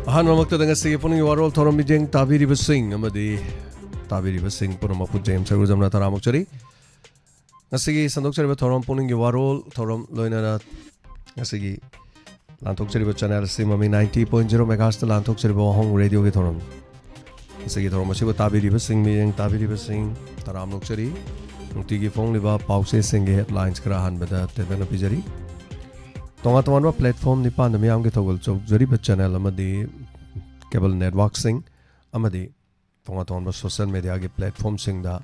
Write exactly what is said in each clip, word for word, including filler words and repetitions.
ꯑꯍꯥꯟꯕꯃꯛꯇꯗ ꯉꯁꯤꯒꯤ ꯄꯨꯛꯅꯤꯡꯒꯤ ꯋꯥꯔꯣꯜ ꯊꯧꯔꯝ ꯃꯤꯠꯌꯦꯡ ꯇꯥꯕꯤꯔꯤꯕꯁꯤꯡ ꯑꯃꯗꯤ ꯇꯥꯕꯤꯔꯤꯕꯁꯤꯡ ꯄꯨꯝꯅꯃꯛꯄꯨ ꯖꯦꯝꯁ ꯁꯔꯨꯖꯝꯅ ꯇꯔꯥꯃꯨꯛꯆꯔꯤ꯫ ꯉꯁꯤꯒꯤ ꯁꯟꯗꯣꯛꯆꯔꯤꯕ ꯊꯧꯔꯝ ꯄꯨꯛꯅꯤꯡꯒꯤ ꯋꯥꯔꯣꯜ ꯊꯧꯔꯝ ꯂꯣꯏꯅꯅ ꯉꯁꯤꯒꯤ ꯂꯥꯟꯊꯣꯛꯆꯔꯤꯕ ꯆꯦꯅꯦꯜ ꯑꯁꯤ ꯃꯃꯤ ninety point zero megahertzꯇ ꯂꯥꯟꯊꯣꯛꯆꯔꯤꯕ ꯋꯥꯍꯣꯡ ꯔꯦꯗꯤꯑꯣꯒꯤ ꯊꯧꯔꯝ꯫ ꯉꯁꯤꯒꯤ ꯊꯧꯔꯝ ꯑꯁꯤꯕꯨ ꯇꯥꯕꯤꯔꯤꯕꯁꯤꯡ, ꯃꯤꯠꯌꯦꯡ ꯇꯥꯕꯤꯔꯤꯕꯁꯤꯡ ꯇꯔꯥꯝꯅ ꯑꯣꯛꯆꯔꯤ꯫ ꯅꯨꯡꯇꯤꯒꯤ ꯐꯣꯡꯂꯤꯕ ꯄꯥꯎꯆꯦꯁꯤꯡꯒꯤ headlines ꯈꯔ ꯑꯍꯥꯟꯕꯗ ꯇꯦꯟꯇꯛꯅ ꯄꯤꯖꯔꯤ꯫ ꯇꯣꯉꯥꯟ ꯇꯣꯉꯥꯟꯕ platform ꯅꯤꯄꯥꯟꯗ ꯃꯤꯌꯥꯝꯒꯤ ꯊꯧꯒꯜ ꯆꯧꯖꯔꯤꯕ ꯆꯦꯅꯦꯜ ꯑꯃꯗꯤ cable networkꯁꯤꯡ ꯑꯃꯗꯤ ꯇꯣꯉꯥꯟ ꯇꯣꯉꯥꯟꯕ social mediaꯒꯤ platformꯁꯤꯡꯗ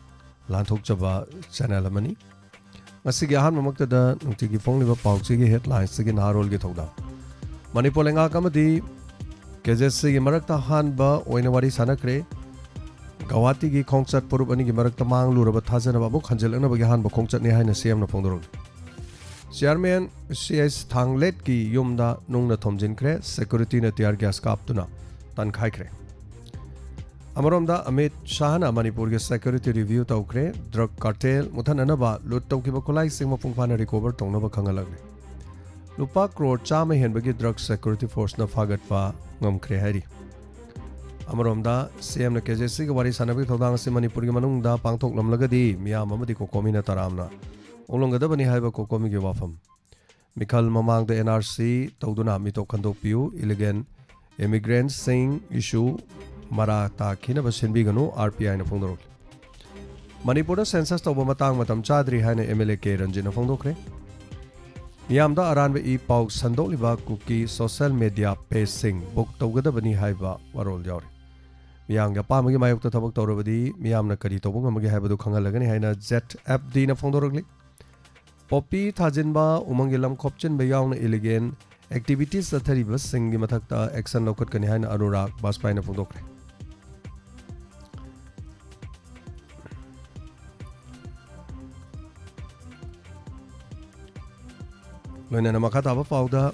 ꯂꯥꯟꯊꯣꯛꯆꯕ ꯆꯦꯅꯦꯜ ꯑꯃꯅꯤ꯫ ꯉꯁꯤꯒꯤ ꯑꯍꯥꯟꯕꯃꯛꯇꯗ ꯅꯨꯡꯇꯤꯒꯤ ꯐꯣꯡꯂꯤꯕ ꯄꯥꯎꯆꯦꯒꯤ headlinesꯇꯒꯤ ꯅꯍꯥꯔꯣꯜꯒꯤ ꯊꯧꯗꯥꯡ꯫ ꯃꯅꯤꯄꯨꯔ ꯂꯩꯉꯥꯛ ꯑꯃꯗꯤ KZCꯒꯤ ꯃꯔꯛꯇ ꯑꯍꯥꯟꯕ ꯑꯣꯏꯅ ꯋꯥꯔꯤ ꯁꯥꯟꯅꯈ꯭ꯔꯦ꯫ ꯒꯧꯍꯥꯇꯤꯒꯤ ꯈꯣꯡꯆꯠ ꯐꯨꯔꯨꯞ ꯑꯅꯤꯒꯤ ꯃꯔꯛꯇ ꯃꯥꯡꯂꯨꯔꯕ ꯊꯥꯖꯅꯕ ꯑꯃꯨꯛ ꯍꯟꯖꯤꯜꯂꯛꯅꯕꯒꯤ ꯑꯍꯥꯟꯕ ꯈꯣꯡꯆꯠꯅꯤ ꯍꯥꯏꯅ CMꯅ ꯐꯣꯡꯗꯣꯔꯛꯂꯤ꯫ Chairman ꯁꯤ ꯑꯩꯆ ꯊꯥꯡꯂꯦꯠꯀꯤ ꯌꯨꯝꯗ ꯅꯨꯡꯅ ꯊꯣꯝꯖꯤꯟꯈ꯭ꯔꯦ, securityꯅ tear gas ꯀꯥꯞꯇꯨꯅ ꯇꯟꯈꯥꯏꯈ꯭ꯔꯦ꯫ ꯑꯃꯔꯣꯝꯗ ꯑꯃꯤꯠ ꯁꯥꯍꯅ ꯃꯅꯤꯄꯨꯔꯒꯤ security review ꯇꯧꯈ꯭ꯔꯦ, drug cartel ꯃꯨꯊꯠꯅꯅꯕ loot ꯇꯧꯈꯤꯕ ꯈꯨꯠꯂꯥꯏꯁꯤꯡ ꯃꯄꯨꯡ ꯐꯥꯅ recover ꯇꯧꯅꯕ ꯈꯪꯍꯜꯂꯛꯂꯤ꯫ ꯂꯨꯄꯥ ꯀ꯭ꯔꯣꯔ ꯆꯥꯝꯃ ꯍꯦꯟꯕꯒꯤ drug security forceꯅ ꯐꯥꯒꯠꯄ ꯉꯝꯈ꯭ꯔꯦ ꯍꯥꯏꯔꯤ꯫ ꯑꯃꯔꯣꯝꯗ CMꯅ KZCꯒ ꯋꯥꯔꯤ ꯁꯥꯟꯅꯕꯒꯤ ꯊꯧꯗꯥꯡ ꯑꯁꯤ ꯃꯅꯤꯄꯨꯔꯒꯤ ꯃꯅꯨꯡꯗ ꯄꯥꯡꯊꯣꯛꯂꯝꯂꯒꯗꯤ ꯃꯤꯌꯥꯝ ꯑꯃꯗꯤ COCOMIꯅ ꯇꯔꯥꯝꯅ ꯑꯣꯛꯂꯝꯒꯗꯕꯅꯤ ꯍꯥꯏꯕ COCOMIꯒꯤ ꯋꯥꯐꯝ꯫ ꯃꯤꯈꯜ ꯃꯃꯥꯡꯗ NRC ꯇꯧꯗꯨꯅ ꯃꯤꯇꯣꯞ ꯈꯟꯗꯣꯛꯄꯤꯌꯨ, illegal immigrantꯁꯤꯡ issue ꯃꯔꯥ ꯇꯥꯈꯤꯅꯕ ꯁꯤꯟꯕꯤꯒꯅꯨ, RPIꯅ ꯐꯣꯡꯗꯣꯔꯛꯂꯤ꯫ ꯃꯅꯤꯄꯨꯔꯗ census ꯇꯧꯕ ꯃꯇꯥꯡ ꯃꯇꯝ ꯆꯥꯗ꯭ꯔꯤ ꯍꯥꯏꯅ MLA ꯀꯦ ꯔꯟꯖꯤꯠꯅ ꯐꯣꯡꯗꯣꯛꯈ꯭ꯔꯦ꯫ ꯃꯤꯌꯥꯝꯗ ꯑꯔꯥꯟꯕ ꯏ ꯄꯥꯎ ꯁꯟꯗꯣꯛꯂꯤꯕ ꯀꯨꯀꯤ social media pageꯁꯤꯡ block ꯇꯧꯒꯗꯕꯅꯤ ꯍꯥꯏꯕ ꯋꯥꯔꯣꯜ ꯌꯥꯎꯔꯤ꯫ ꯃꯤꯌꯥꯝꯒꯤ ꯑꯄꯥꯝꯕꯒꯤ ꯃꯥꯌꯣꯛꯇ ꯊꯕꯛ ꯇꯧꯔꯕꯗꯤ ꯃꯤꯌꯥꯝꯅ ꯀꯔꯤ ꯇꯧꯕ ꯉꯝꯃꯒꯦ ꯍꯥꯏꯕꯗꯨ ꯈꯪꯍꯜꯂꯒꯅꯤ ꯍꯥꯏꯅ ZFDꯅ ꯐꯣꯡꯗꯣꯔꯛꯂꯤ꯫ Poppy ꯊꯥꯖꯤꯟꯕ, ꯎꯃꯪꯒꯤ ꯂꯝ ꯈꯣꯞꯆꯤꯟꯕ ꯌꯥꯎꯅ illegal activities ꯆꯠꯊꯔꯤꯕꯁꯤꯡꯒꯤ ꯃꯊꯛꯇ action ꯂꯧꯈꯠꯀꯅꯤ ꯍꯥꯏꯅ ꯑꯅꯨꯔꯥꯒ ꯕꯥꯖꯄꯥꯏꯅ ꯐꯣꯡꯗꯣꯛꯈ꯭ꯔꯦ꯫ ꯂꯣꯏꯅꯅ ꯃꯈꯥ ꯇꯥꯕ ꯄꯥꯎꯗ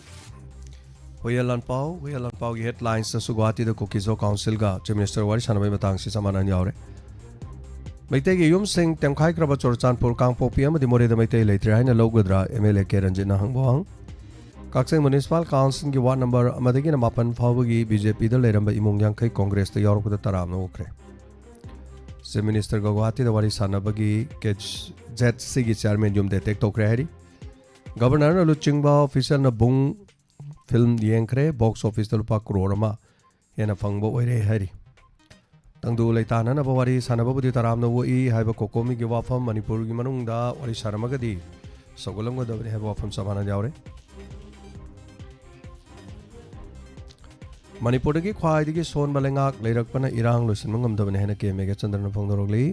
ꯍꯨꯏꯌꯦꯟ ꯂꯥꯟꯄꯥꯎ, ꯍꯨꯏꯌꯦꯟ ꯂꯥꯟꯄꯥꯎꯒꯤ headlinesꯇꯁꯨ ꯒꯨꯋꯥꯍꯥꯇꯤꯗ ꯀꯨꯀꯤ-ꯖꯣ councilꯒ Chief Minister ꯋꯥꯔꯤ ꯁꯥꯟꯅꯕꯒꯤ ꯃꯇꯥꯡꯁꯤ ꯆꯞ ꯃꯥꯟꯅꯅ ꯌꯥꯎꯔꯦ꯫ ꯃꯩꯇꯩꯒꯤ ꯌꯨꯝꯁꯤꯡ ꯇꯦꯝꯈꯥꯏꯈ꯭ꯔꯕ ꯆꯨꯔꯆꯥꯟꯄꯨꯔ, ꯀꯥꯡꯄꯣꯛꯄꯤ ꯑꯃꯗꯤ ꯃꯣꯔꯦꯗ ꯃꯩꯇꯩ ꯂꯩꯇ꯭ꯔꯦ ꯍꯥꯏꯅ ꯂꯧꯒꯗ꯭ꯔꯥ? MLA ꯀꯦ ꯔꯟꯖꯤꯠꯅ ꯍꯪꯕ ꯋꯥꯍꯪ꯫ ꯀꯛꯆꯤꯡ ꯃ꯭ꯌꯨꯅꯤꯁꯤꯄꯥꯜ ꯀꯥꯎꯟꯁꯤꯜꯒꯤ ꯋꯥꯔꯗ ꯅꯝꯕꯔ ꯑꯃꯗꯒꯤꯅ ꯃꯥꯄꯟ ꯐꯥꯎꯕꯒꯤ ꯕꯤ ꯖꯦ ꯄꯤꯗ ꯂꯩꯔꯝꯕ ꯏꯃꯨꯡ ꯌꯥꯡꯈꯩ ꯀꯣꯡꯒ꯭ꯔꯦꯁꯇ ꯌꯥꯎꯔꯛꯄꯗ ꯇꯔꯥꯝꯅ ꯑꯣꯛꯈ꯭ꯔꯦ꯫ ꯆꯤꯐ ꯃꯤꯅꯤꯁꯇꯔꯒ ꯒꯨꯋꯥꯍꯥꯇꯤꯗ ꯋꯥꯔꯤ ꯁꯥꯟꯅꯕꯒꯤ ꯀꯦ ꯖꯦꯠ ꯁꯤꯒꯤ ꯆꯤꯌꯥꯔꯃꯦꯟ ꯌꯨꯝꯗ ꯑꯦꯇꯦꯛ ꯇꯧꯈ꯭ꯔꯦ ꯍꯥꯏꯔꯤ꯫ ꯒꯕꯔꯅꯔꯅ ꯂꯨꯆꯤꯡꯕ ꯑꯣꯐꯤꯁꯤꯌꯦꯜꯅ ꯕꯨꯡ ꯐꯤꯜꯝ ꯌꯦꯡꯈ꯭ꯔꯦ꯫ ꯕꯣꯛꯁ ꯑꯣꯐꯤꯁꯇ ꯂꯨꯄꯥ ꯀ꯭ꯔꯣꯔ ꯑꯃ ꯍꯦꯟꯅ ꯐꯪꯕ ꯑꯣꯏꯔꯦ ꯍꯥꯏꯔꯤ꯫ ꯇꯪꯗꯨ ꯂꯩꯇꯥꯅꯅꯕ ꯋꯥꯔꯤ ꯁꯥꯟꯅꯕꯕꯨꯗꯤ ꯇꯔꯥꯝꯅ ꯑꯣꯛꯏ ꯍꯥꯏꯕ ꯀꯣꯀꯣꯃꯤꯒꯤ ꯋꯥꯐꯝ ꯃꯅꯤꯄꯨꯔꯒꯤ ꯃꯅꯨꯡꯗ ꯋꯥꯔꯤ ꯁꯥꯔꯝꯃꯒꯗꯤ ꯁꯧꯒꯠꯂꯝꯒꯗꯕꯅꯤ ꯍꯥꯏꯕ ꯋꯥꯐꯝ ꯆꯞ ꯃꯥꯟꯅꯅ ꯌꯥꯎꯔꯦ꯫ ꯃꯅꯤꯄꯨꯔꯗꯒꯤ ꯈ꯭ꯋꯥꯏꯗꯒꯤ ꯁꯣꯟꯕ ꯂꯩꯉꯥꯛ ꯂꯩꯔꯛꯄꯅ ꯏꯔꯥꯡ ꯂꯣꯏꯁꯤꯟꯕ ꯉꯝꯗꯕꯅꯤ ꯍꯥꯏꯅ ꯀꯦ ꯃꯦꯘꯆꯟꯗ꯭ꯔꯅ ꯐꯣꯡꯗꯣꯔꯛꯂꯤ꯫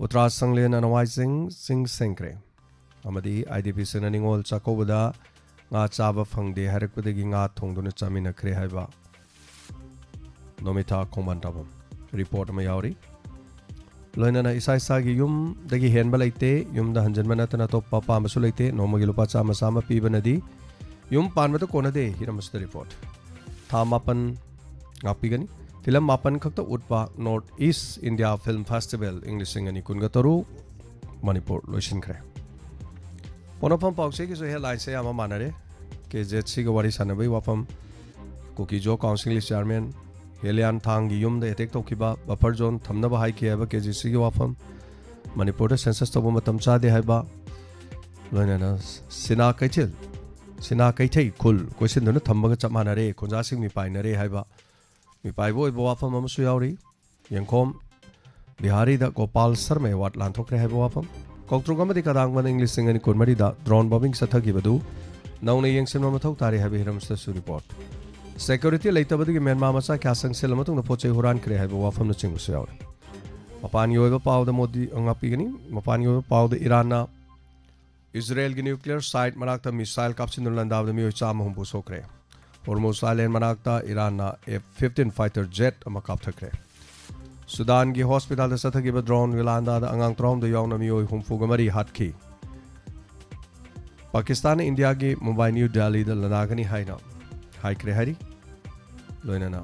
ꯎꯇ꯭ꯔꯥꯁꯪꯂꯦꯟ ꯑꯅꯋꯥꯏꯁꯤꯡ ꯆꯤꯡ ꯁꯦꯡꯈ꯭ꯔꯦ ꯑꯃꯗꯤ ꯑꯥꯏ ꯗꯤ ꯄꯤꯁꯤꯡꯅ ꯅꯤꯉꯣꯜ ꯆꯥꯛꯀꯧꯕꯗ ꯉꯥ ꯆꯥꯕ ꯐꯪꯗꯦ ꯍꯥꯏꯔꯛꯄꯗꯒꯤ ꯉꯥ ꯊꯣꯡꯗꯨꯅ ꯆꯥꯃꯤꯟꯅꯈ꯭ꯔꯦ ꯍꯥꯏꯕ ꯅꯣꯃꯤꯇꯥ ꯈꯣꯡꯕꯥꯟ ꯇꯥꯕꯝ ꯔꯤꯄꯣꯔꯠ ꯑꯃ ꯌꯥꯎꯔꯤ꯫ ꯂꯣꯏꯅꯅ ꯏꯁꯥ ꯏꯁꯥꯒꯤ ꯌꯨꯝꯗꯒꯤ ꯍꯦꯟꯕ ꯂꯩꯇꯦ, ꯌꯨꯝꯗ ꯍꯟꯖꯤꯟꯕ ꯅꯠꯇꯅ ꯑꯇꯣꯞꯄ ꯑꯄꯥꯝꯕꯁꯨ ꯂꯩꯇꯦ, ꯅꯣꯡꯃꯒꯤ ꯂꯨꯄꯥ ꯆꯥꯝꯃ ꯆꯥꯝꯃ ꯄꯤꯕꯅꯗꯤ ꯌꯨꯝ ꯄꯥꯟꯕꯗ ꯀꯣꯟꯅꯗꯦ, ꯍꯤꯔꯝ ꯑꯁꯤꯗ ꯔꯤꯄꯣꯔꯠ꯫ ꯊꯥ ꯃꯥꯄꯟ ꯉꯥꯛꯄꯤꯒꯅꯤ꯫ ꯐꯤꯂꯝ ꯃꯥꯄꯟ ꯈꯛꯇ ꯎꯠꯄ north east India film festival ꯏꯪ ꯂꯤꯁꯤꯡ ꯑꯅꯤ ꯀꯨꯟꯒ ꯇꯔꯨꯛ ꯃꯅꯤꯄꯨꯔ ꯂꯣꯏꯁꯤꯟꯈ꯭ꯔꯦ꯫ ꯄꯣꯛꯅꯐꯝ ꯄꯥꯎꯆꯦꯒꯤꯁꯨ ꯍꯦꯗꯂꯥꯏꯟꯁꯦ ꯑꯌꯥꯝꯕ ꯃꯥꯟꯅꯔꯦ꯫ ꯀꯦ ꯖꯦꯠ ꯁꯤꯒ ꯋꯥꯔꯤ ꯁꯥꯟꯅꯕꯒꯤ ꯋꯥꯐꯝ, ꯀꯨꯀꯤꯖꯣ ꯀꯥꯎꯟꯁꯤꯜꯒꯤ ꯆꯤꯌꯥꯔꯃꯦꯟ ꯍꯦꯂꯤꯌꯥꯟ ꯊꯥꯡꯒꯤ ꯌꯨꯝꯗ ꯑꯦꯇꯦꯛ ꯇꯧꯈꯤꯕ, ꯕꯐꯔ ꯖꯣꯟ ꯊꯝꯅꯕ ꯍꯥꯏꯈꯤ ꯍꯥꯏꯕ ꯀꯦ ꯖꯦꯠ ꯁꯤꯒꯤ ꯋꯥꯐꯝ, ꯃꯅꯤꯄꯨꯔꯗ ꯁꯦꯟꯁꯁ ꯇꯧꯕ ꯃꯇꯝ ꯆꯥꯗꯦ ꯍꯥꯏꯕ, ꯂꯣꯏꯅꯅ ꯁꯤꯅꯥ ꯀꯩꯊꯦꯜ, ꯁꯤꯅꯥ ꯀꯩꯊꯩ ꯈꯨꯜ ꯀꯣꯏꯁꯤꯟꯗꯨꯅ ꯊꯝꯕꯒ ꯆꯞ ꯃꯥꯟꯅꯔꯦ, ꯈꯨꯟꯖꯥꯁꯤꯡ ꯃꯤꯄꯥꯏꯅꯔꯦ ꯍꯥꯏꯕ, ꯃꯤꯄꯥꯏꯕ ꯑꯣꯏꯕ ꯋꯥꯐꯝ ꯑꯃꯁꯨ ꯌꯥꯎꯔꯤ꯫ ꯌꯦꯡꯈꯣꯝ ꯕꯤꯍꯥꯔꯤꯗ ꯒꯣꯄꯥꯜ ꯁꯔꯃ ꯑꯦꯋꯥꯔꯗ ꯂꯥꯟꯊꯣꯛꯈ꯭ꯔꯦ ꯍꯥꯏꯕ ꯋꯥꯐꯝ꯫ ꯀꯧꯇ꯭ꯔꯨꯛ ꯑꯃꯗꯤ ꯀꯗꯥꯡꯕꯟ ꯏꯪ ꯂꯤꯁꯤꯡ ꯑꯅꯤ ꯀꯨꯟꯃꯔꯤꯗ ꯗ꯭ꯔꯣꯟ ꯕꯣꯝꯕꯤꯡ ꯆꯠꯊꯈꯤꯕꯗꯨ ꯅꯧꯅ ꯌꯦꯡꯁꯤꯟꯕ ꯃꯊꯧ ꯇꯥꯔꯤ ꯍꯥꯏꯕ ꯍꯤꯔꯝꯁꯤꯗꯁꯨ ꯔꯤꯄꯣꯔꯠ꯫ ꯁꯦꯀ꯭ꯌꯨꯔꯤꯇꯤ ꯂꯩꯇꯕꯗꯒꯤ ꯃ꯭ꯌꯥꯟꯃꯥꯔ ꯃꯆꯥ ꯀꯌꯥ ꯆꯪꯁꯤꯜꯂ ꯃꯇꯨꯡꯗ ꯄꯣꯠ ꯆꯩ ꯍꯨꯔꯥꯟꯈ꯭ꯔꯦ ꯍꯥꯏꯕ ꯋꯥꯐꯝꯅꯆꯤꯡꯕꯁꯨ ꯌꯥꯎꯔꯤ꯫ ꯃꯄꯥꯟꯒꯤ ꯑꯣꯏꯕ ꯄꯥꯎꯗ ꯃꯣꯗꯤ ꯉꯥꯛꯄꯤꯒꯅꯤ꯫ ꯃꯄꯥꯟꯒꯤ ꯑꯣꯏꯕ ꯄꯥꯎꯗ ꯏꯔꯥꯟꯅ ꯏꯖꯔꯦꯜꯒꯤ ꯅ꯭ꯌꯨꯀ꯭ꯂꯤꯌꯔ ꯁꯥꯏꯠ ꯃꯅꯥꯛꯇ ꯃꯤꯁꯥꯏꯜ ꯀꯥꯞꯁꯤꯟꯗꯨꯅ ꯂꯥꯟꯗꯥꯕꯗ ꯃꯤꯑꯣꯏ ꯆꯥꯝꯃ ꯍꯨꯝꯐꯨ ꯁꯣꯛꯈ꯭ꯔꯦ꯫ ꯍꯣꯔꯃꯨꯖ ꯑꯥꯏꯂꯦꯟ ꯃꯅꯥꯛꯇ ꯏꯔꯥꯟꯅ ꯑꯦꯐ ꯐꯤꯐꯇꯤꯟ ꯐꯥꯏꯇꯔ ꯖꯦꯠ ꯑꯃ ꯀꯥꯞꯊꯈ꯭ꯔꯦ꯫ ꯁꯨꯗꯥꯟꯒꯤ ꯍꯣꯁꯄꯤꯇꯥꯜꯗ ꯆꯠꯊꯈꯤꯕ ꯗ꯭ꯔꯣꯟꯒꯤ ꯂꯥꯟꯗꯥꯗ ꯑꯉꯥꯡ ꯇꯔꯥꯍꯨꯝꯗꯣꯏ ꯌꯥꯎꯅ ꯃꯤꯑꯣꯏ ꯍꯨꯝꯐꯨꯒ ꯃꯔꯤ ꯍꯥꯠꯈꯤ꯫ ꯄꯥꯀꯤꯁꯇꯥꯟꯅ ꯏꯟꯗꯤꯌꯥꯒꯤ ꯃꯨꯝꯕꯥꯏ ꯅ꯭ꯌꯨ ꯗꯦꯜꯂꯤꯗ ꯂꯥꯟꯗꯥꯒꯅꯤ ꯍꯥꯏꯅ ꯍꯥꯏꯈ꯭ꯔꯦ ꯍꯥꯏꯔꯤ꯫ ꯂꯣꯏꯅꯅ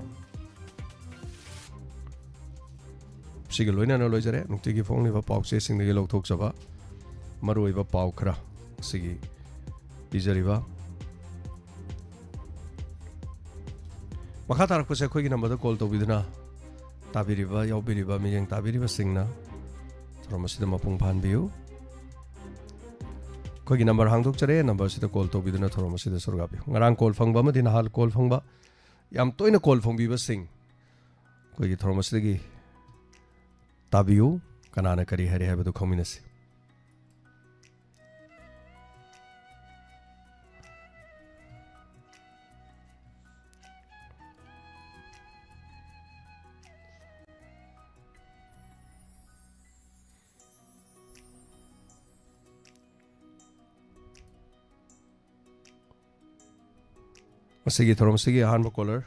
ꯁꯤꯒ ꯂꯣꯏꯅꯅ ꯂꯣꯏꯖꯔꯦ ꯅꯨꯡꯇꯤꯒꯤ ꯐꯣꯡꯂꯤꯕ ꯄꯥꯎꯆꯦꯁꯤꯡꯗꯒꯤ ꯂꯧꯊꯣꯛꯆꯕ ꯃꯔꯨꯑꯣꯏꯕ ꯄꯥꯎ ꯈꯔ ꯁꯤꯒꯤ ꯄꯤꯖꯔꯤꯕ ꯃꯈꯥ ꯇꯥꯔꯛꯄꯁꯦ ꯑꯩꯈꯣꯏꯒꯤ ꯅꯝꯕꯔꯗ ꯀꯣꯜ ꯇꯧꯕꯤꯗꯨꯅ ꯇꯥꯕꯤꯔꯤꯕ, ꯌꯥꯎꯕꯤꯔꯤꯕ, ꯃꯤꯠꯌꯦꯡ ꯇꯥꯕꯤꯔꯤꯕꯁꯤꯡꯅ ꯊꯧꯔꯝ ꯑꯁꯤꯗ ꯃꯄꯨꯡ ꯐꯥꯍꯟꯕꯤꯌꯨ꯫ ꯑꯩꯈꯣꯏꯒꯤ ꯅꯝꯕꯔ ꯍꯥꯡꯗꯣꯛꯆꯔꯦ, ꯅꯝꯕꯔꯁꯤꯗ ꯀꯣꯜ ꯇꯧꯕꯤꯗꯨꯅ ꯊꯧꯔꯝ ꯑꯁꯤꯗ ꯁꯔꯨꯛ ꯌꯥꯕꯤꯌꯨ꯫ ꯉꯔꯥꯡ ꯀꯣꯜ ꯐꯪꯕ ꯑꯃꯗꯤ ꯅꯍꯥꯟ ꯀꯣꯜ ꯐꯪꯕ, ꯌꯥꯝ ꯇꯣꯏꯅ ꯀꯣꯜ ꯐꯪꯕꯤꯕꯁꯤꯡ ꯑꯩꯈꯣꯏꯒꯤ ꯊꯧꯔꯝ ꯑꯁꯤꯗꯒꯤ ꯇꯥꯕꯤꯌꯨ꯫ ꯀꯅꯥꯅ ꯀꯔꯤ ꯍꯥꯏꯔꯤ ꯍꯥꯏꯕꯗꯨ ꯈꯪꯃꯤꯟꯅꯁꯤ꯫ ꯃꯁꯤꯒꯤ ꯊꯧꯔꯝꯁꯤꯒꯤ ꯑꯍꯥꯟꯕ ꯀꯣꯂꯔ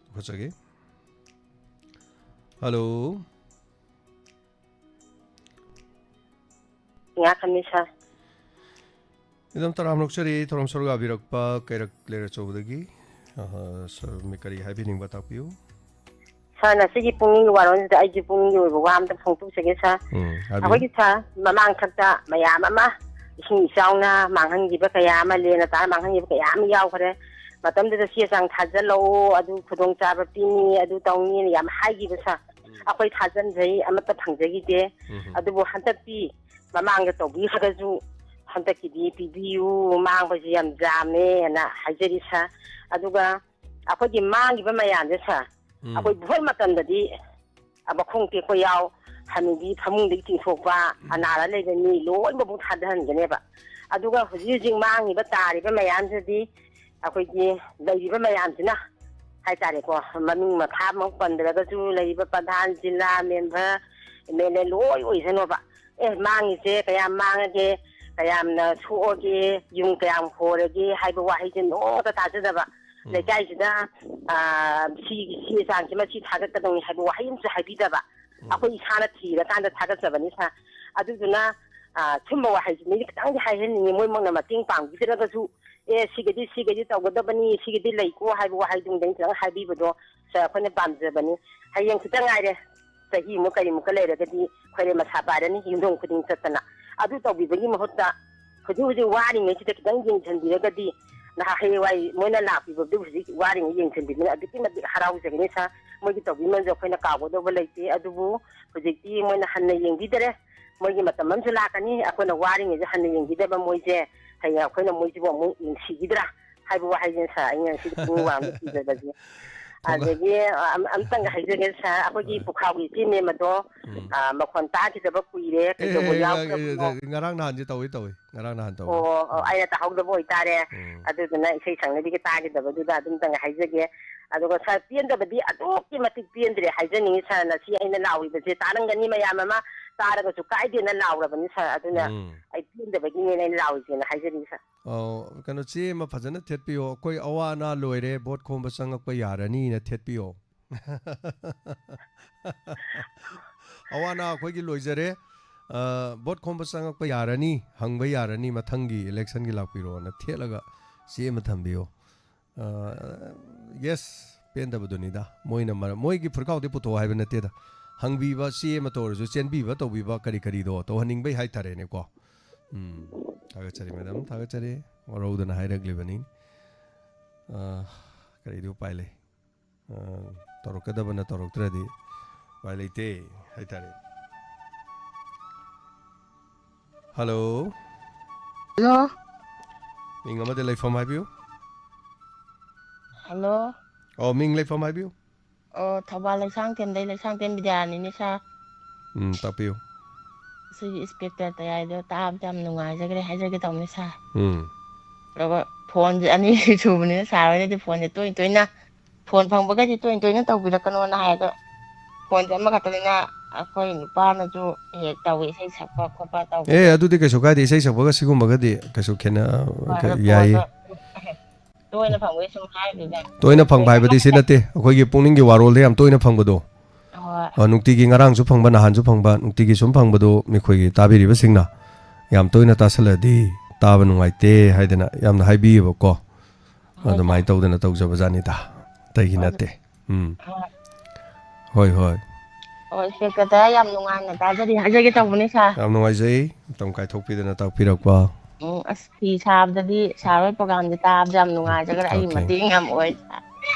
ꯄꯨꯈꯠꯆꯒꯦ꯫ ꯍꯜꯂꯣ꯫ ꯉꯥꯛꯈꯅꯤ ꯁꯥꯔ꯫ ꯃꯦꯗꯥꯝ, ꯇꯔꯥꯝꯅ ꯑꯣꯛꯆꯔꯤ ꯊꯧꯔꯝ ꯁꯔꯨꯛ ꯌꯥꯕꯤꯔꯛꯄ ꯀꯩꯔꯛ ꯂꯩꯔꯛ ꯑꯆꯧꯕꯗꯒꯤ꯫ ꯑꯍ, ꯁꯥꯔ, ꯃꯤ ꯀꯔꯤ ꯍꯥꯏꯕꯤꯅꯤꯡꯕ ꯇꯥꯛꯄꯤꯌꯨ꯫ ꯁꯥꯔ, ꯉꯁꯤꯒꯤ ꯄꯨꯛꯅꯤꯡꯒꯤ ꯋꯥꯔꯣꯜꯁꯤꯗ ꯑꯩꯒꯤ ꯄꯨꯛꯅꯤꯡꯒꯤ ꯑꯣꯏꯕ ꯋꯥ ꯑꯝꯇ ꯐꯣꯡꯗꯣꯛꯆꯒꯦ ꯁꯥꯔ꯫ ꯎꯝ, ꯍꯥꯏꯕꯤꯌꯨ꯫ ꯑꯩꯈꯣꯏꯒꯤ ꯁꯥꯔ, ꯃꯃꯥꯡꯊꯛꯇ ꯃꯌꯥꯝ ꯑꯃ ꯏꯁꯤꯡ ꯏꯆꯥꯎꯅ ꯃꯥꯡꯍꯟꯈꯤꯕ ꯀꯌꯥ ꯑꯃ, ꯂꯦꯟꯅ ꯇꯥꯔ ꯃꯥꯡꯍꯟꯈꯤꯕ ꯀꯌꯥ ꯑꯃ ꯌꯥꯎꯈ꯭ꯔꯦ꯫ ꯃꯇꯝꯗꯨꯗ ꯆꯦ ꯆꯥꯡ ꯊꯥꯖꯤꯜꯂꯛꯑꯣ, ꯑꯗꯨ ꯈꯨꯗꯣꯡꯆꯥꯕ ꯄꯤꯅꯤ, ꯑꯗꯨ ꯇꯧꯅꯤꯅ ꯌꯥꯝ ꯍꯥꯏꯈꯤꯕ ꯁꯥꯔ꯫ ꯎꯝ꯫ ꯑꯩꯈꯣꯏ ꯊꯥꯖꯤꯟꯖꯩ, ꯑꯃꯠꯇ ꯐꯪꯖꯈꯤꯗꯦ꯫ ꯎꯝ꯫ ꯑꯗꯨꯕꯨ ꯍꯟꯗꯛꯇꯤ ꯃꯃꯥꯡꯗ ꯇꯧꯕꯤꯈ꯭ꯔꯒꯁꯨ ꯍꯟꯗꯛꯀꯤꯗꯤ ꯄꯤꯕꯤꯌꯨ, ꯃꯥꯡꯕꯁꯤ ꯌꯥꯝ ꯌꯥꯝꯃꯦꯅ ꯍꯥꯏꯖꯔꯤ ꯁꯥꯔ꯫ ꯑꯗꯨꯒ ꯑꯩꯈꯣꯏꯒꯤ ꯃꯥꯡꯈꯤꯕ ꯃꯌꯥꯝꯁꯦ ꯁꯥꯔ, ꯎꯝ꯫ ꯑꯩꯈꯣꯏ ꯚꯣꯠ ꯃꯇꯝꯗꯗꯤ ꯃꯈꯣꯡ ꯇꯦꯛꯄ ꯌꯥꯎ, ꯍꯅꯨꯕꯤ ꯐꯃꯨꯡꯗꯒꯤ ꯆꯤꯡꯊꯣꯛꯄ, ꯎꯝ꯫ ꯑꯅꯥꯔ ꯂꯩꯕ ꯃꯤ ꯂꯣꯏꯅꯃꯛ ꯊꯥꯗꯍꯟꯒꯅꯦꯕ꯫ ꯑꯗꯨꯒ ꯍꯧꯖꯤꯛ ꯍꯧꯖꯤꯛ ꯃꯥꯡꯉꯤꯕ ꯇꯥꯔꯤꯕ ꯃꯌꯥꯝꯁꯤꯗꯤ ꯑꯩꯈꯣꯏꯒꯤ ꯂꯩꯔꯤꯕ ꯃꯌꯥꯝꯁꯤꯅ ꯍꯥꯏꯇꯥꯔꯦꯀꯣ, ꯃꯃꯤꯡ ꯃꯊꯥꯃꯛ ꯄꯟꯗ꯭ꯔꯒꯁꯨ ꯂꯩꯔꯤꯕ ꯄ꯭ꯔꯙꯥꯟ, ꯖꯤꯂꯥ ꯃꯦꯝꯕꯔ, ꯑꯦꯝ ꯑꯦꯜ ꯑꯦ ꯂꯣꯏ ꯑꯣꯏꯁꯅꯣꯕ꯫ ꯑꯦ, ꯃꯥꯡꯉꯤꯁꯦ ꯀꯌꯥꯝ ꯃꯥꯡꯉꯒꯦ, ꯀꯌꯥꯝꯅ ꯁꯣꯛꯑꯒꯦ, ꯌꯨꯝ ꯀꯌꯥꯝ ꯍꯣꯔꯒꯦ ꯍꯥꯏꯕ ꯋꯥꯍꯩꯁꯦ ꯅꯣꯡꯃꯇ ꯇꯥꯖꯗꯕ꯫ ꯎꯝ꯫ ꯂꯩꯀꯥꯏꯁꯤꯗ, ꯑꯥ, ꯁꯤꯒꯤ ꯆꯦ ꯆꯥꯡꯁꯤꯃ ꯁꯤ ꯊꯥꯒꯠꯀꯗꯧꯅꯤ ꯍꯥꯏꯕ ꯋꯥꯍꯩ ꯑꯃꯁꯨ ꯍꯥꯏꯕꯤꯗꯕ꯫ ꯎꯝ꯫ ꯑꯩꯈꯣꯏ ꯏꯁꯥꯅ ꯊꯤꯔꯀꯥꯟꯗ ꯊꯥꯒꯠꯆꯕꯅꯤ ꯁꯥꯔ꯫ ꯑꯗꯨꯗꯨꯅ, ꯑꯥ, ꯁꯨꯝꯕ ꯋꯥꯍꯩꯁꯤ ꯃꯤꯗꯤ ꯈꯤꯇꯪꯗꯤ ꯍꯥꯏꯍꯟꯅꯤꯡꯉꯤ, ꯃꯣꯏꯃꯛꯅ ꯃꯇꯦꯡ ꯄꯥꯡꯕꯤꯗ꯭ꯔꯒꯁꯨ, "ꯑꯦ, ꯁꯤꯒꯤꯗꯤ, ꯁꯤꯒꯤꯗꯤ ꯇꯧꯒꯗꯕꯅꯤ, ꯁꯤꯒꯤꯗꯤ ꯂꯩꯀꯣ" ꯍꯥꯏꯕ ꯋꯥꯍꯩꯗꯨꯝꯗꯪ ꯈꯤꯇꯪ ꯍꯥꯏꯕꯤꯕꯗꯣ ꯁꯥꯔ, ꯑꯩꯈꯣꯏꯅ ꯄꯥꯝꯖꯕꯅꯤ꯫ ꯍꯌꯦꯡ ꯈꯤꯇꯪ ꯉꯥꯏꯔꯦ, ꯆꯍꯤꯃꯨꯛ ꯀꯔꯤꯃꯨꯛꯀ ꯂꯩꯔꯒꯗꯤ ꯈꯣꯏꯔꯦ ꯃꯁꯥ ꯄꯥꯏꯔꯅꯤ, ꯌꯨꯝꯊꯣꯡ ꯈꯨꯗꯤꯡ ꯆꯠꯇꯅ꯫ ꯑꯗꯨ ꯇꯧꯕꯤꯕꯒꯤ ꯃꯍꯨꯠꯇ ꯍꯧꯖꯤꯛ ꯍꯧꯖꯤꯛ ꯋꯥꯔꯤꯉꯩꯁꯤꯗ ꯈꯤꯇꯪ ꯌꯦꯡꯁꯤꯟꯕꯤꯔꯒꯗꯤ ꯅꯍꯥ ꯍꯌꯦꯡꯋꯥꯏ ꯃꯣꯏꯅ ꯂꯥꯛꯄꯤꯕꯗꯨ ꯍꯧꯖꯤꯛ ꯋꯥꯔꯤꯉꯩ ꯌꯦꯡꯁꯤꯟꯕꯤꯕꯅ ꯑꯗꯨꯛꯀꯤ ꯃꯇꯤꯛ ꯍꯔꯥꯎꯖꯒꯅꯤ ꯁꯥꯔ꯫ ꯃꯣꯏꯒꯤ ꯇꯧꯕꯤꯃꯜꯁꯦ ꯑꯩꯈꯣꯏꯅ ꯀꯥꯎꯒꯗꯧꯕ ꯂꯩꯇꯦ꯫ ꯑꯗꯨꯕꯨ ꯍꯧꯖꯤꯛꯇꯤ ꯃꯣꯏꯅ ꯍꯟꯅ ꯌꯦꯡꯕꯤꯗꯔꯦ꯫ ꯃꯣꯏꯒꯤ ꯃꯇꯝ ꯑꯃꯁꯨ ꯂꯥꯛꯀꯅꯤ, ꯑꯩꯈꯣꯏꯅ ꯋꯥꯔꯤꯉꯩꯁꯦ ꯍꯟꯅ ꯌꯦꯡꯕꯤꯗꯕ ꯃꯣꯏꯁꯦ, ꯍꯌꯦꯡ ꯑꯩꯈꯣꯏꯅ ꯃꯣꯏꯁꯤꯕꯨ ꯑꯃꯨꯛ ꯅꯨꯡꯁꯤꯈꯤꯗ꯭ꯔꯥ ꯍꯥꯏꯕ ꯋꯥꯍꯩꯁꯤꯅ ꯁꯥꯔ ꯑꯩꯅ ꯉꯁꯤꯗꯤ ꯄꯨꯛꯅꯤꯡ ꯋꯥꯡꯅ ꯊꯤꯖꯕꯁꯦ꯫ ꯊꯣꯡꯒꯥ- ꯑꯗꯒꯤ, ꯑ, ꯑꯝ-, ꯑꯝꯇꯪꯒ ꯍꯥꯏꯖꯒꯦ ꯁꯥꯔ, ꯑꯩꯈꯣꯏꯒꯤ ꯍꯣꯏ꯫ ꯄꯨꯈ꯭ꯔꯥꯎꯒꯤ ꯏꯆꯦ ꯃꯦꯝ ꯑꯗꯣ, ꯎꯝ꯫ ꯑ, ꯃꯈꯣꯟ ꯇꯥꯈꯤꯗꯕ ꯀꯨꯏꯔꯦ, ꯑꯦ, ꯀꯩꯗꯧꯕ ꯑꯦ, ꯑꯦ, ꯌꯥꯎꯈ꯭ꯔꯕꯅꯣ? ꯑꯦ, ꯉꯔꯥꯡ ꯅꯍꯥꯟꯁꯦ ꯇꯧꯏ, ꯇꯧꯏ꯫ ꯉꯔꯥꯡ ꯅꯍꯥꯟ ꯇꯧꯏ꯫ ꯑꯣ, ꯑꯣ, ꯎꯝ꯫ ꯑꯩꯅ ꯇꯥꯍꯧꯗꯕ ꯑꯣꯏꯇꯥꯔꯦ꯫ ꯎꯝ꯫ ꯑꯗꯨꯗꯨꯅ ꯏꯁꯩ ꯁꯛꯅꯕꯤꯒ ꯇꯥꯈꯤꯗꯕꯗꯨꯗ ꯑꯗꯨꯝꯇꯪꯒ ꯍꯥꯏꯖꯒꯦ꯫ ꯑꯗꯨꯒ ꯁꯥꯔ, ꯄꯦꯟꯗꯕꯗꯤ ꯑꯗꯨꯛꯀꯤ ꯃꯇꯤꯛ ꯄꯦꯟꯗ꯭ꯔꯦ ꯍꯥꯏꯖꯅꯤꯡꯉꯤ ꯁꯥꯔꯅ꯫ ꯁꯤ ꯑꯩꯅ ꯂꯥꯎꯔꯤꯕꯁꯦ ꯇꯥꯔꯝꯒꯅꯤ ꯃꯌꯥꯝ ꯑꯃ, ꯇꯥꯔꯒꯁꯨ ꯀꯥꯏꯗꯦꯅ ꯂꯥꯎꯔꯕꯅꯤ ꯁꯥꯔ꯫ ꯑꯗꯨꯅ ꯎꯝ꯫ ꯑꯩ ꯄꯦꯟꯗꯕꯒꯤꯅꯦꯅ ꯑꯩꯅ ꯂꯥꯎꯔꯤꯁꯦꯅ ꯍꯥꯏꯖꯔꯤ ꯁꯥꯔ꯫ ꯑꯧ, ꯀꯩꯅꯣ, ꯆꯦ ꯑꯃ ꯐꯖꯅ ꯊꯦꯠꯄꯤꯌꯣ, "ꯑꯩꯈꯣꯏ ꯑꯋꯥ ꯑꯅꯥ ꯂꯣꯏꯔꯦ, ꯚꯣꯠ ꯈꯣꯝꯕ ꯆꯪꯉꯛꯄ ꯌꯥꯔꯅꯤꯅ" ꯊꯦꯠꯄꯤꯌꯣ꯫ "ꯑꯋꯥ ꯑꯅꯥ ꯑꯩꯈꯣꯏꯒꯤ ꯂꯣꯏꯖꯔꯦ, ꯑ, ꯚꯣꯠ ꯈꯣꯝꯕ ꯆꯪꯉꯛꯄ ꯌꯥꯔꯅꯤ, ꯍꯪꯕ ꯌꯥꯔꯅꯤ, ꯃꯊꯪꯒꯤ ꯏꯂꯦꯛꯁꯟꯒꯤ ꯂꯥꯛꯄꯤꯔꯣꯅ" ꯊꯦꯠꯂꯒ ꯆꯦ ꯑꯃ ꯊꯝꯕꯤꯌꯣ꯫ ꯑ, ꯌꯦꯁ, ꯄꯦꯟꯗꯕꯗꯨꯅꯤꯗ꯫ ꯃꯣꯏꯅ ꯃꯔꯝ, ꯃꯣꯏꯒꯤ ꯐꯨꯔꯤꯠꯈꯥꯎꯗꯤ ꯄꯨꯊꯣꯛꯑꯣ ꯍꯥꯏꯕ ꯅꯠꯇꯦꯗ꯫ ꯍꯪꯕꯤꯕ, ꯆꯦ ꯑꯃ ꯇꯧꯔꯁꯨ ꯆꯦꯟꯕꯤꯕ ꯇꯧꯕꯤꯕ ꯀꯔꯤ ꯀꯔꯤꯗꯣ ꯇꯧꯍꯟꯅꯤꯡꯕꯩ ꯍꯥꯏꯇꯥꯔꯦꯅꯦꯀꯣ꯫ ꯎꯝ, ꯊꯥꯒꯠꯆꯔꯤ ꯃꯦꯗꯥꯝ, ꯊꯥꯒꯠꯆꯔꯤ꯫ ꯋꯥꯔꯧꯗꯅ ꯍꯥꯏꯔꯛꯂꯤꯕꯅꯤ꯫ ꯑ, ꯀꯔꯤꯗꯤ ꯎꯄꯥꯏ ꯂꯩ? ꯑ, ꯇꯧꯔꯛꯀꯗꯕꯅ ꯇꯧꯔꯛꯇ꯭ꯔꯗꯤ ꯎꯄꯥꯏ ꯂꯩꯇꯦ ꯍꯥꯏꯇꯥꯔꯦ꯫ ꯍꯜꯂꯣ꯫ ꯍꯜꯂꯣ꯫ ꯃꯤꯡ ꯑꯃꯗ ꯂꯩꯐꯝ ꯍꯥꯏꯕꯤꯌꯨ꯫ ꯍꯜꯂꯣ꯫ ꯑꯣ, ꯃꯤꯡ ꯂꯩꯐꯝ ꯍꯥꯏꯕꯤꯌꯨ꯫ ꯑꯣ, ꯊꯧꯕꯥꯜ ꯂꯩꯁꯥꯡꯊꯦꯝꯗꯩ ꯂꯩꯁꯥꯡꯊꯦꯝ ꯕꯤꯗ꯭ꯌꯥꯔꯥꯅꯤꯅꯦ ꯁꯥꯔ꯫ ꯎꯝ, ꯇꯥꯛꯄꯤꯌꯨ꯫ ꯁꯤꯒꯤ ꯏꯟꯁꯄꯦꯛꯇꯔ ꯇꯌꯥꯏꯗꯣ ꯇꯥꯕꯗ ꯌꯥꯝ ꯅꯨꯡꯉꯥꯏꯖꯈ꯭ꯔꯦ ꯍꯥꯏꯖꯒꯦ ꯇꯧꯕꯅꯦ ꯁꯥꯔ꯫ ꯎꯝ꯫ ꯑꯗꯨꯒ ꯐꯣꯟꯁꯦ ꯑꯅꯤ ꯁꯨꯕꯅꯤꯅ ꯁꯥꯔ ꯍꯣꯏꯅꯗꯤ ꯐꯣꯟꯁꯦ ꯇꯣꯏ ꯇꯣꯏꯅ, ꯐꯣꯟ ꯐꯪꯕꯒꯗꯤ ꯇꯣꯏ ꯇꯣꯏꯅ ꯇꯧꯕꯤꯔꯛꯀꯅꯣꯅ ꯍꯥꯏ꯫ ꯑꯗꯣ ꯐꯣꯟꯁꯦ ꯑꯃꯈꯛꯇꯅꯤꯅ ꯑꯩꯈꯣꯏ ꯅꯨꯄꯥꯅꯁꯨ ꯍꯦꯛ ꯇꯧꯋꯤ, ꯏꯁꯩ ꯁꯛꯄ ꯈꯣꯠꯄ ꯇꯧꯕꯗꯣ꯫ ꯑꯦ, ꯑꯗꯨꯗꯤ ꯀꯩꯁꯨ ꯀꯥꯏꯗꯦ, ꯏꯁꯩ ꯁꯛꯄꯒ ꯁꯤꯒꯨꯝꯕꯒꯗꯤ ꯀꯩꯁꯨ ꯈꯦꯠꯅ-, ꯍꯣꯏ, ꯑꯗꯣ ꯌꯥꯏꯌꯦ꯫ ꯐꯣꯟꯗꯣ ꯇꯣꯏꯅ ꯐꯪꯕꯒꯤ ꯁꯨꯝ ꯍꯥꯏꯕꯅꯤꯗ꯫ ꯇꯣꯏꯅ ꯐꯪꯕ ꯍꯥꯏꯕꯗꯤ ꯁꯤ ꯅꯠꯇꯦ, ꯑꯩꯈꯣꯏꯒꯤ ꯄꯨꯛꯅꯤꯡꯒꯤ ꯋꯥꯔꯣꯜꯗ ꯌꯥꯝ ꯇꯣꯏꯅ ꯐꯪꯕꯗꯣ꯫ ꯍꯣꯏ꯫ ꯑ, ꯅꯨꯡꯇꯤꯒꯤ, ꯉꯔꯥꯡꯁꯨ ꯐꯪꯕ, ꯅꯍꯥꯟꯁꯨ ꯐꯪꯕ, ꯅꯨꯡꯇꯤꯒꯤ ꯁꯨꯝ ꯐꯪꯕꯗꯣ, ꯃꯤꯈꯣꯏꯒꯤ ꯇꯥꯕꯤꯔꯤꯕꯁꯤꯡꯅ ꯌꯥꯝ ꯇꯣꯏꯅ ꯇꯥꯁꯜꯂꯗꯤ ꯇꯥꯕ ꯅꯨꯡꯉꯥꯏꯇꯦ ꯍꯥꯏꯗꯅ ꯌꯥꯝꯅ ꯍꯥꯏꯕꯤꯌꯦꯕꯀꯣ꯫ ꯍꯣꯏ, ꯑꯗꯨꯃꯥꯏꯅ ꯁꯥꯔ꯫ ꯇꯧꯗꯅ ꯇꯧꯖꯕꯖꯥꯠꯅꯤꯗ, ꯑꯇꯩꯒꯤ ꯍꯣꯏ꯫ ꯅꯠꯇꯦ꯫ ꯎꯝ꯫ ꯍꯣꯏ꯫ ꯍꯣꯏ, ꯍꯣꯏ꯫ ꯑꯣ, ꯏꯟꯁꯄꯦꯛꯇꯔ ꯌꯥꯝ ꯅꯨꯡꯉꯥꯏꯅ ꯇꯥꯖꯔꯤ ꯍꯥꯏꯖꯒꯦ ꯇꯧꯕꯅꯦ, ꯁꯥꯔ꯫ ꯌꯥꯝ ꯅꯨꯡꯉꯥꯏꯖꯩ, ꯃꯇꯝ ꯀꯥꯏꯊꯣꯛꯄꯤꯗꯅ ꯇꯥꯛꯄꯤꯔꯛꯄ꯫ ꯎꯝ, ꯑꯁ, ꯐꯤ ꯁꯥꯕꯗꯗꯤ ꯁꯥꯔ ꯍꯣꯏ ꯄ꯭ꯔꯣꯒꯥꯝꯁꯦ ꯇꯥꯕꯗ ꯌꯥꯝ ꯅꯨꯡꯉꯥꯏꯖꯈ꯭ꯔꯦ꯫ ꯑꯩꯒꯤ Okay. ꯃꯇꯦꯡ ꯌꯥꯝ ꯑꯣꯏ꯫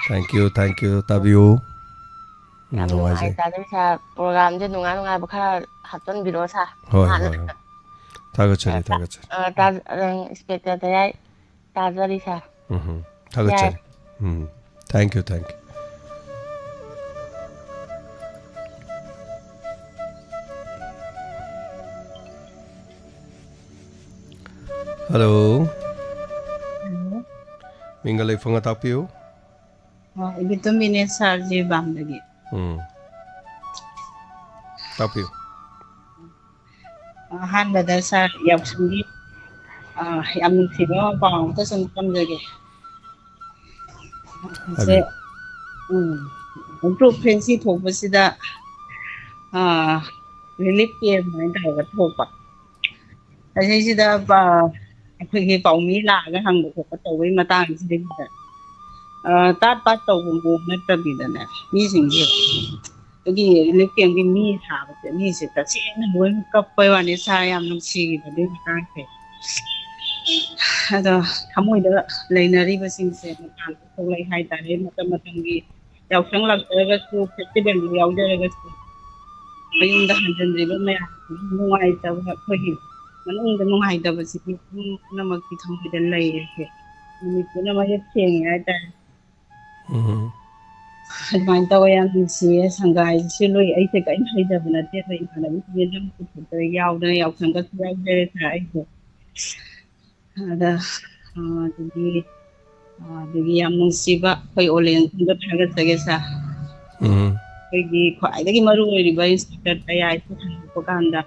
Thank you, thank you. ꯇꯥꯕꯤꯌꯨ꯫ ꯎꯝ, ꯌꯥꯝ ꯅꯨꯡꯉꯥꯏꯖꯩ꯫ ꯅꯨꯡꯉꯥꯏꯖꯔꯦ ꯁꯥꯔ꯫ ꯄ꯭ꯔꯣꯒꯥꯝꯁꯦ ꯅꯨꯡꯉꯥꯏ ꯅꯨꯡꯉꯥꯏꯕ ꯈꯔ ꯍꯥꯞꯆꯤꯟꯕꯤꯔꯣ ꯁꯥꯔ꯫ ꯍꯣꯏ, ꯍꯥꯟꯅ꯫ ꯍꯣꯏ, ꯍꯣꯏ꯫ ꯊꯥꯒꯠꯆꯔꯤ, ꯑ, ꯇꯥ-, ꯊꯥꯒꯠꯆꯔꯤ꯫ ꯑ, ꯇꯥ-, ꯑ, ꯏꯟꯁꯄꯦꯛꯇꯔ ꯇꯌꯥꯏ ꯇꯥꯖꯔꯤ ꯁꯥꯔ꯫ ꯎꯝ, ꯌꯥꯏ꯫ ꯊꯥꯒꯠꯆꯔꯤ꯫ ꯎꯝ, thank you, thank you. Hello꯫ Hello꯫ ꯃꯤꯡꯒ ꯂꯩꯐꯝꯒ ꯇꯥꯛꯄꯤꯌꯨ꯫ ꯑ, ꯏꯕꯤꯇꯣꯝꯕꯤꯅꯦ ꯁꯥꯔ, ꯖꯤꯔꯤꯕꯥꯝꯗꯒꯤ꯫ ꯎꯝ꯫ ꯇꯥꯛꯄꯤꯌꯨ꯫ ꯑꯍꯥꯟꯕꯗ ꯁꯥꯔ ꯌꯥꯎꯁꯪꯒꯤ, ꯑ, ꯌꯥꯝ ꯅꯨꯡꯁꯤꯕ ꯄꯥꯎ ꯑꯝꯇ ꯁꯨꯝ ꯇꯝꯖꯒꯦ꯫ ꯁꯦ, ꯍꯥꯏꯕꯤꯌꯨ꯫ ꯎꯝ, ꯒ꯭ꯔꯨꯞ ꯐꯦꯟꯁꯤ ꯊꯣꯛꯄꯁꯤꯗ, ꯑ, ꯔꯤꯂꯤꯐ ꯀꯦꯝ ꯍꯥꯏꯅ ꯇꯧꯔꯒ ꯊꯣꯛꯄ꯫ ꯑꯁꯤꯁꯤꯗ, ꯑ, ꯑꯩꯈꯣꯏꯒꯤ ꯄꯥꯎꯃꯤ ꯂꯥꯛꯑꯒ ꯍꯪꯕ ꯈꯣꯠꯄ ꯇꯧꯕꯒꯤ ꯃꯇꯥꯡꯁꯤꯗꯩꯗ, ꯑ, ꯇꯥꯠ ꯄꯥꯠ ꯇꯧꯕ ꯃꯑꯣꯡ ꯅꯠꯇꯕꯤꯗꯅꯦ, ꯃꯤꯁꯤꯡꯁꯦ ꯑꯗꯨꯒꯤ ꯔꯤꯂꯤꯐ ꯀꯦꯝꯒꯤ ꯃꯤ ꯁꯥꯕꯁꯦ, ꯃꯤꯁꯦ ꯇꯁꯦꯡꯅ ꯂꯣꯏꯅ ꯀꯞꯄꯩ ꯋꯥꯅꯤ ꯁꯥꯔ, ꯌꯥꯝ ꯅꯨꯡꯁꯤꯈꯤꯕ ꯑꯗꯨꯒꯤ ꯃꯇꯥꯡꯁꯦ꯫ ꯑꯗꯣ ꯊꯃꯣꯏꯗ ꯂꯩꯅꯔꯤꯕꯁꯤꯡꯁꯦ ꯃꯄꯥꯟ ꯊꯣꯛꯂꯛꯑꯦ ꯍꯥꯏꯇꯥꯔꯦ꯫ ꯃꯇꯝ ꯃꯇꯝꯒꯤ ꯌꯥꯎꯁꯪ ꯂꯥꯛꯆꯔꯒꯁꯨ, ꯐꯦꯁꯇꯤꯚꯦꯜꯗꯨ ꯌꯥꯎꯖꯔꯒꯁꯨ, ꯃꯌꯨꯝꯗ ꯍꯟꯖꯤꯟꯗ꯭ꯔꯤꯕ ꯃꯌꯥꯝꯁꯤ ꯅꯨꯡꯉꯥꯏꯇꯕ, ꯑꯩꯈꯣꯏꯒꯤ ꯃꯅꯨꯡꯗ ꯅꯨꯡꯉꯥꯏꯇꯕꯁꯤꯗꯤ ꯄꯨꯝꯅꯃꯛꯀꯤ ꯊꯃꯣꯏꯗ ꯂꯩꯔꯤꯁꯦ꯫ ꯅꯨꯃꯤꯠꯇꯨꯅ ꯃꯌꯦꯛ ꯁꯦꯡꯉꯦ ꯍꯥꯏꯇꯥꯔꯦ꯫ ꯎꯝ꯫ ꯑꯗꯨꯃꯥꯏꯅ ꯇꯧꯋꯦ, ꯌꯥꯝ ꯅꯨꯡꯁꯤꯌꯦ꯫ ꯁꯪꯒꯥꯏꯁꯤ ꯂꯣꯏ, ꯑꯩꯁꯦ ꯀꯔꯤꯝ ꯍꯩꯖꯕ ꯅꯠꯇꯦ, ꯑꯗꯣ ꯏꯃꯥꯟꯅꯕꯤꯁꯤꯡꯅ ꯑꯗꯨꯝ ꯄꯨꯊꯣꯛꯇꯅ ꯌꯥꯎꯗꯅ ꯌꯥꯎꯁꯪꯒꯁꯨ ꯌꯥꯎꯖꯔꯦ ꯁꯥꯔ ꯑꯩꯁꯦ꯫ ꯑꯗ, ꯑ, ꯑꯗꯒꯤ, ꯑ, ꯑꯗꯒꯤ ꯌꯥꯝ ꯅꯨꯡꯁꯤꯕ ꯑꯩꯈꯣꯏ ꯑꯣꯂꯦꯟꯁꯤꯡꯗ ꯊꯥꯒꯠꯆꯒꯦ ꯁꯥꯔ꯫ ꯎꯝ꯫ ꯑꯩꯈꯣꯏꯒꯤ ꯈ꯭ꯋꯥꯏꯗꯒꯤ ꯃꯔꯨ ꯑꯣꯏꯔꯤꯕ ꯏꯟꯁꯄꯦꯛꯇꯔ ꯇꯌꯥꯏꯁꯦ ꯍꯪꯉꯛꯄ ꯀꯥꯟꯗ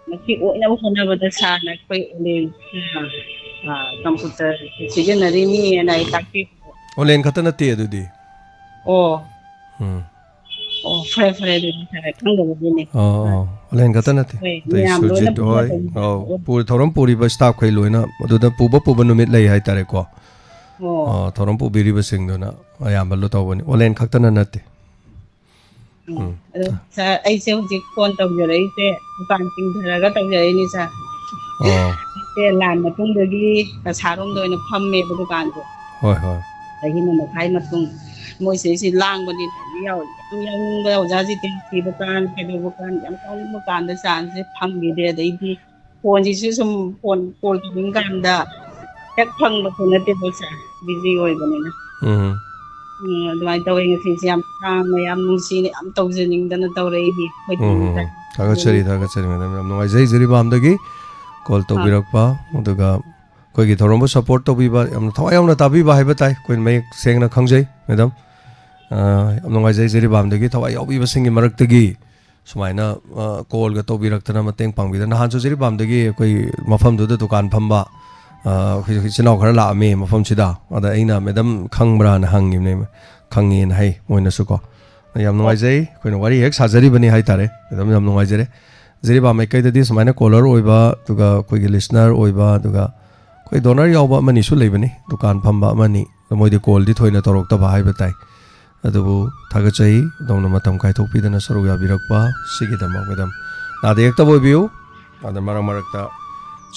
ꯃꯁꯤ ꯑꯣꯏꯅꯕ ꯍꯣꯠꯅꯕꯗ ꯁꯥꯔꯅ ꯑꯩꯈꯣꯏ ꯑꯣꯂꯦꯟ, ꯑ, ꯑ, ꯀꯝꯄ꯭ꯌꯨꯇꯔ ꯁꯤꯖꯤꯟꯅꯔꯤꯅꯤꯅ ꯑꯩ ꯇꯥꯛꯄꯤ꯫ ꯑꯣꯂꯦꯟ ꯈꯛꯇ ꯅꯠꯇꯦ ꯑꯗꯨꯗꯤ꯫ ꯑꯣ꯫ ꯎꯝ꯫ ꯑꯣ, ꯐꯔꯦ, ꯐꯔꯦ, ꯑꯗꯨꯗꯤ ꯁꯥꯔ ꯈꯪꯗꯕꯒꯤꯅꯦ꯫ ꯑꯣ, ꯑꯣ꯫ ꯑꯣꯂꯦꯟ ꯈꯛꯇ ꯅꯠꯇꯦ꯫ ꯍꯣꯏ, ꯑꯇꯩ ꯃꯌꯥꯝ ꯂꯣꯏꯅ ꯁꯨꯔꯖꯤꯠ ꯍꯣꯏ, ꯄꯨꯟꯅ ꯑꯧ, ꯇꯧꯕꯤꯔꯣ꯫ ꯄꯨ-, ꯊꯧꯔꯝ ꯄꯨꯔꯤꯕ staff ꯈꯩ ꯂꯣꯏꯅ ꯑꯗꯨꯗ ꯄꯨꯕ ꯄꯨꯕ ꯅꯨꯃꯤꯠ ꯂꯩ ꯍꯥꯏꯇꯥꯔꯦꯀꯣ꯫ ꯑꯣ꯫ ꯑ, ꯊꯧꯔꯝ ꯄꯨꯕꯤꯔꯤꯕꯁꯤꯡꯗꯨꯅ ꯑꯌꯥꯝꯕ ꯂꯣꯏ ꯇꯧꯕꯅꯤ꯫ ꯑꯣꯂꯦꯟ ꯈꯛꯇꯅ ꯅꯠꯇꯦ꯫ ꯎꯝ꯫ ꯎꯝ꯫ ꯑꯗꯣ ꯁꯥꯔ, ꯑꯩꯁꯦ ꯍꯧꯖꯤꯛ ꯐꯣꯟ ꯇꯧꯖꯔꯛꯏꯁꯦ ꯗꯨꯀꯥꯟ ꯊꯤꯡꯊꯔꯒ ꯇꯧꯖꯔꯛꯏꯅꯤ ꯁꯥꯔ꯫ ꯑꯣ꯫ ꯁꯦ ꯂꯥꯟ ꯃꯇꯨꯡꯗꯒꯤ ꯀꯁꯥꯔꯣꯝꯗ ꯑꯣꯏꯅ ꯐꯝꯃꯦꯕ ꯗꯨꯀꯥꯟꯁꯦ꯫ ꯍꯣꯏ, ꯍꯣꯏ꯫ ꯆꯍꯤ ꯑꯃ ꯃꯈꯥꯏ ꯃꯇꯨꯡ꯫ ꯃꯣꯏ ꯁꯤꯗꯩꯁꯤ ꯂꯥꯡꯕꯅꯤꯅ ꯌꯥꯎ-, ꯌꯥꯝ ꯌꯥꯎꯅꯤꯡꯕ ꯑꯣꯖꯥꯁꯤ ꯊꯤꯕ ꯀꯥꯟ, ꯀꯩꯗꯧꯕ ꯀꯥꯟ, ꯌꯥꯝ ꯌꯥꯎꯅꯤꯡꯕ ꯀꯥꯟꯗ ꯆꯥꯟꯁꯁꯦ ꯐꯪꯈꯤꯗꯦ꯫ ꯑꯗꯩꯗꯤ ꯐꯣꯟꯁꯤꯁꯨ ꯁꯨꯝ ꯐꯣꯟ ꯀꯣꯜ ꯇꯧꯅꯤꯡ ꯀꯥꯟꯗ ꯍꯦꯛ ꯐꯪꯕꯁꯨ ꯅꯠꯇꯦꯕ ꯁꯥꯔ, ꯕꯤꯖꯤ ꯑꯣꯏꯕꯅꯤꯅ꯫ ꯎꯝ꯫ ꯎꯝ, ꯑꯗꯨꯃꯥꯏꯅ ꯇꯧꯋꯦ꯫ ꯉꯁꯤꯁꯦ ꯌꯥꯝ ꯁꯥꯡꯅ, ꯌꯥꯝ ꯅꯨꯡꯁꯤꯅ, ꯌꯥꯝ ꯇꯧꯖꯅꯤꯡꯗꯅ ꯇꯧꯔꯛꯏꯅꯤ꯫ ꯑꯩꯈꯣꯏ ꯎꯝ, ꯎꯝ, ꯎꯝ꯫ ꯊꯥꯒꯠꯆꯔꯤ, ꯊꯥꯒꯠꯆꯔꯤ, ꯃꯦꯗꯥꯝ꯫ ꯌꯥꯝ ꯅꯨꯡꯉꯥꯏꯖꯩ ꯖꯤꯔꯤꯕꯥꯝꯗꯒꯤ ꯀꯣꯜ ꯑꯥ꯫ ꯇꯧꯕꯤꯔꯛꯄ, ꯑꯗꯨꯒ ꯑꯩꯈꯣꯏꯒꯤ ꯊꯧꯔꯝꯕꯨ ꯁꯄꯣꯔꯠ ꯇꯧꯕꯤꯕ, ꯌꯥꯝꯅ ꯊꯋꯥꯏ ꯌꯥꯎꯅ ꯇꯥꯕꯤꯕ ꯍꯥꯏꯕ ꯇꯥꯏ꯫ ꯑꯩꯈꯣꯏꯅ ꯃꯌꯦꯛ ꯁꯦꯡꯅ ꯈꯪꯖꯩ, ꯃꯦꯗꯥꯝ꯫ ꯑꯥ, ꯌꯥꯝ ꯅꯨꯡꯉꯥꯏꯖꯩ ꯖꯤꯔꯤꯕꯥꯝꯗꯒꯤ ꯊꯋꯥꯏ ꯌꯥꯎꯕꯤꯕꯁꯤꯡꯒꯤ ꯃꯔꯛꯇꯒꯤ ꯁꯨꯃꯥꯏꯅ, ꯑ, ꯀꯣꯜꯒ ꯇꯧꯕꯤꯔꯛꯇꯅ ꯃꯇꯦꯡ ꯄꯥꯡꯕꯤꯗꯅ꯫ ꯅꯍꯥꯟꯁꯨ ꯖꯤꯔꯤꯕꯥꯝꯗꯒꯤ ꯑꯩꯈꯣꯏ ꯃꯐꯝꯗꯨꯗ ꯗꯨꯀꯥꯟ ꯐꯝꯕ, ꯑ, ꯑꯩꯈꯣꯏ ꯏꯆꯤꯟ ꯏꯅꯥꯎ ꯈꯔ ꯂꯥꯛꯑꯝꯃꯤ ꯃꯐꯝꯁꯤꯗ꯫ ꯑꯗ ꯑꯩꯅ, "ꯃꯦꯗꯥꯝ ꯈꯪꯕ꯭ꯔꯥꯅ?" ꯍꯪꯉꯤꯕꯅꯦ꯫ "ꯈꯪꯉꯦꯅ" ꯍꯥꯏ ꯃꯣꯏꯅꯁꯨ ꯀꯣ꯫ ꯌꯥꯝ ꯅꯨꯡꯉꯥꯏꯖꯩ꯫ ꯑꯩꯈꯣꯏꯅ ꯋꯥꯔꯤ ꯍꯦꯛ ꯁꯥꯖꯔꯤꯕꯅꯤ ꯍꯥꯏꯇꯥꯔꯦ꯫ ꯃꯦꯗꯥꯝ, ꯌꯥꯝ ꯅꯨꯡꯉꯥꯏꯖꯔꯦ꯫ ꯖꯤꯔꯤꯕꯥꯝ ꯃꯥꯏꯀꯩꯗꯗꯤ ꯁꯨꯃꯥꯏꯅ ꯀꯣꯂꯔ ꯑꯣꯏꯕ, ꯑꯗꯨꯒ ꯑꯩꯈꯣꯏꯒꯤ ꯂꯤꯁꯅꯔ ꯑꯣꯏꯕ, ꯑꯗꯨꯒ ꯑꯩꯈꯣꯏ ꯗꯣꯅꯔ ꯌꯥꯎꯕ ꯑꯃꯅꯤꯁꯨ ꯂꯩꯕꯅꯤ, ꯗꯨꯀꯥꯟ ꯐꯝꯕ ꯑꯃꯅꯤ꯫ ꯑꯗꯣ ꯃꯣꯏꯗꯤ ꯀꯣꯜꯗꯤ ꯊꯣꯏꯅ ꯇꯧꯔꯛꯇꯕ ꯍꯥꯏꯕ ꯇꯥꯏ꯫ ꯑꯗꯨꯕꯨ ꯊꯥꯒꯠꯆꯩ, ꯑꯗꯣꯝꯅ ꯃꯇꯝ ꯀꯥꯏꯊꯣꯛꯄꯤꯗꯅ ꯁꯔꯨꯛ ꯌꯥꯕꯤꯔꯛꯄ ꯁꯤꯒꯤꯗꯃꯛ꯫ ꯃꯦꯗꯥꯝ, ꯅꯥꯗ ꯌꯦꯛꯇꯕ ꯑꯣꯏꯕꯤꯌꯨ꯫ ꯑꯗ ꯃꯔꯛ ꯃꯔꯛꯇ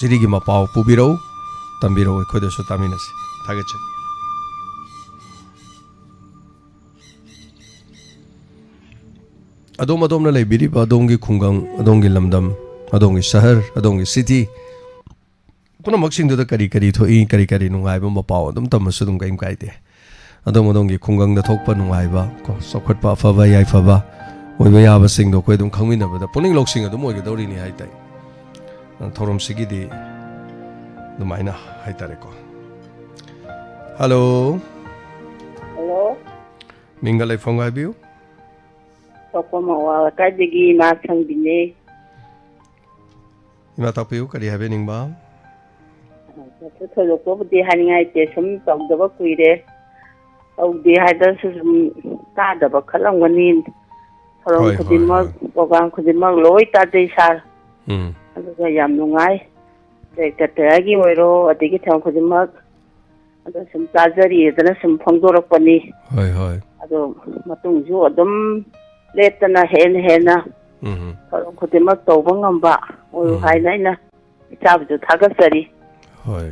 ꯖꯤꯔꯤꯒꯤ ꯃꯄꯥꯎ ꯄꯨꯕꯤꯔꯛꯎ, ꯇꯝꯕꯤꯔꯛꯎ, ꯑꯩꯈꯣꯏꯗꯁꯨ ꯇꯥꯃꯤꯟꯅꯁꯤ꯫ ꯊꯥꯒꯠꯆꯔꯤ꯫ ꯑꯗꯣꯝ ꯑꯗꯣꯝꯅ ꯂꯩꯕꯤꯔꯤꯕ ꯑꯗꯣꯝꯒꯤ ꯈꯨꯡꯒꯪ, ꯑꯗꯣꯝꯒꯤ ꯂꯝꯗꯝ, ꯑꯗꯣꯝꯒꯤ ꯁꯍꯔ, ꯑꯗꯣꯝꯒꯤ ꯁꯤꯇꯤ, ꯄꯨꯝꯅꯃꯛꯁꯤꯡꯗꯨꯗ ꯀꯔꯤ ꯀꯔꯤ ꯊꯣꯛꯏ, ꯀꯔꯤ ꯀꯔꯤ ꯅꯨꯡꯉꯥꯏꯕ ꯃꯄꯥꯎ ꯑꯗꯨꯝ ꯇꯝꯕꯁꯨ ꯑꯗꯨꯝ ꯀꯔꯤꯝ ꯀꯥꯏꯗꯦ꯫ ꯑꯗꯣꯝ ꯑꯗꯣꯝꯒꯤ ꯈꯨꯡꯒꯪꯗ ꯊꯣꯛꯄ ꯅꯨꯡꯉꯥꯏꯕ, ꯀꯣ, ꯆꯥꯎꯈꯠꯄ, ꯑꯐꯕ, ꯌꯥꯏꯐꯕ ꯑꯣꯏꯕ ꯌꯥꯕꯁꯤꯡꯗꯣ ꯑꯩꯈꯣꯏ ꯑꯗꯨꯝ ꯈꯪꯃꯤꯟꯅꯕꯗ ꯄꯨꯛꯅꯤꯡ ꯂꯧꯁꯤꯡ ꯑꯗꯨꯝ ꯑꯣꯏꯒꯗꯧꯔꯤꯅꯤ ꯍꯥꯏ ꯇꯥꯏ꯫ ꯊꯧꯔꯝꯁꯤꯒꯤꯗꯤ ꯑꯗꯨꯃꯥꯏꯅ ꯍꯥꯏ ꯇꯥꯔꯦꯀꯣ꯫ ꯍꯜꯂꯣ꯫ ꯍꯜꯂꯣ꯫ ꯃꯤꯡꯒ ꯂꯩꯐꯝꯒ ꯍꯥꯏꯕꯤꯌꯨ꯫ ꯊꯣꯛꯄ ꯃꯋꯥ ꯂꯩꯀꯥꯏꯗꯒꯤ ꯏꯃꯥ ꯁꯪꯕꯤꯅꯦ꯫ ꯏꯃꯥ, ꯇꯥꯛꯄꯤꯌꯨ, ꯀꯔꯤ ꯍꯥꯏꯕꯤꯅꯤꯡꯕ? ꯀꯩꯁꯨ ꯊꯣꯏꯗꯣꯛꯄꯕꯨꯗꯤ ꯍꯥꯏꯅꯤꯡꯉꯥꯏ ꯂꯩꯇꯦ, ꯁꯨꯝ ꯇꯧꯗꯕ ꯀꯨꯏꯔꯦ, ꯇꯧꯗꯦ ꯍꯥꯏꯗꯅꯁꯨ ꯁꯨꯝ ꯇꯥꯗꯕ ꯈꯜꯂꯝꯒꯅꯤ꯫ ꯊꯧꯔꯝ ꯍꯣꯏ, ꯍꯣꯏ, ꯈꯨꯗꯤꯡꯃꯛ, ꯍꯣꯏ꯫ ꯄ꯭ꯔꯣꯒ꯭ꯔꯥꯝ ꯈꯨꯗꯤꯡꯃꯛ ꯂꯣꯏ ꯇꯥꯖꯩ ꯁꯥꯔ꯫ ꯎꯝ꯫ ꯑꯗꯨꯒ ꯌꯥꯝ ꯅꯨꯡꯉꯥꯏ, ꯁꯦꯀ꯭ꯔꯦꯇꯔꯤꯒꯤ ꯑꯣꯏꯔꯣ, ꯑꯗꯒꯤ ꯊꯧꯔꯝ ꯈꯨꯗꯤꯡꯃꯛ꯫ ꯑꯗꯣ ꯁꯨꯝ ꯇꯥꯖꯔꯤꯗꯅ ꯁꯨꯝ ꯐꯣꯡꯗꯣꯔꯛꯄꯅꯤ꯫ ꯍꯣꯏ, ꯍꯣꯏ꯫ ꯑꯗꯣ ꯃꯇꯨꯡꯁꯨ ꯑꯗꯨꯝ ꯂꯦꯞꯇꯅ ꯍꯦꯟꯅ ꯍꯦꯟꯅ ꯎꯝ꯫ ꯊꯧꯔꯝ ꯈꯨꯗꯤꯡꯃꯛ ꯇꯧꯕ ꯉꯝꯕ ꯑꯣꯏꯌꯨ ꯎꯝ꯫ ꯍꯥꯏꯅ ꯑꯩꯅ ꯏꯆꯥꯕꯨꯁꯨ ꯊꯥꯒꯠꯆꯔꯤ꯫ ꯍꯣꯏ,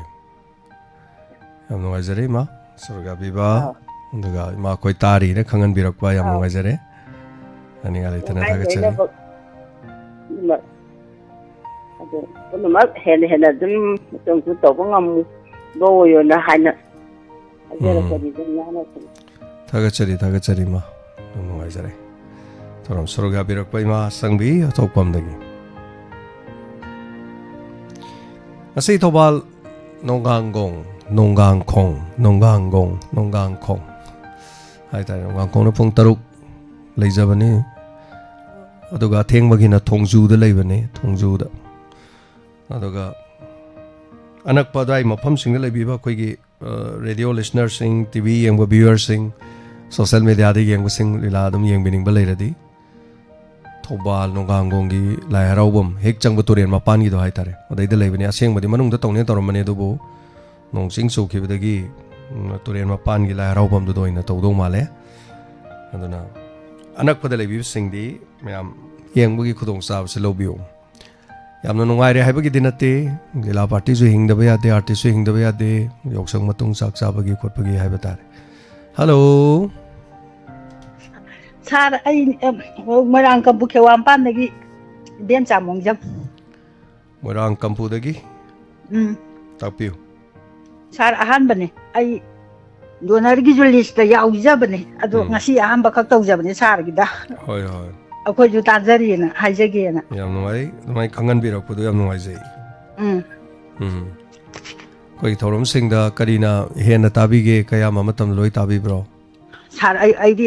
ꯌꯥꯝ ꯅꯨꯡꯉꯥꯏꯖꯔꯦ ꯏꯃꯥ, ꯁꯣꯔꯣꯛ ꯌꯥꯕꯤꯕ꯫ ꯑꯥ꯫ ꯑꯗꯨꯒ ꯏꯃꯥ ꯑꯩꯈꯣꯏ ꯇꯥꯔꯤꯅ ꯈꯪꯍꯟꯕꯤꯔꯛꯄ ꯌꯥꯝ ꯑꯥ꯫ ꯅꯨꯡꯉꯥꯏꯖꯔꯦ꯫ ꯌꯥꯅꯤꯡꯉꯥꯏ ꯂꯩꯇꯅ ꯅꯨꯡꯉꯥꯏ ꯊꯥꯒꯠꯆꯔꯤ꯫ ꯂꯣꯏꯅꯃꯛ꯫ ꯑꯗꯨ ꯄꯨꯝꯅꯃꯛ ꯍꯦꯟꯅ ꯍꯦꯟꯅ ꯑꯗꯨꯝ ꯃꯇꯨꯡꯁꯨ ꯇꯧꯕ ꯉꯝꯕ ꯑꯣꯏꯌꯣꯅ ꯍꯥꯏꯅ ꯎꯝ꯫ ꯍꯥꯏꯖꯔꯛꯄꯅꯤꯗ ꯏꯃꯥꯅ ꯁꯨꯝ꯫ ꯊꯥꯒꯠꯆꯔꯤ, ꯊꯥꯒꯠꯆꯔꯤ ꯏꯃꯥ꯫ ꯌꯥꯝ ꯅꯨꯡꯉꯥꯏꯖꯔꯦ꯫ ꯊꯧꯔꯝ ꯁꯔꯨꯛ ꯌꯥꯕꯤꯔꯛꯄ ꯏꯃꯥ ꯁꯪꯕꯤ ꯑꯊꯣꯛꯄꯝꯗꯒꯤ꯫ ꯉꯁꯤ ꯊꯧꯕꯥꯜ ꯅꯣꯡꯒꯥꯡꯒꯣꯡ, ꯅꯣꯡꯒꯥꯡꯈꯣꯡ, ꯅꯣꯡꯒꯥꯡꯒꯣꯡ, ꯅꯣꯡꯒꯥꯡꯈꯣꯡ ꯍꯥꯏꯇꯥꯔꯦ꯫ ꯅꯣꯡꯒꯥꯡꯈꯣꯡꯅ ꯄꯨꯡ ꯇꯔꯨꯛ ꯂꯩꯖꯕꯅꯤ꯫ ꯑꯗꯨꯒ ꯑꯊꯦꯡꯕꯒꯤꯅ ꯊꯣꯡꯖꯨꯗ ꯂꯩꯕꯅꯤ, ꯊꯣꯡꯖꯨꯗ꯫ ꯑꯗꯨꯒ ꯑꯅꯛꯄ ꯑꯗꯨꯋꯥꯏ ꯃꯐꯝꯁꯤꯡꯗ ꯂꯩꯕꯤꯕ ꯑꯩꯈꯣꯏꯒꯤ, ꯑ, ꯔꯦꯗꯤꯑꯣ ꯂꯤꯁꯅꯔꯁꯤꯡ, ꯇꯤ ꯚꯤ ꯌꯦꯡꯕ ꯚ꯭ꯌꯨꯋꯔꯁꯤꯡ, ꯁꯣꯁꯦꯜ ꯃꯦꯗꯤꯌꯥꯗ ꯌꯦꯡꯕꯁꯤꯡ, ꯂꯤꯂꯥ ꯑꯗꯨꯝ ꯌꯦꯡꯕꯤꯅꯤꯡꯕ ꯂꯩꯔꯗꯤ, ꯊꯧꯕꯥꯜ ꯅꯣꯡꯒꯥꯡꯒꯣꯡꯒꯤ ꯂꯥꯏ ꯍꯔꯥꯎꯐꯝ ꯍꯦꯛ ꯆꯪꯕ ꯇꯨꯔꯦꯜ ꯃꯄꯥꯟꯒꯤꯗꯣ ꯍꯥꯏꯇꯥꯔꯦ, ꯑꯗꯩꯗ ꯂꯩꯕꯅꯦ꯫ ꯑꯁꯦꯡꯕꯗꯤ ꯃꯅꯨꯡꯗ ꯇꯧꯅꯦ ꯇꯧꯔꯝꯕꯅꯦ, ꯑꯗꯨꯕꯨ ꯅꯣꯡ ꯆꯤꯡ ꯆꯨꯈꯤꯕꯗꯒꯤ, ꯎꯝ, ꯇꯨꯔꯦꯜ ꯃꯄꯥꯟꯒꯤ ꯂꯥꯏ ꯍꯔꯥꯎꯐꯝꯗꯨꯗ ꯑꯣꯏꯅ ꯇꯧꯗꯧ ꯃꯥꯜꯂꯦ꯫ ꯑꯗꯨꯅ ꯑꯅꯛꯄꯗ ꯂꯩꯕꯤꯕꯁꯤꯡꯗꯤ ꯃꯌꯥꯝ ꯌꯦꯡꯕꯒꯤ ꯈꯨꯗꯣꯡꯆꯥꯕꯁꯤ ꯂꯧꯕꯤꯌꯨ꯫ ꯌꯥꯝꯅ ꯅꯨꯡꯉꯥꯏꯔꯦ ꯍꯥꯏꯕꯒꯤꯗꯤ ꯅꯠꯇꯦ, ꯂꯤꯂꯥ ꯄꯥꯔꯇꯤꯁꯨ ꯍꯤꯡꯗꯕ ꯌꯥꯗꯦ, ꯑꯥꯔꯇꯤꯁꯁꯨ ꯍꯤꯡꯗꯕ ꯌꯥꯗꯦ, ꯌꯥꯎꯁꯪ ꯃꯇꯨꯡ ꯆꯥꯛ ꯆꯥꯕꯒꯤ ꯈꯣꯠꯄꯒꯤ ꯍꯥꯏꯕ ꯇꯥꯔꯦ꯫ ꯍꯜꯂꯣ꯫ ꯁꯥꯔ, ꯑꯩ, ꯑ, ꯃꯣꯏꯔꯥꯡ ꯀꯝꯄꯨ ꯈꯦꯋꯥ ꯃꯄꯥꯟꯗꯒꯤ ꯏꯕꯦꯝꯆꯥ ꯃꯣꯡꯖꯝ꯫ ꯃꯣꯏꯔꯥꯡ ꯀꯝꯄꯨꯗꯒꯤ? ꯎꯝ꯫ ꯇꯥꯛꯄꯤꯌꯨ꯫ ꯁꯥꯔ, ꯑꯍꯥꯟꯕꯅꯦ꯫ ꯑꯩ ꯗꯣꯅꯔꯒꯤꯁꯨ ꯂꯤꯁꯇ ꯌꯥꯎꯖꯕꯅꯦ, ꯑꯗꯣ ꯎꯝ꯫ ꯉꯁꯤ ꯑꯍꯥꯟꯕ ꯈꯛ ꯇꯧꯖꯕꯅꯦ ꯁꯥꯔꯒꯤꯗ꯫ ꯍꯣꯏ, ꯍꯣꯏ꯫ ꯑꯩꯈꯣꯏꯁꯨ ꯇꯥꯖꯔꯤꯅ ꯍꯥꯏꯖꯒꯦꯅ꯫ ꯌꯥꯝ ꯅꯨꯡꯉꯥꯏ, ꯑꯗꯨꯃꯥꯏꯅ ꯈꯪꯍꯟꯕꯤꯔꯛꯄꯗꯣ ꯌꯥꯝ ꯅꯨꯡꯉꯥꯏꯖꯩ꯫ ꯎꯝ꯫ ꯎꯝ꯫ ꯑꯩꯈꯣꯏꯒꯤ ꯊꯧꯔꯝꯁꯤꯡꯗ ꯀꯔꯤꯅ ꯍꯦꯟꯅ ꯇꯥꯕꯤꯒꯦ? ꯑꯌꯥꯝꯕ ꯃꯇꯝꯗ ꯂꯣꯏ ꯇꯥꯕꯤꯕ꯭ꯔꯣ? ꯁꯥꯔ, ꯑꯩ, ꯑꯩꯗꯤ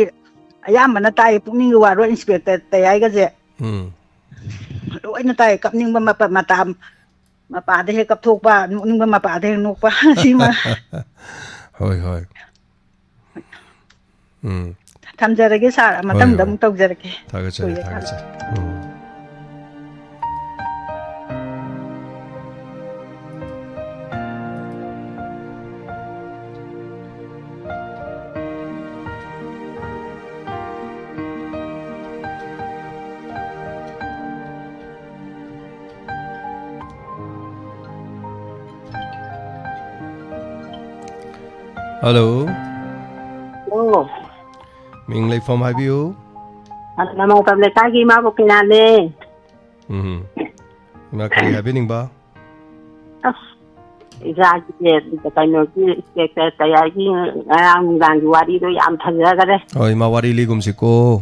ꯑꯌꯥꯝꯕꯅ ꯇꯥꯏ, ꯄꯨꯛꯅꯤꯡꯒꯤ ꯋꯥꯔꯣꯜ ꯏꯟꯁꯄꯦꯛꯇꯔ ꯇꯌꯥꯏꯒꯁꯦ꯫ ꯎꯝ꯫ ꯂꯣꯏꯅ ꯇꯥꯏ, ꯀꯞꯅꯤꯡꯕ ꯃꯄꯥ-, ꯃꯇꯥ-, ꯃꯄꯥꯗ ꯍꯦꯛ ꯀꯞꯊꯣꯛꯄ, ꯅꯣꯛꯅꯤꯡꯕ ꯃꯄꯥꯗ ꯍꯦꯛ ꯅꯣꯛꯄ, ꯁꯤꯃ꯫ ꯍꯣꯏ, ꯍꯣꯏ꯫ ꯎꯝ꯫ ꯊꯝꯖꯔꯒꯦ ꯁꯥꯔ, ꯍꯣꯏ, ꯃꯊꯪꯗ ꯍꯣꯏ꯫ ꯑꯃꯨꯛ ꯇꯧꯖꯔꯛꯀꯦ꯫ ꯊꯥꯒꯠꯆꯔꯤ, ꯀꯨꯏꯔꯦ ꯁꯥꯔ꯫ ꯊꯥꯒꯠꯆꯔꯤ꯫ ꯎꯝ꯫ ꯍꯜꯂꯣ꯫ ꯑꯣ꯫ ꯃꯤꯡ ꯂꯩꯐꯝ ꯍꯥꯏꯕꯤꯌꯨ꯫ ꯅꯃꯥꯇꯣꯟ ꯂꯩꯀꯥꯏꯒꯤ ꯏꯃꯥ ꯒꯣꯄꯤꯅꯥꯊꯅꯦ꯫ ꯎꯝ꯫ ꯏꯃꯥ, ꯀꯔꯤ ꯍꯥꯏꯕꯤꯅꯤꯡꯕ? ꯑꯁ, ꯏꯆꯥꯒꯤ ꯀꯩꯅꯣꯒꯤ ꯁ꯭ꯇꯦꯇꯁ ꯀꯌꯥꯒꯤ ꯉꯔꯥꯡ ꯅꯨꯡꯗꯥꯡꯒꯤ ꯋꯥꯔꯤꯗꯣ ꯌꯥꯝ ꯐꯖꯈꯔꯦ꯫ ꯍꯣꯏ, ꯏꯃꯥ, ꯋꯥꯔꯤ ꯂꯤꯒꯨꯝꯁꯤꯀꯣ꯫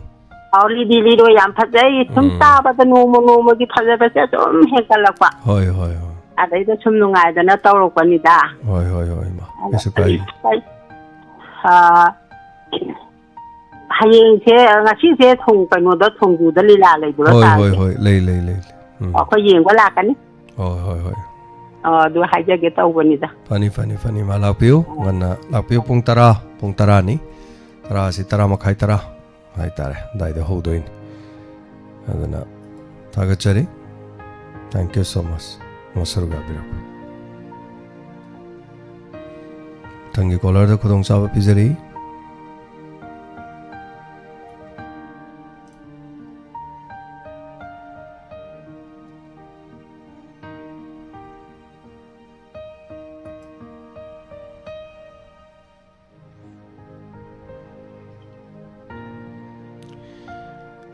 ꯋꯥꯔꯤꯗꯤ ꯂꯤꯔꯣꯏ, ꯌꯥꯝ ꯐꯖꯩ꯫ ꯁꯨꯝ ꯎꯝ꯫ ꯇꯥꯕꯗ ꯅꯣꯡꯃ ꯅꯣꯡꯃꯒꯤ ꯐꯖꯕꯁꯦ ꯑꯗꯨꯝ ꯍꯦꯟꯒꯠꯂꯛꯄ꯫ ꯍꯣꯏ, ꯍꯣꯏ, ꯍꯣꯏ꯫ ꯑꯗꯩꯗ ꯁꯨꯝ ꯅꯨꯡꯉꯥꯏꯗꯅ ꯇꯧꯔꯛꯄꯅꯤꯗ꯫ ꯍꯣꯏ, ꯍꯣꯏ, ꯍꯣꯏ, ꯏꯃꯥ꯫ ꯑꯗ ꯀꯩꯁꯨ ꯀꯥꯏꯗꯦ꯫ ꯑꯩ, ꯑ, ꯍꯌꯦꯡꯁꯦ, ꯉꯁꯤꯁꯦ ꯊꯣꯡ-, ꯀꯩꯅꯣꯗ, ꯊꯣꯡꯖꯨꯗ ꯂꯤꯂꯥ ꯂꯩꯕ꯭ꯔꯣ, ꯍꯣꯏ, ꯍꯣꯏ, ꯁꯥꯔꯒꯤ? ꯍꯣꯏ, ꯂꯩ, ꯂꯩ, ꯂꯩ, ꯂꯩ꯫ ꯎꯝ꯫ ꯑꯩꯈꯣꯏ ꯌꯦꯡꯕ ꯂꯥꯛꯀꯅꯤ꯫ ꯍꯣꯏ, ꯍꯣꯏ, ꯍꯣꯏ꯫ ꯑꯣ, ꯑꯗꯨ ꯍꯥꯏꯖꯒꯦ ꯇꯧꯕꯅꯤꯗ꯫ ꯐꯅꯤ, ꯐꯅꯤ, ꯐꯅꯤ, ꯏꯃꯥ, ꯂꯥꯛꯄꯤꯌꯨ꯫ ꯉꯟꯅ ꯂꯥꯛꯄꯤꯌꯨ꯫ ꯄꯨꯡ ꯇꯔꯥ, ꯄꯨꯡ ꯇꯔꯥꯅꯤ꯫ ꯇꯔꯥꯁꯤ, ꯇꯔꯥ ꯃꯈꯥꯏ, ꯇꯔꯥ ꯍꯥꯏꯇꯥꯔꯦ, ꯑꯗꯨꯋꯥꯏꯗ ꯍꯧꯗꯣꯏꯅꯤ꯫ ꯑꯗꯨꯅ ꯊꯥꯒꯠꯆꯔꯤ꯫ Thank you so much꯫ ꯃꯁꯔꯨꯛ ꯌꯥꯕꯤꯔꯛꯄ꯫ ꯃꯊꯪꯒꯤ ꯀꯣꯂꯔꯗ ꯈꯨꯗꯣꯡꯆꯥꯕ ꯄꯤꯖꯔꯤ꯫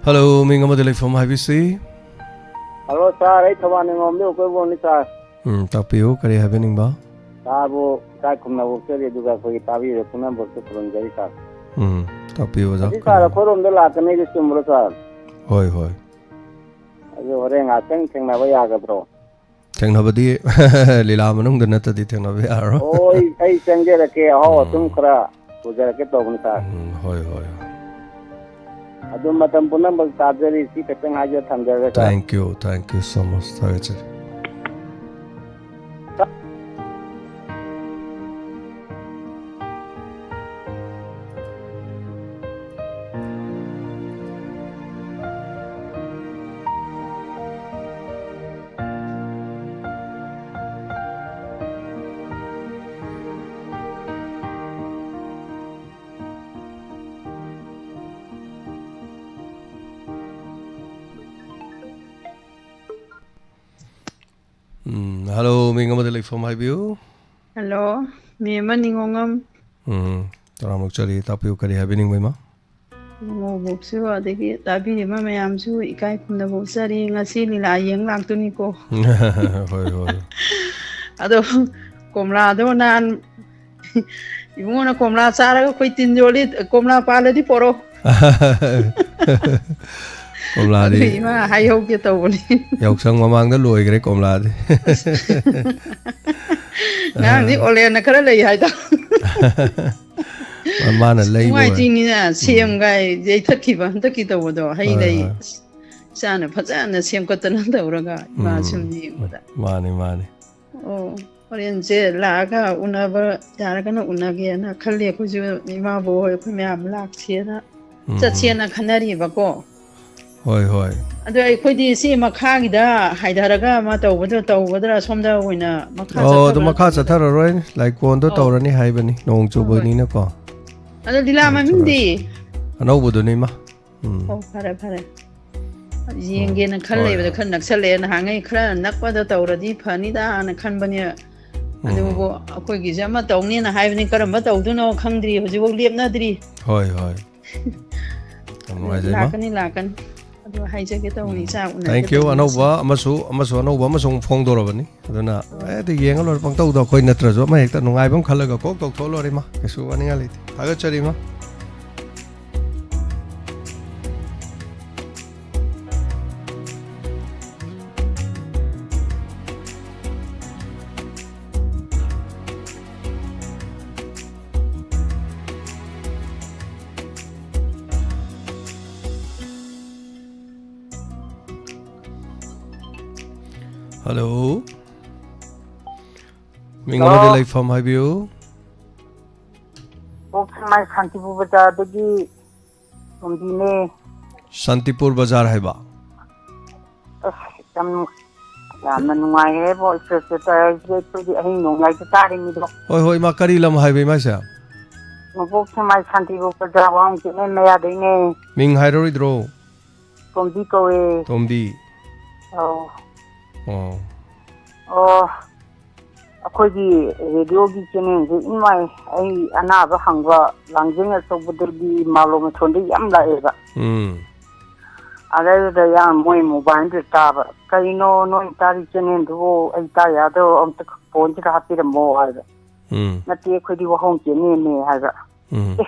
ꯍꯜꯂꯣ, ꯃꯤꯡ ꯑꯃꯗꯤ ꯂꯩꯐꯝ ꯍꯥꯏꯕꯤꯁꯤ꯫ ꯍꯜꯂꯣ, ꯁꯥꯔ, ꯑꯩ ꯊꯧꯕꯥꯜ ꯅꯤꯉꯣꯝꯗꯒꯤ ꯑꯀꯣꯏꯕꯣꯡꯅꯤ, ꯁꯥꯔ꯫ ꯎꯝ, ꯇꯥꯛꯄꯤꯌꯨ, ꯀꯔꯤ ꯍꯥꯏꯕꯤꯅꯤꯡꯕ? ꯁꯥꯔꯕꯨ ꯏꯀꯥꯏ ꯈꯨꯝꯅꯕ ꯎꯠꯆꯔꯤ, ꯑꯗꯨꯒ ꯑꯩꯈꯣꯏꯒꯤ ꯇꯥꯕꯤꯔꯤꯕ ꯄꯨꯝꯅꯃꯛꯁꯨ ꯈꯨꯔꯨꯝꯖꯔꯤ, ꯁꯥꯔ꯫ ꯎꯝ, ꯇꯥꯛꯄꯤꯌꯨ, ꯑꯣꯖꯥ, ꯉꯁꯤ, ꯁꯥꯔ, ꯀꯔꯤ? ꯑꯩꯈꯣꯏꯔꯣꯝꯗ ꯂꯥꯛꯀꯅꯤ, ꯑꯗꯨ ꯆꯨꯝꯕ꯭ꯔꯣ, ꯁꯥꯔ? ꯍꯣꯏ, ꯍꯣꯏ꯫ ꯑꯗꯨ ꯍꯣꯔꯦꯟ ꯉꯥꯏꯍꯥꯛꯇꯪ ꯊꯦꯡꯅꯕ ꯌꯥꯒꯗ꯭ꯔꯣ? ꯊꯦꯡꯅꯕꯗꯤ ꯂꯤꯂꯥ ꯃꯅꯨꯡꯗ ꯅꯠꯇ꯭ꯔꯗꯤ ꯊꯦꯡꯅꯕ ꯌꯥꯔꯔꯣꯏ꯫ ꯑꯣ, ꯑꯩ, ꯑꯩ ꯆꯪꯖꯔꯛꯀꯦ, ꯑꯍꯥꯎ ꯑꯊꯨꯝ ꯎꯝ꯫ ꯈꯔ ꯄꯨꯖꯔꯛꯀꯦ ꯇꯧꯕꯅꯤ, ꯁꯥꯔ꯫ ꯎꯝ, ꯍꯣꯏ, ꯍꯣꯏ, ꯍꯣꯏ꯫ ꯑꯗꯨ ꯃꯇꯝ ꯄꯨꯝꯅꯃꯛ ꯇꯥꯖꯔꯤ, ꯁꯤ ꯈꯛꯇꯪ ꯍꯥꯏꯖ ꯊꯝꯖꯔꯒꯦ, ꯁꯥꯔ꯫ Thank you, thank you so much, ꯊꯥꯒꯠꯆꯔꯤ꯫ ꯎꯝ, ꯍꯜꯂꯣ, ꯃꯤꯡ ꯑꯃꯗ ꯂꯩꯐꯝ ꯍꯥꯏꯕꯤꯌꯨ꯫ ꯍꯜꯂꯣ, ꯃꯦꯝꯃ ꯅꯤꯉꯣꯉꯝ꯫ ꯎꯝ, ꯇꯔꯥꯝꯅ ꯑꯣꯛꯆꯔꯤ꯫ ꯇꯥꯛꯄꯤꯌꯨ, ꯀꯔꯤ ꯍꯥꯏꯕꯤꯅꯤꯡꯕ, ꯏꯃꯥ? ꯏꯃꯧꯕꯣꯛꯁꯨ, ꯑꯗꯒꯤ ꯇꯥꯕꯤꯔꯤꯕ ꯃꯌꯥꯝꯁꯨ ꯏꯀꯥꯏ ꯈꯨꯝꯅꯕ ꯎꯠꯆꯔꯤ꯫ ꯉꯁꯤ ꯂꯤꯂꯥ ꯌꯦꯡ ꯂꯥꯛꯇꯣꯏꯅꯤꯀꯣ꯫ ꯍꯣꯏ, ꯍꯣꯏ꯫ ꯑꯗꯣ ꯀꯣꯝꯂꯥꯗꯣ ꯅꯍꯥꯟ ꯏꯕꯨꯡꯉꯣꯅ ꯀꯣꯝꯂꯥ ꯆꯥꯔꯒ ꯑꯩꯈꯣꯏ ꯇꯤꯟ ꯌꯣꯠꯂꯤ, ꯀꯣꯝꯂꯥ ꯄꯥꯜꯂꯗꯤ ꯄꯣꯔꯛꯑꯣ꯫ ꯀꯣꯝꯂꯥꯗꯤ ꯑꯗꯨ ꯏꯃꯥ ꯍꯥꯏꯍꯧꯒꯦ ꯇꯧꯕꯅꯤ꯫ ꯌꯥꯎꯁꯪ ꯃꯃꯥꯡꯗ ꯂꯣꯏꯈ꯭ꯔꯦ ꯀꯣꯝꯂꯥꯗꯤ꯫ ꯑꯉꯥꯡꯗꯤ ꯑꯣꯂꯦꯟꯅ ꯈꯔ ꯂꯩ ꯍꯥꯏꯗꯣ꯫ ꯃꯥꯅ ꯂꯩꯕ ꯑꯣꯏꯔꯦ꯫ ꯅꯨꯡꯉꯥꯏꯇꯤꯅꯤꯅ ꯎꯝ꯫ ꯁꯦꯝꯒꯥꯏ ꯌꯩꯊꯠꯈꯤꯕ ꯍꯟꯗꯛꯀꯤ ꯇꯧꯕꯗꯣ, ꯍꯩ ꯍꯣꯏ, ꯂꯩ꯫ ꯍꯣꯏ꯫ ꯏꯆꯥꯅ ꯐꯖꯅ ꯁꯦꯝꯒꯠꯇꯅ ꯇꯧꯔꯒ ꯏꯃꯥ ꯁꯨꯝ ꯎꯝ꯫ ꯌꯦꯡꯕꯗ꯫ ꯃꯥꯅꯤ, ꯃꯥꯅꯤ꯫ ꯑꯣ, ꯍꯣꯔꯦꯟꯁꯦ ꯂꯥꯛꯑꯒ ꯎꯅꯕ ꯌꯥꯔꯒꯅ ꯎꯅꯒꯦꯅ ꯈꯜꯂꯤ꯫ ꯑꯩꯈꯣꯏꯁꯨ ꯏꯃꯥꯕꯣꯛ ꯍꯣꯏ ꯑꯩꯈꯣꯏ ꯃꯌꯥꯝ ꯂꯥꯛꯁꯦꯅ, ꯎꯝ꯫ ꯆꯠꯁꯦꯅ ꯈꯟꯅꯔꯤꯕꯀꯣ꯫ ꯍꯣꯏ, ꯍꯣꯏ꯫ ꯑꯗꯣ ꯑꯩꯈꯣꯏꯗꯤ ꯁꯤ ꯃꯈꯥꯒꯤꯗ ꯍꯥꯏꯊꯔꯒ ꯑꯃ ꯇꯧꯕꯗꯣ ꯇꯧꯒꯗ꯭ꯔꯥ, ꯁꯣꯝꯗ ꯑꯣꯏꯅ ꯃꯈꯥ ꯑꯣ, ꯑꯗꯨ ꯆꯠꯊꯕ꯭ꯔꯥ ꯃꯈꯥ ꯇꯧꯒꯗ꯭ꯔꯥ? ꯆꯠꯊꯔꯔꯣꯏ꯫ ꯂꯥꯏꯀꯣꯟꯗꯣ ꯑꯧ꯫ ꯇꯧꯔꯅꯤ ꯍꯥꯏꯕꯅꯤ, ꯅꯣꯡ ꯍꯣꯏ, ꯍꯣꯏ꯫ ꯆꯨꯕꯅꯤꯅꯀꯣ꯫ ꯑꯗꯣ ꯂꯤꯂꯥ ꯅꯣꯡ ꯃꯃꯤꯡꯗꯤ? ꯆꯨꯔꯁꯨ꯫ ꯑꯅꯧꯕꯗꯨꯅꯤ, ꯏꯃꯥ꯫ ꯎꯝ꯫ ꯑꯣ, ꯐꯔꯦ, ꯐꯔꯦ꯫ ꯎꯝ꯫ ꯌꯦꯡꯒꯦꯅ ꯈꯜ ꯍꯣꯏ, ꯂꯩꯕꯗꯣ ꯍꯣꯏ꯫ ꯈꯔ ꯅꯛꯁꯜꯂꯛꯑꯦ꯫ ꯅꯍꯥꯟꯉꯩ ꯈꯔ ꯅꯛꯄꯗ ꯇꯧꯔꯗꯤ ꯐꯅꯤꯗꯥꯅ ꯈꯟꯕꯅꯦ꯫ ꯎꯝ꯫ ꯑꯗꯨꯕꯨ ꯑꯩꯈꯣꯏꯒꯤꯁꯦ ꯑꯃ ꯇꯧꯅꯦꯅ ꯍꯥꯏꯕꯅꯤ, ꯀꯔꯝꯕ ꯇꯧꯗꯣꯏꯅꯣ ꯈꯪꯗ꯭ꯔꯤ, ꯍꯧꯖꯤꯛꯐꯥꯎ ꯂꯦꯞꯅꯗ꯭ꯔꯤ꯫ ꯍꯣꯏ, ꯍꯣꯏ꯫ ꯌꯥꯝ ꯅꯨꯡꯉꯥꯏꯖꯩ, ꯏꯃꯥ꯫ ꯂꯥꯛꯀꯅꯤ, ꯂꯥꯛꯀꯅꯤ꯫ ꯑꯗꯨ ꯍꯥꯏꯖꯒꯦ ꯇꯧꯕꯅꯤ, ꯎꯝ꯫ ꯏꯆꯥ ꯎꯅꯒꯦ Thank you꯫ ꯇꯧꯕꯅꯤ꯫ ꯑꯅꯧꯕ ꯑꯃꯁꯨ, ꯑꯃꯁꯨ ꯑꯅꯧꯕ ꯑꯃꯁꯨ ꯑꯃꯨꯛ ꯐꯣꯡꯗꯣꯔꯕꯅꯤ꯫ ꯑꯗꯨꯅ ꯍꯣꯏ꯫ ꯍꯦꯛꯇ ꯌꯦꯡꯉ ꯂꯣꯏꯔꯦ꯫ ꯄꯪꯇꯧꯗ ꯑꯩꯈꯣꯏ ꯅꯠꯇ꯭ꯔꯁꯨ ꯑꯃ ꯍꯦꯛꯇ ꯅꯨꯡꯉꯥꯏꯕ ꯑꯃ ꯈꯜꯂꯒ ꯀꯣꯛ ꯇꯧꯊꯣꯛꯑ ꯂꯣꯏꯔꯦ, ꯏꯃꯥ꯫ ꯀꯩꯁꯨ ꯋꯥꯅꯤꯡꯉꯥꯏ ꯂꯩꯇꯦ꯫ ꯊꯥꯒꯠꯆꯔꯤ, ꯏꯃꯥ꯫ ꯍꯜꯂꯣ꯫ ꯃꯤꯡ ꯑꯃꯗꯤ ꯍꯜꯂꯣ꯫ ꯂꯩꯐꯝ ꯍꯥꯏꯕꯤꯌꯨ꯫ ꯀꯣꯛ ꯁꯦꯛꯃꯥꯏ ꯁꯥꯟꯇꯤꯄꯨꯔ ꯕꯖꯥꯔꯗꯒꯤ ꯇꯣꯝꯕꯤꯅꯦ꯫ ꯁꯥꯟꯇꯤꯄꯨꯔ ꯕꯖꯥꯔ ꯍꯥꯏꯕ? ꯑꯁ, ꯌꯥꯝ, ꯌꯥꯝꯅ ꯅꯨꯡꯉꯥꯏꯔꯦꯕꯣ, ꯏꯁꯇꯦꯖꯇ ꯇꯧꯔꯤꯁꯦ꯫ ꯑꯩꯈꯣꯏꯗꯤ ꯑꯍꯤꯡ ꯅꯣꯡꯌꯥꯏꯗ ꯇꯥꯔꯤꯃꯤꯗꯣ꯫ ꯍꯣꯏ, ꯍꯣꯏ, ꯏꯃꯥ, ꯀꯔꯤ ꯂꯝ ꯍꯥꯏꯕ, ꯏꯃꯥ, ꯏꯆꯥ? ꯃꯕꯣꯛ ꯁꯦꯛꯃꯥꯏ ꯁꯥꯟꯇꯤꯄꯨꯔ ꯕꯖꯥꯔ, ꯋꯥꯡ ꯆꯤꯡꯃꯩ ꯃꯌꯥꯗꯩꯅꯦ꯫ ꯃꯤꯡ ꯍꯥꯏꯔꯔꯣꯏꯗ꯭ꯔꯣ? ꯇꯣꯝꯕꯤ ꯀꯧꯋꯦ꯫ ꯇꯣꯝꯕꯤ꯫ ꯑꯧ꯫ ꯑꯣ꯫ ꯑꯣ꯫ ꯑꯩꯈꯣꯏꯒꯤ ꯔꯦꯗꯤꯑꯣꯒꯤ ꯆꯦꯅꯦꯜꯁꯦ ꯏꯃꯥꯏ, ꯑꯩ ꯑꯅꯥꯕ ꯍꯪꯕ ꯂꯥꯡꯖꯤꯡ ꯑꯆꯧꯕꯗꯒꯤ ꯃꯥꯂꯣꯝ ꯑꯁꯣꯟꯗꯒꯤ ꯌꯥꯝ ꯂꯥꯛꯑꯦꯕ꯫ ꯎꯝ꯫ ꯑꯗꯩꯗꯨꯗ ꯌꯥꯝ ꯃꯣꯏ ꯃꯣꯕꯥꯏꯜꯗ ꯇꯥꯕ, "ꯀꯩꯅꯣ ꯅꯣꯏ ꯇꯥꯔꯤ ꯆꯦꯅꯦꯜꯗꯨꯕꯨ? ꯑꯩ ꯇꯥ ꯌꯥꯗꯣ ꯑꯝꯇ ꯐꯣꯟꯁꯤꯗ ꯍꯥꯞꯄꯤꯔꯝꯃꯣ" ꯍꯥꯏꯕ꯫ ꯎꯝ꯫ "ꯅꯠꯇꯦ, ꯑꯩꯈꯣꯏꯗꯤ ꯋꯥꯍꯣꯡ ꯆꯦꯅꯦꯜꯅꯦ" ꯍꯥꯏꯕ꯫ ꯎꯝ꯫ "ꯑꯦ,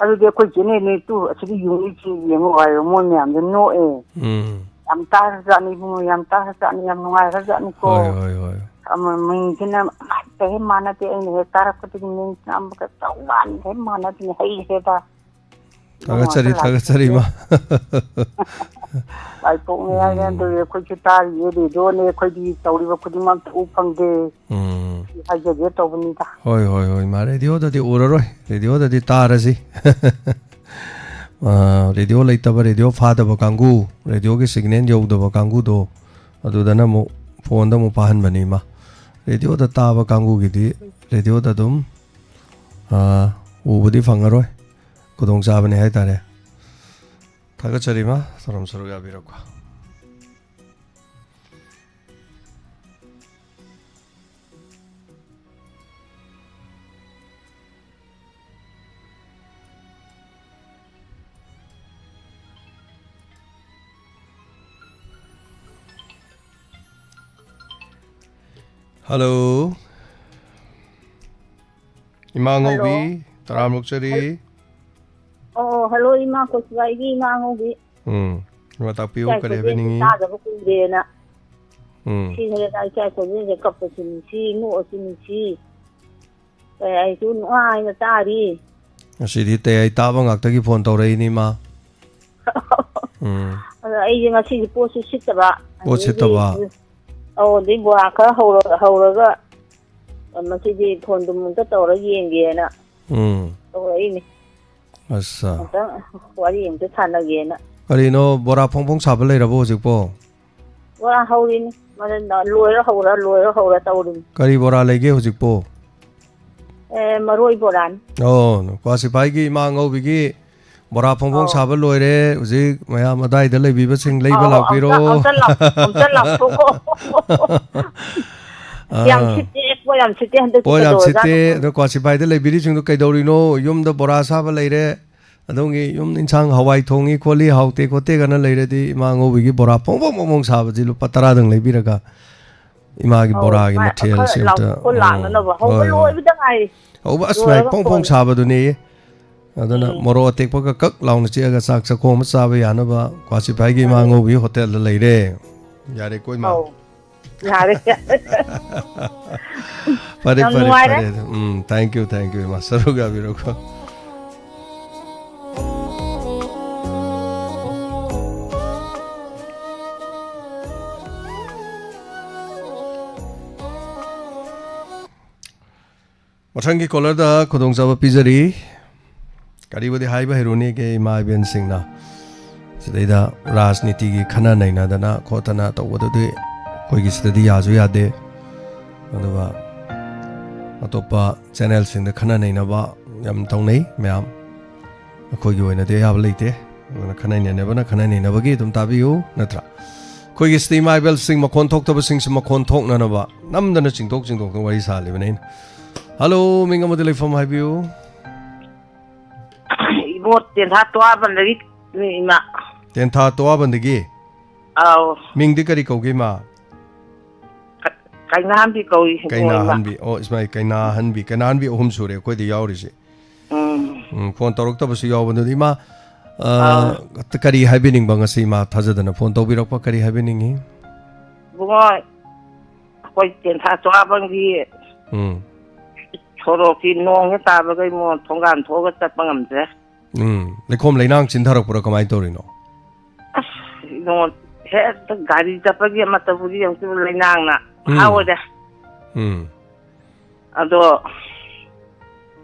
ꯑꯗꯨꯗꯤ ꯑꯩꯈꯣꯏ ꯆꯦꯅꯦꯜꯅꯦ ꯇꯨ, ꯑꯁꯤꯗꯤ ꯌꯨꯅꯤꯛꯁꯤ ꯌꯦꯡꯉꯣ" ꯍꯥꯏꯕ꯫ ꯃꯣꯏ ꯃꯌꯥꯝꯁꯦ ꯅꯣꯛꯑꯦ꯫ ꯎꯝ꯫ "ꯌꯥꯝ ꯇꯥꯈ꯭ꯔꯖꯥꯠꯅꯤ ꯏꯕꯨꯡꯉꯣ, ꯌꯥꯝ ꯇꯥꯈ꯭ꯔꯖꯥꯠꯅꯤ, ꯌꯥꯝ ꯅꯨꯡꯉꯥꯏꯈ꯭ꯔꯖꯥꯠꯅꯤꯀꯣ꯫ ꯍꯣꯏ, ꯍꯣꯏ, ꯍꯣꯏ꯫ ꯑꯃ ꯃꯤꯡꯁꯤꯅ ꯑꯃꯠꯇ ꯍꯦꯛ ꯃꯥꯟꯅꯗꯦ, ꯑꯩꯅ ꯍꯦꯛ ꯇꯥꯔꯛꯄꯗꯒꯤ ꯃꯤꯡꯁꯤꯅ ꯑꯃꯒ ꯆꯞ ꯃꯥꯟꯅ ꯍꯦꯛ ꯃꯥꯟꯅꯗꯦ, ꯍꯩꯈ꯭ꯔꯦꯗ"꯫ ꯊꯥꯒꯠꯆꯔꯤ, ꯏꯕꯨꯡꯉꯣ, ꯊꯥꯒꯠꯆꯔꯤ, ꯏꯃꯥ꯫ ꯂꯥꯏꯄꯣꯛꯅꯤ ꯍꯥꯏꯔꯦ, ꯎꯝ꯫ ꯑꯗꯨꯗꯤ ꯑꯩꯈꯣꯏꯁꯨ ꯇꯥꯔꯤꯌꯦ, ꯔꯦꯗꯤꯑꯣꯅꯦ, ꯑꯩꯈꯣꯏꯗꯤ ꯇꯧꯔꯤꯕ ꯈꯨꯗꯤꯡꯃꯛ ꯑꯝꯇ ꯎ ꯐꯪꯗꯦ꯫ ꯎꯝ꯫ ꯁꯤ ꯍꯥꯏꯖꯒꯦ ꯇꯧꯕꯅꯤꯗ꯫ ꯍꯣꯏ, ꯍꯣꯏ, ꯍꯣꯏ, ꯏꯃꯥ, ꯔꯦꯗꯤꯑꯣꯗꯗꯤ ꯎꯔꯔꯣꯏ, ꯔꯦꯗꯤꯑꯣꯗꯗꯤ ꯇꯥꯔꯁꯤ꯫ ꯑ, ꯔꯦꯗꯤꯑꯣ ꯂꯩꯇꯕ, ꯔꯦꯗꯤꯑꯣ ꯐꯥꯗꯕ ꯀꯥꯡꯒꯨ, ꯔꯦꯗꯤꯑꯣꯒꯤ ꯁꯤꯒꯅꯦꯜ ꯌꯧꯗꯕ ꯀꯥꯡꯒꯨꯗꯣ, ꯑꯗꯨꯗꯅ ꯑꯃꯨꯛ ꯐꯣꯟꯗ ꯑꯃꯨꯛ ꯐꯥꯍꯟꯕꯅꯤ, ꯏꯃꯥ꯫ ꯔꯦꯗꯤꯑꯣꯗ ꯇꯥꯕ ꯀꯥꯡꯒꯨꯒꯤꯗꯤ ꯔꯦꯗꯤꯑꯣꯗ ꯑꯗꯨꯝ, ꯑ, ꯎꯕꯗꯤ ꯐꯪꯉꯔꯣꯏ꯫ ꯈꯨꯗꯣꯡꯆꯥꯕꯅꯤ ꯍꯥꯏꯇꯥꯔꯦ꯫ ꯊꯥꯒꯠꯆꯔꯤ, ꯏꯃꯥ, ꯊꯧꯔꯝ ꯁꯔꯨꯛ ꯌꯥꯕꯤꯔꯛꯄ꯫ ꯍꯜꯂꯣ꯫ ꯏꯃꯥ ꯍꯜꯂꯣ꯫ ꯉꯧꯕꯤ, ꯇꯔꯥꯝ ꯑꯣꯛꯆꯔꯤ꯫ ꯑꯣ, ꯍꯜꯂꯣ, ꯏꯃꯥ ꯀꯣꯁꯤꯕꯥꯏꯒꯤ ꯏꯃꯥ ꯉꯧꯕꯤ꯫ ꯎꯝ꯫ ꯏꯃꯥ ꯇꯥꯛꯄꯤꯌꯨ, ꯏꯆꯥ ꯀꯔꯤ ꯍꯥꯏꯕ ꯈꯣꯟꯖꯦꯜꯁꯦ ꯅꯤꯡꯉꯤ? ꯇꯥꯗꯕ ꯀꯨꯏꯔꯦꯅ꯫ ꯎꯝ꯫ ꯁꯤ ꯍꯦꯛ ꯏꯆꯥ ꯈꯣꯟꯖꯦꯜꯁꯦ ꯀꯞꯄꯁꯨ ꯅꯨꯡꯁꯤ, ꯅꯣꯛꯑꯁꯨ ꯅꯨꯡꯁꯤ꯫ ꯑꯦ, ꯑꯩꯁꯨ ꯅꯨꯡꯉꯥꯏꯅ ꯇꯥꯔꯤ꯫ ꯉꯁꯤꯗꯤ ꯇꯌꯥꯏ ꯇꯥꯕ ꯉꯥꯛꯇꯒꯤ ꯐꯣꯟ ꯇꯧꯔꯛꯏꯅꯤ, ꯏꯃꯥ꯫ ꯎꯝ꯫ ꯑꯗꯣ ꯑꯩꯁꯦ ꯉꯁꯤꯁꯦ ꯄꯣꯠꯁꯨ ꯁꯤꯠꯇꯕ꯫ ꯄꯣꯠ ꯑꯗꯩꯗꯤ, ꯁꯤꯠꯇꯕ꯫ ꯑꯧ, ꯑꯗꯩ ꯕꯣꯔꯥ ꯈꯔ ꯍꯧꯔ-, ꯍꯧꯔꯒ ꯉꯁꯤꯗꯤ ꯐꯣꯟꯗꯨꯝ ꯑꯝꯇ ꯇꯧꯔ ꯌꯦꯡꯒꯦꯅ ꯎꯝ꯫ ꯇꯧꯔꯛꯏꯅꯤ꯫ ꯑꯠꯆꯥ꯫ ꯑꯝꯇꯪ ꯋꯥꯔꯤ ꯑꯝꯇ ꯁꯥꯟꯅꯒꯦꯅ꯫ ꯀꯔꯤꯅꯣ, ꯕꯣꯔꯥ ꯐꯣꯡ ꯐꯣꯡ ꯁꯥꯕ ꯂꯩꯔꯕꯣ ꯍꯧꯖꯤꯛꯄꯣ? ꯕꯣꯔꯥ ꯍꯧꯔꯤꯅꯤ꯫ ꯃꯗꯨꯅ ꯂꯣꯏꯔ ꯍꯧꯔ, ꯂꯣꯏꯔ ꯍꯧꯔ ꯇꯧꯔꯤꯅꯤ꯫ ꯀꯔꯤ ꯕꯣꯔꯥ ꯂꯩꯒꯦ ꯍꯧꯖꯤꯛꯄꯣ? ꯑꯦ, ꯃꯔꯣꯏ ꯕꯣꯔꯥꯅꯤ꯫ ꯑꯣ, ꯀ꯭ꯋꯥ ꯁꯤꯐꯥꯏꯒꯤ ꯏꯃꯥ ꯑꯉꯧꯕꯤꯒꯤ ꯕꯣꯔꯥ ꯐꯣꯡ ꯐꯣꯡ ꯑꯧ꯫ ꯁꯥꯕ ꯂꯣꯏꯔꯦ꯫ ꯍꯧꯖꯤꯛ ꯃꯌꯥꯝ ꯑꯗꯥꯏꯗ ꯂꯩꯕꯤꯕꯁꯤꯡ ꯂꯩꯕ ꯑꯧ, ꯂꯥꯛꯄꯤꯔꯣ꯫ ꯑꯝꯇ, ꯑꯝꯇ ꯂꯥꯎ-, ꯑꯝꯇ ꯂꯥꯎꯊꯣꯛꯈꯣ꯫ ꯌꯥꯝ ꯑꯥ꯫ ꯁꯤꯠꯇꯦ꯫ ꯄꯣꯠ ꯌꯥꯝ ꯁꯤꯠꯇꯦ ꯍꯟꯗꯛꯇꯤ꯫ ꯄꯣꯠ ꯌꯥꯝ ꯁꯤꯠꯇꯦ꯫ ꯀꯩꯗꯧꯔꯖꯥꯠꯅꯣ ꯈꯪꯗꯦ꯫ ꯑꯗꯣ ꯀ꯭ꯋꯥꯁꯤꯐꯥꯏꯗ ꯂꯩꯕꯤꯔꯤꯁꯤꯡꯗꯣ ꯀꯩꯗꯧꯔꯤꯅꯣ? ꯌꯨꯝꯗ ꯕꯣꯔꯥ ꯁꯥꯕ ꯂꯩꯔꯦ, ꯑꯗꯣꯝꯒꯤ ꯌꯨꯝ ꯏꯟꯁꯥꯡ ꯍꯋꯥꯏ ꯊꯣꯡꯉꯤ ꯈꯣꯠꯂꯤ ꯍꯥꯎꯇꯦ ꯈꯣꯠꯇꯦ ꯀꯥꯏꯅ ꯂꯩꯔꯗꯤ ꯏꯃꯥ ꯑꯉꯧꯕꯤꯒꯤ ꯕꯣꯔꯥ ꯐꯣꯡ ꯐꯣꯡ ꯐꯣꯡ ꯐꯣꯡ ꯁꯥꯕꯁꯤ ꯂꯨꯄꯥ ꯇꯔꯥꯗꯪ ꯂꯩꯕꯤꯔꯒ ꯏꯃꯥꯒꯤ ꯑꯧ, ꯕꯣꯔꯥꯒꯤ ꯃꯥ-, ꯃꯊꯦꯜꯁꯤ ꯈꯔ ꯑꯝꯇ, ꯂꯥꯎ-, ꯈꯣꯏ ꯎꯝ, ꯂꯥꯡꯅꯅꯕ꯫ ꯍꯧꯕ ꯍꯣꯏ, ꯍꯣꯏ꯫ ꯂꯣꯏꯕꯗ ꯉꯥꯏꯔꯤ꯫ ꯍꯧꯕ ꯑꯁ ꯃꯥꯏ ꯂꯣꯏꯔꯒ ꯐꯣꯡ ꯐꯣꯡ ꯐꯣꯟ꯫ ꯁꯥꯕꯗꯨꯅꯤ꯫ ꯑꯗꯨꯅ ꯎꯝ꯫ ꯃꯣꯔꯣꯛ ꯑꯇꯦꯛꯄꯒ ꯀꯛ ꯂꯥꯎꯅ ꯆꯤꯛꯑꯒ ꯆꯥꯛ ꯆꯥꯛꯈꯣꯝ ꯑꯃ ꯆꯥꯕ ꯌꯥꯅꯕ ꯀ꯭ꯋꯥꯁꯤꯐꯥꯏꯒꯤ ꯏꯃꯥ ꯎꯝ꯫ ꯑꯉꯧꯕꯤꯒꯤ ꯍꯣꯇꯦꯜꯗ ꯂꯩꯔꯦ꯫ ꯌꯥꯔꯦꯀꯣ, ꯏꯃꯥ? ꯑꯧ꯫ ꯌꯥꯔꯦ, ꯌꯥꯔꯦ꯫ ꯐꯔꯦ, ꯌꯥꯝ ꯐꯔꯦ, ꯅꯨꯡꯉꯥꯏꯔꯦ꯫ ꯐꯔꯦ꯫ ꯎꯝ, thank you, thank you, ꯏꯃꯥ꯫ ꯁꯔꯨꯛ ꯌꯥꯕꯤꯔꯣꯀꯣ꯫ ꯃꯊꯪꯒꯤ ꯀꯣꯂꯔꯗ ꯈꯨꯗꯣꯡꯆꯥꯕ ꯄꯤꯖꯔꯤ꯫ ꯀꯔꯤꯕꯨꯗꯤ ꯍꯥꯏꯕ ꯍꯩꯔꯨꯅꯤꯒꯦ, ꯏꯃꯥ ꯏꯕꯦꯟꯁꯤꯡꯅ ꯁꯤꯗꯩꯗ ꯔꯥꯖꯅꯤꯇꯤꯒꯤ ꯈꯟꯅ ꯅꯩꯅꯗꯅ ꯈꯣꯠꯇꯅ ꯇꯧꯕꯗꯨꯗꯤ ꯑꯩꯈꯣꯏꯒꯤ ꯁꯤꯗꯗꯤ ꯌꯥꯁꯨ ꯌꯥꯗꯦ꯫ ꯑꯗꯨꯒ ꯑꯇꯣꯞꯄ ꯆꯦꯅꯦꯜꯁꯤꯡꯗ ꯈꯟꯅ ꯅꯩꯅꯕ ꯌꯥꯝ ꯇꯧꯅꯩ ꯃꯌꯥꯝ꯫ ꯑꯩꯈꯣꯏꯒꯤ ꯑꯣꯏꯅꯗꯤ ꯑꯌꯥꯕ ꯂꯩꯇꯦ꯫ ꯑꯗꯨꯅ ꯈꯟꯅ ꯅꯩꯅꯕꯅ ꯈꯟꯅ ꯅꯩꯅꯕꯒꯤ ꯑꯗꯨꯝ ꯇꯥꯕꯤꯌꯨ, ꯅꯠꯇ꯭ꯔꯥ? ꯑꯩꯈꯣꯏꯒꯤ ꯁꯤꯗ ꯏꯃꯥ ꯏꯕꯦꯜꯁꯤꯡ, ꯃꯈꯣꯟ ꯊꯣꯛꯇꯕꯁꯤꯡꯁꯤ ꯃꯈꯣꯟ ꯊꯣꯛꯅꯅꯕ ꯅꯝꯗꯅ ꯆꯤꯡꯊꯣꯛ ꯆꯤꯡꯊꯣꯛꯇꯅ ꯋꯥꯔꯤ ꯁꯥꯍꯜꯂꯤꯕꯅꯤ ꯑꯩꯅ꯫ ꯍꯜꯂꯣ, ꯃꯤꯡ ꯑꯃꯗꯤ ꯂꯩꯐꯝ ꯍꯥꯏꯕꯤꯌꯨ꯫ ꯏꯕꯣ, ꯇꯦꯟꯊꯥ ꯇꯣꯉꯥꯟꯕꯗꯒꯤ ꯏꯃꯥ꯫ ꯇꯦꯟꯊꯥ ꯇꯣꯉꯥꯟꯕꯗꯒꯤ? ꯑꯥꯎ꯫ ꯃꯤꯡꯗꯤ ꯀꯔꯤ ꯀꯧꯒꯦ, ꯏꯃꯥ? ꯀ-, ꯀꯩꯅꯥꯍꯟꯕꯤ ꯀꯧꯏ, ꯏꯕꯨꯡꯉꯣ, ꯏꯃꯥ꯫ ꯀꯩꯅꯥꯍꯟꯕꯤ꯫ ꯑꯣ, ꯏꯁꯃꯥꯏ, ꯀꯩꯅꯥꯍꯟꯕꯤ꯫ ꯀꯩꯅꯥꯍꯟꯕꯤ ꯑꯍꯨꯝ ꯁꯨꯔꯦ ꯑꯩꯈꯣꯏꯗ ꯌꯥꯎꯔꯤꯁꯦ꯫ ꯎꯝ꯫ ꯎꯝ, ꯐꯣꯟ ꯇꯧꯔꯛꯇꯕꯁꯨ ꯌꯥꯎꯕꯅꯤ꯫ ꯏꯃꯥ, ꯑ, ꯑꯥ꯫ ꯀꯔꯤ ꯍꯥꯏꯕꯤꯅꯤꯡꯕ ꯉꯁꯤ, ꯏꯃꯥ? ꯊꯥꯖꯗꯅ ꯐꯣꯟ ꯇꯧꯕꯤꯔꯛꯄ ꯀꯔꯤ ꯍꯥꯏꯕꯤꯅꯤꯡꯉꯤ? ꯏꯕꯨꯡꯉꯣ, ꯑꯩꯈꯣꯏ ꯇꯦꯟꯊꯥ ꯆꯣꯔꯥꯕꯝꯒꯤ ꯎꯝ꯫ ꯁꯣꯔꯣꯛꯀꯤ ꯅꯣꯡ ꯍꯦꯛ ꯇꯥꯕꯒ ꯏꯕꯨꯡꯉꯣ ꯊꯣꯡꯒꯥꯟ ꯊꯣꯛꯑꯒ ꯆꯠꯄ ꯉꯝꯗ꯭ꯔꯦ꯫ ꯎꯝ꯫ ꯂꯩꯈꯣꯝ ꯂꯩꯅꯥꯡ ꯆꯤꯟꯊꯔꯛꯄ꯭ꯔꯥ ꯀꯃꯥꯏꯅ ꯇꯧꯔꯤꯅꯣ? ꯑꯁ, ꯏꯕꯨꯡꯉꯣ, ꯍꯦꯛꯇ ꯒꯥꯔꯤ ꯆꯠꯄꯒꯤ ꯑꯃꯠꯇꯕꯨꯗꯤ ꯌꯦꯡꯉꯨ ꯂꯩꯅꯥꯡꯅ ꯎꯝ꯫ ꯐꯥꯎꯔꯦ꯫ ꯎꯝ꯫ ꯑꯗꯣ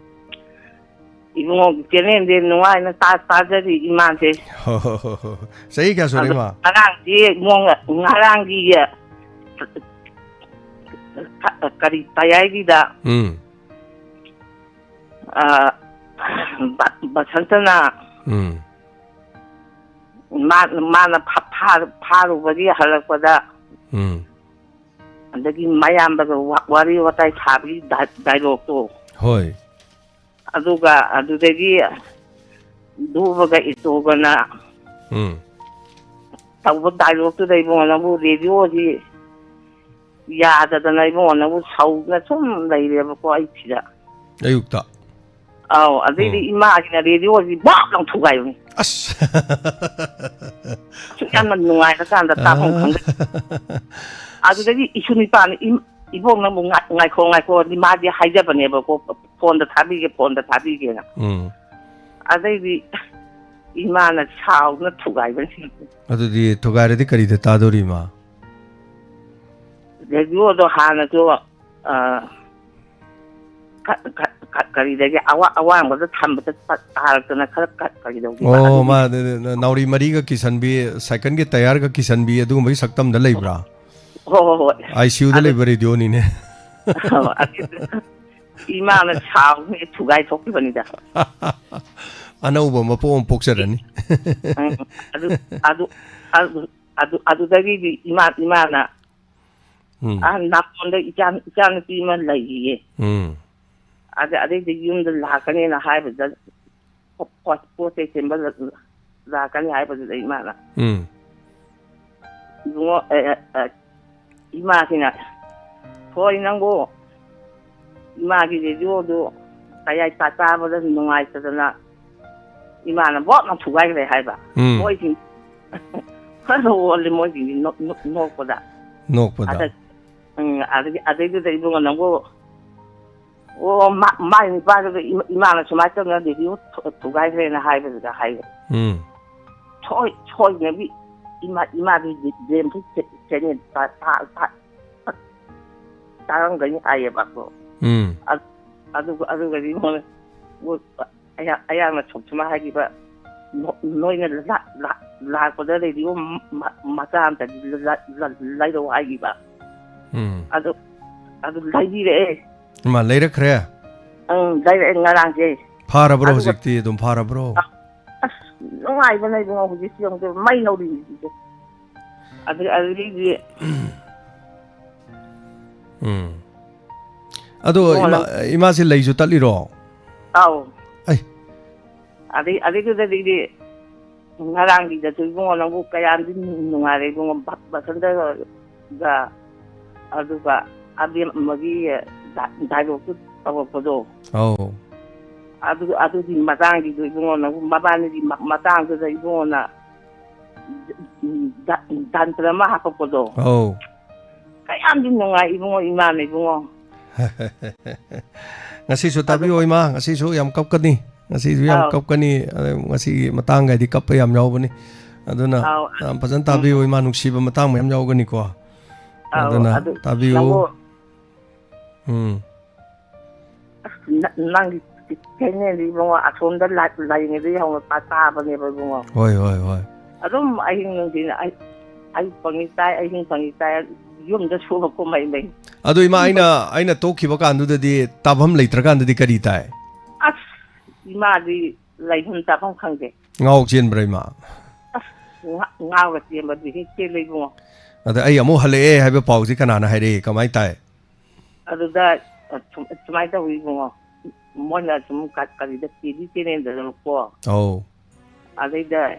ꯏꯕꯨꯡꯉꯣ, ꯆꯦꯅꯦꯜꯗꯤ ꯅꯨꯡꯉꯥꯏꯅ ꯇꯥ-, ꯇꯥꯖꯔꯤ ꯏꯃꯥꯁꯦ꯫ ꯍꯣ, ꯍꯣ, ꯍꯣ, ꯍꯣ꯫ ꯆꯍꯤ ꯀꯌꯥ ꯁꯨꯔꯦ, ꯑꯗꯣ ꯏꯃꯥ? ꯉꯔꯥꯡꯗꯤ ꯏꯕꯨꯡꯉꯣ, ꯉꯔꯥꯡꯒꯤ ꯀ-, ꯀꯔꯤ ꯇꯌꯥꯏꯒꯤꯗ, ꯎꯝ꯫ ꯑ, ꯕ-, ꯕꯁꯟꯇꯅ ꯎꯝ꯫ ꯃꯥ-, ꯃꯥꯅ ꯐꯥ-, ꯐꯥ-, ꯐꯥꯔꯨꯕꯒꯤ ꯍꯜꯂꯛꯄꯗ ꯎꯝ꯫ ꯑꯗꯒꯤ ꯃꯌꯥꯝꯕꯒ ꯋꯥ-, ꯋꯥꯔꯤ ꯋꯥꯇꯥꯏ ꯁꯥꯕꯒꯤ ꯗꯥꯏ-, ꯗꯥꯏꯂꯣꯛꯇꯣ꯫ ꯍꯣꯏ꯫ ꯑꯗꯨꯒ ꯑꯗꯨꯗꯒꯤ ꯙ꯭ꯔꯨꯕꯒ ꯏꯇꯣꯒꯅ ꯎꯝ꯫ ꯇꯧꯕ ꯗꯥꯏꯂꯣꯛꯇꯨꯗ ꯏꯕꯨꯡꯉꯣ ꯅꯪꯕꯨ ꯔꯦꯗꯤꯑꯣꯁꯤ ꯌꯥꯗꯗꯅ ꯏꯕꯨꯡꯉꯣ ꯅꯪꯕꯨ ꯁꯧꯗꯅ ꯁꯨꯝ ꯂꯩꯔꯦꯕꯀꯣ ꯑꯩ ꯁꯤꯗ꯫ ꯑꯌꯨꯛꯇ? ꯑꯧ, ꯑꯗꯩꯗꯤ ꯎꯝ꯫ ꯏꯃꯥꯁꯤꯅ ꯔꯦꯗꯤꯑꯣꯁꯤ ꯕꯥꯞ ꯂꯥꯎ ꯊꯨꯒꯥꯏꯕꯅꯤ꯫ ꯑꯁ! ꯑꯁꯨꯛ ꯌꯥꯝꯅ ꯅꯨꯡꯉꯥꯏꯔꯀꯥꯟꯗ ꯇꯥꯐꯝ ꯑꯥ꯫ ꯈꯪꯗꯦ꯫ ꯑꯗꯨꯗꯒꯤ ꯏꯁꯨ ꯅꯤꯄꯥꯅ ꯏꯝ-, "ꯏꯕꯣꯛ ꯅꯪꯕꯨ ꯉꯥꯏ-, ꯉꯥꯏꯈꯣ, ꯉꯥꯏꯈꯣ"ꯗꯤ ꯃꯥꯗꯤ ꯍꯥꯏꯖꯕꯅꯦꯕꯀꯣ, "ꯐꯣꯟꯗ ꯊꯥꯕꯤꯒꯦ, ꯐꯣꯟꯗ ꯊꯥꯕꯤꯒꯦꯅ"꯫ ꯎꯝ꯫ ꯑꯗꯩꯗꯤ ꯏꯃꯥꯅ ꯁꯥꯎꯗꯅ ꯊꯨꯒꯥꯏꯕꯅꯤ꯫ ꯑꯗꯨꯗꯤ ꯊꯨꯒꯥꯏꯔꯗꯤ ꯀꯔꯤꯗ ꯇꯥꯗꯣꯔꯤ ꯏꯃꯥ? ꯔꯦꯗꯤꯑꯣꯗꯣ ꯍꯥꯟꯅꯁꯨ, ꯑ, ꯈ-, ꯈ-, ꯈ-, ꯀꯔꯤꯗꯒꯤ ꯑꯋꯥ-, ꯑꯋꯥꯡꯕꯗ ꯊꯝꯕꯗ ꯇ-, ꯇꯥꯔꯛꯇꯅ ꯈꯔ ꯀ-, ꯀꯔꯤ ꯇꯧꯈꯤꯕ꯫ ꯑꯣ, ꯑꯗꯨꯒꯤ ꯃꯥ ꯅ-, ꯅ-, ꯅꯥꯎꯔꯤ ꯃꯔꯤꯒ ꯀꯤꯁꯟꯕꯤ, ꯁꯥꯏꯀꯜꯒꯤ ꯇꯌꯥꯔꯒ ꯀꯤꯁꯟꯕꯤ ꯑꯗꯨꯒꯨꯝꯕꯒꯤ ꯁꯛꯇꯝꯗ ꯂꯩꯕ꯭ꯔꯥ? ꯍꯣ, ꯍꯣ, ꯍꯣꯏ꯫ ꯑꯥꯏ ꯁꯤ ꯌꯨꯗ ꯑꯗꯨ ꯂꯩꯕ ꯔꯦꯗꯤꯑꯣꯅꯤꯅꯦ꯫ ꯑꯗꯨ ꯏꯃꯥꯅ ꯁꯥꯎꯗꯅ ꯊꯨꯒꯥꯏ ꯊꯣꯛꯈꯤꯕꯅꯤꯗ꯫ ꯑꯅꯧꯕ ꯃꯄꯣꯛ ꯑꯃ ꯄꯣꯛꯆꯔꯅꯤ꯫ ꯎꯝ, ꯑꯗꯨ, ꯑꯗꯨ, ꯑꯗꯨ, ꯑꯗꯨ, ꯑꯗꯨꯗꯒꯤꯗꯤ ꯏꯃꯥ, ꯏꯃꯥꯅ ꯎꯝ꯫ ꯑꯍꯟ ꯅꯥꯄꯣꯟꯗ ꯏꯆꯥ-, ꯏꯆꯥꯅꯨꯄꯤ ꯑꯃ ꯂꯩꯔꯤꯌꯦ꯫ ꯎꯝ꯫ ꯑꯗ-, ꯑꯗꯩꯗꯤ ꯌꯨꯝꯗ ꯂꯥꯛꯀꯅꯦꯅ ꯍꯥꯏꯕꯗ, ꯄꯣ-, ꯄꯣ-, ꯄꯣꯠ ꯆꯩ ꯊꯤꯟꯕ ꯂ-, ꯂꯥꯛꯀꯅꯤ ꯍꯥꯏꯕꯗꯨꯗ ꯏꯃꯥꯅ, ꯎꯝ꯫ ꯏꯕꯨꯡꯉꯣ, ꯑꯦ, ꯑꯦ, ꯑꯦ, ꯏꯃꯥꯁꯤꯅ, "ꯍꯣꯏ, ꯅꯪꯕꯨ ꯏꯃꯥꯒꯤ ꯔꯦꯗꯤꯑꯣꯗꯨ ꯀꯌꯥꯏ ꯇꯥ-, ꯇꯥꯕꯗ ꯅꯨꯡꯉꯥꯏꯇꯗꯅ ꯏꯃꯥꯅ ꯕꯣꯠ ꯑꯃ ꯊꯨꯒꯥꯏꯈ꯭ꯔꯦ" ꯍꯥꯏꯕ꯫ ꯎꯝ꯫ ꯃꯣꯏꯁꯤꯡ ꯐꯖꯅ ꯑꯣꯜꯂꯤ ꯃꯣꯏꯁꯤꯡꯁꯤ ꯅꯣꯛ-, ꯅꯣꯛ-, ꯅꯣꯛꯄꯗ꯫ ꯅꯣꯛꯄꯗ꯫ ꯑꯗ-, ꯎꯝ, ꯑꯗꯒꯤ, ꯑꯗꯩꯗꯨꯗ ꯏꯕꯨꯡꯉꯣ ꯅꯪꯕꯨ, ꯑꯣ, ꯃꯥ-, ꯃꯥꯏ ꯅꯨꯄꯥꯗꯨꯗ ꯏꯃꯥ-, ꯏꯃꯥꯅ ꯁꯨꯃꯥꯏꯅ ꯇꯧꯗꯅ ꯔꯦꯗꯤꯑꯣ ꯊꯨ-, ꯊꯨꯒꯥꯏꯈ꯭ꯔꯦꯅ ꯍꯥꯏꯕꯗꯨꯗ ꯍꯥꯏꯌꯦ꯫ ꯎꯝ꯫ ꯁꯣꯏ-, ꯁꯣꯏꯗꯅꯕꯤ ꯏꯃꯥ-, ꯏꯃꯥꯗꯤ ꯗꯤ-, ꯗ꯭ꯔꯦꯟꯁꯤ ꯆꯦ-, ꯆꯦꯅꯦꯜ ꯇꯥ-, ꯇꯥ-, ꯇꯥ-, ꯇꯥꯔꯝꯒꯅꯤ ꯍꯥꯏꯌꯦꯕꯀꯣ꯫ ꯎꯝ꯫ ꯑ-, ꯑꯗꯨꯒ, ꯑꯗꯨꯒꯗꯤ ꯃꯣꯏ, ꯃꯣꯏ ꯑꯌꯥ-, ꯑꯌꯥꯝꯕ ꯁꯨꯝ-, ꯁꯨꯃꯥꯏꯅ ꯍꯥꯏꯈꯤꯕ, "ꯅꯣ-, ꯅꯣꯏꯅ ꯂꯥ-, ꯂꯥ-, ꯂꯥꯛꯄꯗ ꯔꯦꯗꯤꯑꯣ ꯃ-, ꯃ-, ꯃꯆꯥ ꯑꯝꯇꯗꯤ ꯂ-, ꯂ-, ꯂ-, ꯂꯩꯔꯛꯑꯣ" ꯍꯥꯏꯈꯤꯕ꯫ ꯎꯝ꯫ ꯑꯗꯨ, ꯑꯗꯨ ꯂꯩꯕꯤꯔꯛꯑꯦ꯫ ꯏꯃꯥ, ꯂꯩꯔꯛꯈ꯭ꯔꯦ? ꯑꯪ, ꯂꯩꯔꯛꯑꯦ ꯉꯔꯥꯡꯁꯦ꯫ ꯐꯥꯔꯕ꯭ꯔꯣ ꯑꯗꯨꯒ ꯍꯧꯖꯤꯛꯇꯤ? ꯑꯗꯨꯝ ꯐꯥꯔꯕ꯭ꯔꯣ? ꯑ-, ꯑꯁ, ꯅꯨꯡꯉꯥꯏꯕꯅ ꯏꯕꯨꯡꯉꯣ, ꯍꯧꯖꯤꯛꯇꯤ ꯌꯦꯡꯉꯨ, ꯃꯩ ꯍꯧꯔꯤꯁꯤꯗꯤ꯫ ꯑꯗꯨ-, ꯑꯗꯨꯗꯒꯤꯗꯤ ꯎꯝ꯫ ꯑꯗꯣ ꯏꯕꯨꯡꯉꯣ, ꯏꯃꯥ, ꯅꯪ ꯏꯃꯥꯁꯦ ꯂꯩꯁꯨ ꯇꯠꯂꯤꯔꯣ? ꯑꯧ꯫ ꯑꯩ꯫ ꯑꯗꯩ, ꯑꯗꯩꯗꯨꯗꯗꯤ ꯉꯔꯥꯡꯒꯤꯗꯁꯨ ꯏꯕꯨꯡꯉꯣ ꯅꯪꯕꯨ ꯀꯌꯥꯝꯗꯤ ꯅꯨꯡꯉꯥꯏꯔꯦ ꯏꯕꯨꯡꯉꯣ, ꯚ-, ꯚꯁꯟꯇꯒ, ꯑꯗꯨꯒ ꯑꯕꯦꯝꯃꯒꯤ ꯗꯥ-, ꯗꯥꯏꯂꯣꯛꯇꯨ ꯇꯧꯔꯛꯄꯗꯣ꯫ ꯑꯧ꯫ ꯑꯗꯨ, ꯑꯗꯨꯒꯤ ꯃꯇꯥꯡꯒꯤꯗꯣ ꯏꯕꯨꯡꯉꯣ ꯅꯪꯕꯨ ꯃꯕꯥꯅꯤꯒꯤ ꯃ-, ꯃꯇꯥꯡꯗꯨꯗ ꯏꯕꯨꯡꯉꯣꯅ ꯗ-, ꯗꯟꯇ꯭ꯔ ꯑꯃ ꯍꯥꯞꯄꯛꯄꯗꯣ꯫ ꯑꯧ꯫ ꯀꯌꯥꯝꯗꯤ ꯅꯨꯡꯉꯥꯏ ꯏꯕꯨꯡꯉꯣ, ꯏꯃꯥꯅ ꯏꯕꯨꯡꯉꯣ꯫ ꯉꯁꯤꯁꯨ ꯑꯗꯨ ꯇꯥꯕꯤꯌꯣ ꯏꯃꯥ, ꯉꯁꯤꯁꯨ ꯌꯥꯝ ꯀꯞꯀꯅꯤ, ꯉꯁꯤꯁꯨ ꯌꯥꯝ ꯑꯥꯎ꯫ ꯀꯞꯀꯅꯤ꯫ ꯑ, ꯉꯁꯤꯒꯤ ꯃꯇꯥꯡꯒꯗꯤ ꯀꯞꯄ ꯌꯥꯝ ꯌꯥꯎꯕꯅꯤ꯫ ꯑꯗꯨꯅ ꯑꯥꯎ꯫ ꯌꯥꯝ ꯐꯖꯅ ꯎꯝ꯫ ꯇꯥꯕꯤꯌꯨ ꯏꯃꯥ, ꯅꯨꯡꯁꯤꯕ ꯃꯇꯥꯡ ꯃꯌꯥꯝ ꯌꯥꯎꯒꯅꯤꯀꯣ꯫ ꯑꯥꯎ, ꯑꯗꯨꯅ ꯑꯗꯨ ꯇꯥꯕꯤꯌꯨ꯫ ꯅꯪꯕꯨ ꯎꯝ꯫ ꯑꯁ, ꯅ-, ꯅꯪꯒꯤ ꯆꯦꯅꯦꯜꯗꯤ ꯏꯕꯨꯡꯉꯣ, ꯑꯁꯣꯝꯗ ꯂꯥꯏ-, ꯂꯥꯏꯔꯤꯉꯩꯗ ꯍꯧꯅ ꯇꯥ-, ꯇꯥꯕꯅꯦꯕ ꯏꯕꯨꯡꯉꯣ꯫ ꯍꯣꯏ, ꯍꯣꯏ, ꯍꯣꯏ꯫ ꯑꯗꯨꯝ ꯑꯍꯤꯡ ꯅꯨꯡꯊꯤꯜ, ꯑꯩ, ꯑꯌꯨꯛ ꯐꯪꯉꯤ ꯇꯥꯏ, ꯑꯍꯤꯡ ꯐꯪꯉꯤ ꯇꯥꯏ, ꯌꯨꯝꯗ ꯁꯨꯕ ꯀꯨꯝꯍꯩ ꯂꯩ꯫ ꯑꯗꯣ ꯏꯃꯥ, ꯑꯩꯅ, ꯑꯩꯅ ꯇꯣꯛꯈꯤꯕ ꯀꯥꯟꯗꯨꯗꯗꯤ ꯇꯥꯐꯝ ꯂꯩꯇ꯭ꯔꯀꯥꯟꯗꯗꯤ ꯀꯔꯤ ꯇꯥꯏ? ꯑꯁ, ꯏꯃꯥꯗꯤ ꯂꯩꯐꯝ ꯆꯥꯐꯝ ꯈꯪꯗꯦ꯫ ꯉꯥꯎ ꯆꯦꯟꯕ꯭ꯔꯥ ꯏꯃꯥ? ꯑꯁ, ꯉꯥ-, ꯉꯥꯎꯔ ꯆꯦꯟꯕꯗꯤ ꯍꯦꯛ ꯆꯦꯜꯂꯦ ꯏꯕꯨꯡꯉꯣ꯫ ꯑꯗ ꯑꯩ ꯑꯃꯨꯛ ꯍꯜꯂꯛꯑꯦ ꯍꯥꯏꯕ ꯄꯥꯎꯁꯤ ꯀꯅꯥꯅ ꯍꯥꯏꯔꯛꯏ? ꯀꯃꯥꯏ ꯇꯥꯏ? ꯑꯗꯨꯗ, ꯑ, ꯁꯨꯝ-, ꯁꯨꯃꯥꯏꯅ ꯇꯧꯋꯤ ꯏꯕꯨꯡꯉꯣ, ꯃꯣꯏꯅ ꯁꯨꯝ ꯀ-, ꯀꯔꯤꯗ ꯇꯤ ꯚꯤ ꯆꯦꯅꯦꯜꯗꯅꯣꯀꯣ꯫ ꯑꯧ꯫ ꯑꯗꯩꯗ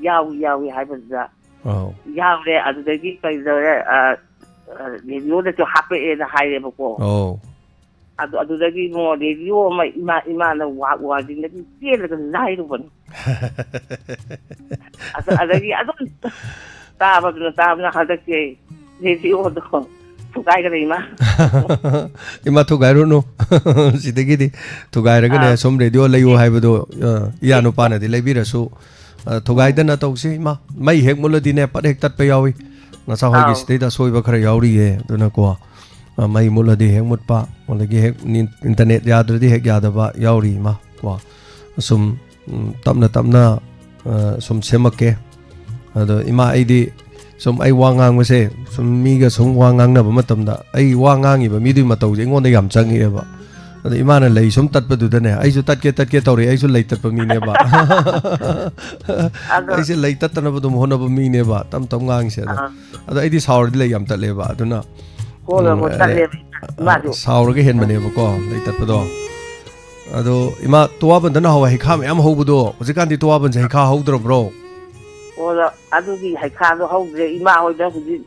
ꯌꯥꯎꯏ, ꯌꯥꯎꯏ ꯍꯥꯏꯕꯗꯨꯗ ꯑꯧ꯫ ꯌꯥꯎꯔꯦ, ꯑꯗꯨꯗꯒꯤ ꯀꯔꯤꯗꯧꯔꯦ, ꯑ, ꯑ, ꯔꯦꯗꯤꯑꯣꯗꯁꯨ ꯍꯥꯞꯄꯛꯑꯦꯅ ꯍꯥꯏꯔꯦꯕꯀꯣ꯫ ꯑꯧ꯫ ꯑꯗꯨ, ꯑꯗꯨꯗꯒꯤ ꯏꯕꯨꯡꯉꯣ ꯔꯦꯗꯤꯑꯣ ꯑꯃ ꯏꯃꯥ, ꯏꯃꯥꯅ ꯋꯥ-, ꯋꯥꯡꯖꯤꯡꯗꯒꯤ ꯆꯦꯜꯂꯒ ꯂꯥꯏꯔꯨꯕꯅꯤ꯫ ꯑꯗ-, ꯑꯗꯒꯤ ꯑꯗꯨꯝ ꯇꯥꯕꯗꯨꯅ, ꯇꯥꯕꯅ ꯍꯟꯗꯛꯁꯦ ꯔꯦꯗꯤꯑꯣꯗꯣ ꯊꯨꯒꯥꯏꯈ꯭ꯔꯦ, ꯏꯃꯥ꯫ ꯏꯃꯥ, ꯊꯨꯒꯥꯏꯔꯨꯅꯨ꯫ ꯁꯤꯗꯒꯤꯗꯤ ꯊꯨꯒꯥꯏꯔꯒꯅꯦ, ꯑꯥ꯫ ꯁꯨꯝ ꯔꯦꯗꯤꯑꯣ ꯂꯩꯌꯨ ꯍꯥꯏꯕꯗꯣ, ꯑ, ꯏꯌꯥ ꯅꯨꯄꯥꯅꯗꯤ ꯂꯩꯕꯤꯔꯁꯨ, ꯑ, ꯊꯨꯒꯥꯏꯗꯅ ꯇꯧꯁꯤ, ꯏꯃꯥ꯫ ꯃꯩ ꯍꯦꯛ ꯃꯨꯠꯂꯗꯤꯅꯦ, ꯄꯠ ꯍꯦꯛ ꯇꯠꯄ ꯌꯥꯎꯏ꯫ ꯅꯆꯥ ꯍꯣꯏꯒꯤ ꯑꯥꯎ꯫ ꯁꯤꯗꯩꯗ ꯑꯁꯣꯏꯕ ꯈꯔ ꯌꯥꯎꯔꯤꯌꯦ꯫ ꯑꯗꯨꯅꯀꯣ, ꯑ, ꯃꯩ ꯃꯨꯠꯂꯗꯤ ꯍꯦꯛ ꯃꯨꯠꯄ, ꯑꯗꯒꯤ ꯍꯦꯛ ꯅꯤ-, ꯏꯟꯇꯔꯅꯦꯠ ꯌꯥꯗ꯭ꯔꯗꯤ ꯍꯦꯛ ꯌꯥꯗꯕ ꯌꯥꯎꯔꯤ, ꯏꯃꯥ, ꯀꯣ꯫ ꯑꯁꯨꯝ, ꯎꯝ, ꯇꯞꯅ ꯇꯞꯅ, ꯑ, ꯁꯨꯝ ꯁꯦꯝꯃꯛꯀꯦ꯫ ꯑꯗꯣ ꯏꯃꯥ, ꯑꯩꯗꯤ ꯁꯨꯝ ꯑꯩ ꯋꯥ ꯉꯥꯡꯕꯁꯦ, ꯁꯨꯝ ꯃꯤꯒ ꯁꯨꯝ ꯋꯥ ꯉꯥꯡꯅꯕ ꯃꯇꯝꯗ ꯑꯩ ꯋꯥ ꯉꯥꯡꯉꯤꯕ ꯃꯤꯗꯨꯒꯤ ꯃꯇꯧꯁꯦ ꯑꯩꯉꯣꯟꯗ ꯌꯥꯝ ꯆꯪꯉꯛꯑꯦꯕ꯫ ꯑꯗꯣ ꯏꯃꯥꯅ ꯂꯩ ꯁꯨꯝ ꯇꯠꯄꯗꯨꯗꯅꯦ, ꯑꯩꯁꯨ ꯇꯠꯀꯦ, ꯇꯠꯀꯦ ꯇꯧꯔꯤ, ꯑꯩꯁꯨ ꯂꯩ ꯇꯠꯄ ꯃꯤꯅꯦꯕ꯫ ꯑꯗꯣ ꯑꯩꯁꯦ ꯂꯩ ꯇꯠꯇꯅꯕ ꯑꯗꯨꯝ ꯍꯣꯠꯅꯕ ꯃꯤꯅꯦꯕ, ꯇꯞ ꯇꯞ ꯉꯥꯡꯉꯤꯁꯦ꯫ ꯑꯗꯣ, ꯑꯥ꯫ ꯑꯗꯣ ꯑꯩꯗꯤ ꯁꯥꯎꯔꯗꯤ ꯂꯩ ꯌꯥꯝ ꯇꯠꯂꯦꯕ꯫ ꯑꯗꯨꯅ ꯀꯣꯟꯅ ꯎꯝ, ꯑꯃꯨꯛ ꯑꯗꯩ, ꯇꯠꯂꯦꯕ ꯏꯃꯥꯁꯨ꯫ ꯑ, ꯁꯥꯎꯔꯒ ꯍꯦꯟꯕꯅꯦꯕꯀꯣ ꯂꯩ ꯇꯠꯄꯗꯣ꯫ ꯑꯗꯣ ꯏꯃꯥ, ꯇꯨꯋꯥꯕꯟꯗ ꯅꯍꯥꯟꯋꯥꯏ ꯍꯩꯈꯥ ꯃꯌꯥꯝ ꯍꯧꯕꯗꯣ, ꯍꯧꯖꯤꯛꯀꯥꯟꯗꯤ ꯇꯨꯋꯥꯕꯟꯁꯦ ꯍꯩꯈꯥ ꯍꯧꯗ꯭ꯔꯕ꯭ꯔꯣ? ꯑꯣ, ꯑꯗꯨꯒꯤ ꯍꯩꯈꯥꯗꯣ ꯍꯧꯗ꯭ꯔꯦ꯫ ꯏꯃꯥ ꯍꯣꯏꯗ ꯍꯧꯖꯤꯛ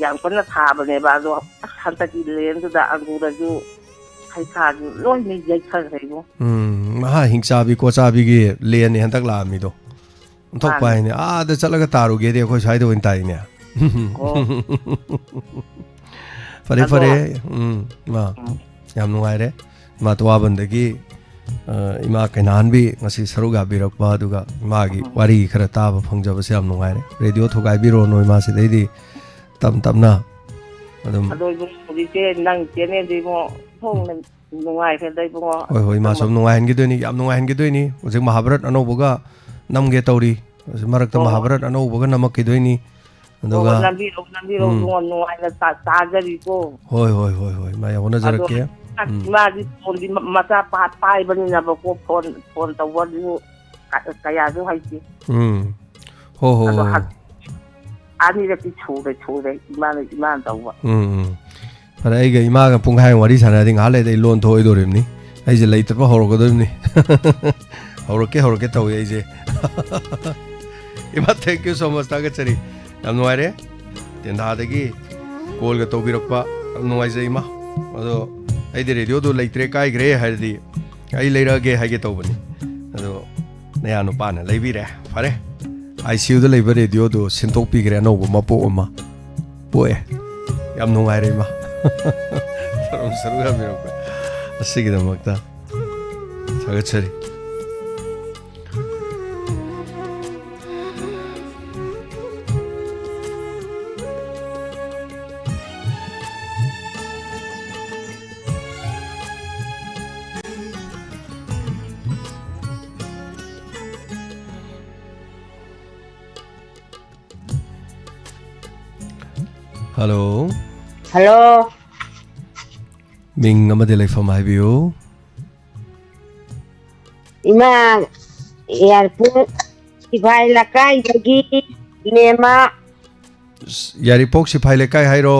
ꯌꯥꯝ ꯀꯟꯅ ꯊꯥꯕꯅꯦꯕ, ꯑꯗꯣ ꯑꯁ, ꯍꯟꯗꯛꯀꯤ ꯂꯦꯟꯗꯨꯗ ꯑꯪꯒꯨꯔꯁꯨ ꯍꯩꯈꯥꯁꯨ ꯂꯣꯏꯅ ꯌꯩꯊꯈ꯭ꯔꯦꯕꯣ꯫ ꯎꯝ, ꯃꯍꯥ ꯍꯤꯡꯆꯥꯕꯤ ꯀꯣꯆꯥꯕꯤꯒꯤ ꯂꯦꯟꯅꯤ ꯍꯟꯗꯛ ꯂꯥꯛꯑꯝꯃꯤꯗꯣ꯫ ꯑꯣꯟꯊꯣꯛꯄ ꯃꯥꯅꯦ꯫ ꯍꯥꯏꯅꯦ꯫ ꯑꯥꯗ ꯆꯠꯂꯒ ꯇꯥꯔꯨꯒꯦꯗꯤ ꯑꯩꯈꯣꯏ ꯁ꯭ꯋꯥꯏꯗ ꯑꯣꯏꯅ ꯇꯥꯏꯅꯦ꯫ ꯑꯣ꯫ ꯐꯔꯦ, ꯑꯗꯣ ꯐꯔꯦ꯫ ꯎꯝ, ꯏꯃꯥ꯫ ꯎꯝ꯫ ꯌꯥꯝ ꯅꯨꯡꯉꯥꯏꯔꯦ꯫ ꯏꯃꯥ ꯇꯨꯋꯥꯕꯟꯗꯒꯤ, ꯑ, ꯏꯃꯥ ꯀꯩꯅꯥꯍꯟꯕꯤ ꯉꯁꯤ ꯁꯔꯨꯛ ꯌꯥꯕꯤꯔꯛꯄ, ꯑꯗꯨꯒ ꯏꯃꯥꯒꯤ ꯎꯝ꯫ ꯋꯥꯔꯤ ꯈꯔ ꯇꯥꯕ ꯐꯪꯖꯕꯁꯦ ꯌꯥꯝ ꯅꯨꯡꯉꯥꯏꯔꯦ꯫ ꯔꯦꯗꯤꯑꯣ ꯊꯨꯒꯥꯏꯕꯤꯔꯣꯅꯨ ꯏꯃꯥ ꯁꯤꯗꯩꯗꯤ꯫ ꯇꯞ ꯇꯞꯅ ꯑꯗꯨꯝ꯫ ꯑꯗꯣ ꯏꯕꯨꯡ, ꯍꯧꯖꯤꯛꯁꯦ ꯅꯪ ꯆꯦꯅꯦꯜꯗꯤ ꯏꯕꯨꯡꯉꯣ, ꯎꯝ꯫ ꯍꯣꯡꯅ ꯅꯨꯡꯉꯥꯏꯈ꯭ꯔꯦꯗ ꯏꯕꯨꯡꯉꯣ꯫ ꯍꯣꯏ, ꯍꯣꯏ, ꯏꯃꯥꯁꯨ ꯅꯪ ꯑꯗꯨꯝ ꯅꯨꯡꯉꯥꯏꯍꯟꯈꯤꯗꯣꯏꯅꯤ, ꯌꯥꯝ ꯅꯨꯡꯉꯥꯏꯍꯟꯈꯤꯗꯣꯏꯅꯤ꯫ ꯍꯧꯖꯤꯛ ꯃꯍꯥꯚꯥꯔꯠ ꯑꯅꯧꯕꯒ ꯅꯝꯒꯦ ꯇꯧꯔꯤ꯫ ꯍꯧꯖꯤꯛ ꯃꯔꯛꯇ ꯍꯣꯏ, ꯍꯣꯏ꯫ ꯃꯍꯥꯚꯥꯔꯠ ꯑꯅꯧꯕꯒ ꯅꯝꯃꯛꯈꯤꯗꯣꯏꯅꯤ꯫ ꯍꯣꯏ, ꯍꯣꯏ, ꯑꯗꯨꯒ, ꯅꯝꯕꯤꯔꯛꯎ, ꯅꯝꯕꯤꯔꯛꯎ ꯎꯝ꯫ ꯏꯕꯨꯡꯉꯣ, ꯅꯨꯡꯉꯥꯏꯅ ꯇꯥ-, ꯇꯥꯖꯔꯤꯀꯣ꯫ ꯍꯣꯏ, ꯍꯣꯏ, ꯍꯣꯏ, ꯍꯣꯏ, ꯏꯃꯥ, ꯌꯥꯝ ꯑꯗꯣ ꯍꯣꯠꯅꯖꯔꯛꯀꯦ꯫ ꯎꯝ꯫ ꯃꯥꯗꯤ ꯐꯣꯟꯗꯤ ꯃ-, ꯃꯆꯥ ꯄꯥ-, ꯄꯥꯏꯕꯅꯤꯅꯕꯀꯣ, ꯐꯣꯟ, ꯐꯣꯟ ꯇꯧꯕꯗꯨꯁꯨ ꯀ-, ꯀꯌꯥꯁꯨ ꯍꯩꯇꯦ꯫ ꯎꯝ꯫ ꯍꯣ, ꯍꯣ, ꯑꯗꯣ ꯍꯣ꯫ ꯍꯟ-, ꯑꯅꯤꯔꯛꯇꯤ ꯁꯨꯔꯦ, ꯁꯨꯔꯦ, ꯏꯃꯥꯅ, ꯏꯃꯥꯅ ꯇꯧꯕ꯫ ꯎꯝ, ꯎꯝ꯫ ꯐꯔꯦ, ꯑꯩꯒ ꯏꯃꯥꯒ ꯄꯨꯡꯈꯥꯏ ꯋꯥꯔꯤ ꯁꯥꯟꯅꯔꯗꯤ ꯉꯥꯏꯍꯥꯛ ꯂꯩꯔꯗꯤ ꯑꯩ ꯂꯣꯟ ꯊꯣꯛꯑꯣꯏꯗꯣꯔꯤꯕꯅꯤ꯫ ꯑꯩꯁꯦ ꯂꯩꯇꯕ ꯍꯧꯔꯛꯀꯗꯣꯔꯤꯕꯅꯤ꯫ ꯍꯧꯔꯛꯀꯦ, ꯍꯧꯔꯛꯀꯦ ꯇꯧꯏ ꯑꯩꯁꯦ꯫ ꯏꯃꯥ, thank you so much, ꯊꯥꯒꯠꯆꯔꯤ꯫ ꯌꯥꯝ ꯅꯨꯡꯉꯥꯏꯔꯦ꯫ ꯇꯦꯟꯊꯥꯗꯒꯤ ꯀꯣꯜꯒ ꯇꯧꯕꯤꯔꯛꯄ ꯌꯥꯝ ꯅꯨꯡꯉꯥꯏꯖꯩ, ꯏꯃꯥ꯫ ꯑꯗꯣ ꯑꯩꯗꯤ ꯔꯦꯗꯤꯑꯣꯗꯣ ꯂꯩꯇ꯭ꯔꯦ, ꯀꯥꯏꯈ꯭ꯔꯦ ꯍꯥꯏꯔꯗꯤ ꯑꯩ ꯂꯩꯔꯛꯑꯒꯦ ꯍꯥꯏꯒꯦ ꯇꯧꯕꯅꯤ꯫ ꯑꯗꯣ ꯅꯌꯥ ꯅꯨꯄꯥꯅ ꯂꯩꯕꯤꯔꯦ꯫ ꯐꯔꯦ꯫ ICUꯗ ꯂꯩꯕ ꯔꯦꯗꯤꯑꯣꯗꯣ ꯁꯤꯟꯗꯣꯛꯄꯤꯈ꯭ꯔꯦ, ꯑꯅꯧꯕ ꯃꯄꯣꯛ ꯑꯃ ꯄꯣꯛꯑꯦ꯫ ꯌꯥꯝ ꯅꯨꯡꯉꯥꯏꯔꯦ, ꯏꯃꯥ꯫ ꯁꯔꯨ, ꯁꯔꯨ ꯌꯥꯕꯤꯔꯛꯄ ꯑꯁꯤꯒꯤꯗꯃꯛꯇ ꯊꯥꯒꯠꯆꯔꯤ꯫ ꯍꯜꯂꯣ꯫ ꯍꯜꯂꯣ꯫ ꯃꯤꯡ ꯑꯃꯗꯤ ꯂꯩꯐꯝ ꯍꯥꯏꯕꯤꯌꯨ꯫ ꯏꯃꯥ, ꯌꯥꯏꯔꯤꯄꯣꯛ ꯁꯤꯐꯥꯏ ꯂꯩꯀꯥꯏꯗꯒꯤ ꯏꯅꯦꯃ꯫ ꯌꯥꯏꯔꯤꯄꯣꯛ ꯁꯤꯐꯥꯏ ꯂꯩꯀꯥꯏ ꯍꯥꯏꯔꯣ?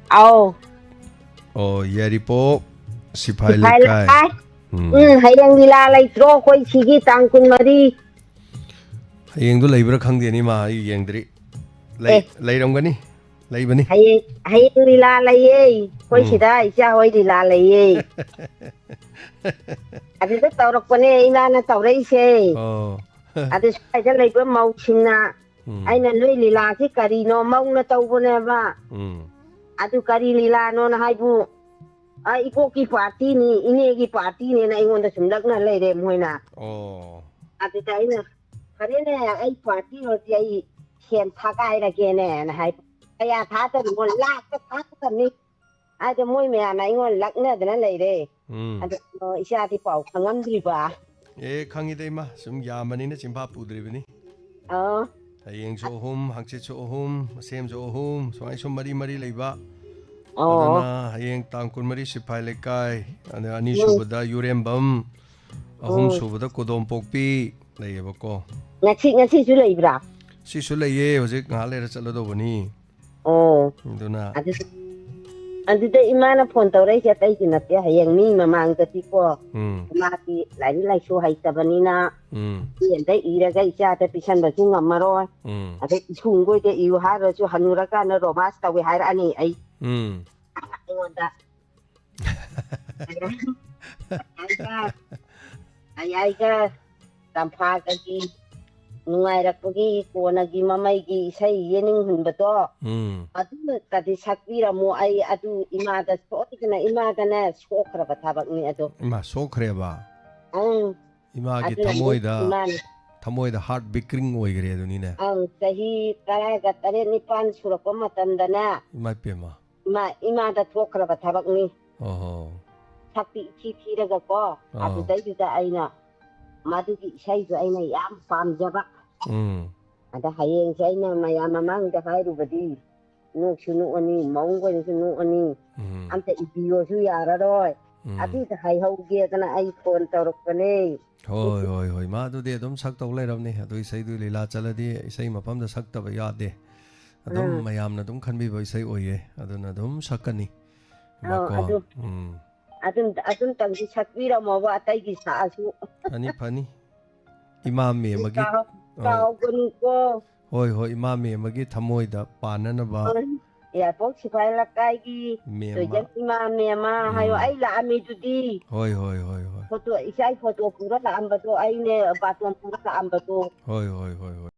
ꯑꯧ꯫ ꯑꯣ, ꯌꯥꯏꯔꯤꯄꯣꯛ ꯁꯤꯐꯥꯏ ꯁꯤꯐꯥꯏ ꯂꯩꯀꯥꯏ꯫ ꯂꯩꯀꯥꯏ꯫ ꯎꯝ. ꯎꯝ, ꯍꯌꯦꯡ ꯂꯤꯂꯥ ꯂꯩꯇ꯭ꯔꯣ ꯑꯩꯈꯣꯏ ꯁꯤꯒꯤ ꯇꯥꯡ ꯀꯨꯟꯃꯔꯤ? ꯍꯌꯦꯡꯗꯣ ꯂꯩꯕ꯭ꯔꯥ ꯈꯪꯗꯦꯅꯦ, ꯏꯃꯥ, ꯑꯩ ꯌꯦꯡꯗ꯭ꯔꯤ꯫ ꯂꯩ-, ꯑꯦ꯫ ꯂꯩꯔꯝꯒꯅꯤ, ꯂꯩꯕꯅꯤ꯫ ꯍꯌꯦꯡ ꯍꯌꯦꯡ ꯂꯤꯂꯥ ꯂꯩꯌꯦ ꯑꯩꯈꯣꯏ ꯎꯝ. ꯁꯤꯗ ꯏꯆꯥ ꯍꯣꯏ ꯂꯤꯂꯥ ꯂꯩꯌꯦ꯫ ꯑꯗꯨꯗ ꯇꯧꯔꯛꯄꯅꯦ ꯏꯃꯥꯅ ꯇꯧꯔꯛꯏꯁꯦ꯫ ꯑꯣ. ꯑꯗꯨ ꯁ꯭ꯋꯥꯏꯗ ꯂꯩꯕ ꯃꯧꯁꯤꯡꯅ ꯎꯝ. ꯑꯩꯅ ꯅꯣꯏ ꯂꯤꯂꯥꯁꯤ ꯀꯔꯤꯅꯣ ꯃꯧꯅ ꯇꯧꯕꯅꯦꯕ꯫ ꯎꯝ. ꯑꯗꯨ ꯀꯔꯤ ꯂꯤꯂꯥꯅꯣꯅ ꯍꯥꯏꯕꯨ, "ꯑ, ꯏꯕꯣꯛꯀꯤ ꯄꯥꯔꯇꯤꯅꯤ, ꯏꯅꯦꯒꯤ ꯄꯥꯔꯇꯤꯅꯦꯅ" ꯑꯩꯉꯣꯟꯗ ꯁꯨꯝ ꯂꯛꯅ ꯂꯩꯔꯦ ꯃꯣꯏꯅ꯫ ꯑꯣ. ꯑꯗꯨꯗ ꯑꯩꯅ, "ꯐꯔꯦꯅꯦ, ꯑꯩ ꯄꯥꯔꯇꯤ ꯑꯣꯏꯔꯗꯤ ꯑꯩ ꯁꯦꯟ ꯊꯥꯒꯥꯏꯔꯒꯦꯅꯦꯅ" ꯍꯥꯏꯕ꯫ "ꯀꯌꯥ ꯊꯥꯗꯣꯔꯤꯃꯣ?" "ꯂꯥꯛꯇ ꯊꯥꯗꯣꯔꯝꯅꯤ" ꯍꯥꯏꯗ ꯃꯣꯏ ꯃꯌꯥꯝꯅ ꯑꯩꯉꯣꯟꯗ ꯂꯛꯅꯗꯅ ꯂꯩꯔꯦ꯫ ꯎꯝ. ꯑꯗꯣ, ꯑꯣ, ꯏꯆꯥꯗꯤ ꯄꯥꯎ ꯈꯪꯉꯝꯗ꯭ꯔꯤꯕ꯫ ꯑꯦ, ꯈꯪꯉꯤꯗ, ꯏꯃꯥ, ꯁꯨꯝ ꯌꯥꯝꯕꯅꯤꯅ ꯆꯤꯟꯐꯥ ꯄꯨꯗ꯭ꯔꯤꯕꯅꯤ꯫ ꯑꯣ, ꯍꯌꯦꯡꯁꯨ ꯑꯍꯨꯝ, ꯍꯪꯆꯤꯠꯁꯨ ꯑꯍꯨꯝ, ꯃꯁꯦꯝꯁꯨ ꯑꯍꯨꯝ, ꯁꯨꯃꯥꯏ ꯁꯨꯝ ꯃꯔꯤ ꯃꯔꯤ ꯂꯩꯕ꯫ ꯑꯣ꯫ ꯑꯗꯨꯅ ꯍꯌꯦꯡ ꯇꯥꯡ ꯀꯨꯟꯃꯔꯤ ꯁꯤꯐꯥꯏ ꯂꯩꯀꯥꯏ, ꯑꯗ ꯑꯅꯤꯁꯨꯕꯗ ꯌꯨꯔꯦꯝꯕꯝ, ꯑꯍꯨꯝꯁꯨꯕꯗ ꯀꯣꯗꯣꯝꯄꯣꯛꯄꯤ ꯂꯩꯌꯦꯕꯀꯣ꯫ ꯉꯁꯤ, ꯉꯁꯤꯁꯨ ꯂꯩꯕ꯭ꯔꯥ? ꯁꯤꯁꯨ ꯂꯩꯌꯦ, ꯍꯧꯖꯤꯛ ꯉꯥꯏꯍꯥꯛ ꯂꯩꯔ ꯆꯠꯂꯗꯧꯕꯅꯤ꯫ ꯑꯣ꯫ ꯑꯗꯨꯅ ꯑꯗꯨ, ꯑꯗꯨꯗ ꯏꯃꯥꯅ ꯐꯣꯟ ꯇꯧꯔꯛꯏꯁꯦ ꯑꯇꯩꯒꯤ ꯅꯠꯇꯦ, ꯍꯌꯦꯡ ꯃꯤ ꯃꯃꯥꯡꯗꯗꯤꯀꯣ, ꯎꯝ. ꯃꯥꯗꯤ ꯂꯥꯏꯔꯤꯛ ꯂꯥꯏꯁꯨ ꯍꯩꯇꯕꯅꯤꯅ, ꯎꯝ. ꯄꯦꯟꯗ ꯏꯔꯒ ꯏꯆꯥꯗ ꯄꯤꯁꯟꯕꯁꯨ ꯉꯝꯃꯔꯣꯏ꯫ ꯎꯝ. ꯑꯗꯩ ꯏꯁꯨꯡꯈꯣꯏꯗ ꯏꯌꯨ ꯍꯥꯏꯔꯁꯨ ꯍꯅꯨꯔꯀꯥꯟꯗ ꯔꯣꯃꯥꯟꯁ ꯇꯧꯋꯦ ꯍꯥꯏꯔꯛꯑꯅꯤ ꯑꯩ꯫ ꯎꯝ. ꯑꯩꯉꯣꯟꯗ ꯑꯌꯥꯏꯒ, ꯑꯌꯥꯏꯒ ꯇꯝꯐꯥꯒꯒꯤ ꯅꯨꯡꯉꯥꯏꯔꯛꯄꯒꯤ ꯀꯣꯟꯅꯒꯤ ꯃꯃꯩꯒꯤ ꯏꯁꯩ ꯌꯦꯅꯤꯡꯍꯨꯟꯕꯗꯣ, ꯎꯝ. ꯑꯗꯨꯃꯛꯇꯗꯤ ꯁꯛꯄꯤꯔꯝꯃꯣ꯫ ꯑꯩ ꯑꯗꯨ ꯏꯃꯥꯗ ꯁꯣꯏꯗꯅ, ꯏꯃꯥꯗꯅꯦ ꯁꯣꯛꯈ꯭ꯔꯕ ꯊꯕꯛꯅꯤ ꯑꯗꯣ꯫ ꯏꯃꯥ ꯁꯣꯛꯈ꯭ꯔꯦꯕ? ꯑꯪ꯫ ꯏꯃꯥꯒꯤ ꯑꯗꯨꯅ ꯊꯃꯣꯏꯗ, ꯏꯃꯥꯅ ꯊꯃꯣꯏꯗ ꯍꯥꯔꯠ ꯕꯤꯀ꯭ꯔꯤꯡ ꯑꯣꯏꯈ꯭ꯔꯦ ꯑꯗꯨꯅꯤꯅꯦ꯫ ꯑꯪ, ꯆꯍꯤ ꯇꯔꯥꯒ ꯇꯔꯦꯠ ꯅꯤꯄꯥꯟ ꯁꯨꯔꯛꯄ ꯃꯇꯝꯗꯅꯦ, ꯏꯃꯥ ꯄꯦꯝꯃ꯫ ꯏꯃꯥ, ꯏꯃꯥꯗ ꯊꯣꯛꯈ꯭ꯔꯕ ꯊꯕꯛꯅꯤ꯫ ꯑꯣꯍꯣ꯫ ꯁꯛꯇꯤ ꯏꯊꯤ ꯊꯤꯔꯒꯀꯣ, ꯑꯥ. ꯑꯗꯨꯗꯩꯗꯨꯗ ꯑꯩꯅ ꯃꯗꯨꯒꯤ ꯏꯁꯩꯗꯣ ꯑꯩꯅ ꯌꯥꯝ ꯄꯥꯝꯖꯕ꯫ ꯎꯝ. ꯑꯗ ꯍꯌꯦꯡꯁꯦ ꯑꯩꯅ ꯃꯌꯥꯝ ꯃꯃꯥꯡꯗ ꯍꯥꯏꯔꯨꯕꯗꯤ ꯅꯣꯛꯁꯨ ꯅꯣꯛꯑꯅꯤ, ꯃꯧꯈꯣꯏꯅꯁꯨ ꯅꯣꯛꯑꯅꯤ, ꯎꯝ. ꯑꯝꯇ ꯏꯕꯤꯌꯣꯁꯨ ꯌꯥꯔꯔꯣꯏ꯫ ꯎꯝ. ꯑꯗꯨꯗ ꯍꯥꯏꯍꯧꯒꯦꯗꯅ ꯑꯩ ꯐꯣꯟ ꯇꯧꯔꯛꯄꯅꯦ꯫ ꯍꯣꯏ, ꯍꯣꯏ, ꯍꯣꯏ꯫ ꯃꯥ ꯑꯗꯨꯗꯤ ꯑꯗꯨꯝ ꯁꯛꯇꯧ ꯂꯩꯔꯕꯅꯤ꯫ ꯑꯗꯨ ꯏꯁꯩꯗꯨ ꯂꯤꯂꯥ ꯆꯠꯂꯗꯤ ꯏꯁꯩ ꯃꯐꯝꯗ ꯁꯛꯇꯕ ꯌꯥꯗꯦ꯫ ꯑꯗꯨꯝ ꯎꯝ꯫ ꯃꯌꯥꯝꯅ ꯑꯗꯨꯝ ꯈꯟꯕꯤꯕ ꯏꯁꯩ ꯑꯣꯏꯌꯦ, ꯑꯗꯨꯅ ꯑꯗꯨꯝ ꯁꯛꯀꯅꯤ꯫ ꯑꯧ, ꯃꯀꯣ꯫ ꯑꯗꯨ, ꯎꯝ꯫ ꯑꯗꯨꯝ, ꯑꯗꯨꯝꯇꯪꯗꯤ ꯁꯛꯄꯤꯔꯝꯃꯣꯕ, ꯑꯇꯩꯒꯤ ꯁꯛꯑꯁꯨ꯫ ꯐꯅꯤ, ꯐꯅꯤ꯫ ꯏꯃꯥ ꯃꯦꯝꯃꯒꯤ, ꯀꯥꯎ-, ꯑ, ꯀꯥꯎꯒꯅꯨꯀꯣ꯫ ꯍꯣꯏ, ꯍꯣꯏ, ꯏꯃꯥ ꯃꯦꯝꯃꯒꯤ ꯊꯃꯣꯏꯗ ꯄꯥꯟꯅꯅꯕ꯫ ꯍꯣꯏ꯫ ꯌꯥꯏꯔꯤꯄꯣꯛ ꯁꯤꯐꯥꯏ ꯂꯩꯀꯥꯏꯒꯤ ꯃꯦꯝꯃ꯫ ꯇꯣꯏꯖꯝ ꯏꯃꯥ ꯃꯦꯝꯃ ꯍꯥꯏꯌꯣ, ꯎꯝ꯫ ꯑꯩ ꯂꯥꯛꯑꯝꯃꯤꯗꯨꯗꯤ꯫ ꯍꯣꯏ, ꯍꯣꯏ, ꯍꯣꯏ, ꯍꯣꯏ꯫ ꯐꯣꯇꯣ, ꯏꯆꯥ ꯐꯣꯇꯣ ꯄꯨꯔ ꯂꯥꯛꯑꯝꯕꯗꯣ ꯑꯩꯅꯦ, ꯕꯥꯇꯣꯟ ꯄꯨꯔ ꯂꯥꯛꯑꯝꯕꯗꯣ꯫ ꯍꯣꯏ, ꯍꯣꯏ, ꯍꯣꯏ, ꯍꯣꯏ꯫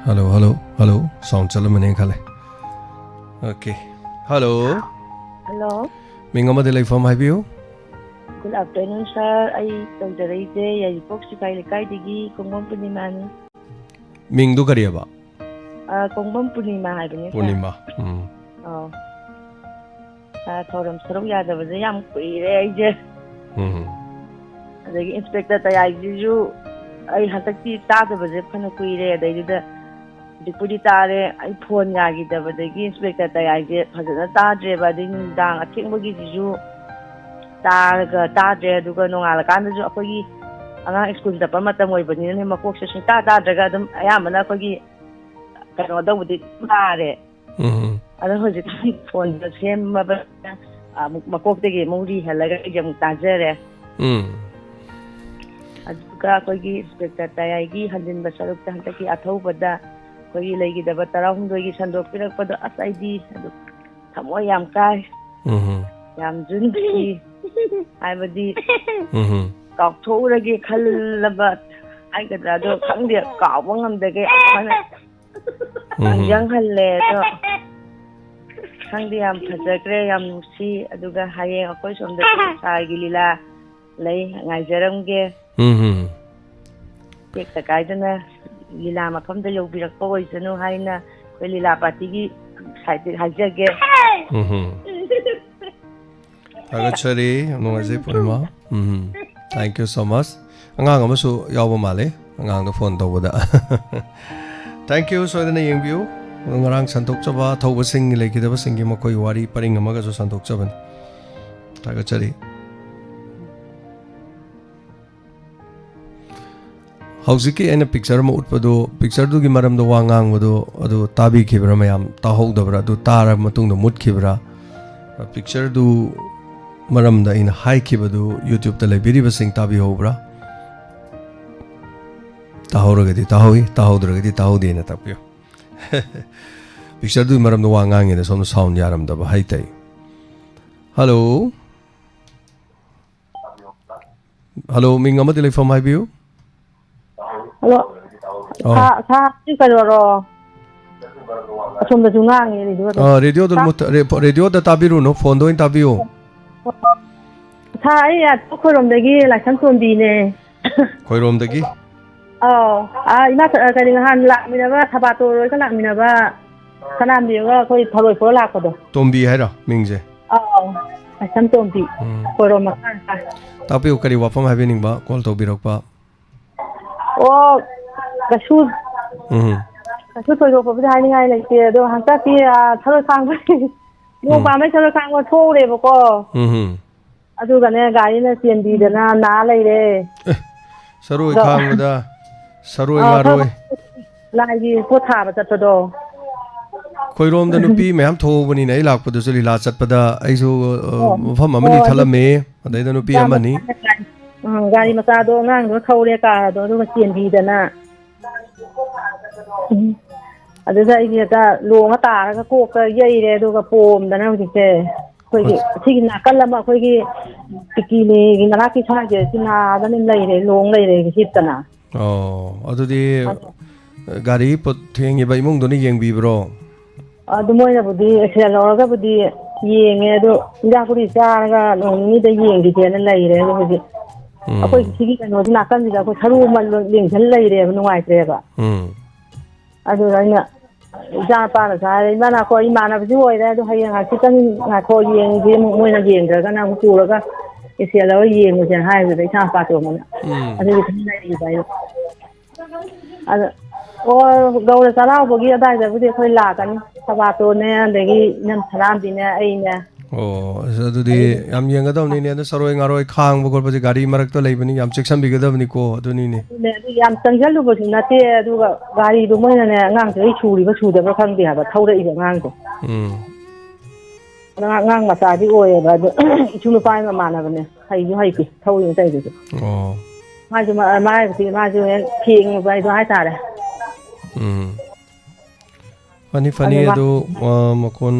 Hello, hello, hello. Sound ꯆꯠꯂꯝꯃꯅꯦꯅ ꯈꯜꯂꯦ. Okay. Hello. Hello. ꯃꯤꯡ ꯑꯃꯗꯤ ꯂꯩꯐꯝ ꯍꯥꯏꯕꯤꯌꯨ. Good afternoon, sir. ꯑꯩ ꯇꯧꯖꯔꯛꯏꯁꯦ ꯌꯥꯏꯔꯤꯄꯣꯛ ꯁꯤꯐꯥꯏ ꯂꯩꯀꯥꯏꯗꯒꯤ ꯀꯣꯡꯕꯝ ꯄꯨꯔꯅꯤꯃꯥꯅꯤ. ꯃꯤꯡꯗꯨ ꯀꯔꯤꯑꯕ? ꯑ, ꯀꯣꯡꯕꯝ ꯄꯨꯔꯅꯤꯃꯥ ꯍꯥꯏꯕꯅꯦ, sir. ꯄꯨꯔꯅꯤꯃꯥ. ꯎꯝ. ꯑꯧ. Sir, ꯊꯧꯔꯝ ꯁꯔꯨꯛ ꯌꯥꯗꯕꯁꯦ ꯌꯥꯝ ꯀꯨꯏꯔꯦ ꯑꯩꯁꯦ. ꯎꯝ. ꯑꯗꯒꯤ Inspector ꯇꯌꯥꯏꯁꯤꯁꯨ ꯑꯩ ꯍꯟꯗꯛꯇꯤ ꯇꯥꯗꯕꯁꯦ ꯐꯅ ꯀꯨꯏꯔꯦ꯫ ꯑꯗꯩꯗꯨꯗ ꯍꯧꯖꯤꯛꯄꯨꯗꯤ ꯇꯥꯔꯦ, ꯑꯩ phone ꯌꯥꯈꯤꯗꯕꯗꯒꯤ Inspector ꯇꯌꯥꯏꯁꯦ ꯐꯖꯅ ꯇꯥꯗ꯭ꯔꯦꯕ꯫ ꯑꯗꯩ ꯅꯨꯡꯗꯥꯡ ꯑꯊꯦꯡꯕꯒꯤꯁꯤꯁꯨ ꯇꯥꯔꯒ ꯇꯥꯗ꯭ꯔꯦ꯫ ꯑꯗꯨꯒ ꯅꯣꯡꯉꯥꯜꯂꯀꯥꯟꯗꯁꯨ ꯑꯩꯈꯣꯏꯒꯤ ꯑꯉꯥꯡ school ꯆꯠꯄ ꯃꯇꯝ ꯑꯣꯏꯕꯅꯤꯅꯅꯦ, ꯃꯀꯣꯛꯁꯦ ꯁꯨꯡꯇꯥ ꯇꯥꯗ꯭ꯔꯒ ꯑꯗꯨꯝ ꯑꯌꯥꯝꯕꯅ ꯑꯩꯈꯣꯏꯒꯤ ꯀꯩꯅꯣ ꯇꯧꯕꯗꯤ ꯇꯥꯔꯦ꯫ ꯎꯝ. ꯑꯗꯣ ꯍꯧꯖꯤꯛ phoneꯗ ꯁꯦꯝꯃꯕ, ꯑꯃꯨꯛ ꯃꯀꯣꯛꯇꯒꯤ ꯑꯃꯨꯛ ꯔꯤꯍꯜꯂꯒ ꯑꯩꯁꯦ ꯑꯃꯨꯛ ꯇꯥꯖꯔꯦ꯫ ꯎꯝ. ꯑꯗꯨꯒ ꯑꯩꯈꯣꯏꯒꯤ Inspector ꯇꯌꯥꯏꯒꯤ ꯍꯟꯖꯤꯟꯕ ꯁꯔꯨꯛꯇ ꯍꯟꯗꯛꯀꯤ ꯑꯊꯧꯕꯗ ꯑꯩꯈꯣꯏꯒꯤ ꯂꯩꯈꯤꯗꯕ ꯇꯔꯥꯍꯨꯝꯗꯣꯏꯒꯤ ꯁꯟꯗꯣꯛꯄꯤꯔꯛꯄꯗꯣ, ꯑꯁ, ꯑꯩꯗꯤ ꯑꯗꯨ ꯊꯃꯣꯏ ꯌꯥꯝ ꯀꯥꯏ, ꯎꯝ. ꯌꯥꯝ ꯅꯨꯡꯁꯤ꯫ ꯍꯥꯏꯕꯗꯤ ꯎꯝ. ꯀꯥꯎꯊꯣꯛꯎꯔꯒꯦ ꯈꯜꯂꯕ ꯍꯥꯏꯒꯗ꯭ꯔꯥ, ꯑꯗꯣ ꯈꯪꯗꯦ, ꯀꯥꯎꯕ ꯉꯝꯗꯒꯦ ꯑꯗꯨꯃꯥꯏꯅ ꯎꯝ. ꯅꯤꯡꯁꯤꯡꯍꯜꯂꯦ꯫ ꯑꯗꯣ ꯈꯪꯗꯦ, ꯌꯥꯝ ꯐꯖꯈ꯭ꯔꯦ, ꯌꯥꯝ ꯅꯨꯡꯁꯤ꯫ ꯑꯗꯨꯒ ꯍꯌꯦꯡ ꯑꯩꯈꯣꯏ ꯁꯣꯝꯗ ꯁꯥꯏꯒꯤ ꯂꯤꯂꯥ ꯂꯩ, ꯉꯥꯏꯖꯔꯝꯒꯦ꯫ ꯎꯝ. ꯇꯦꯛꯇ ꯀꯥꯏꯗꯅ ꯂꯤꯂꯥ ꯃꯐꯝꯗ ꯌꯧꯕꯤꯔꯛꯄ ꯑꯣꯏꯁꯅꯨ ꯍꯥꯏꯅ ꯑꯩꯈꯣꯏ ꯂꯤꯂꯥ partyꯒꯤ sideꯇꯒꯤ ꯍꯥꯏꯖꯒꯦ꯫ ꯎꯝ. ꯊꯥꯒꯠꯆꯔꯤ, ꯌꯥꯝ ꯅꯨꯡꯉꯥꯏꯖꯩ ꯄꯨꯔꯅꯤꯃꯥ. ꯎꯝ. Thank you so much. ꯑꯉꯥꯡ ꯑꯃꯁꯨ ꯌꯥꯎꯕ ꯃꯥꯜꯂꯦ ꯑꯉꯥꯡꯗꯣ phone ꯇꯧꯕꯗ. Thank you, ꯁꯣꯏꯗꯅ ꯌꯦꯡꯕꯤꯌꯨ꯫ ꯉꯔꯥꯡ ꯁꯟꯗꯣꯛꯆꯕ ꯊꯧꯕꯁꯤꯡ ꯂꯩꯈꯤꯗꯕꯁꯤꯡꯒꯤ ꯃꯈꯣꯏ ꯋꯥꯔꯤ ꯄꯔꯤꯡ ꯑꯃꯒꯁꯨ ꯁꯟꯗꯣꯛꯆꯕꯅꯤ꯫ ꯊꯥꯒꯠꯆꯔꯤ꯫ ꯍꯧꯖꯤꯛꯀꯤ ꯑꯩꯅ picture ꯑꯃ ꯎꯠꯄꯗꯨ, pictureꯗꯨꯒꯤ ꯃꯔꯝꯗ ꯋꯥ ꯉꯥꯡꯕꯗꯨ, ꯑꯗꯨ ꯇꯥꯕꯤꯈꯤꯕ꯭ꯔꯥ ꯃꯌꯥꯝ? ꯇꯥꯍꯧꯗꯕ꯭ꯔꯥ? ꯑꯗꯨ ꯇꯥꯔꯕ ꯃꯇꯨꯡꯗ ꯃꯨꯠꯈꯤꯕ꯭ꯔꯥ? Pictureꯗꯨ ꯃꯔꯝꯗ ꯑꯩꯅ ꯍꯥꯏꯈꯤꯕꯗꯨ YouTubeꯇ ꯂꯩꯕꯤꯔꯤꯕꯁꯤꯡ ꯇꯥꯕꯤꯍꯧꯕ꯭ꯔꯥ? ꯇꯥꯍꯧꯔꯒꯗꯤ ꯇꯥꯍꯧꯏ, ꯇꯥꯍꯧꯗ꯭ꯔꯒꯗꯤ ꯇꯥꯍꯧꯗꯦꯅ ꯇꯥꯛꯄꯤꯌꯨ꯫ Pictureꯗꯨꯒꯤ ꯃꯔꯝꯗ ꯋꯥ ꯉꯥꯡꯉꯦꯅ ꯁꯣꯝꯗ sound ꯌꯥꯔꯝꯗꯕ ꯍꯥꯏꯇꯥꯏ꯫ Hello. Hello, ꯃꯤꯡ ꯑꯃꯗꯤ ꯂꯩꯐꯝ ꯍꯥꯏꯕꯤꯌꯨ꯫ Hello. ꯑꯣ꯫ ꯁꯥ-, ꯁꯥꯁꯤ ꯀꯩꯅꯣꯔꯣ? ꯑꯁꯣꯝꯗꯁꯨ ꯉꯥꯡꯉꯦ ꯔꯦꯗꯤꯑꯣꯗ꯫ ꯑꯥ, ꯔꯦꯗꯤꯑꯣꯗ ꯁꯥ-, ꯃꯨꯠ-, ꯔꯦ-, ꯔꯦꯗꯤꯑꯣꯗ ꯇꯥꯕꯤꯔꯨꯅꯨ, ꯐꯣꯟꯗ ꯑꯣꯏꯅ ꯇꯥꯕꯤꯌꯨ꯫ ꯁꯥ, ꯑꯩ ꯑꯩꯈꯣꯏꯔꯣꯝꯗꯒꯤ ꯂꯥꯏꯁ꯭ꯔꯝ ꯇꯣꯝꯕꯤꯅꯦ꯫ ꯈꯣꯏꯔꯣꯝꯗꯒꯤ? ꯑꯧ꯫ ꯑꯥ, ꯏꯃꯥ, ꯀꯔꯤ, ꯅꯍꯥꯟ ꯂꯥꯛꯃꯤꯟꯅꯕ, ꯊꯕꯥꯇꯣꯟ ꯍꯣꯏꯒ ꯂꯥꯛꯃꯤꯟꯅꯕ ꯁꯅꯥꯝꯕꯤ ꯍꯣꯏꯒ ꯑꯩꯈꯣꯏ ꯊꯔꯣꯏ ꯄꯨꯔ ꯂꯥꯛꯄꯗꯣ꯫ ꯇꯣꯝꯕꯤ ꯍꯥꯏꯔꯣ ꯃꯤꯡꯁꯦ? ꯑꯧ, ꯂꯥꯏꯁ꯭ꯔꯝ ꯇꯣꯝꯕꯤ꯫ ꯎꯝ꯫ ꯈꯣꯏꯔꯣꯝ ꯃꯈꯥ꯫ ꯇꯥꯛꯄꯤꯌꯨ, ꯀꯔꯤ ꯋꯥꯐꯝ ꯍꯥꯏꯕꯤꯅꯤꯡꯕ ꯀꯣꯜ ꯇꯧꯕꯤꯔꯛꯄ? ꯑꯣ, ꯀꯩꯁꯨ, ꯎꯝ꯫ ꯀꯩꯁꯨ ꯊꯣꯏꯗꯣꯛꯄꯕꯨꯗꯤ ꯍꯥꯏꯅꯤꯡꯉꯥꯏ ꯂꯩꯇꯦ꯫ ꯑꯗꯣ ꯍꯟꯗꯛꯇꯤ, ꯑꯥ, ꯊꯔꯣꯏ ꯈꯥꯡꯕ, ꯅꯣꯡ ꯎꯝ꯫ ꯄꯥꯟꯕꯩ ꯊꯔꯣꯏ ꯈꯥꯡꯕ ꯊꯣꯛꯎꯔꯦꯕꯀꯣ꯫ ꯎꯝ꯫ ꯑꯗꯨꯒꯅꯦ, ꯒꯥꯔꯤꯅ ꯆꯦꯟꯕꯤꯗꯅ ꯅꯥ ꯂꯩꯔꯦ꯫ ꯑꯦ, ꯊꯔꯣꯏ ꯑꯗꯣ, ꯈꯥꯡꯕꯗ ꯊꯔꯣꯏ ꯑꯥ, ꯉꯥꯔꯣꯏ꯫ ꯊꯔꯣꯏ ꯂꯥꯏꯒꯤ ꯄꯣꯠ ꯊꯥꯕ ꯆꯠꯄꯗꯣ꯫ ꯈꯣꯏꯔꯣꯝꯗ ꯅꯨꯄꯤ ꯃꯌꯥꯝ ꯊꯣꯛꯍꯧꯕꯅꯤꯅꯦ, ꯑꯩ ꯂꯥꯛꯄꯗꯁꯨ ꯂꯤꯂꯥ ꯆꯠꯄꯗ ꯑꯩꯁꯨ, ꯑ, ꯑꯣ꯫ ꯃꯐꯝ ꯑꯃꯅꯤ ꯑꯣ, ꯑꯗꯨ ꯊꯠꯂꯝꯃꯦ꯫ ꯑꯗꯩꯗ ꯅꯨꯄꯤ ꯃꯆꯥ ꯑꯃꯅꯤ꯫ ꯃꯆꯥ ꯒꯥꯔꯤ, ꯎꯝ, ꯒꯥꯔꯤ ꯃꯆꯥꯗꯣ ꯑꯉꯥꯡꯗꯣ ꯊꯧꯔꯦ, ꯀꯥꯔꯗꯣ, ꯑꯗꯨꯒ ꯆꯦꯟꯕꯤꯗꯅ꯫ ꯎꯝ꯫ ꯑꯗꯨꯗ ꯑꯩꯗꯤ ꯍꯦꯛꯇ ꯂꯣꯡꯉ ꯇꯥꯔꯒ ꯀꯣꯛꯇ ꯌꯩꯔꯦ, ꯑꯗꯨꯒ ꯄꯣꯝꯗꯅ ꯍꯧꯖꯤꯛꯁꯦ꯫ ꯑꯩꯈꯣꯏꯒꯤ ꯍꯧꯖꯤꯛ ꯁꯤꯒꯤ ꯅꯥꯀꯜ ꯑꯃ ꯑꯩꯈꯣꯏꯒꯤ ꯇꯤꯀꯤꯅꯦꯒꯤ ꯃꯅꯥꯛꯀꯤ ꯁ꯭ꯋꯥꯏꯁꯦ ꯁꯤ ꯅꯥꯗꯅ ꯂꯩꯔꯦ, ꯂꯣꯡ ꯂꯩꯔꯦ ꯍꯤꯞꯇꯅ꯫ ꯑꯣ, ꯑꯗꯨꯗꯤ ꯑꯗꯨ ꯒꯥꯔꯤ ꯄꯨ-, ꯊꯦꯡꯉꯤꯕ ꯏꯃꯨꯡꯗꯨꯅ ꯌꯦꯡꯕꯤꯕ꯭ꯔꯣ? ꯑꯗꯨ ꯃꯣꯏꯅꯕꯨꯗꯤ X-ray ꯂꯧꯔꯒꯕꯨꯗꯤ ꯌꯦꯡꯉꯦ, ꯑꯗꯨ ꯍꯤꯗꯥꯛ ꯒꯨꯂꯤ ꯆꯥꯔꯒ ꯅꯣꯡ ꯅꯤꯅꯤꯗ ꯌꯦꯡꯈꯤꯁꯦꯅ ꯂꯩꯔꯦ꯫ ꯑꯗꯨ ꯍꯧꯖꯤꯛ ꯎꯝ꯫ ꯑꯩꯈꯣꯏ ꯁꯤꯒꯤ ꯀꯩꯅꯣꯁꯤ ꯅꯥꯀꯟꯁꯤꯗ ꯑꯩꯈꯣꯏ ꯁꯔꯨ ꯑꯃ ꯂꯦꯡꯁꯤꯜ ꯂꯩꯔꯦꯕ, ꯅꯨꯡꯉꯥꯏꯇ꯭ꯔꯦꯕ꯫ ꯎꯝ꯫ ꯑꯗꯨꯗ ꯑꯩꯅ ꯏꯆꯥ ꯅꯨꯄꯥꯅꯁꯨ ꯍꯥꯏꯔꯦ, "ꯏꯃꯥ ꯅꯥꯈꯣ, ꯏꯃꯥꯟꯅꯕꯁꯨ ꯑꯣꯏꯔꯦ, ꯑꯗꯨ ꯍꯌꯦꯡ ꯍꯪꯆꯤꯠꯇꯪ ꯉꯥꯏꯈꯣ, ꯌꯦꯡꯒꯦ, ꯃꯣꯏꯅ ꯌꯦꯡꯗ꯭ꯔꯒꯅ ꯑꯃꯨꯛ ꯄꯨꯔꯒ X-ray ꯂꯧꯔ ꯌꯦꯡꯉꯨꯁꯦꯅ" ꯍꯥꯏꯕꯗꯨꯗ ꯏꯆꯥ ꯅꯨꯄꯥ ꯑꯇꯣꯝꯕꯅ ꯎꯝ꯫ ꯑꯗꯨꯒꯤ ꯁꯨꯝ ꯂꯩꯔꯤꯕ ꯑꯩ꯫ ꯑꯗ, ꯑꯣ, ꯒꯧꯔ ꯆꯩꯔꯥꯎꯕꯒꯤ ꯑꯗꯥꯏꯗꯕꯨꯗꯤ ꯑꯩꯈꯣꯏ ꯂꯥꯛꯀꯅꯤ꯫ ꯊꯕꯥꯇꯣꯟꯅꯦ, ꯑꯗꯒꯤ ꯏꯅꯝ ꯁꯅꯥꯝꯕꯤꯅꯦ, ꯑꯩꯅꯦ꯫ ꯑꯣ, ꯑꯁ, ꯑꯗꯨꯗꯤ ꯑꯗꯨꯒ ꯌꯥꯝ ꯌꯦꯡꯒꯗꯕꯅꯤꯅꯦ꯫ ꯑꯗꯣ ꯁꯔꯣꯏ ꯉꯥꯔꯣꯏ ꯈꯥꯡꯕ ꯈꯣꯠꯄꯁꯦ ꯒꯥꯔꯤ ꯃꯔꯛꯇ ꯂꯩꯕꯅꯤ, ꯌꯥꯝ ꯆꯦꯛꯁꯤꯟꯕꯤꯒꯗꯕꯅꯤꯀꯣ꯫ ꯑꯗꯨꯅꯤꯅꯦ꯫ ꯑꯗꯨꯅꯦ, ꯑꯗꯨ ꯌꯥꯝ ꯆꯪꯁꯤꯜꯂꯨꯕꯁꯨ ꯅꯠꯇꯦ, ꯑꯗꯨꯒ ꯒꯥꯔꯤꯗꯣ ꯃꯣꯏꯅꯅꯦ, ꯑꯉꯥꯡꯁꯦ ꯑꯩ ꯁꯨꯔꯤꯕ ꯁꯨꯗꯕ꯭ꯔꯥ ꯈꯪꯗꯦ ꯍꯥꯏꯕ, ꯊꯧꯔꯛꯏꯕ ꯑꯉꯥꯡꯗꯣ꯫ ꯎꯝ꯫ ꯑꯉꯥꯡ, ꯑꯉꯥꯡ ꯃꯆꯥꯗꯤ ꯑꯣꯏꯌꯦꯕ, ꯑꯗꯣ ꯏꯁꯨ ꯅꯨꯄꯥꯒꯤ ꯃꯃꯥꯟꯅꯕꯅꯦ, ꯍꯩꯁꯨ ꯍꯩꯇꯦ, ꯊꯧꯔꯤꯕ ꯇꯧꯔꯤꯗꯨꯁꯨ꯫ ꯑꯣ꯫ ꯃꯥꯁꯨ ꯃ-, ꯃꯔꯥꯏꯕꯛꯇꯤ ꯃꯥꯁꯨ ꯍꯦꯛ ꯊꯦꯡꯉꯨꯕ ꯍꯥꯏꯗꯣ ꯍꯥꯏꯇꯥꯔꯦ꯫ ꯎꯝ꯫ ꯐꯅꯤ, ꯐꯅꯤ꯫ ꯑꯗꯨ ꯃꯥ ꯑꯗꯨ, ꯑ, ꯃꯈꯣꯟ,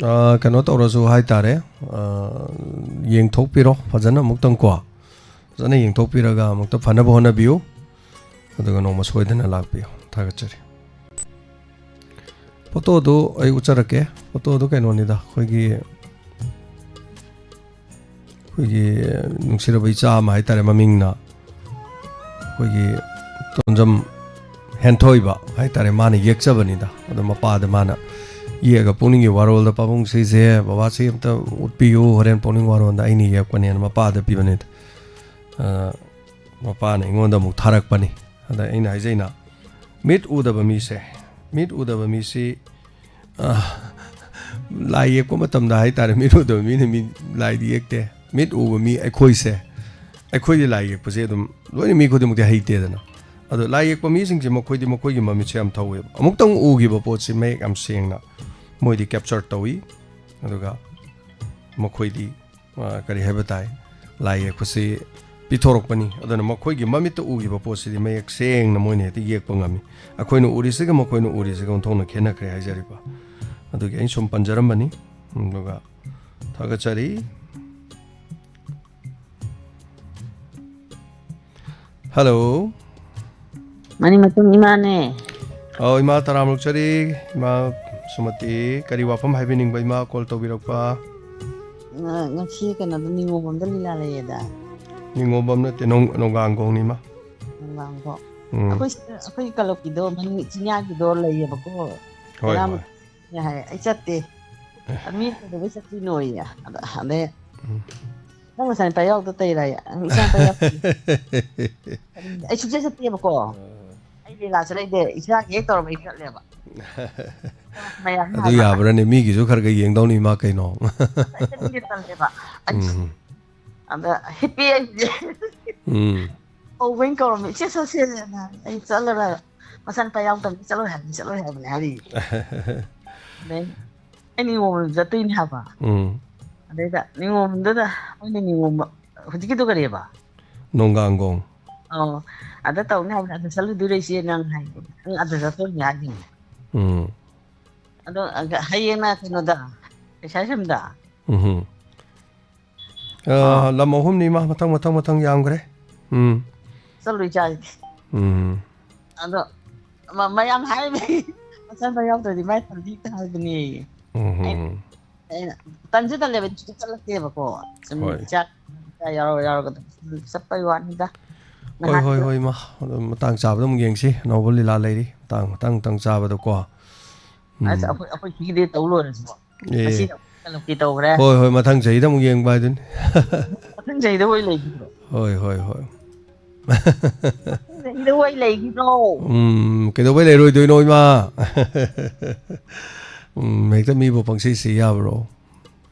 ꯑ, ꯀꯩꯅꯣ ꯇꯧꯔꯁꯨ ꯍꯥꯏꯇꯥꯔꯦ, ꯑ, ꯌꯦꯡꯊꯣꯛꯄꯤꯔꯣ ꯐꯖꯅ ꯑꯃꯨꯛꯇꯪ ꯀꯣ꯫ ꯐꯖꯅ ꯌꯦꯡꯊꯣꯛꯄꯤꯔꯒ ꯑꯃꯨꯛꯇ ꯐꯅꯕ ꯍꯣꯠꯅꯕꯤꯌꯨ꯫ ꯑꯗꯨꯒ ꯅꯣꯡꯃ ꯁꯣꯏꯗꯅ ꯂꯥꯛꯄꯤꯌꯨ꯫ ꯊꯥꯒꯠꯆꯔꯤ꯫ ꯐꯣꯇꯣꯗꯨ ꯑꯩ ꯎꯠꯆꯔꯛꯀꯦ꯫ ꯐꯣꯇꯣꯗꯨ ꯀꯩꯅꯣꯅꯤꯗ, ꯑꯩꯈꯣꯏꯒꯤ, ꯑꯩꯈꯣꯏꯒꯤ ꯅꯨꯡꯁꯤꯔꯕ ꯏꯆꯥ ꯑꯃ ꯍꯥꯏꯇꯥꯔꯦ, ꯃꯃꯤꯡꯅ ꯑꯩꯈꯣꯏꯒꯤ ꯇꯣꯟꯖꯝ ꯍꯦꯟꯊꯣꯏꯕ ꯍꯥꯏꯇꯥꯔꯦ, ꯃꯥꯅ ꯌꯦꯛꯆꯕꯅꯤꯗ꯫ ꯑꯗꯣ ꯃꯄꯥꯗ ꯃꯥꯅ ꯌꯦꯛꯑꯒ, "ꯄꯨꯛꯅꯤꯡꯒꯤ ꯋꯥꯔꯣꯜꯗ ꯄꯥꯕꯨꯡꯁꯤꯁꯦ ꯕꯕꯥꯁꯤ ꯑꯝꯇ ꯎꯠꯄꯤꯌꯨ, ꯍꯣꯔꯦꯟ ꯄꯨꯛꯅꯤꯡ ꯋꯥꯔꯣꯜꯗ ꯑꯩꯅ ꯌꯦꯛꯄꯅꯦꯅ" ꯃꯄꯥꯗ ꯄꯤꯕꯅꯤꯗ꯫ ꯑ, ꯃꯄꯥꯅ ꯑꯩꯉꯣꯟꯗ ꯑꯃꯨꯛ ꯊꯥꯔꯛꯄꯅꯤ꯫ ꯑꯗ ꯑꯩꯅ ꯍꯥꯏꯖꯩꯅ, ꯃꯤꯠ ꯎꯗꯕ ꯃꯤꯁꯦ, ꯃꯤꯠ ꯎꯗꯕ ꯃꯤꯁꯤ, ꯑ, ꯂꯥꯏ ꯌꯦꯛꯄ ꯃꯇꯝꯗ ꯍꯥꯏꯇꯥꯔꯦ, ꯃꯤꯠ ꯎꯗꯕ ꯃꯤꯅ ꯃꯤ ꯂꯥꯏꯗꯤ ꯌꯦꯛꯇꯦ꯫ ꯃꯤꯠ ꯎꯕ ꯃꯤ ꯑꯩꯈꯣꯏꯁꯦ, ꯑꯩꯈꯣꯏꯗꯤ ꯂꯥꯏ ꯌꯦꯛꯄꯁꯦ ꯑꯗꯨꯝ ꯂꯣꯏꯅ ꯃꯤ ꯈꯨꯗꯤꯡꯃꯛꯇꯤ ꯍꯩꯇꯦꯗꯅ꯫ ꯑꯗꯣ ꯂꯥꯏ ꯌꯦꯛꯄ ꯃꯤꯁꯤꯡꯁꯦ ꯃꯈꯣꯏꯗꯤ ꯃꯈꯣꯏꯒꯤ ꯃꯃꯤꯠꯁꯦ ꯌꯥꯝ ꯊꯧꯋꯦꯕ꯫ ꯑꯃꯨꯛꯇꯪ ꯎꯈꯤꯕ ꯄꯣꯠꯁꯤ ꯃꯌꯦꯛ ꯌꯥꯝ ꯁꯦꯡꯅ ꯃꯣꯏꯗꯤ ꯀꯦꯞꯆꯔ ꯇꯧꯏ꯫ ꯑꯗꯨꯒ ꯃꯈꯣꯏꯗꯤ, ꯑ, ꯀꯔꯤ ꯍꯥꯏꯕ ꯇꯥꯏ, ꯂꯥꯏ ꯌꯦꯛꯄꯁꯤ ꯄꯤꯊꯣꯔꯛꯄꯅꯤ꯫ ꯑꯗꯨꯅ ꯃꯈꯣꯏꯒꯤ ꯃꯃꯤꯠꯇ ꯎꯈꯤꯕ ꯄꯣꯠꯁꯤꯗꯤ ꯃꯌꯦꯛ ꯁꯦꯡꯅ ꯃꯣꯏꯅ ꯍꯦꯛꯇ ꯌꯦꯛꯄ ꯉꯝꯃꯤ꯫ ꯑꯩꯈꯣꯏꯅ ꯎꯔꯤꯁꯤꯒ ꯃꯈꯣꯏꯅ ꯎꯔꯤꯁꯤꯒ ꯑꯣꯟꯊꯣꯛꯅ ꯈꯦꯠꯅꯈ꯭ꯔꯦ ꯍꯥꯏꯖꯔꯤꯕ꯫ ꯑꯗꯨꯒꯤ ꯑꯩꯅ ꯁꯨꯝ ꯄꯟꯖꯔꯝꯕꯅꯤ꯫ ꯑꯗꯨꯒ ꯊꯥꯒꯠꯆꯔꯤ꯫ ꯍꯜꯂꯣ꯫ ꯃꯅꯤꯡ ꯃꯇꯨꯡ ꯏꯃꯥꯅꯦ꯫ ꯑꯧ, ꯏꯃꯥ, ꯇꯔꯥꯝ ꯑꯣꯛꯆꯔꯤ꯫ ꯏꯃꯥ ꯁꯨꯃꯇꯤ, ꯀꯔꯤ ꯋꯥꯐꯝ ꯍꯥꯏꯕꯤꯅꯤꯡꯕ, ꯏꯃꯥ, ꯀꯣꯜ ꯇꯧꯕꯤꯔꯛꯄ? ꯉ-, ꯉꯁꯤ ꯀꯩꯅꯣꯗ, ꯅꯤꯉꯣꯝꯕꯝꯗ ꯂꯤꯂꯥ ꯂꯩꯌꯦꯗ꯫ ꯅꯤꯉꯣꯝꯕꯝ ꯅꯠꯇꯦ, ꯅꯣꯡ-, ꯅꯣꯡꯒꯥꯡꯒꯣꯡꯅꯤ, ꯏꯃꯥ꯫ ꯅꯣꯡꯒꯥꯡꯒꯣꯡ꯫ ꯎꯝ꯫ ꯑꯩꯈꯣꯏ ꯁꯤꯗ, ꯑꯩꯈꯣꯏ ꯀꯂꯕꯀꯤꯗꯣ, ꯃꯅꯤꯡ ꯆꯤꯡꯌꯥꯒꯤꯗꯣ ꯂꯩꯌꯦꯕꯀꯣ꯫ ꯍꯣꯏ, ꯇꯔꯥꯃꯥꯊꯣꯏ꯫ ꯍꯣꯏ꯫ ꯍꯥꯏ, ꯑꯩ ꯆꯠꯇꯦ꯫ ꯑꯦ꯫ ꯑ, ꯃꯤ ꯀꯩꯗꯧꯕꯩ ꯆꯠꯇꯣꯏꯅꯣꯌꯦ꯫ ꯑꯗ, ꯑꯗꯩ ꯎꯝ꯫ "ꯅꯪ ꯉꯁꯥꯏ ꯅꯨꯄꯥ ꯌꯥꯎꯗ ꯇꯩꯔꯥ?" ꯑꯩ ꯏꯆꯥ ꯅꯨꯄꯥ ꯌꯥꯎꯗꯦ꯫ ꯑꯩ ꯁꯨꯡꯆꯠ ꯆꯠꯇꯦꯕꯀꯣ꯫ ꯑ꯫ ꯑꯩ ꯂꯤꯂꯥ ꯆꯠꯂꯛꯏꯗꯦ, ꯏꯆꯥꯒꯤ ꯍꯦꯛ ꯇꯧꯔꯕ ꯑꯩ ꯆꯠꯂꯦꯕ꯫ ꯃꯌꯥꯝꯅ ꯑꯗꯨ ꯍꯥꯏꯕ꯫ ꯌꯥꯕ꯭ꯔꯥꯅꯦ? ꯃꯤꯒꯤꯁꯨ ꯈꯔ ꯈꯔ ꯌꯦꯡꯗꯧꯅꯤ ꯏꯃꯥ ꯀꯩꯅꯣ꯫ ꯑꯩ ꯆꯠꯅꯤꯡꯗꯦ, ꯇꯜꯂꯦꯕ꯫ ꯑꯩ ꯎꯝ꯫ ꯑꯗ ꯍꯤꯞꯄꯤ ꯑꯩꯁꯦ꯫ ꯎꯝ꯫ ꯀꯧꯕꯩꯅ ꯀꯧꯔꯝꯃꯤ, "ꯏꯆꯦ ꯆꯠꯁꯦꯅ"꯫ ꯑꯩ ꯆꯠꯂꯔꯣꯏ ꯍꯥꯏꯕ꯫ "ꯃꯆꯥꯅꯨꯄꯥ ꯌꯥꯎꯗꯕꯅꯤ, ꯆꯠꯂꯣꯏ ꯍꯥꯏꯕꯅꯤ, ꯆꯠꯂꯣꯏ ꯍꯥꯏꯕꯅꯤ" ꯍꯥꯏꯔꯤ꯫ ꯑꯗꯩ ꯑꯩ ꯅꯤꯉꯣꯝꯕꯝ ꯆꯠꯇꯣꯏꯅꯤ ꯍꯥꯏꯕ꯫ ꯎꯝ꯫ ꯑꯗꯩꯗ ꯅꯤꯉꯣꯝꯕꯝꯗꯨꯗ, ꯃꯣꯏꯅ ꯅꯤꯉꯣꯝꯕꯝ, ꯍꯧꯖꯤꯛꯀꯤꯗꯣ ꯀꯔꯤꯑꯕ? ꯅꯣꯡꯒꯥꯡꯒꯣꯡ꯫ ꯑꯧ, "ꯑꯗ ꯇꯧꯅꯤ ꯍꯥꯏꯕꯅꯤ, ꯑꯗ ꯆꯠꯂꯨꯗꯣꯏꯔꯣ ꯏꯆꯦ ꯅꯪ?" ꯍꯥꯏ꯫ "ꯅꯪ ꯑꯗ ꯆꯠꯇꯣꯏꯅꯤ" ꯍꯥꯏꯈꯤꯕꯅꯤ꯫ ꯎꯝ꯫ ꯑꯗꯣ, ꯑ, ꯍꯌꯦꯡꯅ ꯀꯩꯅꯣꯗ, ꯀꯩꯁꯥꯏꯁꯝꯗ꯫ ꯎꯝꯍꯨꯝ꯫ ꯑ, ꯑꯥ꯫ ꯂꯝ ꯑꯍꯨꯝꯅꯤ ꯏꯃꯥ, ꯃꯊꯪ, ꯃꯊꯪ, ꯃꯊꯪ ꯌꯥꯝꯈ꯭ꯔꯦ꯫ ꯎꯝ꯫ ꯆꯠꯂꯨ ꯏꯆꯥꯁꯤꯗꯤ꯫ ꯎꯝ꯫ ꯑꯗꯣ ꯃ-, ꯃꯌꯥꯝ ꯍꯥꯏꯕ, ꯃꯆꯥꯅꯨꯄꯥ ꯌꯥꯎꯗ꯭ꯔꯗꯤ ꯃꯥꯏ ꯐꯝꯗꯤ ꯍꯦꯛꯇ ꯍꯥꯏꯕꯅꯦ꯫ ꯎꯝ꯫ ꯑꯩꯅ, ꯑꯩꯅ ꯇꯟꯁꯨ ꯇꯜꯂꯦꯕ, ꯑꯩꯁꯨ ꯆꯠꯂꯛꯇꯦꯕꯀꯣ꯫ ꯁꯨꯝ ꯍꯣꯏ꯫ ꯏꯆꯥ, ꯏꯆꯥ ꯌꯥꯎꯔ, ꯌꯥꯎꯔꯒ ꯑꯗꯨꯝ ꯆꯠꯄꯩ ꯋꯥꯅꯤꯗ꯫ ꯍꯣꯏ, ꯍꯣꯏ, ꯅꯍꯥꯟꯁꯨ ꯍꯣꯏ, ꯏꯃꯥ꯫ ꯑꯗꯨꯝ ꯃꯇꯥꯡ ꯆꯥꯕꯗ ꯑꯃꯨꯛ ꯌꯦꯡꯁꯤ꯫ ꯑꯅꯧꯕ ꯂꯤꯂꯥ ꯂꯩꯔꯤ꯫ ꯃꯇꯥꯡ, ꯃꯇꯥꯡ, ꯃꯇꯥꯡ ꯆꯥꯕꯗꯀꯣ꯫ ꯑꯁ, ꯎꯝ꯫ ꯑꯩꯈꯣꯏ, ꯑꯩꯈꯣꯏ ꯁꯤꯒꯤꯗꯤ ꯇꯧ ꯂꯣꯏꯔꯁꯤꯕꯣ꯫ ꯑꯦ꯫ ꯉꯁꯤꯅ ꯑꯃꯨꯛ ꯀꯩꯅꯣꯒꯤ ꯇꯧꯈ꯭ꯔꯦ꯫ ꯍꯣꯏ, ꯍꯣꯏ, ꯃꯊꯪ ꯆꯍꯤꯗ ꯑꯃꯨꯛ ꯌꯦꯡꯕ ꯍꯥꯏꯗꯨꯅꯤ꯫ ꯃꯊꯪ ꯆꯍꯤꯗ ꯑꯣꯏ ꯂꯩꯈꯤꯗ꯭ꯔꯣ? ꯍꯣꯏ, ꯍꯣꯏ, ꯍꯣꯏ꯫ ꯃꯊꯪ ꯆꯍꯤꯗ ꯑꯣꯏ ꯂꯩꯈꯤꯗ꯭ꯔꯣ? ꯎꯝ, ꯀꯩꯗꯧꯕꯩ ꯂꯩꯔꯣꯏꯗꯣꯏꯅꯣ, ꯏꯃꯥ? ꯎꯝ, ꯍꯦꯛꯇ ꯃꯤꯕꯨ ꯄꯪꯁꯤ ꯁꯤ ꯌꯥꯕ꯭ꯔꯣ?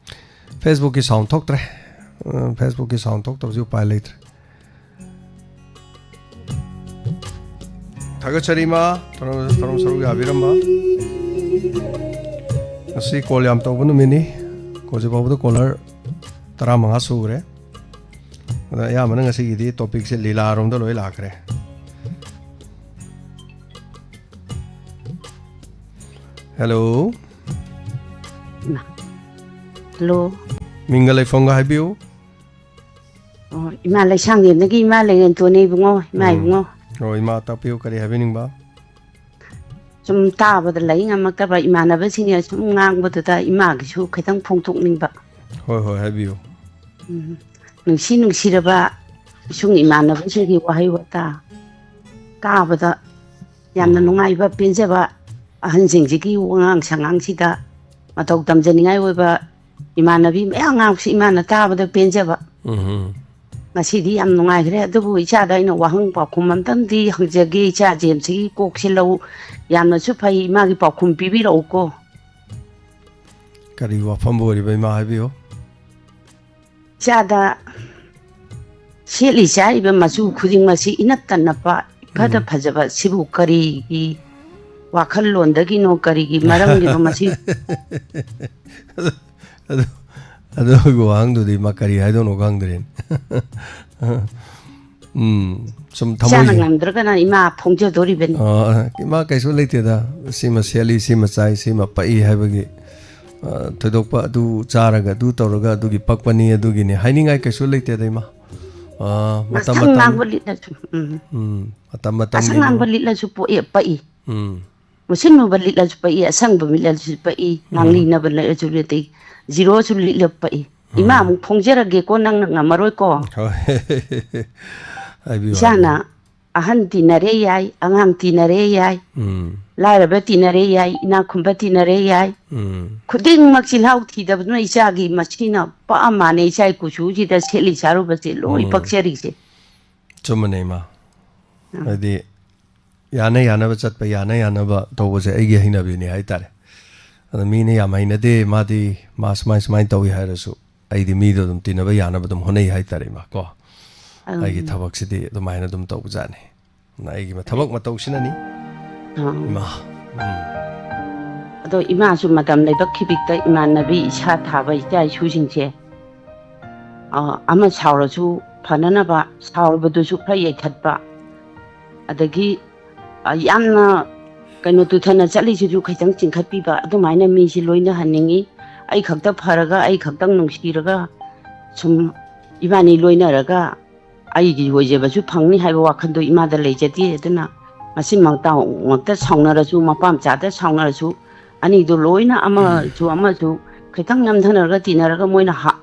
Facebook-ꯀꯤ sound ꯊꯣꯛꯇ꯭ꯔꯦ꯫ ꯑ, Facebook-ꯀꯤ sound ꯊꯣꯛꯇꯕꯁꯤ ꯎꯄꯥꯏ ꯂꯩꯇ꯭ꯔꯦ꯫ ꯊꯥꯒꯠꯆꯔꯤ, ꯏꯃꯥ꯫ ꯇꯔꯥ-, ꯇꯔꯥ ꯁꯔꯨꯛ ꯌꯥꯕꯤꯔꯝꯕ꯫ ꯉꯁꯤ call ꯌꯥꯝ ꯇꯧꯕ ꯅꯨꯃꯤꯠꯅꯤ꯫ ꯍꯧꯖꯤꯛ ꯐꯥꯎꯕꯗ caller ꯇꯔꯥꯃꯉꯥ ꯁꯨꯈ꯭ꯔꯦ꯫ ꯑꯗ ꯑꯌꯥꯝꯕꯅ ꯉꯁꯤꯒꯤꯗꯤ topic-ꯁꯦ ꯂꯤꯂꯥꯔꯣꯝꯗ ꯂꯣꯏ ꯂꯥꯛꯈ꯭ꯔꯦ꯫ Hello꯫ Hello꯫ ꯃꯤꯡꯒ ꯂꯩꯐꯝꯒ ꯍꯥꯏꯕꯤꯌꯨ꯫ ꯑꯣ, ꯏꯃꯥ ꯂꯩꯁꯥꯡꯊꯦꯝꯗꯒꯤ ꯏꯃꯥ ꯂꯩꯔꯦꯟꯇꯣꯟꯅꯦ ꯏꯕꯨꯡꯉꯣ, ꯏꯃꯥ ꯎꯝ꯫ ꯏꯕꯨꯡꯉꯣ꯫ ꯑꯣ, ꯏꯃꯥ ꯇꯥꯛꯄꯤꯌꯨ, ꯀꯔꯤ ꯍꯥꯏꯕꯤꯅꯤꯡꯕ? ꯁꯨꯝ ꯇꯥꯕꯗ ꯂꯩ ꯉꯝꯃꯛꯇꯕ ꯏꯃꯥꯟꯅꯕꯁꯤꯡꯅ ꯁꯨꯝ ꯉꯥꯡꯕꯗꯨꯗ ꯏꯃꯥꯒꯤꯁꯨ ꯈꯤꯇꯪ ꯐꯣꯡꯗꯣꯛꯅꯤꯡꯕ꯫ ꯍꯣꯏ, ꯍꯣꯏ, ꯍꯥꯏꯕꯤꯌꯨ꯫ ꯎꯝ꯫ ꯅꯨꯡꯁꯤ ꯅꯨꯡꯁꯤꯔꯕ ꯏꯁꯨꯡ ꯏꯃꯥꯟꯅꯕꯁꯤꯡꯒꯤ ꯋꯥꯍꯩ ꯋꯥꯇꯥ ꯇꯥꯕꯗ ꯌꯥꯝꯅ ꯎꯝ꯫ ꯅꯨꯡꯉꯥꯏꯕ, ꯄꯦꯟꯖꯕ, ꯑꯍꯟꯁꯤꯡꯁꯤꯒꯤ ꯋꯥꯉꯥꯡ ꯁꯉꯥꯡꯁꯤꯗ ꯃꯇꯧ ꯇꯝꯖꯅꯤꯡꯉꯥꯏ ꯑꯣꯏꯕ ꯏꯃꯥꯟꯅꯕꯤ ꯃꯌꯥꯝ ꯉꯥꯡꯕꯁꯤ ꯏꯃꯥꯅ ꯇꯥꯕꯗ ꯄꯦꯟꯖꯕ꯫ ꯎꯝ꯫ ꯉꯁꯤꯗꯤ ꯌꯥꯝ ꯅꯨꯡꯉꯥꯏꯈ꯭ꯔꯦ꯫ ꯑꯗꯨꯕꯨ ꯏꯆꯥꯗ ꯑꯩꯅ ꯋꯥꯍꯪ ꯄꯥꯎꯈꯨꯝ ꯑꯝꯇꯪꯗꯤ ꯍꯪꯖꯒꯦ꯫ ꯏꯆꯥ ꯖꯦꯝꯁꯀꯤ ꯀꯣꯛꯁꯤ ꯂꯧ꯫ ꯌꯥꯝꯅꯁꯨ ꯐꯩ꯫ ꯏꯃꯥꯒꯤ ꯄꯥꯎꯈꯨꯝ ꯄꯤꯕꯤꯔꯛꯎꯀꯣ꯫ ꯀꯔꯤ ꯋꯥꯐꯝꯕꯨ ꯑꯣꯏꯔꯤꯕ, ꯏꯃꯥ, ꯍꯥꯏꯕꯤꯌꯨ꯫ ꯏꯆꯥꯗ ꯁꯦꯠꯂꯤ ꯆꯥꯔꯤꯕ ꯃꯆꯨ ꯈꯨꯗꯤꯡꯃꯛꯁꯤ ꯏꯅꯠꯇ ꯅꯞꯄ, ꯏꯐꯗ ꯎꯝ꯫ ꯐꯖꯕ, ꯁꯤꯕꯨ ꯀꯔꯤꯒꯤ ꯋꯥꯈꯜꯂꯣꯟꯗꯒꯤꯅꯣ, ꯀꯔꯤꯒꯤ ꯃꯔꯝꯒꯤꯅꯣ ꯃꯁꯤ? ꯑꯗꯨ, ꯑꯗꯨꯒꯤ ꯋꯥꯍꯪꯗꯨꯗꯤ ꯃꯥ ꯀꯔꯤ ꯍꯥꯏꯗꯣꯏꯅꯣ ꯈꯪꯗ꯭ꯔꯦꯅꯦ꯫ ꯎꯝ, ꯁꯨꯝ ꯏꯆꯥꯅ ꯊꯃꯣꯏꯁꯦ ꯉꯝꯗ꯭ꯔꯒꯅ ꯏꯃꯥ ꯐꯣꯡꯖꯗꯣꯔꯤꯕꯅꯤ꯫ ꯑ, ꯏꯃꯥ, ꯀꯩꯁꯨ ꯂꯩꯇꯦꯗ꯫ ꯁꯤꯃ ꯁꯦꯠꯂꯤ, ꯁꯤꯃ ꯆꯥꯏ, ꯁꯤꯃ ꯄꯛꯏ ꯍꯥꯏꯕꯒꯤ, ꯑ, ꯊꯣꯏꯗꯣꯛꯄ ꯑꯗꯨ ꯆꯥꯔꯒ, ꯑꯗꯨ ꯇꯧꯔꯒ, ꯑꯗꯨꯒꯤ ꯄꯛꯄꯅꯤ, ꯑꯗꯨꯒꯤꯅꯤ ꯍꯥꯏꯅꯤꯡꯉꯥꯏ ꯀꯩꯁꯨ ꯂꯩꯇꯦꯗ, ꯏꯃꯥ꯫ ꯑꯥ, ꯃꯇꯝ ꯉꯁꯪ ꯃꯇꯝ꯫ ꯉꯥꯡꯕ ꯂꯤꯠꯂꯁꯨ, ꯎꯝ꯫ ꯎꯝ, ꯃꯇꯝ ꯃꯇꯝꯒꯤ ꯑꯁꯪ ꯉꯥꯡꯕ ꯅꯨꯡ-, ꯂꯤꯠꯂꯁꯨ ꯄꯣꯛꯑꯦ, ꯄꯛꯏ꯫ ꯎꯝ꯫ ꯃꯨꯁꯤꯟ ꯃꯨꯕ ꯂꯤꯠꯂꯁꯨ ꯄꯛꯏ, ꯑꯁꯪꯕ ꯂꯤꯠꯂꯁꯨ ꯄꯛꯏ, ꯎꯝ꯫ ꯉꯥꯡꯂꯤꯅꯕ ꯂꯤꯠꯂꯁꯨ ꯂꯤꯠꯂꯤ, ꯖꯤꯔꯣꯁꯨ ꯂꯤꯠꯂ ꯄꯛꯏ꯫ ꯏꯃꯥ, ꯎꯝ꯫ ꯑꯃꯨꯛ ꯐꯣꯡꯖꯔꯒꯦꯀꯣ, ꯅꯪꯅ ꯉꯝꯃꯔꯣꯏꯀꯣ꯫ ꯍꯣꯏ꯫ ꯍꯥꯏꯕꯤꯌꯨ, ꯏꯆꯥꯅ ꯍꯥꯏꯕꯤꯌꯨ꯫ ꯑꯍꯟ ꯇꯤꯟꯅꯔꯦ ꯌꯥꯏ, ꯑꯉꯥꯡ ꯇꯤꯟꯅꯔꯦ ꯌꯥꯏ, ꯎꯝ꯫ ꯂꯥꯏꯔꯕ ꯇꯤꯟꯅꯔꯦ ꯌꯥꯏ, ꯏꯅꯥꯛ ꯈꯨꯟꯕ ꯇꯤꯟꯅꯔꯦ ꯌꯥꯏ, ꯎꯝ꯫ ꯈꯨꯗꯤꯡꯃꯛ ꯆꯤꯜꯍꯥꯎ ꯊꯤꯗꯕꯗꯨꯅ ꯏꯆꯥꯒꯤ ꯃꯁꯤꯅ ꯄꯛꯑ ꯃꯥꯟꯅꯩ, ꯏꯆꯥꯒꯤ ꯀꯨꯆꯨꯁꯤꯗ ꯁꯦꯠꯂꯤ ꯆꯥꯔꯨꯕꯁꯦ ꯂꯣꯏ ꯎꯝ꯫ ꯄꯛꯆꯔꯤꯁꯦ꯫ ꯆꯨꯝꯕꯅꯦ, ꯏꯃꯥ꯫ ꯎꯝ꯫ ꯍꯥꯏꯗꯤ, ꯌꯥꯅ ꯌꯥꯅꯕ ꯆꯠꯄ, ꯌꯥꯅ ꯌꯥꯅꯕ ꯇꯧꯕꯁꯦ ꯑꯩꯒꯤ ꯍꯩꯅꯕꯤꯅꯤ ꯍꯥꯏꯇꯥꯔꯦ꯫ ꯑꯗ ꯃꯤꯅ ꯌꯥꯝ ꯍꯩꯅꯗꯦ, ꯃꯥꯗꯤ ꯃꯥ ꯁꯨꯃꯥꯏ ꯁꯨꯃꯥꯏꯅ ꯇꯧꯏ ꯍꯥꯏꯔꯁꯨ, ꯑꯩꯗꯤ ꯃꯤꯗꯣ ꯑꯗꯨꯝ ꯇꯤꯟꯅꯕ ꯌꯥꯅꯕ ꯑꯗꯨꯝ ꯍꯣꯠꯅꯩ ꯍꯥꯏꯇꯥꯔꯦ, ꯏꯃꯥ, ꯀꯣ꯫ ꯑꯪ꯫ ꯑꯩꯒꯤ ꯊꯕꯛꯁꯤꯗꯤ ꯑꯗꯨꯃꯥꯏꯅ ꯑꯗꯨꯝ ꯇꯧꯕꯖꯥꯠꯅꯤ꯫ ꯑꯗꯨꯅ ꯑꯩꯒꯤ ꯊꯕꯛ ꯃꯇꯧꯁꯤꯅꯅꯤ꯫ ꯑꯪ꯫ ꯏꯃꯥ, ꯎꯝ꯫ ꯑꯗꯣ ꯏꯃꯥꯁꯨ ꯃꯇꯝ ꯂꯩꯕ ꯈꯤꯕꯤꯛꯇ ꯏꯃꯥꯟꯅꯕꯤ ꯏꯁꯥ ꯊꯥꯕ ꯏꯆꯥ ꯏꯁꯨꯁꯤꯡꯁꯦ, ꯑ, ꯑꯃ ꯁꯥꯎꯔꯁꯨ ꯐꯅꯅꯕ, ꯁꯥꯎꯔꯕꯗꯨꯁꯨ ꯈꯔ ꯌꯩꯊꯠꯄ, ꯑꯗꯒꯤ, ꯑ, ꯌꯥꯝꯅ ꯀꯩꯅꯣ ꯇꯨꯊꯅ ꯆꯠꯂꯤꯁꯤꯁꯨ ꯈꯤꯇꯪ ꯆꯤꯡꯈꯠꯄꯤꯕ, ꯑꯗꯨꯃꯥꯏꯅ ꯃꯤꯁꯤ ꯂꯣꯏꯅꯍꯟꯅꯤꯡꯉꯤ꯫ ꯑꯩ ꯈꯛꯇ ꯐꯔꯒ, ꯑꯩ ꯈꯛꯇꯪ ꯅꯨꯡꯁꯤꯔꯒ, ꯁꯨꯝ ꯏꯕꯥꯅꯤ ꯂꯣꯏꯅꯔꯒ ꯑꯩꯒꯤ ꯑꯣꯏꯖꯕꯁꯨ ꯐꯪꯅꯤ ꯍꯥꯏꯕ ꯋꯥꯈꯜꯗꯣ ꯏꯃꯥꯗ ꯂꯩꯖꯗꯦ꯫ ꯑꯗꯨꯅ ꯃꯁꯤ ꯃꯇꯥꯎꯃꯛꯇ ꯁꯥꯎꯅꯔꯁꯨ, ꯃꯄꯥ ꯃꯆꯥꯗ ꯁꯥꯎꯅꯔꯁꯨ, ꯑꯅꯤꯗꯣ ꯂꯣꯏꯅ ꯑꯃꯁꯨ ꯑꯃꯁꯨ ꯈꯤꯇꯪ ꯅꯝꯊꯅꯔꯒ ꯇꯤꯟꯅꯔꯒ ꯃꯣꯏꯅ ꯍ-,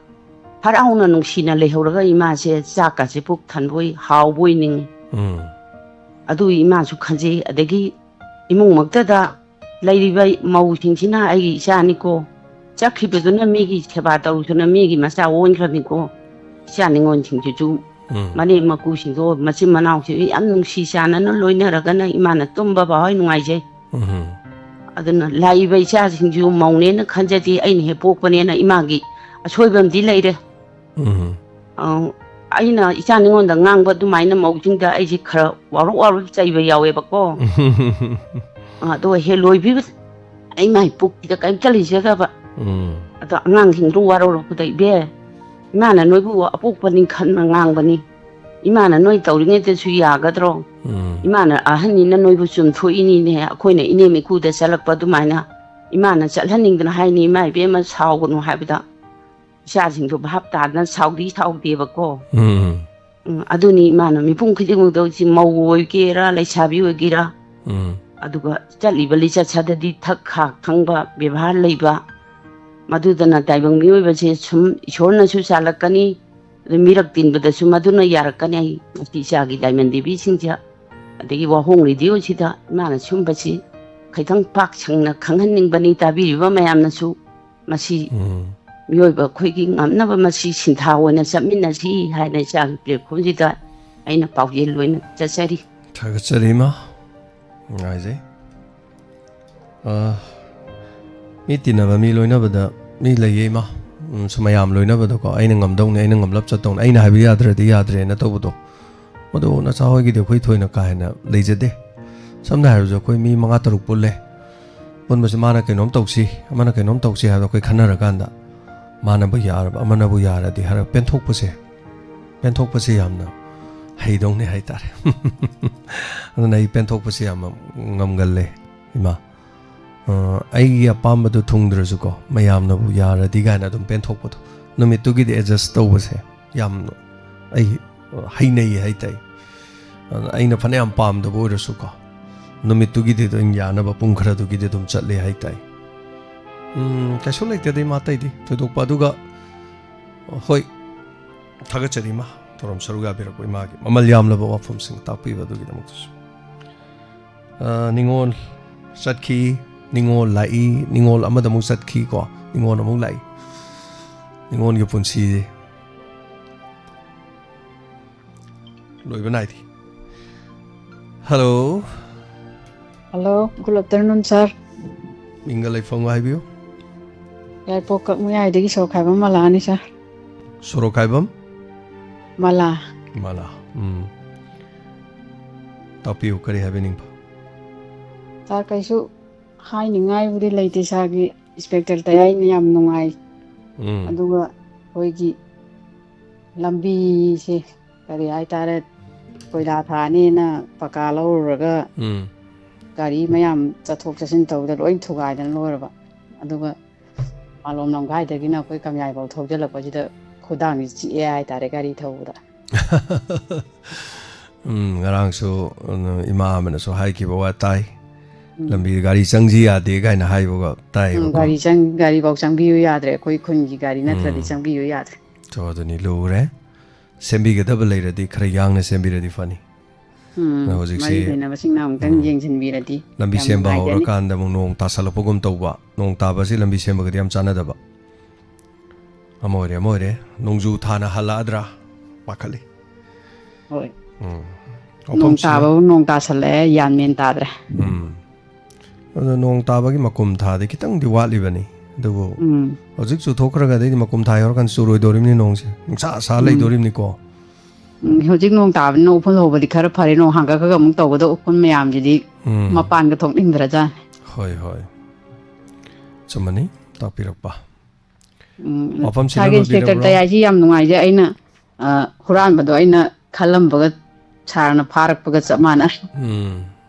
ꯍꯔꯥꯎꯅ ꯅꯨꯡꯁꯤꯅ ꯂꯩꯍꯧꯔꯒ ꯏꯃꯥꯁꯦ ꯆꯥꯛꯀꯁꯦ ꯄꯨꯛ ꯊꯟꯕꯣꯏ ꯍꯥꯎꯕꯣꯏ ꯅꯤꯡꯉꯤ꯫ ꯎꯝ꯫ ꯑꯗꯨ ꯏꯃꯥꯁꯨ ꯈꯟꯖꯩ꯫ ꯑꯗꯒꯤ ꯏꯃꯨꯡꯃꯛꯇꯗ ꯂꯩꯔꯤꯕ ꯃꯧꯁꯤꯡꯁꯤꯅ ꯑꯩꯒꯤ ꯏꯆꯥꯅꯤꯀꯣ, ꯆꯠꯈꯤꯕꯗꯨꯅ ꯃꯤꯒꯤ ꯁꯦꯕꯥ ꯇꯧꯗꯨꯅ ꯃꯤꯒꯤ ꯃꯆꯥ ꯑꯣꯟꯈ꯭ꯔꯅꯤꯀꯣ꯫ ꯏꯆꯥ ꯅꯤꯉꯣꯜꯁꯤꯡꯁꯤꯁꯨ ꯎꯝ꯫ ꯃꯅꯦꯝ ꯃꯀꯨꯁꯤꯡꯗꯣ ꯃꯆꯤꯟ ꯃꯅꯥꯎꯁꯤꯡꯗꯣ ꯌꯥꯝ ꯅꯨꯡꯁꯤ ꯆꯥꯟꯅꯅ ꯂꯣꯏꯅꯔꯒꯅ ꯏꯃꯥꯅ ꯇꯨꯝꯕ ꯐꯥꯎ ꯅꯨꯡꯉꯥꯏꯖꯩ꯫ ꯎꯝ꯫ ꯑꯗꯨꯅ ꯂꯥꯛꯏꯕ ꯏꯆꯥꯁꯤꯡꯁꯤꯁꯨ ꯃꯧꯅꯦꯅ ꯈꯟꯖꯗꯦ, ꯑꯩꯅ ꯍꯦꯛ ꯄꯣꯛꯄꯅꯦꯅ ꯏꯃꯥꯒꯤ ꯑꯁꯣꯏꯕ ꯑꯃꯗꯤ ꯂꯩꯔꯦ꯫ ꯎꯝ꯫ ꯑ, ꯑꯩꯅ ꯏꯆꯥ ꯅꯤꯉꯣꯟꯗ ꯉꯥꯡꯕ ꯑꯗꯨꯃꯥꯏꯅ ꯃꯧꯁꯤꯡꯗ ꯑꯩꯁꯦ ꯈꯔ ꯋꯥꯔꯧ ꯋꯥꯔꯧ ꯆꯩꯕ ꯌꯥꯎꯋꯦꯕꯀꯣ꯫ ꯑ, ꯑꯗꯨꯒ ꯍꯦꯛ ꯂꯣꯏꯕꯤꯕ ꯑꯩ ꯃꯥꯏ ꯄꯨꯛꯁꯤꯗ ꯀꯔꯤꯝꯇ ꯂꯩꯖꯗꯕ꯫ ꯎꯝ꯫ ꯑꯗꯣ ꯑꯉꯥꯡꯁꯤꯡꯗꯣ ꯋꯥꯔꯧꯔꯛꯄꯗ, "ꯏꯕꯦ, ꯏꯃꯥꯅ ꯅꯣꯏꯕꯨ ꯑꯄꯣꯛꯄꯅꯤ ꯈꯟꯅ ꯉꯥꯡꯕꯅꯤ꯫ ꯏꯃꯥꯅ ꯅꯣꯏ ꯇꯧꯔꯤꯉꯩꯗꯁꯨ ꯌꯥꯒꯗ꯭ꯔꯣ? ꯎꯝ꯫ ꯏꯃꯥꯅ ꯑꯍꯟꯅꯤꯅ ꯅꯣꯏꯕꯨ ꯆꯨꯝꯊꯣꯛꯏꯅꯤꯅꯦ, ꯑꯩꯈꯣꯏꯅ ꯏꯅꯦꯝ ꯏꯀꯨꯗ ꯆꯠꯂꯛꯄ ꯑꯗꯨꯃꯥꯏꯅ ꯏꯃꯥꯅ ꯆꯠꯍꯟꯅꯤꯡꯗꯅ ꯍꯥꯏꯅꯤ, ꯏꯃꯥ ꯏꯕꯦꯝꯃ ꯁꯥꯎꯒꯅꯨ" ꯍꯥꯏꯕꯗ ꯏꯆꯥꯁꯤꯡꯗꯣ ꯚꯥꯞ ꯇꯥꯗꯅ ꯁꯥꯎꯗꯤ ꯁꯥꯎꯗꯦꯕꯀꯣ꯫ ꯎꯝ꯫ ꯎꯝ, ꯑꯗꯨꯅꯤ ꯏꯃꯥꯅ ꯃꯤꯄꯨꯝ ꯈꯨꯗꯤꯡꯃꯛꯇ ꯍꯧꯖꯤꯛ ꯃꯧ ꯑꯣꯏꯒꯦꯔꯥ, ꯂꯩꯁꯥꯕꯤ ꯑꯣꯏꯒꯦꯔꯥ, ꯎꯝ꯫ ꯑꯗꯨꯒ ꯆꯠꯂꯤꯕ ꯂꯤꯆꯠ ꯁꯥꯗꯗꯤ ꯊꯛ ꯈꯥ ꯈꯪꯕ, ꯕꯦꯕꯥꯔ ꯂꯩꯕ, ꯃꯗꯨꯗꯅ ꯇꯥꯏꯕꯪ ꯃꯤꯑꯣꯏꯕꯁꯦ ꯁꯨꯝ ꯏꯁꯣꯔꯅꯁꯨ ꯆꯥꯜꯂꯛꯀꯅꯤ, ꯑꯗꯨ ꯃꯤꯔꯛ ꯇꯤꯟꯕꯗꯁꯨ ꯃꯗꯨꯅ ꯌꯥꯔꯛꯀꯅꯤ꯫ ꯑꯩ ꯉꯁꯤ ꯏꯆꯥꯒꯤ ꯗꯥꯏꯃꯟ ꯗꯦꯕꯤꯁꯤꯡꯁꯦ, ꯑꯗꯒꯤ ꯋꯥꯍꯣꯡ ꯔꯦꯗꯤꯑꯣꯁꯤꯗ ꯏꯃꯥꯅ ꯁꯤꯒꯨꯝꯕꯁꯤ ꯈꯤꯇꯪ ꯄꯥꯛ ꯁꯪꯅ ꯈꯪꯍꯟꯅꯤꯡꯕꯅꯤ꯫ ꯇꯥꯕꯤꯔꯤꯕ ꯃꯌꯥꯝꯅꯁꯨ ꯃꯁꯤ ꯎꯝ꯫ ꯃꯤꯑꯣꯏꯕ ꯑꯩꯈꯣꯏꯒꯤ ꯉꯝꯅꯕ ꯃꯁꯤ ꯁꯤꯟꯊꯥ ꯑꯣꯏꯅ ꯆꯠꯃꯤꯟꯅꯁꯤ ꯍꯥꯏꯅ ꯏꯆꯥꯒꯤ platformꯁꯤꯗ ꯑꯩꯅ ꯄꯥꯎꯖꯦꯜ ꯑꯣꯏꯅ ꯆꯠꯆꯔꯤ꯫ ꯊꯥꯒꯠꯆꯔꯤ, ꯏꯃꯥ꯫ ꯅꯨꯡꯉꯥꯏꯖꯩ꯫ ꯑ, ꯃꯤ ꯇꯤꯟꯅꯕ, ꯃꯤ ꯂꯣꯏꯅꯕꯗ, ꯃꯤ ꯂꯩꯌꯦ, ꯏꯃꯥ꯫ ꯎꯝ, ꯁꯨꯝ ꯃꯌꯥꯝ ꯂꯣꯏꯅꯕꯗꯀꯣ, ꯑꯩꯅ ꯉꯝꯗꯧꯅꯦ, ꯑꯩꯅ ꯉꯝꯂꯞ ꯆꯠꯇꯧꯅꯦ, ꯑꯩꯅ ꯍꯥꯏꯕ ꯌꯥꯗ꯭ꯔꯗꯤ ꯌꯥꯗ꯭ꯔꯦꯅ ꯇꯧꯕꯗꯣ, ꯃꯗꯨ ꯅꯆꯥ ꯍꯣꯏꯒꯤꯗꯤ ꯑꯩꯈꯣꯏ ꯊꯣꯏꯅ ꯀꯥ ꯍꯦꯟꯅ ꯂꯩꯖꯗꯦ꯫ ꯁꯝꯅ ꯍꯥꯏꯔꯕꯗ, ꯑꯩꯈꯣꯏ ꯃꯤ ꯃꯉꯥ ꯇꯔꯨꯛ ꯄꯨꯜꯂꯦ꯫ ꯄꯨꯟꯕꯁꯤ ꯃꯥꯅ ꯀꯩꯅꯣꯝ ꯇꯧꯁꯤ, ꯑꯃꯅ ꯀꯩꯅꯣꯝ ꯇꯧꯁꯤ ꯍꯥꯏꯕꯗꯣ ꯑꯩꯈꯣꯏ ꯈꯟꯅꯔꯀꯥꯟꯗ, ꯃꯥꯅꯕꯨ ꯌꯥꯔꯕ, ꯑꯃꯅꯕꯨ ꯌꯥꯔꯗꯤ ꯍꯥꯏꯔꯒ ꯄꯦꯟꯊꯣꯛꯄꯁꯦ, ꯄꯦꯟꯊꯣꯛꯄꯁꯦ ꯌꯥꯝꯅ ꯍꯩꯗꯧꯅꯦ ꯍꯥꯏꯇꯥꯔꯦ꯫ ꯑꯗꯨꯅ ꯑꯩ ꯄꯦꯟꯊꯣꯛꯄꯁꯦ ꯌꯥꯝꯅ ꯉꯝꯒꯜꯂꯦ, ꯏꯃꯥ꯫ ꯑ, ꯑꯩꯒꯤ ꯑꯄꯥꯝꯕꯗꯣ ꯊꯨꯡꯗ꯭ꯔꯁꯨꯀꯣ, ꯃꯌꯥꯝꯅꯕꯨ ꯌꯥꯔꯗꯤ ꯀꯥꯏꯅ ꯑꯗꯨꯝ ꯄꯦꯟꯊꯣꯛꯄꯗꯣ, ꯅꯨꯃꯤꯠꯇꯨꯒꯤꯗꯤ adjust ꯇꯧꯕꯁꯦ ꯌꯥꯝꯅ ꯑꯩ ꯍꯩꯅꯩꯌꯦ ꯍꯥꯏꯇꯥꯏ꯫ ꯑꯗꯨꯅ ꯑꯩꯅ ꯐꯅꯌꯥꯝ ꯄꯥꯝꯗꯕ ꯑꯣꯏꯔꯁꯨꯀꯣ, ꯅꯨꯃꯤꯠꯇꯨꯒꯤꯗꯤ ꯑꯗꯨꯝ ꯌꯥꯅꯕ ꯄꯨꯡ ꯈꯔꯗꯨꯒꯤꯗꯤ ꯑꯗꯨꯝ ꯆꯠꯂꯦ ꯍꯥꯏꯇꯥꯏ꯫ ꯎꯝ, ꯀꯩꯁꯨ ꯂꯩꯇꯦꯗ, ꯏꯃꯥ, ꯑꯇꯩꯗꯤ ꯊꯣꯏꯗꯣꯛꯄ꯫ ꯑꯗꯨꯒ, ꯍꯣꯏ, ꯊꯥꯒꯠꯆꯔꯤ, ꯏꯃꯥ, ꯊꯧꯔꯝ ꯁꯔꯨꯛ ꯌꯥꯕꯤꯔꯛꯄ ꯏꯃꯥꯒꯤ ꯃꯃꯜ ꯌꯥꯝꯂꯕ ꯋꯥꯐꯝꯁꯤꯡ ꯇꯥꯛꯄꯤꯕ ꯑꯗꯨꯒꯤꯗꯃꯛꯇꯁꯨ꯫ ꯑ, ꯅꯤꯉꯣꯜ ꯆꯠꯈꯤ, ꯅꯤꯉꯣꯜ ꯂꯥꯛꯏ, ꯅꯤꯉꯣꯜ ꯑꯃꯗ ꯑꯃꯨꯛ ꯆꯠꯈꯤꯀꯣ, ꯅꯤꯉꯣꯜ ꯑꯃꯨꯛ ꯂꯥꯛꯏ꯫ ꯅꯤꯉꯣꯜꯒꯤ ꯄꯨꯟꯁꯤꯁꯦ ꯂꯣꯏꯕ ꯅꯥꯏꯗꯦ꯫ Hello. Hello, good afternoon, sir꯫ ꯃꯤꯡꯒ ꯂꯩꯐꯝꯒ ꯍꯥꯏꯕꯤꯌꯨ꯫ ꯌꯥꯏꯄꯣꯛ ꯀꯛꯃꯌꯥꯏꯗꯒꯤ ꯁꯣꯔꯣꯛꯈꯥꯏꯕꯝ ꯃꯂꯥꯅꯤ, sir꯫ ꯁꯣꯔꯣꯛꯈꯥꯏꯕꯝ? ꯃꯂꯥ꯫ ꯃꯂꯥ꯫ ꯎꯝ꯫ ꯇꯥꯛꯄꯤꯌꯨ, ꯀꯔꯤ ꯍꯥꯏꯕꯤꯅꯤꯡꯕ? Sir, ꯀꯩꯁꯨ ꯍꯥꯏꯅꯤꯡꯉꯥꯏꯕꯨꯗꯤ ꯂꯩꯇꯦ, sirꯒꯤ inspector ꯇꯌꯥꯏꯅ ꯌꯥꯝ ꯅꯨꯡꯉꯥꯏ꯫ ꯎꯝ꯫ ꯑꯗꯨꯒ ꯑꯩꯈꯣꯏꯒꯤ ꯂꯝꯕꯤꯁꯦ ꯀꯔꯤ ꯍꯥꯏꯇꯥꯔꯦ, ꯀꯣꯏꯂꯥ ꯊꯥꯅꯦꯅ ꯄꯀꯥ ꯂꯧꯔꯨꯔꯒ ꯎꯝ꯫ ꯒꯥꯔꯤ ꯃꯌꯥꯝ ꯆꯠꯊꯣꯛ ꯆꯠꯁꯤꯟ ꯇꯧꯕꯗ ꯂꯣꯏ ꯊꯨꯒꯥꯏꯗꯅ ꯂꯣꯏꯔꯕ꯫ ꯑꯗꯨꯒ ꯃꯥꯂꯣꯝ ꯂꯝꯈꯥꯏꯗꯒꯤꯅ ꯑꯩꯈꯣꯏ ꯀꯝꯌꯥꯏꯐꯥꯎ ꯊꯧꯖꯤꯜꯂꯛꯄꯁꯤꯗ ꯈꯨꯗꯥꯡꯁꯤ ꯆꯤꯛꯑꯦ ꯍꯥꯏꯇꯥꯔꯦ ꯒꯥꯔꯤ ꯊꯧꯕꯗ꯫ ꯎꯝ, ꯉꯔꯥꯡꯁꯨ, ꯎꯝ, ꯏꯃꯥ ꯑꯃꯅꯁꯨ ꯍꯥꯏꯈꯤꯕ ꯋꯥ ꯇꯥꯏ, ꯎꯝ꯫ "ꯂꯝꯕꯤ ꯒꯥꯔꯤ ꯆꯪꯁꯤ ꯌꯥꯗꯦ" ꯀꯥꯏꯅ ꯍꯥꯏꯕꯒ ꯎꯝ, ꯇꯥꯏꯌꯦꯕꯀꯣ꯫ ꯒꯥꯔꯤ ꯆꯪ-, ꯒꯥꯔꯤꯐꯧ ꯆꯪꯕꯤꯌꯨ ꯌꯥꯗ꯭ꯔꯦ, ꯑꯩꯈꯣꯏ ꯈꯨꯟꯒꯤ ꯒꯥꯔꯤ ꯅꯠꯇ꯭ꯔꯗꯤ ꯎꯝ꯫ ꯆꯪꯕꯤꯌꯨ ꯌꯥꯗ꯭ꯔꯦ꯫ ꯆꯣ, ꯑꯗꯨꯅꯤ ꯂꯨꯔꯦ꯫ ꯁꯦꯝꯕꯤꯒꯗꯕ ꯂꯩꯔꯗꯤ ꯈꯔ ꯌꯥꯡꯅ ꯁꯦꯝꯕꯤꯔꯗꯤ ꯐꯅꯤ꯫ ꯎꯝ, ꯑꯗꯣ ꯍꯧꯖꯤꯛꯁꯤ, ꯃꯔꯤ ꯂꯩꯅꯕꯁꯤꯡꯅ ꯑꯃꯨꯛꯇꯪ ꯎꯝ꯫ ꯌꯦꯡꯁꯤꯟꯕꯤꯔꯗꯤ ꯂꯝꯕꯤ ꯌꯥꯝ ꯁꯦꯝꯕ ꯅꯨꯡꯉꯥꯏꯒꯅꯤ꯫ ꯍꯧꯔꯀꯥꯟꯗ ꯑꯃꯨꯛ ꯅꯣꯡ ꯇꯥꯁꯜꯂꯛꯄꯒꯨꯝ ꯇꯧꯕ, ꯅꯣꯡ ꯇꯥꯕꯁꯤ ꯂꯝꯕꯤ ꯁꯦꯝꯕꯒꯗꯤ ꯌꯥꯝ ꯆꯥꯟꯅꯗꯕ꯫ ꯑꯃ ꯑꯣꯏꯔꯦ, ꯑꯃ ꯑꯣꯏꯔꯦ꯫ ꯅꯣꯡꯖꯨ ꯊꯥꯅ ꯍꯜꯂꯛꯑꯗ꯭ꯔꯥ ꯄꯥꯈꯠꯂꯤ꯫ ꯍꯣꯏ꯫ ꯎꯝ꯫ ꯅꯣꯡ ꯃꯐꯝꯁꯤꯅ ꯇꯥꯕꯕꯨ ꯅꯣꯡ ꯇꯥꯁꯜꯂꯛꯑꯦ, ꯒ꯭ꯌꯥꯟ ꯃꯦꯟ ꯇꯥꯗ꯭ꯔꯦ꯫ ꯎꯝ꯫ ꯑꯗꯣ ꯅꯣꯡ ꯇꯥꯕꯒꯤ ꯃꯀꯨꯝ ꯊꯥꯗꯤ ꯈꯤꯇꯪꯗꯤ ꯋꯥꯠꯂꯤꯕꯅꯤ꯫ ꯑꯗꯨꯕꯨ ꯎꯝ꯫ ꯍꯧꯖꯤꯛ ꯆꯨꯊꯣꯛꯈ꯭ꯔꯒꯗꯤ ꯃꯀꯨꯝ ꯊꯥ ꯌꯧꯔꯀꯥꯟꯗ ꯆꯨꯔꯣꯏꯗꯧꯔꯤꯕꯅꯤ ꯅꯣꯡꯁꯦ꯫ ꯅꯨꯡꯁꯥ ꯁꯥ ꯎꯝ꯫ ꯂꯩꯗꯧꯔꯤꯕꯅꯤꯀꯣ꯫ ꯎꯝ, ꯍꯧꯖꯤꯛ ꯅꯣꯡ ꯇꯥꯕꯅꯤꯅ ꯎꯐꯨꯜ ꯍꯧꯕꯗꯤ ꯈꯔ ꯐꯔꯦ, ꯅꯣꯡ ꯍꯥꯡꯒꯠꯈ꯭ꯔꯒ ꯑꯃꯨꯛ ꯇꯧꯒꯗꯕ ꯎꯐꯨꯜ ꯃꯌꯥꯝꯁꯤꯗꯤ ꯎꯝ꯫ ꯃꯄꯥꯟꯒ ꯊꯣꯛꯅꯤꯡꯗ꯭ꯔꯖꯥꯠꯅꯤ꯫ ꯍꯣꯏ, ꯍꯣꯏ꯫ ꯆꯨꯝꯃꯅꯤ, ꯇꯥꯛꯄꯤꯔꯛꯄ꯫ ꯎꯝ, ꯋꯥꯐꯝꯁꯤꯅ ꯁꯥꯔꯒꯤ ꯏꯟꯁꯄꯦꯛꯇꯔ ꯂꯣꯏꯕꯤꯔꯕ꯭ꯔꯣ? ꯇꯌꯥꯏꯁꯤ ꯌꯥꯝ ꯅꯨꯡꯉꯥꯏꯖꯩ꯫ ꯑꯩꯅ, ꯑ, ꯍꯨꯔꯥꯟꯕꯗꯣ ꯑꯩꯅ ꯈꯜꯂꯝꯕꯒ ꯁꯥꯔꯅ ꯐꯥꯔꯛꯄꯒ ꯆꯞ ꯃꯥꯟꯅꯔꯦ꯫ ꯎꯝ,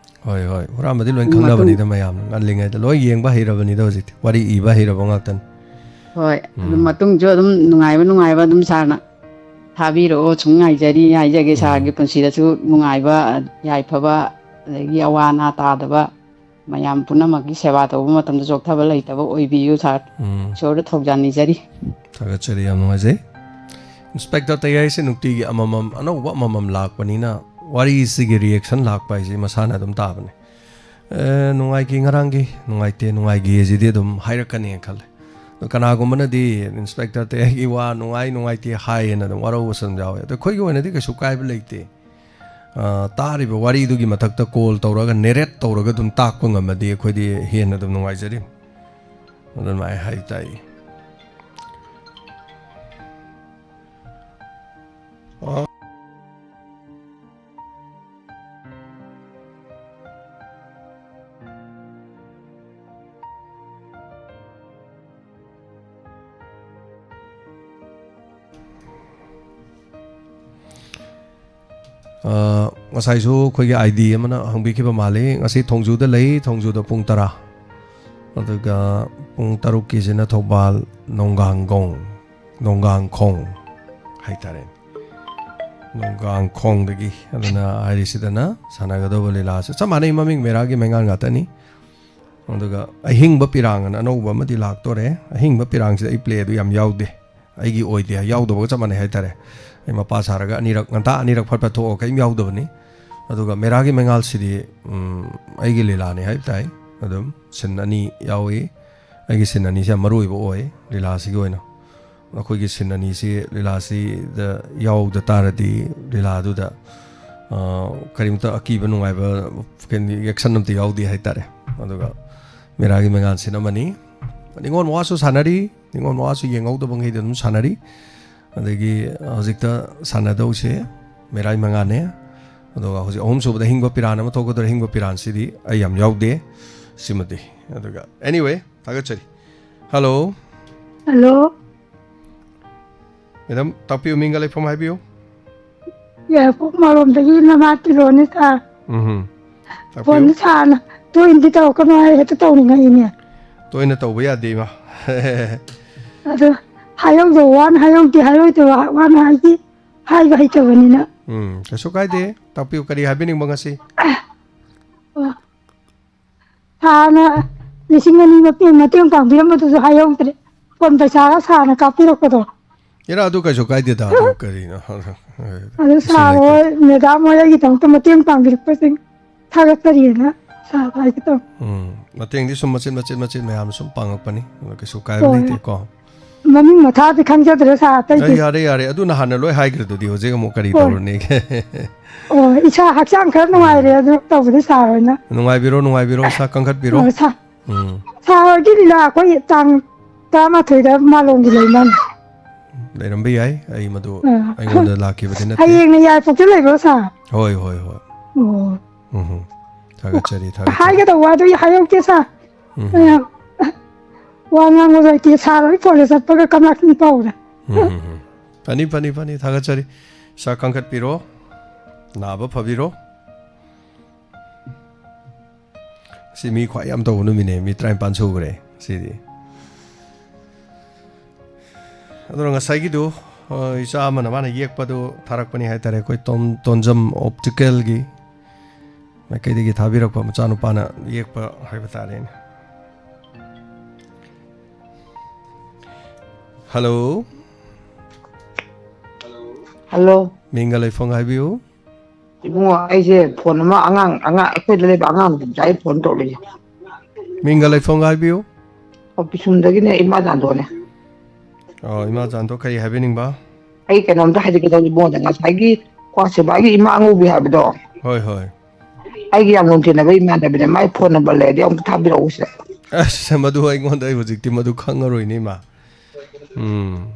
ꯍꯣꯏ, ꯍꯣꯏ꯫ ꯍꯨꯔꯥꯟꯕꯗꯤ ꯂꯣꯏ ꯃꯇꯨꯡ ꯈꯪꯅꯕꯅꯤꯗ ꯃꯌꯥꯝ꯫ ꯉꯜꯂꯤꯉꯩꯗ ꯂꯣꯏ ꯌꯦꯡꯕ ꯍꯩꯔꯕꯅꯤꯗ ꯍꯧꯖꯤꯛꯇꯤ꯫ ꯋꯥꯔꯤ ꯏꯕ ꯍꯩꯔꯕ ꯉꯥꯛꯇꯅꯤ꯫ ꯍꯣꯏ, ꯑꯗꯨꯝ ꯎꯝ꯫ ꯃꯇꯨꯡꯁꯨ ꯑꯗꯨꯝ ꯅꯨꯡꯉꯥꯏꯕ ꯅꯨꯡꯉꯥꯏꯕ ꯑꯗꯨꯝ ꯁꯥꯔꯅ ꯊꯥꯕꯤꯔꯛꯑꯣ꯫ ꯁꯨꯝ ꯉꯥꯏꯖꯔꯤ꯫ ꯍꯥꯏꯖꯒꯦ, ꯎꯝ꯫ ꯁꯥꯔꯒꯤ ꯄꯨꯟꯁꯤꯗꯁꯨ ꯅꯨꯡꯉꯥꯏꯕ, ꯌꯥꯏꯐꯕ, ꯑꯗꯒꯤ ꯑꯋꯥ ꯑꯅꯥ ꯇꯥꯗꯕ, ꯃꯌꯥꯝ ꯄꯨꯝꯅꯃꯛꯀꯤ ꯁꯦꯕꯥ ꯇꯧꯕ ꯃꯇꯝꯗ ꯆꯣꯛꯊꯕ ꯂꯩꯇꯕ ꯑꯣꯏꯕꯤꯌꯨ, ꯁꯥꯔ꯫ ꯎꯝ꯫ ꯏꯁꯣꯔꯗ ꯊꯧꯖꯥꯟ ꯅꯤꯖꯔꯤ꯫ ꯊꯥꯒꯠꯆꯔꯤ, ꯌꯥꯝ ꯅꯨꯡꯉꯥꯏꯖꯩ꯫ ꯏꯟꯁꯄꯦꯛꯇꯔ ꯇꯌꯥꯏꯁꯦ ꯅꯨꯡꯇꯤꯒꯤ ꯑꯃꯃꯝ, ꯑꯅꯧꯕ ꯑꯃꯃꯝ ꯂꯥꯛꯄꯅꯤꯅ ꯋꯥꯔꯤꯁꯤꯒꯤ reaction ꯂꯥꯛꯄ ꯍꯥꯏꯁꯦ ꯃꯁꯥꯅ ꯑꯗꯨꯝ ꯇꯥꯕꯅꯦ꯫ ꯑꯦ, ꯅꯨꯡꯉꯥꯏꯈꯤ ꯉꯔꯥꯡꯒꯤ, ꯅꯨꯡꯉꯥꯏꯇꯦ, ꯅꯨꯡꯉꯥꯏꯈꯤ ꯑꯁꯤꯗꯤ ꯑꯗꯨꯝ ꯍꯥꯏꯔꯛꯀꯅꯤꯅ ꯈꯜꯂꯦ꯫ ꯑꯗꯣ ꯀꯅꯥꯒꯨꯝꯕꯅꯗꯤ ꯏꯟꯁꯄꯦꯛꯇꯔ ꯇꯌꯥꯏꯒꯤ ꯋꯥ ꯅꯨꯡꯉꯥꯏ, ꯅꯨꯡꯉꯥꯏꯇꯦ ꯍꯥꯏꯌꯦꯅ ꯑꯗꯨꯝ ꯋꯥꯔꯧꯕꯁꯨ ꯑꯗꯨꯝ ꯌꯥꯎꯋꯦ꯫ ꯑꯗꯣ ꯑꯩꯈꯣꯏꯒꯤ ꯑꯣꯏꯅꯗꯤ ꯀꯩꯁꯨ ꯀꯥꯏꯕ ꯂꯩꯇꯦ꯫ ꯑ, ꯇꯥꯔꯤꯕ ꯋꯥꯔꯤꯗꯨꯒꯤ ꯃꯊꯛꯇ call ꯇꯧꯔꯒ narrate ꯇꯧꯔꯒ ꯑꯗꯨꯝ ꯇꯥꯛꯄ ꯉꯝꯃꯗꯤ ꯑꯩꯈꯣꯏꯗꯤ ꯍꯦꯟꯅ ꯑꯗꯨꯝ ꯅꯨꯡꯉꯥꯏꯖꯔꯤ꯫ ꯑꯗꯨꯃꯥꯏꯅ ꯍꯥꯏ ꯇꯥꯏ꯫ ꯑ꯫ ꯑ, ꯉꯁꯥꯏꯁꯨ ꯑꯩꯈꯣꯏꯒꯤ ID ꯑꯃꯅ ꯍꯪꯕꯤꯈꯤꯕ ꯃꯥꯜꯂꯤ, ꯉꯁꯤ ꯊꯣꯡꯖꯨꯗ ꯂꯩ, ꯊꯣꯡꯖꯨꯗ ꯄꯨꯡ ꯇꯔꯥ, ꯑꯗꯨꯒ ꯄꯨꯡ ꯇꯔꯨꯛꯀꯤꯁꯤꯅ ꯊꯧꯕꯥꯜ ꯅꯣꯡꯒꯥꯡꯒꯣꯡ, ꯅꯣꯡꯒꯥꯡꯈꯣꯡ ꯍꯥꯏꯇꯥꯔꯦ꯫ ꯅꯣꯡꯒꯥꯡꯈꯣꯡꯗꯒꯤ꯫ ꯑꯗꯨꯅ ꯍꯥꯏꯔꯤꯁꯤꯗꯅ ꯁꯥꯟꯅꯒꯗꯧꯕ ꯂꯤꯂꯥꯁꯦ ꯆꯞ ꯃꯥꯟꯅꯩ, ꯃꯃꯤꯡ ꯃꯦꯔꯥꯒꯤ ꯃꯩꯉꯥꯜ ꯉꯥꯛꯇꯅꯤ꯫ ꯑꯗꯨꯒ ꯑꯍꯤꯡꯕ ꯄꯤꯔꯥꯡ ꯑꯅ ꯑꯅꯧꯕ ꯑꯃꯗꯤ ꯂꯥꯛꯇꯣꯔꯦ꯫ ꯑꯍꯤꯡꯕ ꯄꯤꯔꯥꯡꯁꯤꯗ ꯑꯩ ꯄ꯭ꯂꯦ ꯑꯗꯨ ꯌꯥꯝ ꯌꯥꯎꯗꯦ, ꯑꯩꯒꯤ ꯑꯣꯏꯗꯦ, ꯌꯥꯎꯗꯕꯒ ꯆꯞ ꯃꯥꯟꯅꯩ ꯍꯥꯏꯇꯥꯔꯦ꯫ ꯑꯩ ꯃꯄꯥ ꯁꯥꯔꯒ ꯑꯅꯤꯔꯛ, ꯉꯟꯇꯥ ꯑꯅꯤꯔꯛ ꯐꯠ ꯐꯠ ꯊꯣꯛꯑꯒ ꯀꯔꯤꯝ ꯌꯥꯎꯗꯕꯅꯤ꯫ ꯑꯗꯨꯒ ꯃꯦꯔꯥꯒꯤ ꯃꯩꯉꯥꯜꯁꯤꯗꯤ, ꯎꯝ, ꯑꯩꯒꯤ ꯂꯤꯂꯥꯅꯤ ꯍꯥꯏꯕ ꯇꯥꯏ꯫ ꯑꯗꯨꯝ ꯁꯤꯟ ꯑꯅꯤ ꯌꯥꯎꯏ꯫ ꯑꯩꯒꯤ ꯁꯤꯟ ꯑꯅꯤꯁꯦ ꯌꯥꯝ ꯃꯔꯨ ꯑꯣꯏꯕ ꯑꯣꯏ ꯂꯤꯂꯥꯁꯤꯒꯤ ꯑꯣꯏꯅ꯫ ꯑꯩꯈꯣꯏꯒꯤ ꯁꯤꯟ ꯑꯅꯤꯁꯤ ꯂꯤꯂꯥꯁꯤꯗ ꯌꯥꯎꯗ ꯇꯥꯔꯗꯤ ꯂꯤꯂꯥꯗꯨꯗ, ꯑ, ꯀꯔꯤꯝꯇ ꯑꯀꯤꯕ ꯅꯨꯡꯉꯥꯏꯕ ꯀꯩꯅꯣ, ꯑꯦꯛꯁꯟ ꯑꯝꯇ ꯌꯥꯎꯗꯦ ꯍꯥꯏꯇꯥꯔꯦ꯫ ꯑꯗꯨꯒ ꯃꯦꯔꯥꯒꯤ ꯃꯩꯉꯥꯜꯁꯤꯅ ꯑꯃꯅꯤ꯫ ꯅꯤꯉꯣꯜ ꯃꯋꯥꯁꯨ ꯁꯥꯟꯅꯔꯤ, ꯅꯤꯉꯣꯜ ꯃꯋꯥꯁꯨ ꯌꯦꯡꯍꯧꯗꯕ ꯃꯈꯩꯗꯤ ꯑꯗꯨꯝ ꯁꯥꯟꯅꯔꯤ꯫ ꯑꯗꯒꯤ ꯍꯧꯖꯤꯛꯇ ꯁꯥꯟꯅꯗꯧꯁꯦ ꯃꯦꯔꯥꯒꯤ ꯃꯩꯉꯥꯜꯅꯦ꯫ ꯑꯗꯨꯒ ꯍꯧꯖꯤꯛ ꯑꯍꯨꯝꯁꯨꯕꯗ ꯍꯤꯡꯕ ꯄꯤꯔꯥꯟ ꯑꯃ ꯊꯣꯛꯀꯗꯧꯔꯦ꯫ ꯍꯤꯡꯕ ꯄꯤꯔꯥꯟꯁꯤꯗꯤ ꯑꯩ ꯌꯥꯝ ꯌꯥꯎꯗꯦ꯫ ꯁꯤꯃꯗꯤ꯫ ꯑꯗꯨꯒ anyway, ꯊꯥꯒꯠꯆꯔꯤ꯫ ꯍꯜꯂꯣ꯫ ꯍꯜꯂꯣ꯫ ꯃꯦꯗꯥꯝ, ꯇꯥꯛꯄꯤꯌꯨ, ꯃꯤꯡꯒ ꯂꯩꯐꯝ ꯍꯥꯏꯕꯤꯌꯨ꯫ ꯌꯥꯏꯔꯤꯄꯣꯛ ꯃꯔꯣꯝꯗꯒꯤ ꯅꯃꯥ ꯇꯤꯔꯣꯅꯤ ꯁꯥꯔ꯫ ꯎꯝ꯫ ꯇꯥꯛꯄꯤꯌꯨ꯫ ꯐꯣꯟꯗꯤ ꯁꯥꯔꯅ ꯇꯣꯏꯅꯗꯤ ꯇꯧꯔꯛꯀꯅꯨ ꯍꯥꯏ, ꯍꯦꯛꯇ ꯇꯧꯅꯤꯡꯉꯛꯏꯅꯦ꯫ ꯇꯣꯏꯅ ꯇꯧꯕ ꯌꯥꯗꯦ, ꯏꯃꯥ꯫ ꯑꯗꯣ ꯍꯥꯏꯍꯧꯗꯕ ꯋꯥꯅ ꯍꯥꯏꯍꯧꯗꯦ, ꯍꯥꯏꯍꯧꯗꯕ ꯋꯥꯅ ꯍꯥꯏꯗꯤ ꯍꯥꯏꯕ ꯍꯩꯇꯕꯅꯤꯅ꯫ ꯎꯝ, ꯀꯩꯁꯨ ꯀꯥꯏꯗꯦ꯫ ꯇꯥꯛꯄꯤꯌꯨ, ꯀꯔꯤ ꯍꯥꯏꯕꯤꯅꯤꯡꯕ ꯉꯁꯤ? ꯑꯣ꯫ ꯁꯥꯔꯅ ꯂꯤꯁꯤꯡ ꯑꯅꯤ ꯃꯇꯦꯡ, ꯃꯇꯦꯡ ꯄꯥꯡꯕꯤꯔꯝꯕꯗꯨꯁꯨ ꯍꯥꯏꯍꯧꯗ꯭ꯔꯦ꯫ ꯐꯣꯟ ꯄꯩꯁꯥꯒ ꯁꯥꯔꯅ ꯀꯥꯞꯄꯤꯔꯛꯄꯗꯣ꯫ ꯏꯔꯥ, ꯑꯗꯨ ꯀꯩꯁꯨ ꯀꯥꯏꯗꯦꯗ, ꯑꯗꯨ ꯀꯔꯤꯅꯣ? ꯑꯗꯨ ꯀꯩꯁꯨ ꯁꯥꯔ ꯂꯩꯇꯦ꯫ ꯍꯣꯏ, ꯃꯦꯗꯥꯝ ꯍꯣꯏ ꯑꯩꯒꯤꯗꯃꯛꯇ ꯃꯇꯦꯡ ꯄꯥꯡꯕꯤꯔꯛꯄꯁꯤꯡ ꯊꯥꯒꯠꯆꯔꯤꯅ ꯁꯥꯔ ꯍꯥꯏꯒꯦ ꯇꯧꯅꯤ꯫ ꯎꯝ, ꯃꯇꯦꯡꯗꯤ ꯁꯨꯝ ꯃꯆꯤꯠ ꯃꯆꯤꯠ ꯃꯆꯤꯠ ꯃꯌꯥꯝ ꯁꯨꯝ ꯄꯥꯡꯉꯛꯄꯅꯤ, ꯑꯗꯣ ꯀꯩꯁꯨ ꯀꯥꯏꯕ ꯍꯣꯏ꯫ ꯂꯩꯇꯦꯀꯣ꯫ ꯃꯃꯤꯡ ꯃꯊꯥꯗꯤ ꯈꯪꯖꯗ꯭ꯔꯦ ꯁꯥꯔ, ꯑꯇꯩꯗꯤ꯫ ꯑ, ꯌꯥꯔꯦ, ꯌꯥꯔꯦ, ꯑꯗꯨ ꯅꯍꯥꯟꯅ ꯂꯣꯏ ꯍꯥꯏꯈ꯭ꯔꯗꯨꯗꯤ, ꯍꯧꯖꯤꯛ ꯑꯃꯨꯛ ꯀꯔꯤ ꯍꯣꯏ꯫ ꯇꯧꯔꯨꯅꯤꯒꯦ? ꯑꯣ, ꯏꯁꯥ ꯍꯛꯆꯥꯡ ꯈꯔ ꯅꯨꯡꯉꯥꯏꯔꯦ, ꯎꯝ꯫ ꯑꯗꯨ ꯇꯧꯕꯗꯤ ꯁꯥꯔ ꯍꯣꯏꯅ꯫ ꯅꯨꯡꯉꯥꯏꯕꯤꯔꯣ, ꯅꯨꯡꯉꯥꯏꯕꯤꯔꯣ, ꯏꯁꯥ ꯀꯟꯈꯠꯄꯤꯔꯣ꯫ ꯑꯣ, ꯁꯥ-, ꯎꯝ꯫ ꯁꯥꯔ ꯍꯣꯏꯒꯤ ꯂꯤꯂꯥ ꯑꯩꯈꯣꯏ ꯇꯥꯡ ꯇꯔꯥꯃꯥꯊꯣꯏꯗ ꯃꯥꯂꯣꯝꯒꯤ ꯂꯩ ꯃꯥꯜꯂꯦ꯫ ꯂꯩꯔꯝꯕ ꯌꯥꯏ, ꯑꯩ ꯃꯗꯨ ꯑꯥ꯫ ꯑꯩꯉꯣꯟꯗ ꯂꯥꯛꯈꯤꯕꯗꯤ ꯅꯠꯇꯦ꯫ ꯍꯌꯦꯡꯅ ꯌꯥꯏꯔꯤꯄꯣꯛꯇ ꯂꯩꯕ꯭ꯔꯣ ꯁꯥꯔ? ꯍꯣꯏ, ꯍꯣꯏ, ꯍꯣꯏ꯫ ꯑꯣ꯫ ꯎꯝ, ꯊꯥꯒꯠꯆꯔꯤ, ꯊꯥꯒꯠꯆꯔꯤ꯫ ꯍꯥꯏꯒꯗꯧꯕ ꯑꯗꯨ ꯍꯥꯏꯍꯧꯗꯦ ꯁꯥꯔ꯫ ꯎꯝ꯫ ꯑꯥ, ꯋꯥ ꯉꯥꯡꯕ ꯂꯩꯇꯦ ꯁꯥꯔ ꯍꯣꯏ, ꯐꯣꯟꯗ ꯆꯠꯄꯒ ꯀꯝꯂꯥꯁꯤꯡ ꯄꯥꯎꯗ꯫ ꯎꯝ, ꯎꯝ, ꯎꯝ꯫ ꯐꯅꯤ, ꯐꯅꯤ, ꯐꯅꯤ, ꯊꯥꯒꯠꯆꯔꯤ꯫ ꯏꯁꯥ ꯀꯟꯈꯠꯄꯤꯔꯣ, ꯅꯥꯕ ꯐꯕꯤꯔꯣ꯫ ꯁꯤ ꯃꯤ ꯈ꯭ꯋꯥꯏ ꯌꯥꯝ ꯇꯧꯕ ꯅꯨꯃꯤꯠꯅꯦ, ꯃꯤ ꯇꯔꯥꯅꯤꯄꯥꯟ ꯁꯨꯈ꯭ꯔꯦ ꯁꯤꯗꯤ꯫ ꯑꯗꯨꯅ ꯉꯁꯥꯏꯒꯤꯗꯨ ꯍꯣꯏ, ꯏꯆꯥ ꯑꯃꯅ ꯃꯥꯅ ꯌꯦꯛꯄꯗꯨ ꯊꯥꯔꯛꯄꯅꯤ ꯍꯥꯏꯇꯥꯔꯦ, ꯑꯩꯈꯣꯏ ꯇꯣꯝ-, ꯇꯣꯟꯖꯝ ꯑꯣꯞꯇꯤꯀꯦꯜꯒꯤ ꯃꯥꯏꯀꯩꯗꯒꯤ ꯊꯥꯕꯤꯔꯛꯄ ꯃꯆꯥꯅꯨꯄꯥꯅ ꯌꯦꯛꯄ ꯍꯥꯏꯕ ꯇꯥꯔꯦꯅꯦ꯫ ꯍꯜꯂꯣ꯫ ꯍꯜꯂꯣ꯫ ꯃꯤꯡꯒ ꯂꯩꯐꯝꯒ ꯍꯥꯏꯕꯤꯌꯨ꯫ ꯏꯕꯨꯡꯉꯣ, ꯑꯩꯁꯦ ꯐꯣꯟ ꯑꯃ ꯑꯉꯥꯡ, ꯑꯉꯥꯡ ꯑꯩꯈꯣꯏꯗ ꯂꯩꯕ ꯑꯉꯥꯡ ꯅꯨꯄꯤ ꯃꯆꯥꯒꯤ ꯐꯣꯟ ꯇꯧꯔꯛꯏꯁꯦ꯫ ꯃꯤꯡꯒ ꯂꯩꯐꯝꯒ ꯍꯥꯏꯕꯤꯌꯨ꯫ ꯑꯣ, ꯄꯤꯁꯨꯝꯗꯒꯤꯅꯦ, ꯏꯃꯥ ꯆꯥꯟꯗꯣꯅꯦ꯫ ꯑꯣ, ꯏꯃꯥ ꯆꯥꯟꯗꯣ, ꯀꯔꯤ ꯍꯥꯏꯕꯤꯅꯤꯡꯕ? ꯑꯩ ꯀꯩꯅꯣꯝꯇ ꯍꯥꯏꯖꯒꯦ ꯇꯧꯕꯅꯤ ꯏꯕꯨꯡꯉꯣꯗ, ꯉꯁꯥꯏꯒꯤ ꯀ꯭ꯋꯥ ꯁꯤꯕꯥꯏꯒꯤ ꯏꯃꯥ ꯑꯉꯧꯕꯤ ꯍꯥꯏꯕꯗꯣ꯫ ꯍꯣꯏ, ꯍꯣꯏ꯫ ꯑꯩꯒꯤ ꯌꯥꯝ ꯅꯨꯡꯁꯤꯅꯕ ꯏꯃꯥꯟꯅꯕꯤꯅꯦ, ꯃꯥꯏ ꯐꯣꯟ ꯅꯝꯕꯔ ꯂꯩꯔꯗꯤ ꯑꯃꯨꯛꯇ ꯊꯥꯕꯤꯔꯛꯎ ꯁꯤꯗ꯫ ꯑꯁ, ꯃꯗꯨ ꯑꯩꯉꯣꯟꯗ, ꯑꯩ ꯍꯧꯖꯤꯛꯇꯤ ꯃꯗꯨ ꯈꯪꯉꯔꯣꯏꯅꯦ, ꯏꯃꯥ꯫ ꯎꯝ꯫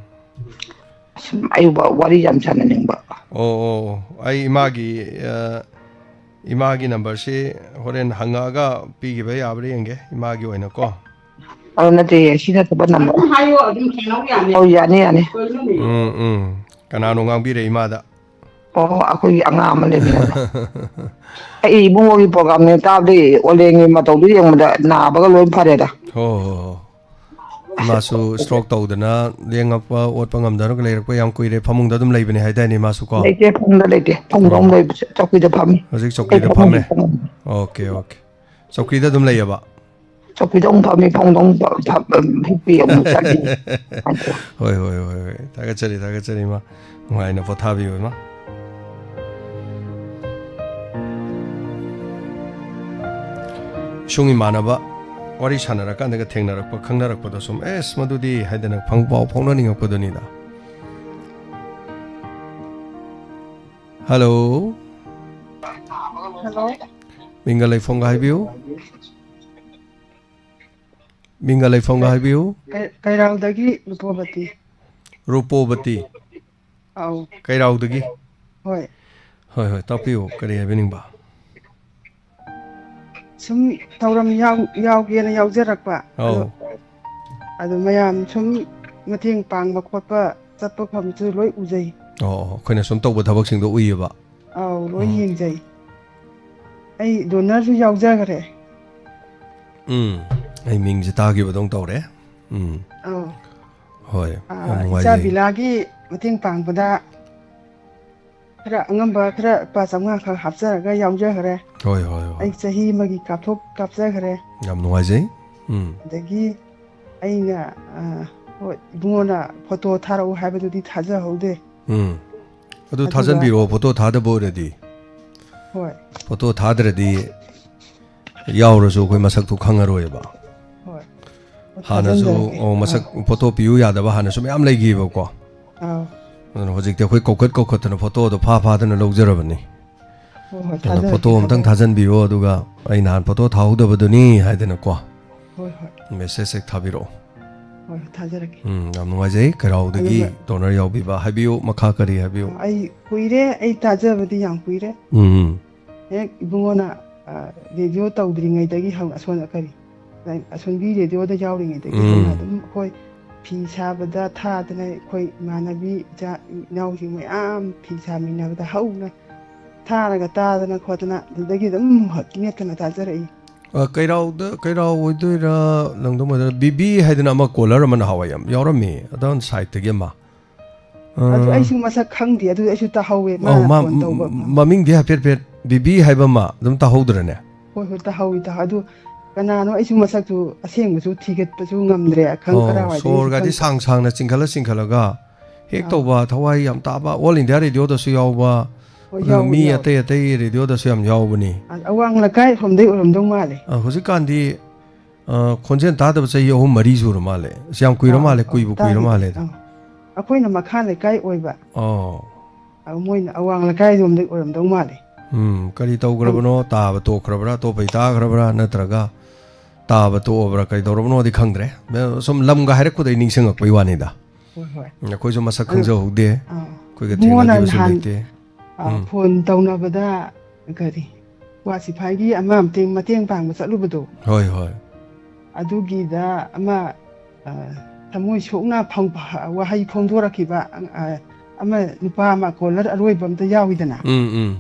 ꯑꯁ, ꯑꯩ ꯋꯥ-, ꯋꯥꯔꯤ ꯌꯥꯝ ꯁꯥꯟꯅꯅꯤꯡꯕ꯫ ꯑꯣ, ꯑꯣ, ꯑꯣ꯫ ꯑꯩ ꯏꯃꯥꯒꯤ, ꯑ, ꯏꯃꯥꯒꯤ ꯅꯝꯕꯔꯁꯤ ꯍꯣꯔꯦꯟ ꯍꯪꯉꯛꯑꯒ ꯄꯤꯈꯤꯕ ꯌꯥꯕ꯭ꯔꯥ ꯌꯦꯡꯒꯦ, ꯏꯃꯥꯒꯤ ꯑꯣꯏꯅꯀꯣ꯫ ꯑꯗꯨ ꯅꯠꯇꯦ, ꯁꯤ ꯅꯠꯇꯕ ꯅꯝꯕꯔ꯫ ꯑꯗꯨꯝ ꯍꯥꯏꯌꯣ, ꯑꯗꯨꯝ ꯊꯦꯡꯅꯧ ꯌꯥꯅꯤ꯫ ꯑꯧ, ꯌꯥꯅꯤ, ꯌꯥꯅꯤ꯫ ꯎꯝ, ꯎꯝ꯫ ꯀꯅꯥꯅꯣ ꯉꯥꯡꯕꯤꯔꯦ ꯏꯃꯥꯗ? ꯑꯣ, ꯑꯩꯈꯣꯏꯒꯤ ꯑꯉꯥꯡ ꯑꯃ ꯂꯩꯕꯅꯦ꯫ ꯑꯩ ꯏꯕꯨꯡꯉꯣꯒꯤ ꯄ꯭ꯔꯣꯒꯥꯝꯅꯦ ꯇꯥꯕꯗꯤ ꯑꯣꯂꯦꯟꯒꯤ ꯃꯇꯧꯗꯨ ꯌꯦꯡꯕꯗ ꯅꯥꯕꯒ ꯂꯣꯏ ꯐꯔꯦꯗ꯫ ꯍꯣ, ꯍꯣ, ꯍꯣ꯫ ꯏꯃꯥꯁꯨ ꯁ꯭ꯇ꯭ꯔꯣꯛ ꯇꯧꯗꯅ ꯂꯦꯡꯉꯛꯄ ꯑꯣꯠꯄ ꯉꯝꯗꯅ ꯂꯩꯔꯛꯄ ꯌꯥꯝ ꯀꯨꯏꯔꯦ꯫ ꯐꯃꯨꯡꯗ ꯑꯗꯨꯝ ꯂꯩꯕꯅꯦ ꯍꯥꯏꯗꯥꯏꯅꯦ ꯏꯃꯥꯁꯨ ꯀꯣ? ꯂꯩꯇꯦ, ꯐꯃꯨꯡꯗ ꯂꯩꯇꯦ꯫ ꯐꯃꯨꯡꯗ ꯑꯃꯨꯛ ꯑꯣ꯫ ꯂꯩꯕꯁꯦ ꯆꯧꯀ꯭ꯔꯤꯗ ꯐꯝꯃꯤ꯫ ꯍꯧꯖꯤꯛ ꯑꯩ ꯆꯧꯀ꯭ꯔꯤꯗ ꯐꯃꯨꯡꯗ ꯐꯝꯃꯦ? ꯐꯝꯃꯤ꯫ Okay, okay. ꯆꯧꯀ꯭ꯔꯤꯗ ꯑꯗꯨꯝ ꯂꯩꯌꯦꯕ? ꯆꯧꯀ꯭ꯔꯤꯗ ꯑꯃꯨꯛ ꯐꯝꯃꯤ, ꯐꯃꯨꯡꯗ ꯑꯃꯨꯛ ꯐ-, ꯐ-, ꯍꯤꯞꯄꯤ, ꯑꯃꯨꯛ ꯆꯠꯂꯤ꯫ ꯍꯣꯏ, ꯍꯣꯏ, ꯍꯣꯏ, ꯍꯣꯏ꯫ ꯊꯥꯒꯠꯆꯔꯤ, ꯊꯥꯒꯠꯆꯔꯤ ꯏꯃꯥ꯫ ꯅꯨꯡꯉꯥꯏꯅ ꯄꯣꯊꯥꯕꯤꯌꯨ ꯏꯃꯥ꯫ ꯏꯁꯨꯡ ꯏꯃꯥꯟꯅꯕ ꯋꯥꯔꯤ ꯁꯥꯟꯅꯔꯀꯥꯟꯗꯒ ꯊꯦꯡꯅꯔꯛꯄ, ꯈꯪꯅꯔꯛꯄꯗꯣ ꯁꯨꯝ, "ꯑꯦꯁ, ꯃꯗꯨꯗꯤ" ꯍꯥꯏꯗꯅ ꯐꯪ-, ꯄꯥꯎ ꯐꯥꯎꯅꯅꯤꯡꯉꯛꯄꯗꯨꯅꯤꯗ꯫ ꯍꯜꯂꯣ꯫ ꯍꯜꯂꯣ꯫ ꯃꯤꯡꯒ ꯂꯩꯐꯝꯒ ꯍꯥꯏꯕꯤꯌꯨ꯫ ꯃꯤꯡꯒ ꯂꯩꯐꯝꯒ ꯀꯩ-, ꯍꯥꯏꯕꯤꯌꯨ꯫ ꯀꯩ-, ꯀꯩꯔꯥꯎꯗꯒꯤ ꯔꯨꯄꯣꯕꯇꯤ꯫ ꯔꯨꯄꯣꯕꯇꯤ꯫ ꯑꯧ꯫ ꯀꯩꯔꯥꯎꯗꯒꯤ? ꯍꯣꯏ꯫ ꯍꯣꯏ, ꯍꯣꯏ, ꯇꯥꯛꯄꯤꯌꯨ, ꯀꯔꯤ ꯍꯥꯏꯕꯤꯅꯤꯡꯕ? ꯁꯨꯝ ꯊꯧꯔꯝ ꯌꯥꯎ-, ꯌꯥꯎꯒꯦꯅ ꯌꯥꯎꯖꯔꯛꯄ꯫ ꯑꯗꯣ, ꯑꯧ꯫ ꯑꯗꯣ ꯃꯌꯥꯝ ꯁꯨꯝ ꯃꯇꯦꯡ ꯄꯥꯡꯕ ꯈꯣꯠꯄ ꯆꯠꯄ ꯐꯝꯁꯨ ꯂꯣꯏ ꯎꯖꯩ꯫ ꯑꯣ, ꯑꯣ, ꯑꯩꯈꯣꯏꯅ ꯁꯨꯝ ꯇꯧꯕ ꯊꯕꯛꯁꯤꯡꯗꯣ ꯎꯏꯌꯦꯕ? ꯑꯧ, ꯂꯣꯏ ꯎꯝ꯫ ꯌꯦꯡꯖꯩ꯫ ꯑꯩ ꯗꯣꯅꯔꯁꯨ ꯌꯥꯎꯖꯈ꯭ꯔꯦ꯫ ꯎꯝ, ꯑꯩ ꯃꯤꯡꯁꯦ ꯇꯥꯈꯤꯕꯗꯧ ꯇꯧꯔꯦ꯫ ꯎꯝ꯫ ꯑꯧ꯫ ꯍꯣꯏ, ꯑꯥ, ꯌꯥꯝ ꯏꯆꯥ ꯅꯨꯡꯉꯥꯏꯖꯩ꯫ ꯕꯤꯂꯥꯒꯤ ꯃꯇꯦꯡ ꯄꯥꯡꯕꯗ ꯈꯔ ꯑꯉꯝꯕ ꯈꯔ ꯂꯨꯄꯥ ꯆꯥꯝꯃꯉꯥ ꯈꯛ ꯍꯥꯞꯆꯔꯒ ꯌꯥꯎꯖꯈ꯭ꯔꯦ꯫ ꯍꯣꯏ, ꯍꯣꯏ, ꯍꯣꯏ꯫ ꯑꯩ ꯆꯍꯤ ꯑꯃꯒꯤ ꯀꯥꯞꯊꯣꯛ ꯀꯥꯞꯆꯈ꯭ꯔꯦ꯫ ꯌꯥꯝ ꯅꯨꯡꯉꯥꯏꯖꯩ꯫ ꯎꯝ꯫ ꯑꯗꯒꯤ ꯑꯩꯅ, ꯑ, ꯍꯣꯏ, ꯏꯕꯨꯡꯉꯣꯅ ꯐꯣꯇꯣ ꯊꯥꯔꯛꯎ ꯍꯥꯏꯕꯗꯨꯗꯤ ꯊꯥꯖꯍꯧꯗꯦ꯫ ꯎꯝ꯫ ꯑꯗꯨ ꯑꯗꯨꯒ ꯊꯥꯖꯟꯕꯤꯔꯛꯑꯣ, ꯐꯣꯇꯣ ꯊꯥꯗꯕ ꯑꯣꯏꯔꯗꯤ꯫ ꯍꯣꯏ꯫ ꯐꯣꯇꯣ ꯊꯥꯗ꯭ꯔꯗꯤ ꯌꯥꯎꯔꯁꯨ ꯑꯩꯈꯣꯏ ꯃꯁꯛꯇꯨ ꯈꯪꯉꯔꯣꯏꯕ꯫ ꯍꯣꯏ꯫ ꯍꯥꯟꯅꯁꯨ, ꯊꯥꯖꯟꯖꯔꯛꯀꯦ꯫ ꯑꯣ, ꯃꯁꯛ, ꯑꯥ꯫ ꯐꯣꯇꯣ ꯄꯤꯌꯨ ꯌꯥꯗꯕ ꯍꯥꯟꯅꯁꯨ ꯃꯌꯥꯝ ꯂꯩꯈꯤꯕꯀꯣ꯫ ꯑꯥ꯫ ꯑꯗꯨꯅ ꯍꯧꯖꯤꯛꯇꯤ ꯑꯩꯈꯣꯏ ꯀꯧꯈꯠ ꯀꯧꯈꯠꯇꯅ ꯐꯣꯇꯣꯗꯣ ꯐꯥ ꯐꯥꯗꯅ ꯂꯧꯖꯔꯕꯅꯤ꯫ ꯍꯣꯏ, ꯍꯣꯏ, ꯑꯗꯨꯅ ꯊꯥꯖꯔꯛꯀꯦ, ꯐꯣꯇꯣ ꯑꯝꯇꯪ ꯊꯥꯖꯔꯛꯀꯦ꯫ ꯊꯥꯖꯟꯕꯤꯌꯣ, ꯑꯗꯨꯒ ꯑꯩ ꯅꯍꯥꯟ ꯐꯣꯇꯣ ꯊꯥꯍꯧꯗꯕꯗꯨꯅꯤ ꯍꯥꯏꯗꯅꯀꯣ꯫ ꯍꯣꯏ, ꯍꯣꯏ꯫ ꯃꯦꯁꯦꯖ ꯍꯦꯛ ꯊꯥꯕꯤꯔꯛꯑꯣ꯫ ꯍꯣꯏ, ꯊꯥꯖꯔꯛꯀꯦ꯫ ꯎꯝ, ꯌꯥꯝ ꯅꯨꯡꯉꯥꯏꯖꯩ ꯀꯩꯔꯥꯎꯗꯒꯤ ꯑꯗꯨꯒ ꯗꯣꯅꯔ ꯌꯥꯎꯕꯤꯕ꯫ ꯍꯥꯏꯕꯤꯌꯨ, ꯃꯈꯥ ꯀꯔꯤ ꯍꯥꯏꯕꯤꯌꯨ? ꯑꯩ ꯀꯨꯏꯔꯦ, ꯑꯩ ꯇꯥꯖꯕꯗꯤ ꯌꯥꯝ ꯀꯨꯏꯔꯦ꯫ ꯎꯝ, ꯎꯝ꯫ ꯍꯦꯛ ꯏꯕꯨꯡꯉꯣꯅ, ꯑ, ꯔꯦꯗꯤꯑꯣ ꯇꯧꯗ꯭ꯔꯤꯉꯩꯗꯒꯤ ꯍꯧꯅ, ꯑꯁꯣꯟ, ꯀꯔꯤ, ꯑꯁꯣꯟꯕꯤ ꯔꯦꯗꯤꯑꯣꯗ ꯌꯥꯎꯔꯤꯉꯩꯗꯒꯤ ꯎꯝ꯫ ꯍꯧꯅ ꯑꯗꯨꯝ ꯑꯩꯈꯣꯏ ꯐꯤ ꯁꯥꯕꯗ ꯊꯥꯗꯅ, ꯑꯩꯈꯣꯏ ꯏꯃꯥꯟꯅꯕꯤ ꯏꯆꯥ ꯏꯅꯥꯎꯁꯤꯡ ꯃꯌꯥꯝ ꯐꯤ ꯁꯥꯃꯤꯟꯅꯕꯗ ꯍꯧꯅ ꯊꯥꯔꯒ ꯇꯥꯗꯅ ꯈꯣꯠꯇꯅ ꯑꯗꯨꯗꯒꯤ ꯑꯗꯨꯝ ꯃꯦꯠꯇꯅ ꯇꯥꯖꯔꯛꯏ꯫ ꯑ, ꯀꯩꯔꯥꯎꯗ, ꯀꯩꯔꯥꯎ ꯑꯣꯏꯗꯣꯏꯔꯥ, ꯂꯪꯗꯝ ꯑꯣꯏꯗꯣꯏꯔꯥ, ꯕꯤꯕꯤ ꯍꯥꯏꯗꯅ ꯑꯃ ꯀꯣꯂꯔ ꯑꯃ ꯅꯍꯥꯟꯋꯥꯏ ꯌꯥꯝ ꯌꯥꯎꯔꯝꯃꯤ, ꯑꯗꯣꯝ ꯁꯥꯏꯠꯇꯒꯤ ꯑꯃ꯫ ꯑꯗꯨ ꯑ, ꯑꯩꯁꯨ ꯃꯁꯛ ꯈꯪꯗꯦ, ꯑꯗꯨ ꯑꯩꯁꯨ ꯇꯥꯍꯧꯋꯦ ꯑꯧ, ꯃꯥꯅ ꯃꯥ-, ꯐꯣꯟ ꯇꯧꯕ꯫ ꯃ-, ꯃꯃꯤꯡꯗꯤ ꯍꯥꯏꯐꯦꯠ ꯍꯥꯏꯐꯦꯠ ꯕꯤꯕꯤ ꯍꯥꯏꯕ ꯑꯃ ꯑꯗꯨꯝ ꯇꯥꯍꯧꯗ꯭ꯔꯅꯦ? ꯍꯣꯏ, ꯍꯣꯏ, ꯇꯥꯍꯧꯋꯤ, ꯇꯥꯍꯧ-, ꯑꯗꯨ ꯀꯅꯥꯅꯣ ꯑꯩꯁꯨ ꯃꯁꯛꯇꯨ ꯑꯁꯦꯡꯕꯁꯨ ꯊꯤꯒꯠꯄꯁꯨ ꯉꯝꯗ꯭ꯔꯦ, ꯈꯪ-, ꯑꯣ, ꯀꯔꯥꯏꯋꯥꯏꯗꯒꯤꯁꯨ ꯁꯣꯔꯒꯗꯤ ꯈꯪꯗ꯭ꯔꯦ꯫ ꯁꯥꯡ ꯁꯥꯡꯅ ꯆꯤꯡꯈꯠꯂ ꯆꯤꯡꯈꯠꯂꯒ ꯍꯦꯛ ꯑꯥ꯫ ꯇꯧꯕ, ꯊꯋꯥꯏ ꯌꯥꯝ ꯇꯥꯕ, All India Radioꯗꯁꯨ ꯌꯥꯎꯕ, ꯍꯣꯏ, ꯑꯗꯨꯒ ꯌꯥꯎꯋꯤ, ꯃꯤ ꯌꯥꯎꯋꯤ꯫ ꯑꯇꯩ ꯑꯇꯩ ꯔꯦꯗꯤꯑꯣꯗꯁꯨ ꯌꯥꯝ ꯌꯥꯎꯕꯅꯤ꯫ ꯑ-, ꯑꯋꯥꯡ ꯂꯩꯀꯥꯏ ꯁꯣꯝꯗꯩ ꯑꯣꯏꯔꯝꯗꯧ ꯃꯥꯜꯂꯦ꯫ ꯑ, ꯍꯧꯖꯤꯛꯀꯥꯟꯗꯤ, ꯑ, ꯈꯣꯟꯖꯦꯜ ꯇꯥꯗꯕ ꯆꯍꯤ ꯑꯍꯨꯝ ꯃꯔꯤ ꯁꯨꯔ ꯃꯥꯜꯂꯦ꯫ ꯑꯁ, ꯌꯥꯝ ꯀꯨꯏꯔ ꯑꯥ, ꯃꯥꯜꯂꯦ, ꯑꯥ, ꯀꯨꯏꯕꯨ ꯀꯨꯏꯔ ꯇꯥꯈꯤꯗ꯭ꯔꯦ꯫ ꯃꯥꯜꯂꯦꯗ꯫ ꯑꯥ꯫ ꯑꯩꯈꯣꯏꯅ ꯃꯈꯥ ꯂꯩꯀꯥꯏ ꯑꯣꯏꯕ꯫ ꯑꯣ꯫ ꯑ, ꯃꯣꯏꯅ ꯑꯋꯥꯡ ꯂꯩꯀꯥꯏꯔꯣꯝꯗꯩ ꯑꯣꯏꯔꯝꯗꯧ ꯃꯥꯜꯂꯦ꯫ ꯎꯝ, ꯀꯔꯤ ꯇꯧꯈ꯭ꯔꯕꯅꯣ? ꯇꯥꯕ ꯇꯣꯛꯈ꯭ꯔꯕ꯭ꯔꯥ? ꯑꯇꯣꯞꯄꯩ ꯇꯥꯈ꯭ꯔꯕ꯭ꯔꯥ? ꯅꯠꯇ꯭ꯔꯒ ꯇꯥꯕ ꯇꯣꯛꯑꯕ꯭ꯔꯥ? ꯀꯔꯤ ꯇꯧꯔꯕꯅꯣꯗꯤ ꯈꯪꯗ꯭ꯔꯦ꯫ ꯁꯨꯝ ꯂꯝꯒ ꯍꯥꯏꯔꯛꯄꯗꯩ ꯅꯤꯡꯁꯤꯡꯉꯛꯄꯩ ꯋꯥꯅꯤꯗ꯫ ꯍꯣꯏ, ꯍꯣꯏ꯫ ꯎꯝ, ꯑꯩꯈꯣꯏꯁꯨ ꯃꯁꯛ ꯑꯗꯨ, ꯈꯪꯖꯍꯧꯗꯦ꯫ ꯑꯥ꯫ ꯑꯩꯈꯣꯏꯒ ꯏꯕꯨꯡꯉꯣꯅ ꯊꯦꯡꯅꯈꯤꯕꯁꯨ ꯅꯍꯥꯟ, ꯂꯩꯇꯦ꯫ ꯑꯥ, ꯎꯝ꯫ ꯐꯣꯟ ꯇꯧꯅꯕꯗ ꯀꯔꯤ, ꯋꯥ ꯁꯤꯐꯥꯏꯒꯤ ꯑꯃ ꯃꯇꯦꯡ, ꯃꯇꯦꯡ ꯄꯥꯡꯕ ꯆꯠꯂꯨꯕꯗꯣ꯫ ꯍꯣꯏ, ꯍꯣꯏ꯫ ꯑꯗꯨꯒꯤꯗ ꯑꯃ, ꯑ, ꯊꯃꯣꯏ ꯁꯣꯛꯅ ꯐꯪ-, ꯋꯥꯍꯩ ꯐꯣꯡꯗꯣꯔꯛꯈꯤꯕ, ꯑ, ꯑꯃ ꯅꯨꯄꯥ ꯑꯃ ꯀꯣꯂꯔ ꯑꯔꯣꯏꯕ ꯑꯝꯇ ꯌꯥꯎꯋꯤꯗꯅ꯫ ꯎꯝ, ꯎꯝ꯫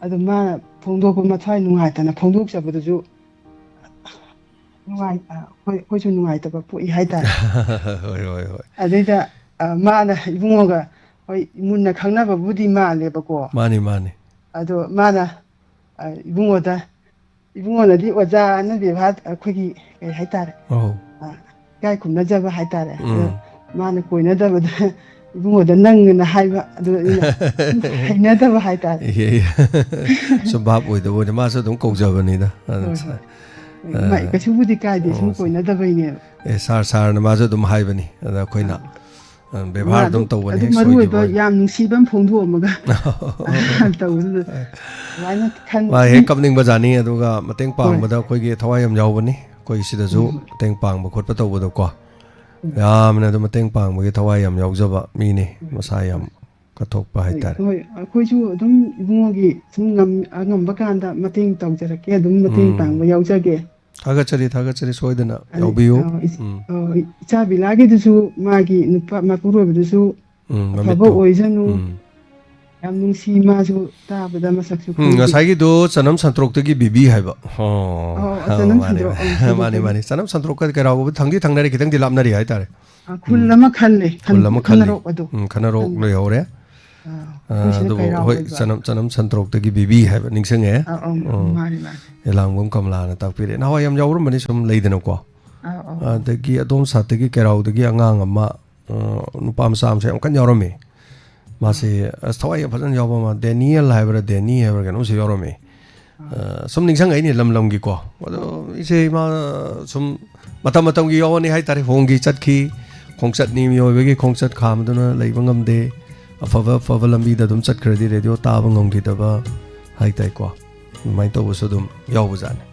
ꯑꯗꯨ ꯃꯥꯅ ꯐꯣꯡꯗꯣꯛꯄ ꯃꯊ꯭ꯋꯥꯏ ꯅꯨꯡꯉꯥꯏꯇꯅ ꯐꯣꯡꯗꯣꯛꯆꯕꯗꯨꯁꯨ ꯅꯨꯡꯉꯥꯏ-, ꯑ, ꯍꯣꯏ, ꯑꯩꯈꯣꯏꯁꯨ ꯅꯨꯡꯉꯥꯏꯇꯕ ꯄꯣꯛꯏ ꯍꯥꯏꯇꯥꯔꯦ꯫ ꯍꯣꯏ, ꯍꯣꯏ, ꯍꯣꯏ꯫ ꯑꯗꯩꯗ ꯑ, ꯃꯥꯅ ꯏꯕꯨꯡꯉꯣꯒ, ꯍꯣꯏ, ꯃꯨꯟꯅ ꯈꯪꯅꯕꯕꯨꯗꯤ ꯃꯥꯜꯂꯦꯕꯀꯣ꯫ ꯃꯥꯅꯤ, ꯃꯥꯅꯤ꯫ ꯑꯗꯣ ꯃꯥꯅ, ꯑ, ꯏꯕꯨꯡꯉꯣꯗ, ꯏꯕꯨꯡꯉꯣꯅꯗꯤ ꯑꯣꯖꯥꯅ ꯕꯦꯕꯥꯔ ꯑꯩꯈꯣꯏꯒꯤ, ꯀꯩ ꯍꯥꯏꯇꯥꯔꯦ, ꯑꯧ꯫ ꯑ, ꯏꯀꯥꯏ ꯈꯨꯝꯅꯖꯕ ꯍꯥꯏꯇꯥꯔꯦ꯫ ꯑꯗꯣ ꯎꯝ꯫ ꯃꯥꯅ ꯀꯣꯏꯅꯗꯕꯗ ꯏꯕꯨꯡꯉꯣꯗ ꯅꯪꯅ ꯍꯥꯏꯕ, ꯑꯗꯨ ꯑꯩꯅ ꯁꯨꯝ ꯍꯩꯅꯗꯕ ꯍꯥꯏꯇꯥꯔꯦ꯫ ꯏꯍꯦ, ꯏꯍꯦ꯫ ꯁꯨꯝ ꯚꯥꯞ ꯑꯣꯏꯗꯕ ꯑꯣꯏꯅ ꯃꯥꯁꯨ ꯑꯗꯨꯝ ꯀꯧꯖꯕꯅꯤꯗ꯫ ꯑꯗꯨ ꯍꯣꯏ, ꯍꯣꯏ꯫ ꯑ, ꯃꯥ ꯀꯩꯁꯨꯕꯨꯗꯤ ꯀꯥꯏꯗꯦ, ꯁꯨꯝ ꯑꯣ꯫ ꯀꯣꯏꯅꯗꯕꯩꯅꯦꯕ꯫ ꯑꯦ, ꯁꯥꯔ, ꯁꯥꯔꯅ ꯃꯥꯁꯨ ꯑꯗꯨꯝ ꯍꯥꯏꯕꯅꯤ꯫ ꯑꯗ ꯑꯩꯈꯣꯏꯅ, ꯑꯥ꯫ ꯑ, ꯃꯥ ꯕꯦꯕꯥꯔ ꯑꯗꯨꯝ ꯑꯗꯨ, ꯇꯧꯕꯅꯤ, ꯑꯗꯨ ꯍꯦꯛ ꯃꯔꯨ ꯁꯣꯏꯈꯤꯕ ꯑꯣꯏꯕ ꯑꯣꯏꯔꯗꯤ꯫ ꯌꯥꯝ ꯅꯨꯡꯁꯤꯕ ꯑꯃ ꯐꯣꯡꯗꯣꯛꯑꯝꯃꯒ ꯇꯧꯕꯗꯨꯗ ꯑꯗꯨꯃꯥꯏꯅ ꯈꯟ-, ꯃꯥ ꯍꯦꯛ ꯀꯞꯅꯤꯡꯕ ꯖꯥꯠꯅꯤ, ꯑꯗꯨꯒ ꯃꯇꯦꯡ ꯍꯣꯏ꯫ ꯄꯥꯡꯕꯗ ꯑꯩꯈꯣꯏꯒꯤ ꯊꯋꯥꯏ ꯌꯥꯝ ꯌꯥꯎꯕꯅꯤ꯫ ꯑꯩꯈꯣꯏ ꯁꯤꯗꯁꯨ ꯎꯝ꯫ ꯃꯇꯦꯡ ꯄꯥꯡꯕ ꯈꯣꯠꯄ ꯇꯧꯕꯗꯀꯣ꯫ ꯎꯝ꯫ ꯌꯥꯝꯅ ꯑꯗꯨꯝ ꯃꯇꯦꯡ ꯄꯥꯡꯕꯒꯤ ꯊꯋꯥꯏ ꯌꯥꯝ ꯌꯥꯎꯖꯕ ꯃꯤꯅꯤ, ꯎꯝ꯫ ꯃꯁꯥ ꯌꯥꯝ ꯍꯣꯏ꯫ ꯀꯠꯊꯣꯛꯄ ꯍꯣꯏ, ꯍꯥꯏꯇꯥꯔꯦ꯫ ꯍꯣꯏ, ꯑꯩꯈꯣꯏꯁꯨ ꯑꯗꯨꯝ ꯏꯕꯨꯡꯉꯣꯒꯤ ꯁꯨꯝ ꯉꯝ-, ꯑꯉꯝꯕ ꯀꯥꯟꯗ ꯃꯇꯦꯡ ꯇꯧꯖꯔꯛꯀꯦ, ꯑꯗꯨꯝ ꯃꯇꯦꯡ ꯎꯝ꯫ ꯄꯥꯡꯕ ꯌꯥꯎꯖꯒꯦ꯫ ꯊꯥꯒꯠꯆꯔꯤ, ꯊꯥꯒꯠꯆꯔꯤ, ꯁꯣꯏꯗꯅ ꯑꯗꯩ, ꯌꯥꯎꯕꯤꯌꯨ꯫ ꯑ, ꯏꯆ-, ꯎꯝ꯫ ꯑ, ꯏꯆꯥ ꯕꯤꯂꯥꯒꯤꯗꯨꯁꯨ ꯃꯥꯒꯤ ꯅꯨꯄꯥ ꯃꯄꯨꯔꯣꯏꯕꯗꯨꯁꯨ ꯎꯝ, ꯑꯐꯕ ꯃꯃꯤꯠꯇꯣ꯫ ꯑꯣꯏꯖꯅꯨ꯫ ꯎꯝ꯫ ꯌꯥꯝ ꯅꯨꯡꯁꯤ, ꯃꯥꯁꯨ ꯇꯥꯕꯗ ꯃꯁꯛꯁꯨ ꯎꯝ, ꯈꯪꯗꯦ꯫ ꯉꯁꯥꯏꯒꯤꯗꯣ ꯆꯅꯝ ꯁꯟꯇ꯭ꯔꯣꯛꯇꯒꯤ ꯕꯤꯕꯤ ꯍꯥꯏꯕ꯫ ꯑꯣ, ꯑꯧ, ꯑꯧ, ꯆꯅꯝ ꯃꯥꯅꯦ, ꯁꯟꯇ꯭ꯔꯣꯛ, ꯃꯥꯅꯦ꯫ ꯑ, ꯃꯥꯅꯦ, ꯁꯟꯇ꯭ꯔꯣꯛꯇꯒꯤ꯫ ꯃꯥꯅꯦ꯫ ꯆꯅꯝ ꯁꯟꯇ꯭ꯔꯣꯛꯀ ꯀꯩꯔꯥꯎꯒꯕꯨ ꯊꯪꯗꯤ ꯊꯪꯅꯔꯦ, ꯈꯤꯇꯪꯗꯤ ꯂꯥꯞꯅꯔꯤ ꯍꯥꯏꯇꯥꯔꯦ꯫ ꯑ, ꯈꯨꯜ ꯎꯝ꯫ ꯑꯃ ꯈꯜꯂꯦ, ꯈꯨꯜ ꯈꯟ-, ꯑꯃ ꯈꯜꯂꯤ꯫ ꯈꯟꯅꯔꯣꯛ ꯑꯗꯣ꯫ ꯎꯝ, ꯈꯟꯅꯔꯣꯛ ꯈꯟꯅꯔꯣꯛ꯫ ꯂꯩꯍꯧꯔꯦ꯫ ꯑꯥ, ꯑ, ꯑꯩꯈꯣꯏꯁꯤꯅ ꯑꯗꯨꯕꯨ ꯀꯩꯔꯥꯎ ꯍꯣꯏ, ꯑꯣꯏꯕ꯫ ꯆꯅꯝ, ꯆꯅꯝ ꯁꯟꯇ꯭ꯔꯣꯛꯇꯒꯤ ꯕꯤꯕꯤ ꯍꯥꯏꯕ ꯅꯤꯡꯁꯤꯡꯉꯛꯑꯦ꯫ ꯑꯥ, ꯑꯧ, ꯎꯝ꯫ ꯃꯥꯅꯤ, ꯃꯥꯅꯤ꯫ ꯑꯦꯂꯥꯡꯕꯝ ꯀꯃꯂꯥꯅ ꯇꯥꯛꯄꯤꯔꯛꯑꯦ꯫ ꯅꯍꯥꯟꯋꯥꯏ ꯌꯥꯝ ꯌꯥꯎꯔꯝꯕꯅꯤ ꯁꯨꯝ ꯂꯩꯗꯅꯀꯣ꯫ ꯑꯥ, ꯑꯧ꯫ ꯑꯗꯒꯤ ꯑꯗꯣꯝ ꯁꯥꯠꯇꯒꯤ ꯀꯩꯔꯥꯎꯗꯒꯤ ꯑꯉꯥꯡ ꯑꯃ, ꯑ, ꯅꯨꯄꯥ ꯃꯆꯥ ꯑꯃꯁꯨ ꯌꯥꯝ ꯀꯟꯅ ꯌꯥꯎꯔꯝꯃꯤ꯫ ꯃꯥꯁꯦ ꯑꯁ ꯊꯋꯥꯏ ꯌꯥꯝ ꯐꯖꯅ ꯌꯥꯎꯕ ꯑꯃ, ꯗꯦꯅꯤꯌꯦꯜ ꯍꯥꯏꯕ꯭ꯔꯥ, ꯗꯦꯅꯤ ꯍꯥꯏꯕ꯭ꯔꯥ ꯀꯩꯅꯣꯝꯁꯨ ꯌꯥꯎꯔꯝꯃꯤ꯫ ꯑ, ꯁꯨꯝ ꯅꯤꯡꯁꯤꯡꯉꯛꯏꯅꯦ ꯂꯝ ꯂꯝꯒꯤꯀꯣ꯫ ꯑꯗꯣ ꯏꯆꯦ ꯏꯃꯥ ꯁꯨꯝ ꯃꯇꯝ ꯃꯇꯝꯒꯤ ꯌꯥꯎꯔꯅꯤ ꯍꯥꯏꯇꯥꯔꯦ, ꯍꯣꯡꯈꯤ ꯆꯠꯈꯤ, ꯈꯣꯡꯆꯠꯅꯤ, ꯃꯤꯑꯣꯏꯕꯒꯤ ꯈꯣꯡꯆꯠ ꯈꯥꯝꯗꯨꯅ ꯂꯩꯕ ꯉꯝꯗꯦ꯫ ꯑꯐꯕ ꯑꯐꯕ ꯂꯝꯕꯤꯗ ꯑꯗꯨꯝ ꯆꯠꯈ꯭ꯔꯗꯤ ꯔꯦꯗꯤꯑꯣ ꯇꯥꯕ ꯉꯝꯈꯤꯗꯕ ꯍꯥꯏꯇꯥꯔꯦꯀꯣ, ꯑꯗꯨꯃꯥꯏꯅ ꯇꯧꯕꯁꯨ ꯑꯗꯨꯝ ꯌꯥꯎꯕꯖꯥꯠꯅꯤ꯫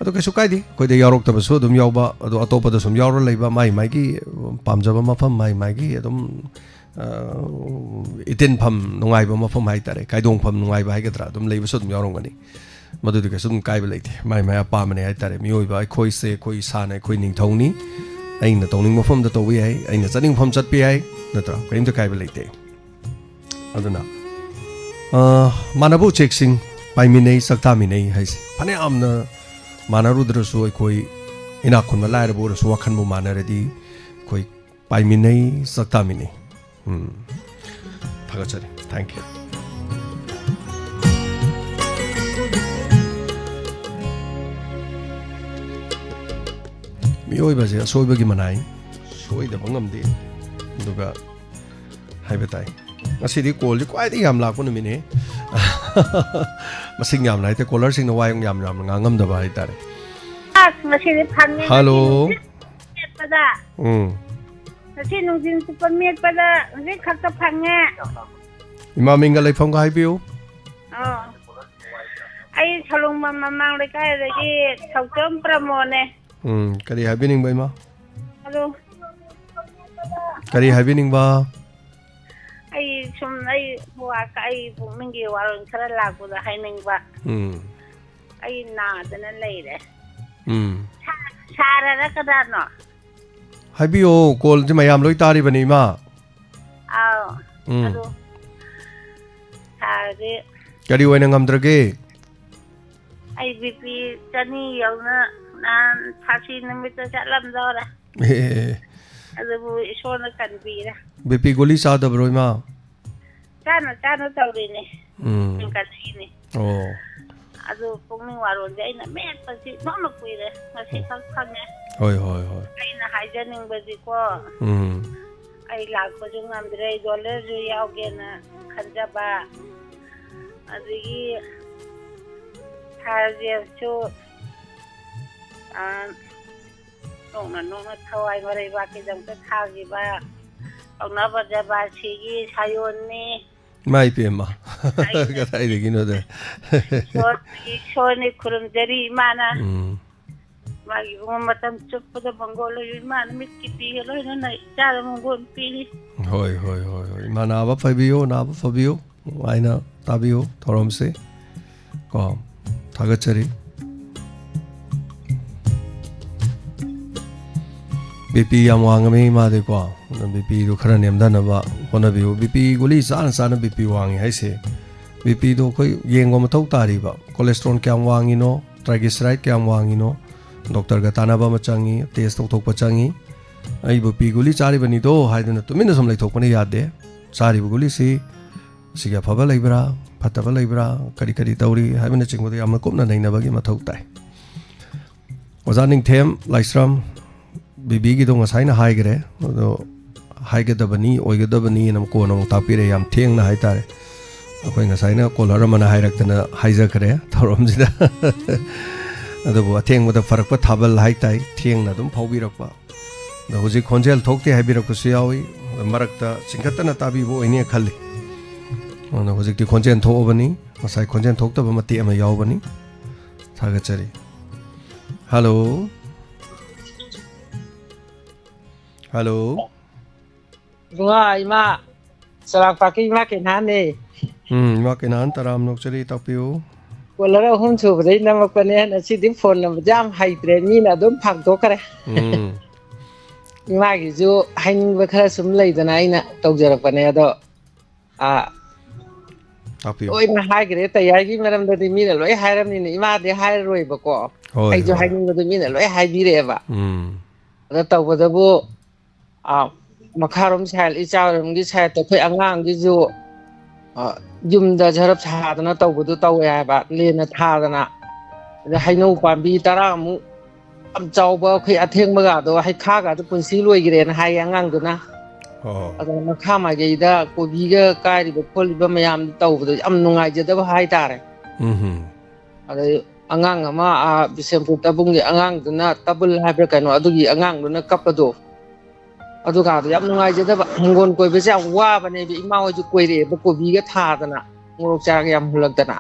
ꯑꯗꯣ ꯀꯩꯁꯨ ꯀꯥꯏꯗꯦ, ꯑꯩꯈꯣꯏꯗ ꯌꯥꯎꯔꯛꯇꯕꯁꯨ ꯑꯗꯨꯝ ꯌꯥꯎꯕ, ꯑꯗꯣ ꯑꯇꯣꯞꯄꯗ ꯁꯨꯝ ꯌꯥꯎꯔ ꯂꯩꯕ, ꯃꯥꯏ ꯃꯥꯏꯒꯤ ꯄꯥꯝꯖꯕ ꯃꯐꯝ, ꯃꯥꯏ ꯃꯥꯏꯒꯤ ꯑꯗꯨꯝ, ꯑ, ꯏꯇꯤꯟꯐꯝ ꯅꯨꯡꯉꯥꯏꯕ ꯃꯐꯝ ꯍꯥꯏꯇꯥꯔꯦ, ꯀꯥꯏꯗꯣꯡꯐꯝ ꯅꯨꯡꯉꯥꯏꯕ ꯍꯥꯏꯒꯗ꯭ꯔꯥ, ꯑꯗꯨꯝ ꯂꯩꯕꯁꯨ ꯑꯗꯨꯝ ꯌꯥꯎꯔꯝꯒꯅꯤ꯫ ꯃꯗꯨꯗꯤ ꯀꯩꯁꯨ ꯑꯗꯨꯝ ꯀꯥꯏꯕ ꯂꯩꯇꯦ, ꯃꯥꯏ ꯃꯥꯏ ꯑꯄꯥꯝꯕꯅꯦ ꯍꯥꯏꯇꯥꯔꯦ꯫ ꯃꯤꯑꯣꯏꯕ ꯑꯩꯈꯣꯏꯁꯦ, ꯑꯩꯈꯣꯏ ꯏꯁꯥꯅ ꯑꯩꯈꯣꯏ ꯅꯤꯡꯊꯧꯅꯤ꯫ ꯑꯩꯅ ꯇꯧꯅꯤꯡꯕ ꯃꯐꯝꯗ ꯇꯧꯕ ꯌꯥꯏ, ꯑꯩꯅ ꯆꯠꯅꯤꯡꯕ ꯃꯐꯝ ꯆꯠꯄ ꯌꯥꯏ, ꯅꯠꯇ꯭ꯔꯥ? ꯀꯔꯤꯝꯇ ꯀꯥꯏꯕ ꯂꯩꯇꯦ꯫ ꯑꯗꯨꯅ, ꯑ, ꯃꯥꯟꯅꯕ ꯎꯆꯦꯛꯁꯤꯡ ꯄꯥꯏꯃꯤꯟꯅꯩ, ꯆꯥꯛꯇꯥꯃꯤꯟꯅꯩ ꯍꯥꯏꯁꯦ꯫ ꯐꯅꯌꯥꯝꯅ ꯃꯥꯟꯅꯔꯨꯗ꯭ꯔꯁꯨ, ꯑꯩꯈꯣꯏ ꯏꯅꯥꯛ ꯈꯨꯟꯕ ꯂꯥꯏꯔꯕ ꯑꯣꯏꯔꯁꯨ ꯋꯥꯈꯜꯕꯨ ꯃꯥꯟꯅꯔꯗꯤ ꯑꯩꯈꯣꯏ ꯍꯥꯏꯃꯤꯟꯅꯩ, ꯆꯥꯛ ꯇꯥꯃꯤꯟꯅꯩ꯫ ꯎꯝ꯫ ꯊꯥꯒꯠꯆꯔꯤ꯫ Thank you꯫ ꯃꯤꯑꯣꯏꯕꯁꯦ ꯑꯁꯣꯏꯕꯒꯤ ꯃꯅꯥꯏ, ꯁꯣꯏꯗꯕ ꯉꯝꯗꯦ꯫ ꯑꯗꯨꯒ ꯍꯥꯏꯕ ꯇꯥꯏ꯫ ꯉꯁꯤꯗꯤ callꯁꯤ ꯈ꯭ꯋꯥꯏꯗꯒꯤ ꯌꯥꯝ ꯂꯥꯛꯄ ꯅꯨꯃꯤꯠꯅꯦ꯫ ꯃꯁꯤꯡ ꯌꯥꯝꯅ ꯍꯥꯏꯇꯥꯔꯦ, callerꯁꯤꯡꯅ ꯋꯥ ꯌꯥꯝ ꯌꯥꯝꯅ ꯉꯥꯡꯉꯝꯗꯕ ꯍꯥꯏꯇꯥꯔꯦ꯫ ꯑꯁ, ꯉꯁꯤꯗꯤ ꯐꯪꯉꯦ꯫ Hello꯫ ꯉꯁꯤꯗꯤ ꯃꯦꯠꯄꯗ꯫ ꯎꯝ꯫ ꯉꯁꯤ ꯅꯨꯡꯊꯤꯜ ꯆꯨꯞꯄ ꯃꯦꯠꯄꯗ ꯍꯧꯖꯤꯛ ꯈꯛꯇ ꯐꯪꯉꯦ꯫ ꯏꯃꯥ ꯃꯤꯡꯒ ꯂꯩꯐꯝꯒ ꯍꯥꯏꯕꯤꯌꯨ꯫ ꯑꯣ꯫ ꯑꯩ ꯁꯂꯨꯡꯕꯝ ꯃꯃꯥꯡ ꯂꯩꯀꯥꯏꯗꯒꯤ ꯊꯧꯆꯝ ꯄ꯭ꯔꯃꯣꯗꯅꯦ꯫ ꯎꯝ, ꯀꯔꯤ ꯍꯥꯏꯕꯤꯅꯤꯡꯕ, ꯏꯃꯥ? ꯑꯗꯣ ꯀꯔꯤ ꯍꯥꯏꯕꯤꯅꯤꯡꯕ? ꯑꯩ ꯁꯨꯝ, ꯑꯩ ꯋꯥ-, ꯑꯩ ꯄꯨꯛꯅꯤꯡꯒꯤ ꯋꯥꯔꯣꯜ ꯈꯔ ꯂꯥꯛꯄꯗ ꯍꯥꯏꯅꯤꯡꯕ꯫ ꯎꯝ꯫ ꯑꯩ ꯅꯥꯗꯅ ꯂꯩꯔꯦ꯫ ꯎꯝ꯫ ꯁꯥ-, ꯁꯥꯔꯔ ꯀꯗꯥꯅꯣ? ꯍꯥꯏꯕꯤꯌꯣ, callꯁꯤ ꯃꯌꯥꯝ ꯂꯣꯏ ꯇꯥꯔꯤꯕꯅꯤ, ꯏꯃꯥ꯫ ꯑꯥꯎ꯫ ꯎꯝ꯫ ꯑꯗꯨ ꯁꯥꯔꯗꯤ ꯀꯔꯤ ꯑꯣꯏꯅ ꯉꯝꯗ꯭ꯔꯒꯦ? ꯑꯩ BP ꯆꯅꯤ ꯌꯧꯅ ꯅꯍꯥꯟ ꯊꯥꯁꯤ ꯅꯨꯃꯤꯠꯇ ꯆꯠꯂꯝꯗꯧꯔꯦ꯫ ꯑꯦ꯫ ꯑꯗꯨꯕꯨ ꯏꯁꯣꯔꯅ ꯀꯟꯕꯤꯔꯦ꯫ BP ꯒꯨꯂꯤ ꯆꯥꯗꯕ꯭ꯔꯣ, ꯏꯃꯥ? ꯆꯥꯅ ꯆꯥꯅ ꯇꯧꯔꯤꯅꯦ꯫ ꯎꯝ꯫ ꯍꯦꯟꯀꯠꯂꯛꯏꯅꯦ꯫ ꯑꯣ꯫ ꯑꯗꯨ ꯄꯨꯛꯅꯤꯡ ꯋꯥꯔꯣꯜꯁꯦ ꯑꯩꯅ ꯃꯦꯠꯄꯁꯤ ꯏꯅꯣꯝꯅ ꯀꯨꯏꯔꯦ꯫ ꯉꯁꯤ ꯎꯝ꯫ ꯈꯛ ꯐꯪꯉꯦ꯫ ꯍꯣꯏ, ꯍꯣꯏ, ꯍꯣꯏ꯫ ꯑꯩꯅ ꯍꯥꯏꯖꯅꯤꯡꯕꯗꯤꯀꯣ, ꯎꯝ꯫ ꯑꯩ ꯂꯥꯛꯄꯁꯨ ꯉꯝꯗ꯭ꯔꯦ, ꯑꯩ ꯗꯣꯂꯔꯁꯨ ꯌꯥꯎꯒꯦꯅ ꯈꯟꯖꯕ꯫ ꯑꯗꯒꯤ ꯁꯥꯔ ꯖꯦꯝꯁꯁꯨ, ꯑ, ꯅꯣꯛꯅ ꯅꯣꯛꯅ ꯊꯋꯥꯏ ꯃꯔꯩꯕꯥꯛꯀꯤꯗꯃꯛꯇ ꯊꯥꯈꯤꯕ ꯄꯥꯎꯅꯥ ꯕ꯭ꯔꯖꯕꯥꯁꯤꯒꯤ ꯁꯥꯌꯣꯟꯅꯤ꯫ ꯏꯃꯥ ꯏꯄꯦꯝꯃ꯫ ꯑꯩꯅ ꯀꯗꯥꯏꯗꯒꯤꯅꯣꯗ꯫ ꯏꯁꯣꯔ-, ꯏꯁꯣꯔꯅꯤ ꯈꯨꯔꯨꯝꯖꯔꯤ ꯏꯃꯥꯅ꯫ ꯎꯝ꯫ ꯃꯥꯒꯤ ꯏꯕꯨꯡꯉꯣ ꯃꯇꯝ ꯆꯨꯞꯄꯗ ꯃꯪꯒꯣꯜ ꯑꯣꯏꯌꯨ ꯏꯃꯥꯅ, ꯃꯤꯠꯀꯤ ꯄꯤꯒ ꯂꯣꯏꯅꯅ ꯏꯆꯥꯗ ꯃꯪꯒꯣꯜ ꯄꯤꯔꯤ꯫ ꯍꯣꯏ, ꯍꯣꯏ, ꯍꯣꯏ, ꯍꯣꯏ꯫ ꯏꯃꯥ ꯅꯥꯕ ꯐꯕꯤꯌꯨ, ꯅꯥꯕ ꯐꯕꯤꯌꯨ꯫ ꯅꯨꯡꯉꯥꯏꯅ ꯇꯥꯕꯤꯌꯨ ꯊꯧꯔꯝꯁꯤ꯫ ꯀꯣ, ꯊꯥꯒꯠꯆꯔꯤ꯫ BP ꯌꯥꯝ ꯋꯥꯡꯉꯝꯃꯤ ꯏꯃꯥꯗꯤꯀꯣ꯫ ꯑꯗꯨꯅ BPꯗꯨ ꯈꯔ ꯅꯦꯝꯊꯅꯕ ꯍꯣꯠꯅꯕꯤꯌꯨ꯫ BP ꯒꯨꯂꯤ ꯆꯥꯅ ꯆꯥꯅ BP ꯋꯥꯡꯉꯤ ꯍꯥꯏꯁꯦ, BPꯗꯣ ꯑꯩꯈꯣꯏ ꯌꯦꯡꯕ ꯃꯊꯧ ꯇꯥꯔꯤꯕ꯫ Cholesterol ꯀꯌꯥꯝ ꯋꯥꯡꯉꯤꯅꯣ, triglyceride ꯀꯌꯥꯝ ꯋꯥꯡꯉꯤꯅꯣ, doctorꯒ ꯇꯥꯟꯅꯕ ꯑꯃ ꯆꯪꯉꯤ, test ꯇꯧꯊꯣꯛꯄ ꯆꯪꯉꯤ꯫ ꯑꯩꯕꯨ ꯄꯤ ꯒꯨꯂꯤ ꯆꯥꯔꯤꯕꯅꯤꯗꯣ ꯍꯥꯏꯗꯨꯅ ꯇꯨꯃꯤꯟꯅ ꯁꯨꯝ ꯂꯩꯊꯣꯛꯄꯅ ꯌꯥꯗꯦ꯫ ꯆꯥꯔꯤꯕ ꯒꯨꯂꯤꯁꯤ ꯁꯤꯒꯤ ꯑꯐꯕ ꯂꯩꯕ꯭ꯔꯥ, ꯐꯠꯇꯕ ꯂꯩꯕ꯭ꯔꯥ, ꯀꯔꯤ ꯀꯔꯤ ꯇꯧꯔꯤ ꯍꯥꯏꯕꯅꯆꯤꯡꯕꯗꯣ ꯌꯥꯝꯅ ꯀꯨꯞꯅ ꯅꯩꯅꯕꯒꯤ ꯃꯊꯧ ꯇꯥꯏ꯫ ꯑꯣꯖꯥ ꯅꯤꯡꯊꯦꯝ ꯂꯥꯏꯁ꯭ꯔꯝ, ꯕꯤꯕꯤꯒꯤꯗꯣ ꯉꯁꯥꯏꯅ ꯍꯥꯏꯈ꯭ꯔꯦ, ꯑꯗꯣ ꯍꯥꯏꯒꯗꯕꯅꯤ, ꯑꯣꯏꯒꯗꯕꯅꯤꯅ ꯀꯣꯟꯅ ꯑꯃꯨꯛ ꯇꯥꯛꯄꯤꯔꯦ, ꯌꯥꯝ ꯊꯦꯡꯅ ꯍꯥꯏꯇꯥꯔꯦ꯫ ꯑꯩꯈꯣꯏ ꯉꯁꯥꯏꯅ ꯀꯣꯂꯔ ꯑꯃꯅ ꯍꯥꯏꯔꯛꯇꯅ ꯍꯥꯏꯖꯈ꯭ꯔꯦ ꯊꯧꯔꯝꯁꯤꯗ꯫ ꯑꯗꯨꯕꯨ ꯑꯊꯦꯡꯕꯗ ꯐꯔꯛꯄ ꯊꯥꯕꯜ ꯍꯥꯏꯇꯥꯏ, ꯊꯦꯡꯅ ꯑꯗꯨꯝ ꯐꯥꯎꯕꯤꯔꯛꯄ꯫ ꯑꯗꯣ ꯍꯧꯖꯤꯛ ꯈꯣꯟꯖꯦꯜ ꯊꯣꯛꯇꯦ ꯍꯥꯏꯕꯤꯔꯛꯄꯁꯨ ꯌꯥꯎꯏ꯫ ꯑꯗꯣ ꯃꯔꯛꯇ ꯆꯤꯡꯈꯠꯇꯅ ꯇꯥꯕꯤꯕ ꯑꯣꯏꯅꯤ ꯈꯜꯂꯤ꯫ ꯑꯗꯣ ꯍꯧꯖꯤꯛꯇꯤ ꯈꯣꯟꯖꯦꯜ ꯊꯣꯛꯑꯕꯅꯤ, ꯉꯁꯥꯏ ꯈꯣꯟꯖꯦꯜ ꯊꯣꯛꯇꯕ ꯃꯇꯦꯛ ꯑꯃ ꯌꯥꯎꯕꯅꯤ꯫ ꯊꯥꯒꯠꯆꯔꯤ꯫ ꯍꯜꯂꯣ꯫ ꯍꯜꯂꯣ꯫ ꯏꯕꯨꯡꯉꯣ, ꯏꯃꯥ, ꯆꯔꯥꯛꯄꯥꯛꯀꯤ ꯏꯃꯥ ꯀꯩꯅꯥꯅꯦ꯫ ꯎꯝ, ꯏꯃꯥ ꯀꯩꯅꯥꯟ ꯇꯔꯥꯝꯅ ꯑꯣꯛꯆꯔꯤ, ꯇꯥꯛꯄꯤꯌꯨ꯫ ꯀꯣꯂꯔ ꯑꯍꯨꯝ ꯁꯨꯕꯗꯩ ꯅꯝꯃꯛꯄꯅꯦ꯫ ꯉꯁꯤꯗꯤ ꯐꯣꯟ ꯅꯝꯕꯁꯦ ꯌꯥꯝ ꯍꯩꯇ꯭ꯔꯦ, ꯃꯤꯅ ꯑꯗꯨꯝ ꯐꯥꯡꯗꯣꯛꯈ꯭ꯔꯦ꯫ ꯎꯝ꯫ ꯏꯃꯥꯒꯤꯁꯨ ꯍꯥꯏꯅꯤꯡꯕ ꯈꯔ ꯁꯨꯝ ꯂꯩꯗꯅ ꯑꯩꯅ ꯇꯧꯖꯔꯛꯄꯅꯦ, ꯑꯗꯣ, ꯑꯥ, ꯇꯥꯛꯄꯤꯌꯨ꯫ ꯂꯣꯏꯅ ꯍꯥꯏꯈ꯭ꯔꯦ꯫ ꯇꯌꯥꯔꯒꯤ ꯃꯔꯝꯗꯗꯤ ꯃꯤꯅ ꯂꯣꯏ ꯍꯥꯏꯔꯝꯅꯤꯅ ꯏꯃꯥꯗꯤ ꯍꯥꯏꯔꯔꯣꯏꯕꯀꯣ꯫ ꯍꯣꯏ, ꯑꯩꯁꯨ ꯍꯣꯏ꯫ ꯍꯥꯏꯅꯤꯡꯕꯗꯣ ꯃꯤꯅ ꯂꯣꯏ ꯍꯥꯏꯕꯤꯔꯛꯑꯦꯕ꯫ ꯎꯝ꯫ ꯑꯗ ꯇꯧꯕꯗꯕꯨ, ꯑꯥ, ꯃꯈꯥꯔꯣꯝ ꯁꯥꯏꯠ, ꯏꯆꯥꯔꯣꯝꯒꯤ ꯁꯥꯏꯠꯇ ꯑꯩꯈꯣꯏ ꯑꯉꯥꯡꯒꯤꯁꯨ, ꯑꯥ, ꯌꯨꯝꯗ ꯖꯔꯞ ꯁꯥꯗꯅ ꯇꯧꯕꯗꯣ ꯇꯧꯋꯦ ꯍꯥꯏꯕ, ꯂꯦꯟꯅ ꯊꯥꯗꯅ꯫ ꯑꯗ ꯍꯩꯅꯧ ꯄꯥꯝꯕꯤ ꯇꯔꯥꯃꯨꯛ ꯌꯥꯝ ꯆꯥꯎꯕ ꯑꯩꯈꯣꯏ ꯑꯊꯦꯡꯕꯒꯗꯣ, ꯍꯩꯈꯥꯒꯗꯣ ꯄꯨꯟꯁꯤ ꯂꯣꯏꯈ꯭ꯔꯦꯅ ꯍꯥꯏꯌꯦ ꯑꯉꯥꯡꯗꯨꯅ꯫ ꯑꯣ꯫ ꯑꯗ ꯃꯈꯥ ꯃꯥꯏꯀꯩꯗ ꯀꯣꯕꯤꯒ ꯀꯥꯏꯔꯤꯕ ꯈꯣꯠꯂꯤꯕ ꯃꯌꯥꯝꯗꯣ ꯇꯧꯕꯗꯣ ꯌꯥꯝ ꯅꯨꯡꯉꯥꯏꯖꯗꯕ ꯍꯥꯏꯇꯥꯔꯦ꯫ ꯎꯝ꯫ ꯑꯗꯩ ꯑꯉꯥꯡ ꯑꯃ, ꯑꯥ, ꯕꯤꯁꯦꯝꯄꯨꯔ ꯇꯥꯕꯨꯡꯒꯤ ꯑꯉꯥꯡꯗꯨꯅ, ꯇꯥꯕꯨꯜ ꯍꯥꯏꯕ꯭ꯔꯥ ꯀꯩꯅꯣ, ꯑꯗꯨꯒꯤ ꯑꯉꯥꯡꯗꯨꯅ ꯀꯞꯄꯗꯣ, ꯑꯗꯨꯒꯗꯣ ꯌꯥꯝ ꯅꯨꯡꯉꯥꯏꯖꯗꯕ꯫ ꯍꯤꯡꯒꯣꯜ ꯀꯣꯏꯕꯁꯦ ꯌꯥꯝ ꯋꯥꯕꯅꯦꯕ, ꯏꯃꯥ ꯍꯣꯏꯁꯨ ꯀꯣꯏꯔꯛꯑꯦꯕ, ꯀꯣꯕꯤꯒ ꯊꯥꯗꯅ, ꯃꯣꯔꯣꯛ ꯆꯥꯒ ꯌꯥꯝ ꯍꯨꯜꯂꯛꯇꯅ꯫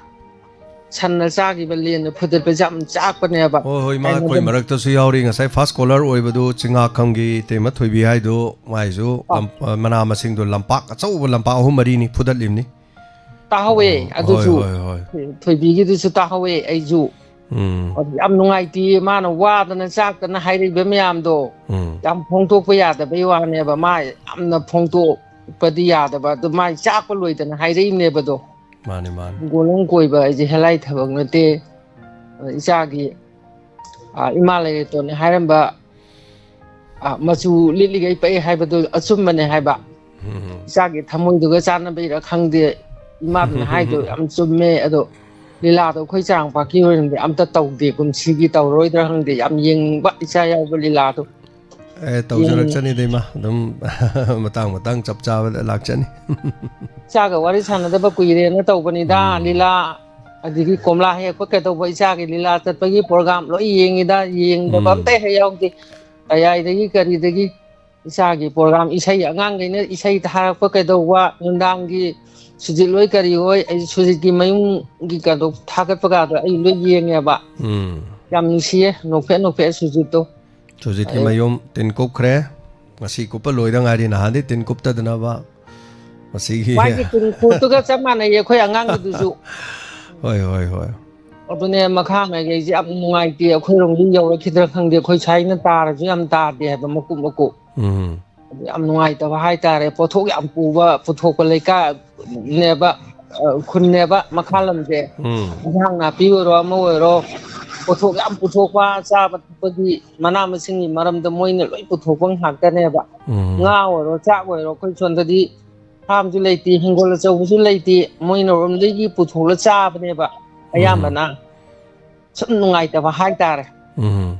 ꯁꯟꯅ ꯆꯥꯈꯤꯕ ꯂꯦꯟꯅ ꯐꯨꯗꯠꯄꯁꯦ ꯌꯥꯝ ꯆꯥꯛꯄꯅꯦꯕ꯫ ꯍꯣꯏ, ꯍꯣꯏ, ꯏꯃꯥ, ꯑꯩꯈꯣꯏ ꯀꯥꯏꯅꯗꯅ꯫ ꯃꯔꯛꯇꯁꯨ ꯌꯥꯎꯔꯤ꯫ ꯉꯁꯥꯏ ꯐꯥꯔꯁ ꯀꯣꯂꯔ ꯑꯣꯏꯕꯗꯨ ꯆꯤꯡꯉꯥꯈꯪꯒꯤ ꯏꯇꯩꯃ ꯊꯣꯏꯕꯤ ꯍꯥꯏꯗꯣ, ꯃꯥꯏꯁꯨ ꯑꯥ꯫ ꯂꯝ-, ꯑ, ꯃꯅꯥ ꯃꯁꯤꯡꯗꯣ ꯂꯝꯄꯥꯛ ꯑꯆꯧꯕ ꯂꯝꯄꯥꯛ ꯑꯍꯨꯝ ꯃꯔꯤꯅꯤ ꯐꯨꯗꯠꯂꯤꯕꯅꯤ꯫ ꯇꯥꯍꯧꯋꯦ, ꯑꯣ, ꯑꯗꯨꯁꯨ꯫ ꯍꯣꯏ, ꯍꯣꯏ, ꯍꯣꯏ꯫ ꯊꯣꯏꯕꯤꯒꯤꯗꯨꯁꯨ ꯇꯥꯍꯧꯋꯦ ꯑꯩꯁꯨ꯫ ꯎꯝ꯫ ꯑꯗꯨ ꯌꯥꯝ ꯅꯨꯡꯉꯥꯏꯇꯦ, ꯃꯥꯅ ꯋꯥꯗꯅ ꯆꯥꯛꯇꯅ ꯍꯥꯏꯔꯛꯏꯕ ꯃꯌꯥꯝꯗꯣ꯫ ꯎꯝ꯫ ꯌꯥꯝ ꯐꯣꯡꯗꯣꯛꯄ ꯌꯥꯗꯕꯩ ꯋꯥꯅꯦꯕ, ꯃꯥ ꯌꯥꯝꯅ ꯐꯣꯡꯗꯣꯛꯄꯗꯤ ꯌꯥꯗꯕ, ꯑꯗꯨ ꯃꯥꯏ ꯆꯥꯛꯄ ꯂꯣꯏꯗꯅ ꯍꯥꯏꯔꯛꯏꯅꯦꯕꯗꯣ꯫ ꯃꯥꯅꯤ, ꯃꯥꯅꯤ꯫ ꯍꯤꯡꯒꯣꯜ ꯑꯃ ꯀꯣꯏꯕ ꯍꯥꯏꯁꯦ ꯍꯦꯜꯂꯥꯏ ꯊꯕꯛ ꯅꯠꯇꯦ꯫ ꯑꯗ ꯏꯆꯥꯒꯤ, ꯑ, ꯏꯃꯥ ꯂꯩꯔꯦꯇꯣꯟꯅ ꯍꯥꯏꯔꯝꯕ, ꯑ, ꯃꯆꯨ ꯂꯤꯠꯂꯤꯈꯩ ꯄꯛꯑꯦ ꯍꯥꯏꯕꯗꯨ ꯑꯆꯨꯝꯕꯅꯦ ꯍꯥꯏꯕ꯫ ꯎꯝ꯫ ꯏꯆꯥꯒꯤ ꯊꯃꯣꯏꯗꯨꯒ ꯆꯥꯟꯅꯕꯩꯔꯥ ꯈꯪꯗꯦ, ꯏꯃꯥꯗꯨꯅ ꯍꯥꯏꯗꯣ ꯌꯥꯝ ꯆꯨꯝꯃꯦ꯫ ꯑꯗꯣ ꯂꯤꯂꯥꯗꯣ ꯑꯩꯈꯣꯏ ꯆꯥꯔꯥꯡꯄꯥꯠꯀꯤ ꯑꯣꯏꯅꯗꯤ ꯑꯝꯇ ꯇꯧꯗꯦ, ꯀꯨꯝꯁꯤꯒꯤ ꯇꯧꯔꯣꯏꯗ꯭ꯔꯥ ꯈꯪꯗꯦ꯫ ꯌꯥꯝ ꯌꯦꯡꯅꯤꯡꯕ ꯏꯆꯥ ꯌꯥꯎꯕ ꯂꯤꯂꯥꯗꯣ꯫ ꯑꯦ, ꯌꯦꯡꯅꯤꯡ- ꯇꯧꯖꯔꯛꯆꯅꯤꯗ, ꯏꯃꯥ꯫ ꯑꯗꯨꯝ ꯃꯇꯥꯡ ꯃꯇꯥꯡ ꯆꯞ ꯆꯥꯕꯗ ꯂꯥꯛꯆꯅꯤ꯫ ꯏꯆꯥꯒ ꯋꯥꯔꯤ ꯁꯥꯟꯅꯗꯕ ꯀꯨꯏꯔꯦꯅ ꯇꯧꯕꯅꯤꯗ꯫ ꯎꯝ꯫ ꯂꯤꯂꯥ, ꯑꯗꯒꯤ ꯀꯣꯝꯂꯥ ꯍꯦꯛꯄ ꯀꯩꯗꯧꯕ, ꯏꯆꯥꯒꯤ ꯂꯤꯂꯥ ꯆꯠꯄꯒꯤ ꯄ꯭ꯔꯣꯒ꯭ꯔꯥꯝ ꯂꯣꯏ ꯌꯦꯡꯉꯤꯗ, ꯌꯦꯡꯗꯕ ꯎꯝ꯫ ꯑꯝꯇ ꯍꯦꯛ ꯌꯥꯎꯗꯦ꯫ ꯀꯌꯥꯏꯗꯒꯤ ꯀꯔꯤꯗꯒꯤ ꯏꯆꯥꯒꯤ ꯄ꯭ꯔꯣꯒ꯭ꯔꯥꯝ, ꯏꯁꯩ, ꯑꯉꯥꯡꯈꯩꯅ ꯏꯁꯩ ꯊꯥꯔꯛꯄ ꯀꯩꯗꯧꯕ, ꯅꯨꯡꯗꯥꯡꯒꯤ ꯁꯨꯖꯤꯠ ꯍꯣꯏ ꯀꯔꯤ ꯍꯣꯏ, ꯑꯩ ꯁꯨꯖꯤꯠꯀꯤ ꯃꯌꯨꯝꯒꯤ ꯀꯩꯅꯣ ꯊꯥꯒꯠꯄ ꯀꯥꯗꯣ ꯑꯩ ꯂꯣꯏ ꯌꯦꯡꯉꯦꯕ꯫ ꯎꯝ꯫ ꯌꯥꯝ ꯅꯨꯡꯁꯤꯌꯦ, ꯅꯣꯛꯐꯦꯠ ꯅꯣꯛꯐꯦꯠ ꯁꯨꯖꯤꯠꯇꯣ꯫ ꯁꯨꯖꯤꯠꯀꯤ ꯑꯩ ꯃꯌꯨꯝ ꯇꯤꯟ ꯀꯨꯞꯈ꯭ꯔꯦ꯫ ꯉꯁꯤ ꯀꯨꯞꯄ ꯂꯣꯏꯗ ꯉꯥꯏꯔꯤ, ꯅꯍꯥꯟꯗꯤ ꯇꯤꯟ ꯀꯨꯞꯇꯗꯅꯕ꯫ ꯃꯁꯤꯒꯤ ꯃꯥꯒꯤ ꯇꯤꯟ ꯈꯣꯠꯇꯨꯒ ꯆꯞ ꯃꯥꯟꯅꯩꯌꯦ ꯑꯩꯈꯣꯏ ꯑꯉꯥꯡꯒꯤꯗꯨꯁꯨ꯫ ꯍꯣꯏ, ꯍꯣꯏ, ꯍꯣꯏ꯫ ꯑꯗꯨꯅꯦ, ꯃꯈꯥ ꯃꯥꯏꯀꯩꯁꯦ ꯌꯥꯝ ꯅꯨꯡꯉꯥꯏꯇꯦ, ꯑꯩꯈꯣꯏꯔꯣꯝꯒꯤ ꯌꯧꯔꯛꯈꯤꯗ꯭ꯔꯥ ꯈꯪꯗꯦ, ꯑꯩꯈꯣꯏ ꯁ꯭ꯋꯥꯏꯅ ꯇꯥꯔꯁꯨ ꯌꯥꯝ ꯇꯥꯗꯦ ꯍꯥꯏꯕ, ꯃꯀꯨꯞ ꯃꯀꯨꯞ꯫ ꯎꯝ꯫ ꯑꯗꯨ ꯌꯥꯝ ꯅꯨꯡꯉꯥꯏꯇꯕ ꯍꯥꯏꯇꯥꯔꯦ꯫ ꯄꯣꯠꯊꯣꯛ ꯌꯥꯝ ꯄꯨꯕ, ꯄꯨꯊꯣꯛꯄ ꯂꯩꯀꯥꯏꯅꯦꯕ, ꯑ, ꯈꯨꯟꯅꯦꯕ ꯃꯈꯥ ꯂꯝꯁꯦ꯫ ꯎꯝ꯫ ꯏꯟꯁꯥꯡ ꯅꯥꯄꯤ ꯑꯣꯏꯔꯣ, ꯑꯃ ꯑꯣꯏꯔꯣ, ꯄꯣꯠꯊꯣꯛ ꯌꯥꯝ ꯄꯨꯊꯣꯛꯄ, ꯆꯥꯕ ꯊꯛꯄꯒꯤ, ꯃꯅꯥ ꯃꯁꯤꯡꯒꯤ ꯃꯔꯝꯗ ꯃꯣꯏꯅ ꯂꯣꯏ ꯄꯨꯊꯣꯛꯄ ꯉꯥꯛꯇꯅꯦꯕ꯫ ꯎꯝ꯫ ꯉꯥ ꯑꯣꯏꯔꯣ, ꯆꯥꯛ ꯑꯣꯏꯔꯣ, ꯑꯩꯈꯣꯏ ꯁꯣꯝꯗꯗꯤ ꯐꯥꯝꯁꯨ ꯂꯩꯇꯦ, ꯍꯤꯡꯒꯣꯜ ꯑꯆꯧꯕꯁꯨ ꯂꯩꯇꯦ, ꯃꯣꯏꯅꯔꯣꯝꯗꯒꯤ ꯄꯨꯊꯣꯛꯂ ꯆꯥꯕꯅꯦꯕ ꯎꯝ꯫ ꯑꯌꯥꯝꯕꯅ꯫ ꯁꯨꯝ ꯅꯨꯡꯉꯥꯏꯇꯕ ꯍꯥꯏꯇꯥꯔꯦ꯫ ꯎꯝ꯫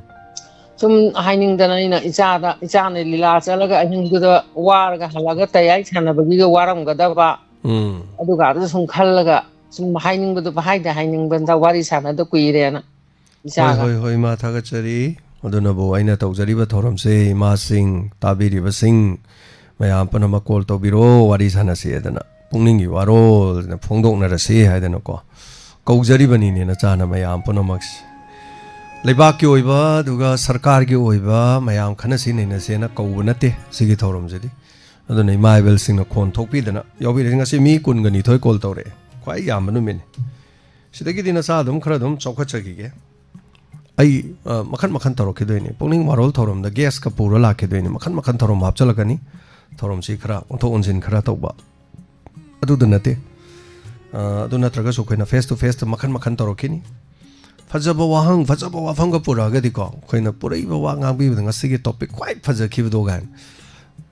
ꯁꯨꯝ ꯍꯥꯏꯅꯤꯡꯗꯅ ꯑꯩꯅ ꯏꯆꯥꯗ, ꯏꯆꯥꯅ ꯂꯤꯂꯥ ꯆꯠꯂꯒ ꯑꯍꯤꯡꯗꯨꯗ ꯋꯥꯔꯒ ꯍꯜꯂꯒ ꯇꯌꯥꯏ ꯁꯥꯟꯅꯕꯒꯤꯒ ꯋꯥꯔꯝꯒꯗꯕ, ꯎꯝ꯫ ꯑꯗꯨꯒ ꯑꯗꯨ ꯁꯨꯝ ꯈꯜꯂꯒ ꯁꯨꯝ ꯍꯥꯏꯅꯤꯡꯕꯗꯣ ꯍꯥꯏꯗ ꯍꯥꯏꯅꯤꯡꯕꯗ ꯋꯥꯔꯤ ꯁꯥꯟꯅꯗ ꯀꯨꯏꯔꯦꯅ꯫ ꯍꯣꯏ, ꯏꯆꯥꯒ꯫ ꯍꯣꯏ, ꯍꯣꯏ, ꯏꯃꯥ, ꯊꯥꯒꯠꯆꯔꯤ꯫ ꯑꯗꯨꯅꯕꯨ ꯑꯩꯅ ꯇꯧꯖꯔꯤꯕ ꯊꯧꯔꯝꯁꯦ, ꯏꯃꯥꯁꯤꯡ, ꯇꯥꯕꯤꯔꯤꯕꯁꯤꯡ, ꯃꯌꯥꯝ ꯄꯨꯝꯅꯃꯛ ꯀꯣꯜ ꯇꯧꯕꯤꯔꯣ, ꯋꯥꯔꯤ ꯁꯥꯟꯅꯁꯤ ꯍꯥꯏꯗꯅ, ꯄꯨꯛꯅꯤꯡꯒꯤ ꯋꯥꯔꯣꯜ ꯐꯣꯡꯗꯣꯛꯅꯔꯁꯤ ꯍꯥꯏꯗꯅꯀꯣ ꯀꯧꯖꯔꯤꯕꯅꯤꯅꯦ, ꯅꯆꯥꯅ ꯃꯌꯥꯝ ꯄꯨꯝꯅꯃꯛꯁꯤ꯫ ꯂꯩꯕꯥꯛꯀꯤ ꯑꯣꯏꯕ, ꯑꯗꯨꯒ ꯁꯔꯀꯥꯔꯒꯤ ꯑꯣꯏꯕ, ꯃꯌꯥꯝ ꯈꯟꯅꯁꯤ ꯅꯩꯅꯁꯦꯅ ꯀꯧꯕ ꯅꯠꯇꯦ ꯁꯤꯒꯤ ꯊꯧꯔꯝꯁꯤꯗꯤ꯫ ꯑꯗꯨꯅ ꯏꯃꯥ ꯏꯕꯦꯜꯁꯤꯡꯅ ꯈꯣꯟ ꯊꯣꯛꯄꯤꯗꯅ ꯌꯥꯎꯕꯤꯔꯁꯤ꯫ ꯉꯁꯤ ꯃꯤ ꯀꯨꯟꯒ ꯅꯤꯊꯣꯏ ꯀꯣꯜ ꯇꯧꯔꯛꯑꯦ, ꯈ꯭ꯋꯥꯏ ꯌꯥꯝꯕ ꯅꯨꯃꯤꯠꯅꯤ꯫ ꯁꯤꯗꯒꯤꯗꯤ ꯅꯆꯥ ꯑꯗꯨꯝ ꯈꯔ ꯑꯗꯨꯝ ꯆꯥꯎꯈꯠꯆꯈꯤꯒꯦ꯫ ꯑꯩ, ꯑ, ꯃꯈꯟ ꯃꯈꯟ ꯇꯧꯔꯛꯈꯤꯗꯣꯏꯅꯤ꯫ ꯄꯨꯛꯅꯤꯡ ꯋꯥꯔꯣꯜ ꯊꯧꯔꯝꯗ ꯒꯦꯁꯀ ꯄꯨꯔ ꯂꯥꯛꯈꯤꯗꯣꯏꯅꯤ꯫ ꯃꯈꯟ ꯃꯈꯟ ꯊꯧꯔꯝ ꯍꯥꯞꯆꯤꯜꯂꯛꯀꯅꯤ꯫ ꯊꯧꯔꯝꯁꯤ ꯈꯔ ꯑꯣꯟꯊꯣꯛ ꯑꯣꯟꯁꯤꯟ ꯈꯔ ꯇꯧꯕ꯫ ꯑꯗꯨꯗ ꯅꯠꯇꯦ꯫ ꯑ, ꯑꯗꯨ ꯅꯠꯇ꯭ꯔꯒꯁꯨ ꯑꯩꯈꯣꯏꯅ face to faceꯇ ꯃꯈꯟ ꯃꯈꯟ ꯇꯧꯔꯛꯈꯤꯅꯤ꯫ ꯐꯖꯕ ꯋꯥꯍꯪ, ꯐꯖꯕ ꯋꯥꯐꯝꯒ ꯄꯨꯔꯛꯑꯒꯗꯤꯀꯣ, ꯑꯩꯈꯣꯏꯅ ꯄꯨꯔꯛꯏꯕ ꯋꯥ ꯉꯥꯡꯕꯤꯕꯗ ꯉꯁꯤꯒꯤ topic ꯈ꯭ꯋꯥꯏ ꯐꯖꯈꯤꯕꯗꯣ ꯀꯥꯏꯅ,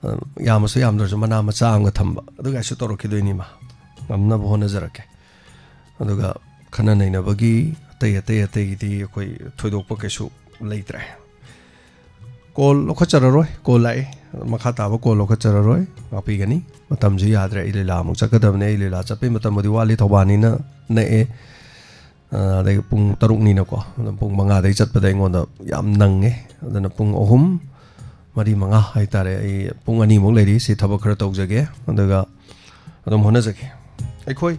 ꯑ, ꯌꯥꯝꯃꯁꯨ ꯌꯥꯝꯗ꯭ꯔꯁꯨ ꯃꯅꯥ ꯃꯆꯥ ꯑꯃꯒ ꯊꯝꯕ, ꯑꯗꯨꯒꯥꯏꯁꯨ ꯇꯧꯔꯛꯈꯤꯗꯣꯏꯅꯤ ꯃꯥ꯫ ꯉꯝꯅꯕ ꯍꯣꯠꯅꯖꯔꯛꯀꯦ꯫ ꯑꯗꯨꯒ ꯈꯟꯅ ꯅꯩꯅꯕꯒꯤ ꯑꯇꯩ ꯑꯇꯩ ꯑꯇꯩꯒꯤꯗꯤ ꯑꯩꯈꯣꯏ ꯊꯣꯏꯗꯣꯛꯄ ꯀꯩꯁꯨ ꯂꯩꯇ꯭ꯔꯦ꯫ ꯀꯣꯜ ꯂꯧꯈꯠꯆꯔꯔꯣꯏ, ꯀꯣꯜ ꯂꯥꯛꯑꯦ꯫ ꯃꯈꯥ ꯇꯥꯕ ꯀꯣꯜ ꯂꯧꯈꯠꯆꯔꯔꯣꯏ, ꯉꯥꯛꯄꯤꯒꯅꯤ꯫ ꯃꯇꯝꯁꯨ ꯌꯥꯗ꯭ꯔꯦ, ꯑꯩ ꯂꯤꯂꯥ ꯑꯃꯨꯛ ꯆꯠꯀꯗꯕꯅꯦ꯫ ꯑꯩ ꯂꯤꯂꯥ ꯆꯠꯄꯩ ꯃꯇꯝꯕꯨꯗꯤ ꯋꯥꯠꯂꯤ, ꯊꯧꯕꯥꯜꯅꯤꯅ ꯅꯛꯑꯦ꯫ ꯑ, ꯑꯗꯒꯤ ꯄꯨꯡ ꯇꯔꯨꯛꯅꯤꯅꯀꯣ, ꯑꯗꯨꯝ ꯄꯨꯡ ꯃꯉꯥꯗꯒꯤ ꯆꯠꯄꯗ ꯑꯩꯉꯣꯟꯗ ꯌꯥꯝ ꯅꯪꯉꯦ꯫ ꯑꯗꯨꯅ ꯄꯨꯡ ꯑꯍꯨꯝ, ꯃꯔꯤ, ꯃꯉꯥ ꯍꯥꯏꯇꯥꯔꯦ, ꯑꯩ ꯄꯨꯡ ꯑꯅꯤꯃꯨꯛ ꯂꯩꯔꯤ꯫ ꯁꯤ ꯊꯕꯛ ꯈꯔ ꯇꯧꯖꯒꯦ, ꯑꯗꯨꯒ ꯑꯗꯨꯝ ꯍꯣꯠꯅꯖꯒꯦ꯫ ꯑꯩꯈꯣꯏ,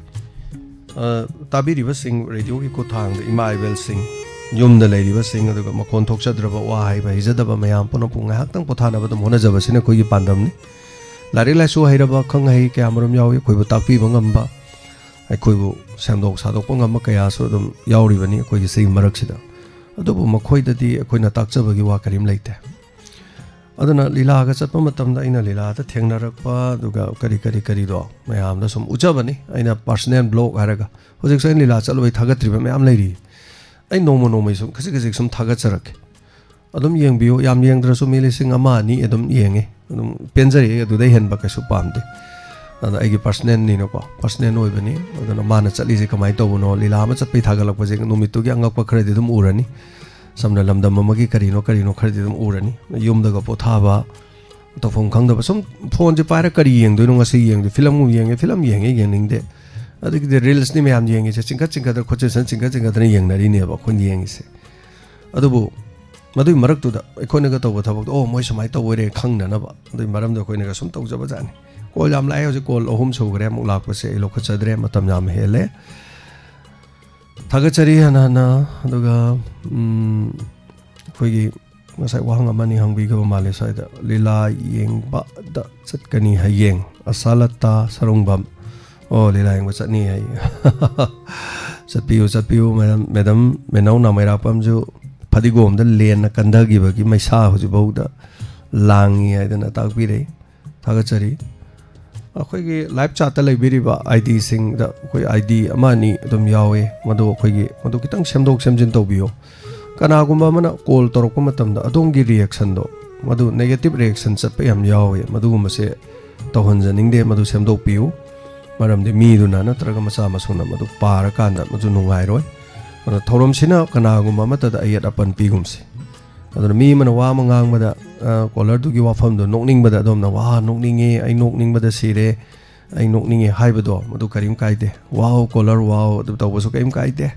ꯑ, ꯇꯥꯕꯤꯔꯤꯕꯁꯤꯡ, ꯔꯦꯗꯤꯑꯣꯒꯤ ꯈꯨꯠꯊꯥꯡꯗ ꯏꯃꯥ ꯏꯕꯦꯜꯁꯤꯡ, ꯌꯨꯝꯗ ꯂꯩꯔꯤꯕꯁꯤꯡ, ꯑꯗꯨꯒ ꯃꯈꯣꯟ ꯊꯣꯛꯆꯗ꯭ꯔꯕ, ꯋꯥ ꯍꯥꯏꯕ ꯍꯩꯖꯗꯕ ꯃꯌꯥꯝ ꯄꯨꯝꯅꯃꯛꯄꯨ ꯉꯥꯏꯍꯥꯛꯇꯪ ꯄꯣꯊꯥꯅꯕ ꯑꯗꯨꯝ ꯍꯣꯠꯅꯖꯕꯁꯤꯅ ꯑꯩꯈꯣꯏꯒꯤ ꯄꯥꯟꯗꯝꯅꯤ꯫ ꯂꯥꯏꯔꯤꯛ ꯂꯥꯏꯁꯨ ꯍꯩꯔꯕ, ꯈꯪ ꯍꯩ ꯀꯌꯥꯃꯔꯨꯝ ꯌꯥꯎꯏ, ꯑꯩꯈꯣꯏꯕꯨ ꯇꯥꯛꯄꯤꯕ ꯉꯝꯕ, ꯑꯩꯈꯣꯏꯕꯨ ꯁꯦꯝꯗꯣꯛ ꯁꯥꯗꯣꯛꯄ ꯉꯝꯕ ꯀꯌꯥꯁꯨ ꯑꯗꯨꯝ ꯌꯥꯎꯔꯤꯕꯅꯤ ꯑꯩꯈꯣꯏꯒꯤ ꯁꯤꯒꯤ ꯃꯔꯛꯁꯤꯗ꯫ ꯑꯗꯨꯕꯨ ꯃꯈꯣꯏꯗꯗꯤ ꯑꯩꯈꯣꯏꯅ ꯇꯥꯛꯆꯕꯒꯤ ꯋꯥ ꯀꯔꯤꯝ ꯂꯩꯇꯦ꯫ ꯑꯗꯨꯅ ꯂꯤꯂꯥꯒ ꯆꯠꯄ ꯃꯇꯝꯗ ꯑꯩꯅ ꯂꯤꯂꯥꯗ ꯊꯦꯡꯅꯔꯛꯄ, ꯑꯗꯨꯒ ꯀꯔꯤ ꯀꯔꯤ ꯀꯔꯤꯗꯣ ꯃꯌꯥꯝꯗ ꯁꯨꯝ ꯎꯠꯆꯕꯅꯤ꯫ ꯑꯩꯅ personal blog ꯍꯥꯏꯔꯒ ꯍꯧꯖꯤꯛꯁꯨ ꯑꯩꯅ ꯂꯤꯂꯥ ꯆꯠꯂꯨꯕꯩ ꯊꯥꯒꯠꯇ꯭ꯔꯤꯕ ꯃꯌꯥꯝ ꯂꯩꯔꯤ꯫ ꯑꯩ ꯅꯣꯡꯃ ꯅꯣꯡꯃꯒꯤ ꯁꯨꯝ ꯈꯖꯤꯛ ꯈꯖꯤꯛ ꯁꯨꯝ ꯊꯥꯒꯠꯆꯔꯛꯀꯦ꯫ ꯑꯗꯨꯝ ꯌꯦꯡꯕꯤꯌꯨ꯫ ꯌꯥꯝ ꯌꯦꯡꯗ꯭ꯔꯁꯨ ꯃꯤ ꯂꯤꯁꯤꯡ ꯑꯃ, ꯑꯅꯤ ꯑꯗꯨꯝ ꯌꯦꯡꯉꯤ꯫ ꯑꯗꯨꯝ ꯄꯦꯟꯖꯔꯛꯑꯦ, ꯑꯗꯨꯗꯩ ꯍꯦꯟꯕ ꯀꯩꯁꯨ ꯄꯥꯝꯗꯦ꯫ ꯑꯗ ꯑꯩꯒꯤ personalꯅꯤꯅꯀꯣ, personal ꯑꯣꯏꯕꯅꯤ꯫ ꯑꯗꯨꯅ ꯃꯥꯅ ꯆꯠꯂꯤꯁꯦ ꯀꯃꯥꯏꯅ ꯇꯧꯕꯅꯣ, ꯂꯤꯂꯥ ꯑꯃ ꯆꯠꯄꯩ ꯊꯥꯒꯠꯂꯛꯄꯁꯦ ꯅꯨꯃꯤꯠꯇꯨꯒꯤ ꯑꯉꯛꯄ ꯈꯔꯗꯤ ꯑꯗꯨꯝ ꯎꯔꯅꯤ꯫ ꯁꯝꯅ ꯂꯝꯗꯝ ꯑꯃꯒꯤ ꯀꯔꯤꯅꯣ ꯀꯔꯤꯅꯣ ꯈꯔꯗꯤ ꯑꯗꯨꯝ ꯎꯔꯅꯤ꯫ ꯌꯨꯝꯗꯒ ꯄꯣꯊꯥꯕ, ꯇꯧꯐꯝ ꯈꯪꯗꯕ, ꯁꯨꯝ phoneꯁꯦ ꯄꯥꯏꯔ ꯀꯔꯤ ꯌꯦꯡꯗꯣꯏꯅꯣ, ꯉꯁꯤ ꯌꯦꯡꯗꯣꯏ, film ꯑꯃꯨꯛ ꯌꯦꯡꯉꯦ, film ꯌꯦꯡꯉꯦ, ꯌꯦꯡꯅꯤꯡꯗꯦ꯫ ꯑꯗꯒꯤꯗꯤ reelsꯅꯤ ꯃꯌꯥꯝ ꯌꯦꯡꯉꯤꯁꯦ, ꯆꯤꯡꯈꯠ ꯆꯤꯡꯈꯠꯇꯅ ꯈꯨꯠꯁꯦ ꯁꯨꯃꯥꯏꯅ ꯆꯤꯡꯈꯠ ꯆꯤꯡꯈꯠꯇꯅ ꯌꯦꯡꯅꯔꯤꯅꯦꯕ ꯑꯩꯈꯣꯏꯅ ꯌꯦꯡꯉꯤꯁꯦ꯫ ꯑꯗꯨꯕꯨ ꯃꯗꯨꯒꯤ ꯃꯔꯛꯇꯨꯗ ꯑꯩꯈꯣꯏꯅꯒ ꯇꯧꯕ ꯊꯕꯛꯇꯣ, "ꯑꯣ, ꯃꯣꯏ ꯁꯨꯃꯥꯏꯅ ꯇꯧꯕ ꯑꯣꯏꯔꯦ" ꯈꯪꯅꯅꯕ ꯑꯗꯨꯒꯤ ꯃꯔꯝꯗ ꯑꯩꯈꯣꯏꯅꯒ ꯁꯨꯝ ꯇꯧꯖꯕꯖꯥꯠꯅꯤ꯫ ꯀꯣꯜ ꯌꯥꯝ ꯂꯥꯛꯑꯦ ꯍꯧꯖꯤꯛ, ꯀꯣꯜ ꯑꯍꯨꯝ ꯁꯨꯈ꯭ꯔꯦ, ꯑꯃꯨꯛ ꯂꯥꯛꯄꯁꯦ ꯑꯩ ꯂꯧꯈꯠꯆꯗ꯭ꯔꯦ, ꯃꯇꯝ ꯌꯥꯝ ꯍꯦꯜꯂꯦ꯫ ꯊꯥꯒꯠꯆꯔꯤ ꯍꯟꯅ ꯍꯟꯅ꯫ ꯑꯗꯨꯒ, ꯎꯝ, ꯑꯩꯈꯣꯏꯒꯤ ꯉꯁꯥꯏ ꯋꯥꯍꯪ ꯑꯃꯅꯤ ꯍꯪꯕꯤꯈꯤꯕ ꯃꯥꯜꯂꯦ ꯁ꯭ꯋꯥꯏꯗ, "ꯂꯤꯂꯥ ꯌꯦꯡꯕꯗ ꯆꯠꯀꯅꯤ ꯍꯌꯦꯡ, ꯑꯁꯥꯂꯇꯥ ꯁꯔꯨꯡꯕꯝ"꯫ ꯑꯣ, ꯂꯤꯂꯥ ꯌꯦꯡꯕ ꯆꯠꯅꯤ ꯍꯥꯏ꯫ ꯆꯠꯄꯤꯌꯨ, ꯆꯠꯄꯤꯌꯨ꯫ ꯃꯦꯗꯥꯝ, ꯃꯦꯗꯥꯝ ꯃꯦꯅꯧ ꯅꯥꯃꯩꯔꯥꯛꯄꯝꯁꯨ ꯐꯗꯤꯒꯣꯝꯗ ꯂꯦꯟꯅ ꯀꯟꯊꯈꯤꯕꯒꯤ ꯃꯩꯁꯥ ꯍꯧꯖꯤꯛꯐꯥꯎꯗ ꯂꯥꯡꯉꯤ ꯍꯥꯏꯗꯅ ꯇꯥꯛꯄꯤꯔꯛꯏ꯫ ꯊꯥꯒꯠꯆꯔꯤ꯫ ꯑꯩꯈꯣꯏꯒꯤ ꯂꯥꯏꯚ ꯆꯥꯠꯇ ꯂꯩꯕꯤꯔꯤꯕ ꯑꯥꯏ ꯗꯤꯁꯤꯡꯗ ꯑꯩꯈꯣꯏ ꯑꯥꯏ ꯗꯤ ꯑꯃ ꯑꯅꯤ ꯑꯗꯨꯝ ꯌꯥꯎꯋꯦ, ꯃꯗꯨ ꯑꯩꯈꯣꯏꯒꯤ ꯃꯗꯨ ꯈꯤꯇꯪ ꯁꯦꯝꯗꯣꯛ ꯁꯦꯝꯖꯤꯟ ꯇꯧꯕꯤꯌꯨ꯫ ꯀꯅꯥꯒꯨꯝꯕ ꯑꯃꯅ ꯀꯣꯜ ꯇꯧꯔꯛꯄ ꯃꯇꯝꯗ ꯑꯗꯣꯝꯒꯤ ꯔꯤꯌꯦꯛꯁꯟꯗꯣ, ꯃꯗꯨ ꯅꯦꯒꯦꯇꯤꯞ ꯔꯤꯌꯦꯛꯁꯟ ꯆꯠꯄ ꯌꯥꯝ ꯌꯥꯎꯋꯦ, ꯃꯗꯨꯒꯨꯝꯕꯁꯦ ꯇꯧꯍꯟꯖꯅꯤꯡꯗꯦ, ꯃꯗꯨ ꯁꯦꯝꯗꯣꯛꯄꯤꯌꯨ꯫ ꯃꯔꯝꯗꯤ ꯃꯤꯗꯨꯅ ꯅꯠꯇ꯭ꯔꯒ ꯃꯆꯥ ꯃꯁꯨꯅ ꯃꯗꯨ ꯄꯥꯔꯀꯥꯟꯗ ꯃꯗꯨ ꯅꯨꯡꯉꯥꯏꯔꯣꯏ꯫ ꯑꯗꯨꯅ ꯊꯧꯔꯝꯁꯤꯅ ꯀꯅꯥꯒꯨꯝꯕ ꯑꯃꯠꯇꯗ ꯑꯌꯦꯠ ꯑꯄꯟ ꯄꯤꯒꯨꯝꯁꯦ꯫ ꯑꯗꯨꯅ ꯃꯤ ꯑꯃꯅ ꯋꯥ ꯑꯃ ꯉꯥꯡꯕꯗ, ꯑ, ꯀꯣꯂꯔꯗꯨꯒꯤ ꯋꯥꯐꯝꯗꯣ ꯅꯣꯛꯅꯤꯡꯕꯗ ꯑꯗꯣꯝꯅ, "ꯋꯥ, ꯅꯣꯛꯅꯤꯡꯉꯦ, ꯑꯩ ꯅꯣꯛꯅꯤꯡꯕꯗ ꯁꯤꯔꯦ, ꯑꯩ ꯅꯣꯛꯅꯤꯡꯉꯦ" ꯍꯥꯏꯕꯗꯣ ꯃꯗꯨ ꯀꯔꯤꯝ ꯀꯥꯏꯗꯦ꯫ "ꯋꯥꯎ, ꯀꯣꯂꯔ, ꯋꯥꯎ" ꯑꯗꯨ ꯇꯧꯕꯁꯨ ꯀꯔꯤꯝ ꯀꯥꯏꯗꯦ꯫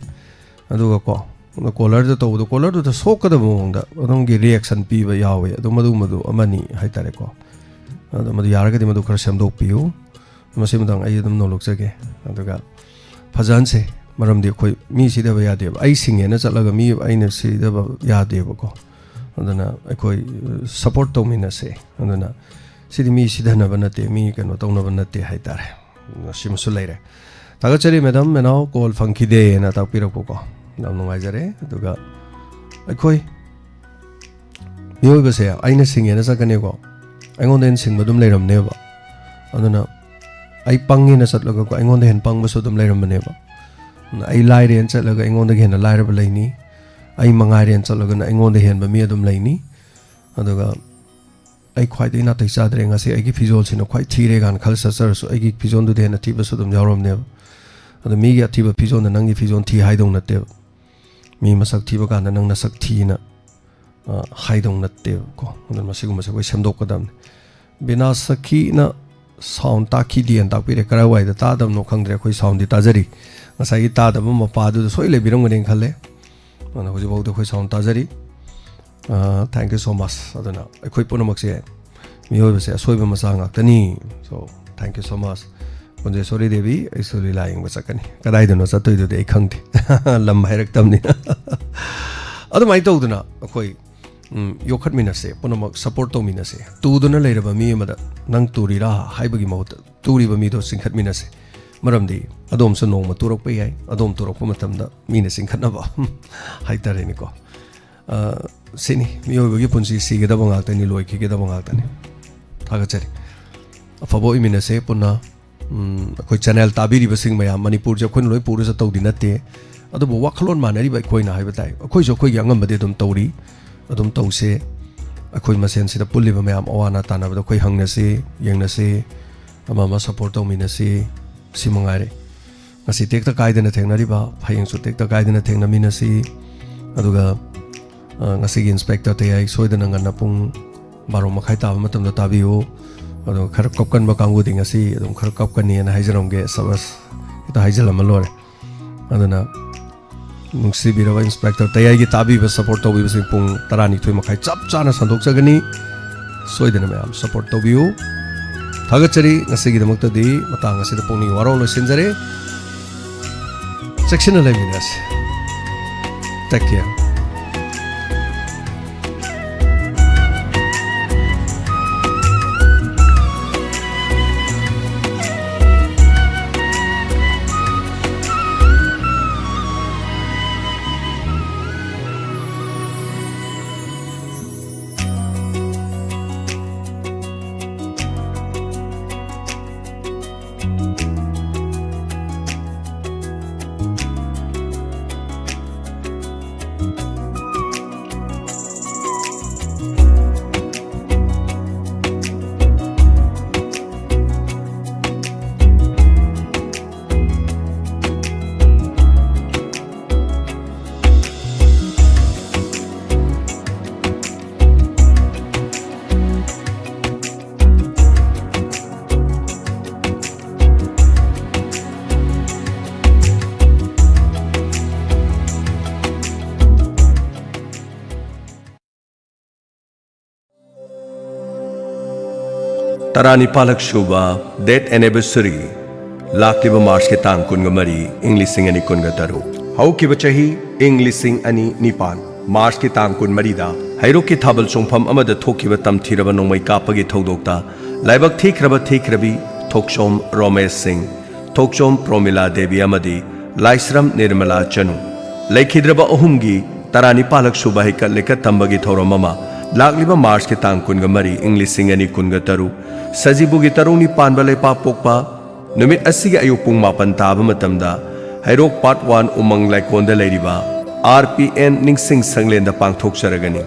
ꯑꯗꯨꯒꯀꯣ, ꯀꯣꯂꯔꯗ ꯇꯧꯕꯗꯣ, ꯀꯣꯂꯔꯗꯨꯗ ꯁꯣꯛꯀꯗꯕ ꯃꯑꯣꯡꯗ ꯑꯗꯣꯝꯒꯤ ꯔꯤꯌꯦꯛꯁꯟ ꯄꯤꯕ ꯌꯥꯎꯋꯦ꯫ ꯑꯗꯨ ꯃꯗꯨꯒꯨꯝꯕꯗꯨ ꯑꯃꯅꯤ ꯍꯥꯏꯇꯥꯔꯦꯀꯣ꯫ ꯑꯗꯣ ꯃꯗꯨ ꯌꯥꯔꯒꯗꯤ ꯃꯗꯨ ꯈꯔ ꯁꯦꯝꯗꯣꯛꯄꯤꯌꯨ꯫ ꯃꯁꯤꯃꯗꯪ ꯑꯩ ꯑꯗꯨꯝ ꯅꯣꯂꯣꯛꯆꯒꯦ꯫ ꯑꯗꯨꯒ ꯐꯖꯍꯟꯁꯦ, ꯃꯔꯝꯗꯤ ꯑꯩꯈꯣꯏ ꯃꯤ ꯁꯤꯗꯕ ꯌꯥꯗꯦꯕ꯫ ꯑꯩ ꯁꯤꯡꯉꯦꯅ ꯆꯠꯂꯒ ꯃꯤ ꯑꯩꯅ ꯁꯤꯗꯕ ꯌꯥꯗꯦꯕꯀꯣ꯫ ꯑꯗꯨꯅ ꯑꯩꯈꯣꯏ ꯁꯞꯄꯣꯔꯠ ꯇꯧꯃꯤꯟꯅꯁꯦ꯫ ꯑꯗꯨꯅ ꯁꯤꯗꯤ ꯃꯤ ꯁꯤꯗꯅꯕ ꯅꯠꯇꯦ, ꯃꯤ ꯀꯩꯅꯣ ꯇꯧꯅꯕ ꯅꯠꯇꯦ ꯍꯥꯏꯇꯥꯔꯦ꯫ ꯁꯤꯃꯁꯨ ꯂꯩꯔꯦ꯫ ꯊꯥꯒꯠꯆꯔꯤ ꯃꯦꯗꯥꯝ, ꯃꯦꯅꯥꯎ ꯀꯣꯜ ꯐꯪꯈꯤꯗꯦꯅ ꯇꯥꯛꯄꯤꯔꯛꯄꯀꯣ, ꯌꯥꯝ ꯅꯨꯡꯉꯥꯏꯖꯔꯦ꯫ ꯑꯗꯨꯒ ꯑꯩꯈꯣꯏ ꯃꯤꯑꯣꯏꯕꯁꯦ ꯑꯩꯅ ꯁꯤꯡꯉꯦꯅ ꯆꯠꯀꯅꯤꯀꯣ, ꯑꯩꯉꯣꯟꯗ ꯍꯦꯟꯅ ꯁꯤꯡꯕ ꯑꯗꯨꯝ ꯂꯩꯔꯝꯅꯦꯕ꯫ ꯑꯗꯨꯅ ꯑꯩ ꯄꯪꯉꯦꯅ ꯆꯠꯂꯒꯀꯣ, ꯑꯩꯉꯣꯟꯗ ꯍꯦꯟꯅ ꯄꯪꯕꯁꯨ ꯑꯗꯨꯝ ꯂꯩꯔꯝꯕꯅꯦꯕ꯫ ꯑꯗꯨꯅ ꯑꯩ ꯂꯥꯏꯔꯦꯅ ꯆꯠꯂꯒ ꯑꯩꯉꯣꯟꯗꯒꯤ ꯍꯦꯟꯅ ꯂꯥꯏꯔꯕ ꯂꯩꯅꯤ꯫ ꯑꯩ ꯃꯉꯥꯏꯔꯦꯅ ꯆꯠꯂꯒꯅ ꯑꯩꯉꯣꯟꯗ ꯍꯦꯟꯕ ꯃꯤ ꯑꯗꯨꯝ ꯂꯩꯅꯤ꯫ ꯑꯗꯨꯒ ꯑꯩ ꯈ꯭ꯋꯥꯏꯗꯒꯤ ꯅꯥꯇꯩ ꯆꯥꯗ꯭ꯔꯦ, ꯉꯁꯤ ꯑꯩꯒꯤ ꯐꯤꯖꯣꯜꯁꯤꯅ ꯈ꯭ꯋꯥꯏ ꯊꯤꯔꯦ ꯀꯥꯏꯅ ꯈꯜ ꯆꯠꯆꯔꯁꯨ, ꯑꯩꯒꯤ ꯐꯤꯖꯣꯜꯗꯨꯗꯤ ꯍꯦꯟꯅ ꯊꯤꯕꯁꯨ ꯑꯗꯨꯝ ꯌꯥꯎꯔꯝꯅꯦꯕ꯫ ꯑꯗꯣ ꯃꯤꯒꯤ ꯑꯊꯤꯕ ꯐꯤꯖꯣꯜꯗ ꯅꯪꯒꯤ ꯐꯤꯖꯣꯜ ꯊꯤ ꯍꯥꯏꯗꯧ ꯅꯠꯇꯦꯕ꯫ ꯃꯤ ꯃꯁꯛ ꯊꯤꯕ ꯀꯥꯟꯗ ꯅꯪ ꯅꯁꯛ ꯊꯤꯅ, ꯑ, ꯍꯥꯏꯗꯧ ꯅꯠꯇꯦꯕꯀꯣ꯫ ꯑꯗꯨꯅ ꯃꯁꯤꯒꯨꯝꯕꯁꯦ ꯑꯩꯈꯣꯏ ꯁꯦꯝꯗꯣꯛꯀꯗꯕꯅꯤ꯫ ꯕꯤꯅꯥ ꯁꯈꯤꯅ ꯁꯥꯎꯟ ꯇꯥꯈꯤꯗꯦꯅ ꯇꯥꯛꯄꯤꯔꯦ꯫ ꯀꯔꯥꯏꯋꯥꯏꯗ ꯇꯥꯗꯕꯅꯣ ꯈꯪꯗ꯭ꯔꯦ꯫ ꯑꯩꯈꯣꯏ ꯁꯥꯎꯟꯗꯤ ꯇꯥꯖꯔꯤ꯫ ꯉꯁꯥꯏꯒꯤ ꯇꯥꯗꯕ ꯃꯄꯥꯗꯨꯗ ꯁꯣꯏ ꯂꯩꯕꯤꯔꯝꯒꯅꯤꯅ ꯈꯜꯂꯦ꯫ ꯑꯗꯨꯅ ꯍꯧꯖꯤꯛꯐꯥꯎꯗꯤ ꯑꯩꯈꯣꯏ ꯁꯥꯎꯟ ꯇꯥꯖꯔꯤ꯫ ꯑ, thank you so much꯫ ꯑꯗꯨꯅ ꯑꯩꯈꯣꯏ ꯄꯨꯝꯅꯃꯛꯁꯦ ꯃꯤꯑꯣꯏꯕꯁꯦ ꯑꯁꯣꯏꯕ ꯃꯆꯥ ꯉꯥꯛꯇꯅꯤ꯫ So, thank you so much꯫ Kunjeshori Devi, ꯑꯩꯁꯨ ꯂꯤꯂꯥ ꯌꯦꯡꯕ ꯆꯠꯀꯅꯤ꯫ ꯀꯗꯥꯏꯗꯅꯣ ꯆꯠꯇꯣꯏꯗꯨꯗꯤ ꯑꯩ ꯈꯪꯗꯦ꯫ ꯂꯝ ꯍꯥꯏꯔꯛꯇꯕꯅꯤꯅ꯫ ꯑꯗꯨꯃꯥꯏꯅ ꯇꯧꯗꯅ ꯑꯩꯈꯣꯏ, ꯎꯝ, ꯌꯣꯛꯈꯠꯃꯤꯟꯅꯁꯦ, ꯄꯨꯝꯅꯃꯛ ꯁꯞꯄꯣꯔꯠ ꯇꯧꯃꯤꯟꯅꯁꯦ꯫ ꯇꯨꯗꯨꯅ ꯂꯩꯔꯕ ꯃꯤ ꯑꯃꯗ "ꯅꯪ ꯇꯨꯔꯤꯔꯥ?" ꯍꯥꯏꯕꯒꯤ ꯃꯍꯨꯠꯇ ꯇꯨꯔꯤꯕ ꯃꯤꯗꯣ ꯆꯤꯡꯈꯠꯃꯤꯟꯅꯁꯦ꯫ ꯃꯔꯝꯗꯤ ꯑꯗꯣꯝꯁꯨ ꯅꯣꯡꯃ ꯇꯨꯔꯛꯄ ꯌꯥꯏ꯫ ꯑꯗꯣꯝ ꯇꯨꯔꯛꯄ ꯃꯇꯝꯗ ꯃꯤꯅ ꯆꯤꯡꯈꯠꯅꯕ ꯍꯥꯏꯇꯥꯔꯦꯅꯦꯀꯣ꯫ ꯑ, ꯁꯤꯅꯤ, ꯃꯤꯑꯣꯏꯕꯒꯤ ꯄꯨꯟꯁꯤ ꯁꯤꯒꯗꯕ ꯉꯥꯛꯇꯅꯤ, ꯂꯣꯏꯈꯤꯒꯗꯕ ꯉꯥꯛꯇꯅꯤ꯫ ꯊꯥꯒꯠꯆꯔꯤ꯫ ꯑꯐꯕ ꯑꯣꯏꯃꯤꯟꯅꯁꯦ ꯄꯨꯟꯅ꯫ ꯎꯝ, ꯑꯩꯈꯣꯏ ꯆꯦꯅꯦꯜ ꯇꯥꯕꯤꯔꯤꯕꯁꯤꯡ ꯃꯌꯥꯝ, ꯃꯅꯤꯄꯨꯔꯁꯦ ꯑꯩꯈꯣꯏꯅ ꯂꯣꯏ ꯄꯨꯔ ꯆꯠꯇꯧꯗꯤ ꯅꯠꯇꯦ, ꯑꯗꯨꯕꯨ ꯋꯥꯈꯜꯂꯣꯟ ꯃꯥꯟꯅꯔꯤꯕ ꯑꯩꯈꯣꯏꯅ ꯍꯥꯏꯕ ꯇꯥꯏ꯫ ꯑꯩꯈꯣꯏꯁꯨ ꯑꯩꯈꯣꯏꯒꯤ ꯑꯉꯝꯕꯗꯤ ꯑꯗꯨꯝ ꯇꯧꯔꯤ, ꯑꯗꯨꯝ ꯇꯧꯁꯦ꯫ ꯑꯩꯈꯣꯏ ꯃꯁꯦꯟꯁꯤꯗ ꯄꯨꯜꯂꯤꯕ ꯃꯌꯥꯝ ꯑꯋꯥ ꯑꯅꯥ ꯇꯥꯟꯅꯕꯗ ꯑꯩꯈꯣꯏ ꯍꯪꯅꯁꯤ, ꯌꯦꯡꯅꯁꯤ, ꯑꯃ ꯑꯃ ꯁꯞꯄꯣꯔꯠ ꯇꯧꯃꯤꯟꯅꯁꯤ꯫ ꯁꯤ ꯃꯉꯥꯏꯔꯦ꯫ ꯉꯁꯤ ꯇꯦꯛꯇ ꯀꯥꯏꯗꯅ ꯊꯦꯡꯅꯔꯤꯕ, ꯍꯌꯦꯡꯁꯨ ꯇꯦꯛꯇ ꯀꯥꯏꯗꯅ ꯊꯦꯡꯅꯃꯤꯟꯅꯁꯤ꯫ ꯑꯗꯨꯒ, ꯑ, ꯉꯁꯤꯒꯤ ꯏꯟꯁꯄꯦꯛꯇꯔ ꯇꯌꯥꯏ ꯁꯣꯏꯗꯅ ꯉꯟꯅ ꯄꯨꯡ ꯕꯥꯔꯣ ꯃꯈꯥꯏ ꯇꯥꯕ ꯃꯇꯝꯗ ꯇꯥꯕꯤꯌꯨ꯫ ꯑꯗꯨꯒ ꯈꯔ ꯀꯞꯀꯟꯕ ꯀꯥꯡꯕꯨꯗꯤ ꯉꯁꯤ ꯑꯗꯨꯝ ꯈꯔ ꯀꯞꯀꯅꯤꯅ ꯍꯥꯏꯖꯔꯝꯒꯦ꯫ ꯁꯕꯥꯁ, ꯍꯦꯛꯇ ꯍꯥꯏꯖꯜꯂꯝꯃ ꯂꯣꯏꯔꯦ꯫ ꯑꯗꯨꯅ ꯅꯨꯡꯁꯤꯕꯤꯔꯕ ꯏꯟꯁꯄꯦꯛꯇꯔ ꯇꯌꯥꯏꯒꯤ ꯇꯥꯕꯤꯕ, ꯁꯞꯄꯣꯔꯠ ꯇꯧꯕꯤꯕꯁꯤꯡ ꯄꯨꯡ ꯇꯔꯥꯅꯤꯊꯣꯏ ꯃꯈꯥꯏ ꯆꯞ ꯆꯥꯅ ꯁꯟꯗꯣꯛꯆꯒꯅꯤ꯫ ꯁꯣꯏꯗꯅ ꯃꯌꯥꯝ ꯁꯞꯄꯣꯔꯠ ꯇꯧꯕꯤꯌꯨ꯫ ꯊꯥꯒꯠꯆꯔꯤ꯫ ꯉꯁꯤꯒꯤꯗꯃꯛꯇꯗꯤ ꯃꯇꯥꯡ ꯑꯁꯤꯗ ꯄꯨꯛꯅꯤꯡ ꯋꯥꯔꯧ ꯂꯣꯏꯁꯤꯟꯖꯔꯦ꯫ ꯆꯦꯛꯁꯤꯟꯅ ꯂꯩꯃꯤꯟꯅꯁꯤ꯫ Take care. ꯇꯔꯥꯅꯤꯄꯥꯜꯂꯛ ꯁꯨꯕ ꯗꯦꯠ ꯑꯦꯅꯤꯚꯔꯁꯔꯤ, ꯂꯥꯛꯂꯤꯕ ꯃꯥꯔꯆꯀꯤ ꯇꯥꯡ ꯀꯨꯟꯒ ꯃꯔꯤ, ꯏꯪ ꯂꯤꯁꯤꯡ ꯑꯅꯤ ꯀꯨꯟꯒ ꯇꯔꯨꯛ꯫ ꯍꯧꯈꯤꯕ ꯆꯍꯤ, ꯏꯪ ꯂꯤꯁꯤꯡ ꯑꯅꯤ ꯅꯤꯄꯥꯟ, ꯃꯥꯔꯆꯀꯤ ꯇꯥꯡ ꯀꯨꯟꯃꯔꯤꯗ ꯍꯩꯔꯣꯛꯀꯤ ꯊꯥꯕꯜ ꯆꯣꯡꯐꯝ ꯑꯃꯗ ꯊꯣꯛꯈꯤꯕ ꯇꯝꯊꯤꯔꯕ ꯅꯣꯡꯃꯩ ꯀꯥꯞꯄꯒꯤ ꯊꯧꯗꯣꯛꯇ ꯂꯥꯏꯕꯛ ꯊꯤꯈ꯭ꯔꯕ ꯊꯤꯈ꯭ꯔꯕꯤ ꯊꯣꯛꯆꯣꯝ ꯔꯣꯃꯦꯁ ꯁꯤꯡ, ꯊꯣꯛꯆꯣꯝ ꯄ꯭ꯔꯣꯃꯤꯂꯥ ꯗꯦꯕꯤ ꯑꯃꯗꯤ ꯂꯥꯏꯁ꯭ꯔꯝ ꯅꯤꯔꯃꯂꯥ ꯆꯅꯨ ꯂꯩꯈꯤꯗ꯭ꯔꯕ ꯑꯍꯨꯝꯒꯤ ꯇꯔꯥꯅꯤꯄꯥꯜꯂꯛ ꯁꯨꯕ ꯍꯩꯀꯠ ꯂꯩꯀꯠ ꯇꯝꯕꯒꯤ ꯊꯧꯔꯝ ꯑꯃ ꯂꯥꯛꯂꯤꯕ ꯃꯥꯔꯆꯀꯤ ꯇꯥꯡ ꯀꯨꯟꯒ ꯃꯔꯤ, ꯏꯪ ꯂꯤꯁꯤꯡ ꯑꯅꯤ ꯀꯨꯟꯒ ꯇꯔꯨꯛ, ꯁꯖꯤꯕꯨꯒꯤ ꯇꯔꯨꯛꯅꯤ ꯄꯥꯟꯕ ꯂꯩꯄꯥꯛꯄꯣꯛꯄ ꯅꯨꯃꯤꯠ ꯑꯁꯤꯒꯤ ꯑꯌꯨꯛ ꯄꯨꯡ ꯃꯥꯄꯟ ꯇꯥꯕ ꯃꯇꯝꯗ ꯍꯩꯔꯣꯛ Part One ꯎꯃꯪ ꯂꯥꯏꯀꯣꯟꯗ ꯂꯩꯔꯤꯕ R P N ꯅꯤꯡꯁꯤꯡ ꯁꯪꯂꯦꯟꯗ ꯄꯥꯡꯊꯣꯛꯆꯔꯒꯅꯤ꯫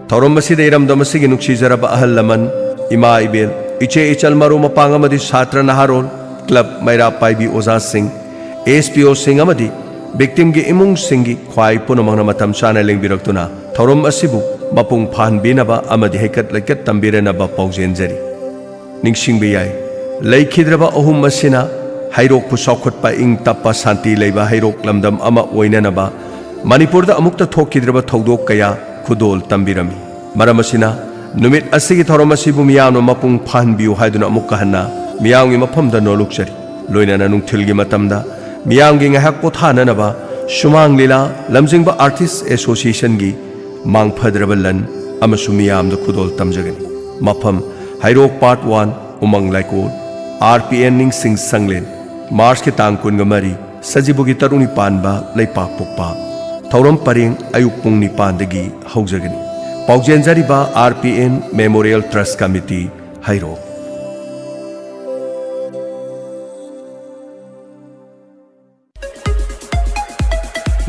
ꯊꯧꯔꯝ ꯑꯁꯤꯗ ꯏꯔꯝꯗꯝ ꯑꯁꯤꯒꯤ ꯅꯨꯡꯁꯤꯖꯔꯕ ꯑꯍꯜ ꯂꯃꯟ, ꯏꯃꯥ ꯏꯕꯦꯜ, ꯏꯆꯦ ꯏꯆꯜ, ꯃꯔꯨꯞ ꯃꯄꯥꯡ ꯑꯃꯗꯤ ꯁꯥꯇ꯭ꯔ ꯅꯍꯥꯔꯣꯜ, club, ꯃꯩꯔꯥ ꯄꯥꯏꯕꯤ ꯑꯣꯖꯥꯁꯤꯡ, S P O ꯁꯤꯡ ꯑꯃꯗꯤ victim ꯒꯤ ꯏꯃꯨꯡꯁꯤꯡꯒꯤ ꯈ꯭ꯋꯥꯏ ꯄꯨꯝꯅꯃꯛꯅ ꯃꯇꯝ ꯆꯥꯅ ꯂꯦꯡꯕꯤꯔꯛꯇꯨꯅ ꯊꯧꯔꯝ ꯑꯁꯤꯕꯨ ꯃꯄꯨꯡ ꯐꯥꯍꯟꯕꯤꯅꯕ ꯑꯃꯗꯤ ꯍꯩꯀꯠ ꯂꯩꯀꯠ ꯇꯝꯕꯤꯔꯅꯕ ꯄꯥꯎꯖꯦꯟꯖꯔꯤ꯫ ꯅꯤꯡꯁꯤꯡꯕ ꯌꯥꯏ, ꯂꯩꯈꯤꯗ꯭ꯔꯕ ꯑꯍꯨꯝ ꯑꯁꯤꯅ ꯍꯩꯔꯣꯛꯄꯨ ꯆꯥꯎꯈꯠꯄ, ꯏꯪ ꯇꯞꯄ, ꯁꯥꯟꯇꯤ ꯂꯩꯕ ꯍꯩꯔꯣꯛ ꯂꯝꯗꯝ ꯑꯃ ꯑꯣꯏꯅꯅꯕ ꯃꯅꯤꯄꯨꯔꯗ ꯑꯃꯨꯛꯇ ꯊꯣꯛꯈꯤꯗ꯭ꯔꯕ ꯊꯧꯗꯣꯛ ꯀꯌꯥ ꯈꯨꯗꯣꯜ ꯇꯝꯕꯤꯔꯝꯃꯤ꯫ ꯃꯔꯝ ꯑꯁꯤꯅ, ꯅꯨꯃꯤꯠ ꯑꯁꯤꯒꯤ ꯊꯧꯔꯝ ꯑꯁꯤꯕꯨ ꯃꯤꯌꯥꯝꯅ ꯃꯄꯨꯡ ꯐꯥꯍꯟꯕꯤꯌꯨ ꯍꯥꯏꯗꯨꯅ ꯑꯃꯨꯛꯀ ꯍꯟꯅ ꯃꯤꯌꯥꯝꯒꯤ ꯃꯐꯝꯗ ꯅꯣꯜꯂꯨꯛꯆꯔꯤ꯫ ꯂꯣꯏꯅꯅ ꯅꯨꯡꯊꯤꯜꯒꯤ ꯃꯇꯝꯗ ꯃꯤꯌꯥꯝꯒꯤ ꯉꯥꯏꯍꯥꯛ ꯄꯣꯊꯥꯅꯅꯕ ꯁꯨꯃꯥꯡ ꯂꯤꯂꯥ, ꯂꯝꯖꯤꯡꯕ Artist Association ꯒꯤ ꯃꯥꯡꯐꯗ꯭ꯔꯕ ꯂꯟ ꯑꯃꯁꯨ ꯃꯤꯌꯥꯝꯗ ꯈꯨꯗꯣꯜ ꯇꯝꯖꯒꯅꯤ꯫ ꯃꯐꯝ: ꯍꯩꯔꯣꯛ Part One, ꯎꯃꯪ ꯂꯥꯏꯀꯣꯜ, R P N ꯅꯤꯡꯁꯤꯡ ꯁꯪꯂꯦꯟ, ꯃꯥꯔꯆꯀꯤ ꯇꯥꯡ ꯀꯨꯟꯒ ꯃꯔꯤ, ꯁꯖꯤꯕꯨꯒꯤ ꯇꯔꯨꯛꯅꯤ ꯄꯥꯟꯕ ꯂꯩꯄꯥꯛꯄꯣꯛꯄ꯫ ꯊꯧꯔꯝ ꯄꯔꯦꯡ ꯑꯌꯨꯛ ꯄꯨꯡ ꯅꯤꯄꯥꯟꯗꯒꯤ ꯍꯧꯖꯒꯅꯤ꯫ ꯄꯥꯎꯖꯦꯟꯖꯔꯤꯕ R P N Memorial Trust Committee, ꯍꯩꯔꯣꯛ꯫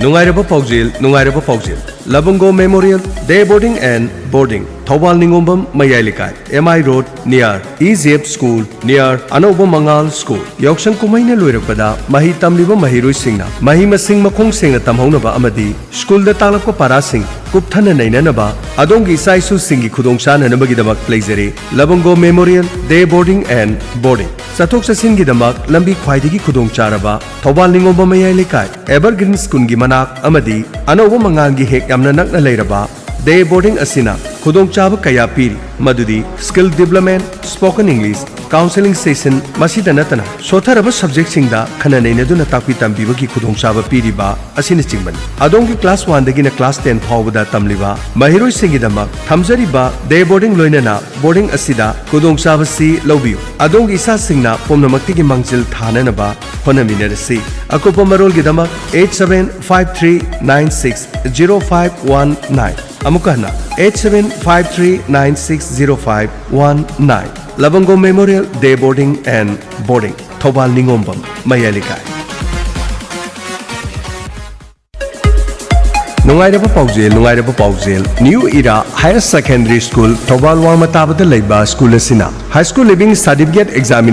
ꯅꯨꯡꯉꯥꯏꯔꯕ ꯄꯥꯎꯖꯦꯜ, ꯅꯨꯡꯉꯥꯏꯔꯕ ꯄꯥꯎꯖꯦꯜ꯫ ꯂꯕꯪꯒꯣ Memorial Day Boarding and Boarding, Thoubal ꯅꯤꯉꯣꯝꯕꯝ ꯃꯌꯥꯏ ꯂꯩꯀꯥꯏ, M I Road, near E J F School, near ꯑꯅꯧꯕ ꯃꯉꯥꯜ School꯫ ꯌꯥꯎꯁꯪ ꯀꯨꯝꯍꯩꯅ ꯂꯣꯏꯔꯛꯄꯗ ꯃꯍꯩ ꯇꯝꯂꯤꯕ ꯃꯍꯩꯔꯣꯏꯁꯤꯡꯅ ꯃꯍꯩ ꯃꯁꯤꯡ ꯃꯈꯣꯡ ꯁꯦꯡꯅ ꯇꯝꯍꯧꯅꯕ ꯑꯃꯗꯤ ꯁ꯭ꯀꯨꯜꯗ ꯇꯥꯛꯂꯛꯄ ꯄꯥꯔꯥꯁꯤꯡ ꯀꯨꯞꯊꯅ ꯅꯩꯅꯅꯕ ꯑꯗꯣꯝꯒꯤ ꯏꯆꯥ ꯏꯁꯨꯁꯤꯡꯒꯤ ꯈꯨꯗꯣꯡꯆꯥꯅꯅꯕꯒꯤꯗꯃꯛ ꯂꯩꯖꯔꯦ ꯂꯕꯪꯒꯣ Memorial Day Boarding and Boarding꯫ ꯆꯠꯊꯣꯛ ꯆꯠꯁꯤꯟꯒꯤꯗꯃꯛ ꯂꯝꯕꯤ ꯈ꯭ꯋꯥꯏꯗꯒꯤ ꯈꯨꯗꯣꯡꯆꯥꯔꯕ ꯊꯧꯕꯥꯜ ꯅꯤꯉꯣꯝꯕꯝ ꯃꯌꯥꯏ ꯂꯩꯀꯥꯏ, Evergreen School ꯒꯤ ꯃꯅꯥꯛ ꯑꯃꯗꯤ ꯑꯅꯧꯕ ꯃꯉꯥꯜꯒꯤ ꯍꯦꯛ ꯌꯥꯝꯅ ꯅꯛꯅ ꯂꯩꯔꯕ Day Boarding ꯑꯁꯤꯅ ꯈꯨꯗꯣꯡꯆꯥꯕ ꯀꯌꯥ ꯄꯤꯔꯤ, ꯃꯗꯨꯗꯤ skill development, spoken English, counseling session, ꯃꯁꯤꯗ ꯅꯠꯇꯅ ꯁꯣꯠꯊꯔꯕ subject ꯁꯤꯡꯗ ꯈꯟꯅ ꯅꯩꯅꯗꯨꯅ ꯇꯥꯛꯄꯤ ꯇꯝꯕꯤꯕꯒꯤ ꯈꯨꯗꯣꯡꯆꯥꯕ ꯄꯤꯔꯤꯕ ꯑꯁꯤꯅꯆꯤꯡꯕꯅꯤ꯫ ꯑꯗꯣꯝꯒꯤ class one ꯗꯒꯤꯅ class ten ꯐꯥꯎꯕꯗ ꯇꯝꯂꯤꯕ ꯃꯍꯩꯔꯣꯏꯁꯤꯡꯒꯤꯗꯃꯛ ꯊꯝꯖꯔꯤꯕ Day Boarding ꯂꯣꯏꯅꯅ boarding ꯑꯁꯤꯗ ꯈꯨꯗꯣꯡꯆꯥꯕꯁꯤ ꯂꯧꯕꯤꯌꯨ꯫ ꯑꯗꯣꯝꯒꯤ ꯏꯆꯥꯁꯤꯡꯅ ꯄꯨꯝꯅꯃꯛꯇꯒꯤ ꯃꯥꯡꯖꯤꯜ ꯊꯥꯅꯅꯕ ꯍꯣꯠꯅꯃꯤꯟꯅꯔꯁꯤ꯫ ꯑꯀꯨꯞꯄ ꯃꯔꯣꯜꯒꯤꯗꯃꯛ eight seven five three nine six zero five one nine꯫ ꯑꯃꯨꯛꯀ ꯍꯟꯅ, eight seven five three nine six zero five one nine꯫ Labango Memorial Day Boarding and Boarding, Thoubal ꯅꯤꯉꯣꯝꯕꯝ ꯃꯌꯥꯏ ꯂꯩꯀꯥꯏ꯫ ꯅꯨꯡꯉꯥꯏꯔꯕ ꯄꯥꯎꯖꯦꯜ, ꯅꯨꯡꯉꯥꯏꯔꯕ ꯄꯥꯎꯖꯦꯜ꯫ New Era Higher Secondary School, Thoubal ꯋꯥꯡꯃ ꯇꯥꯕꯗ ꯂꯩꯕ ꯁ꯭ꯀꯨꯜ ꯑꯁꯤꯅ High School Leaving Certificate Examination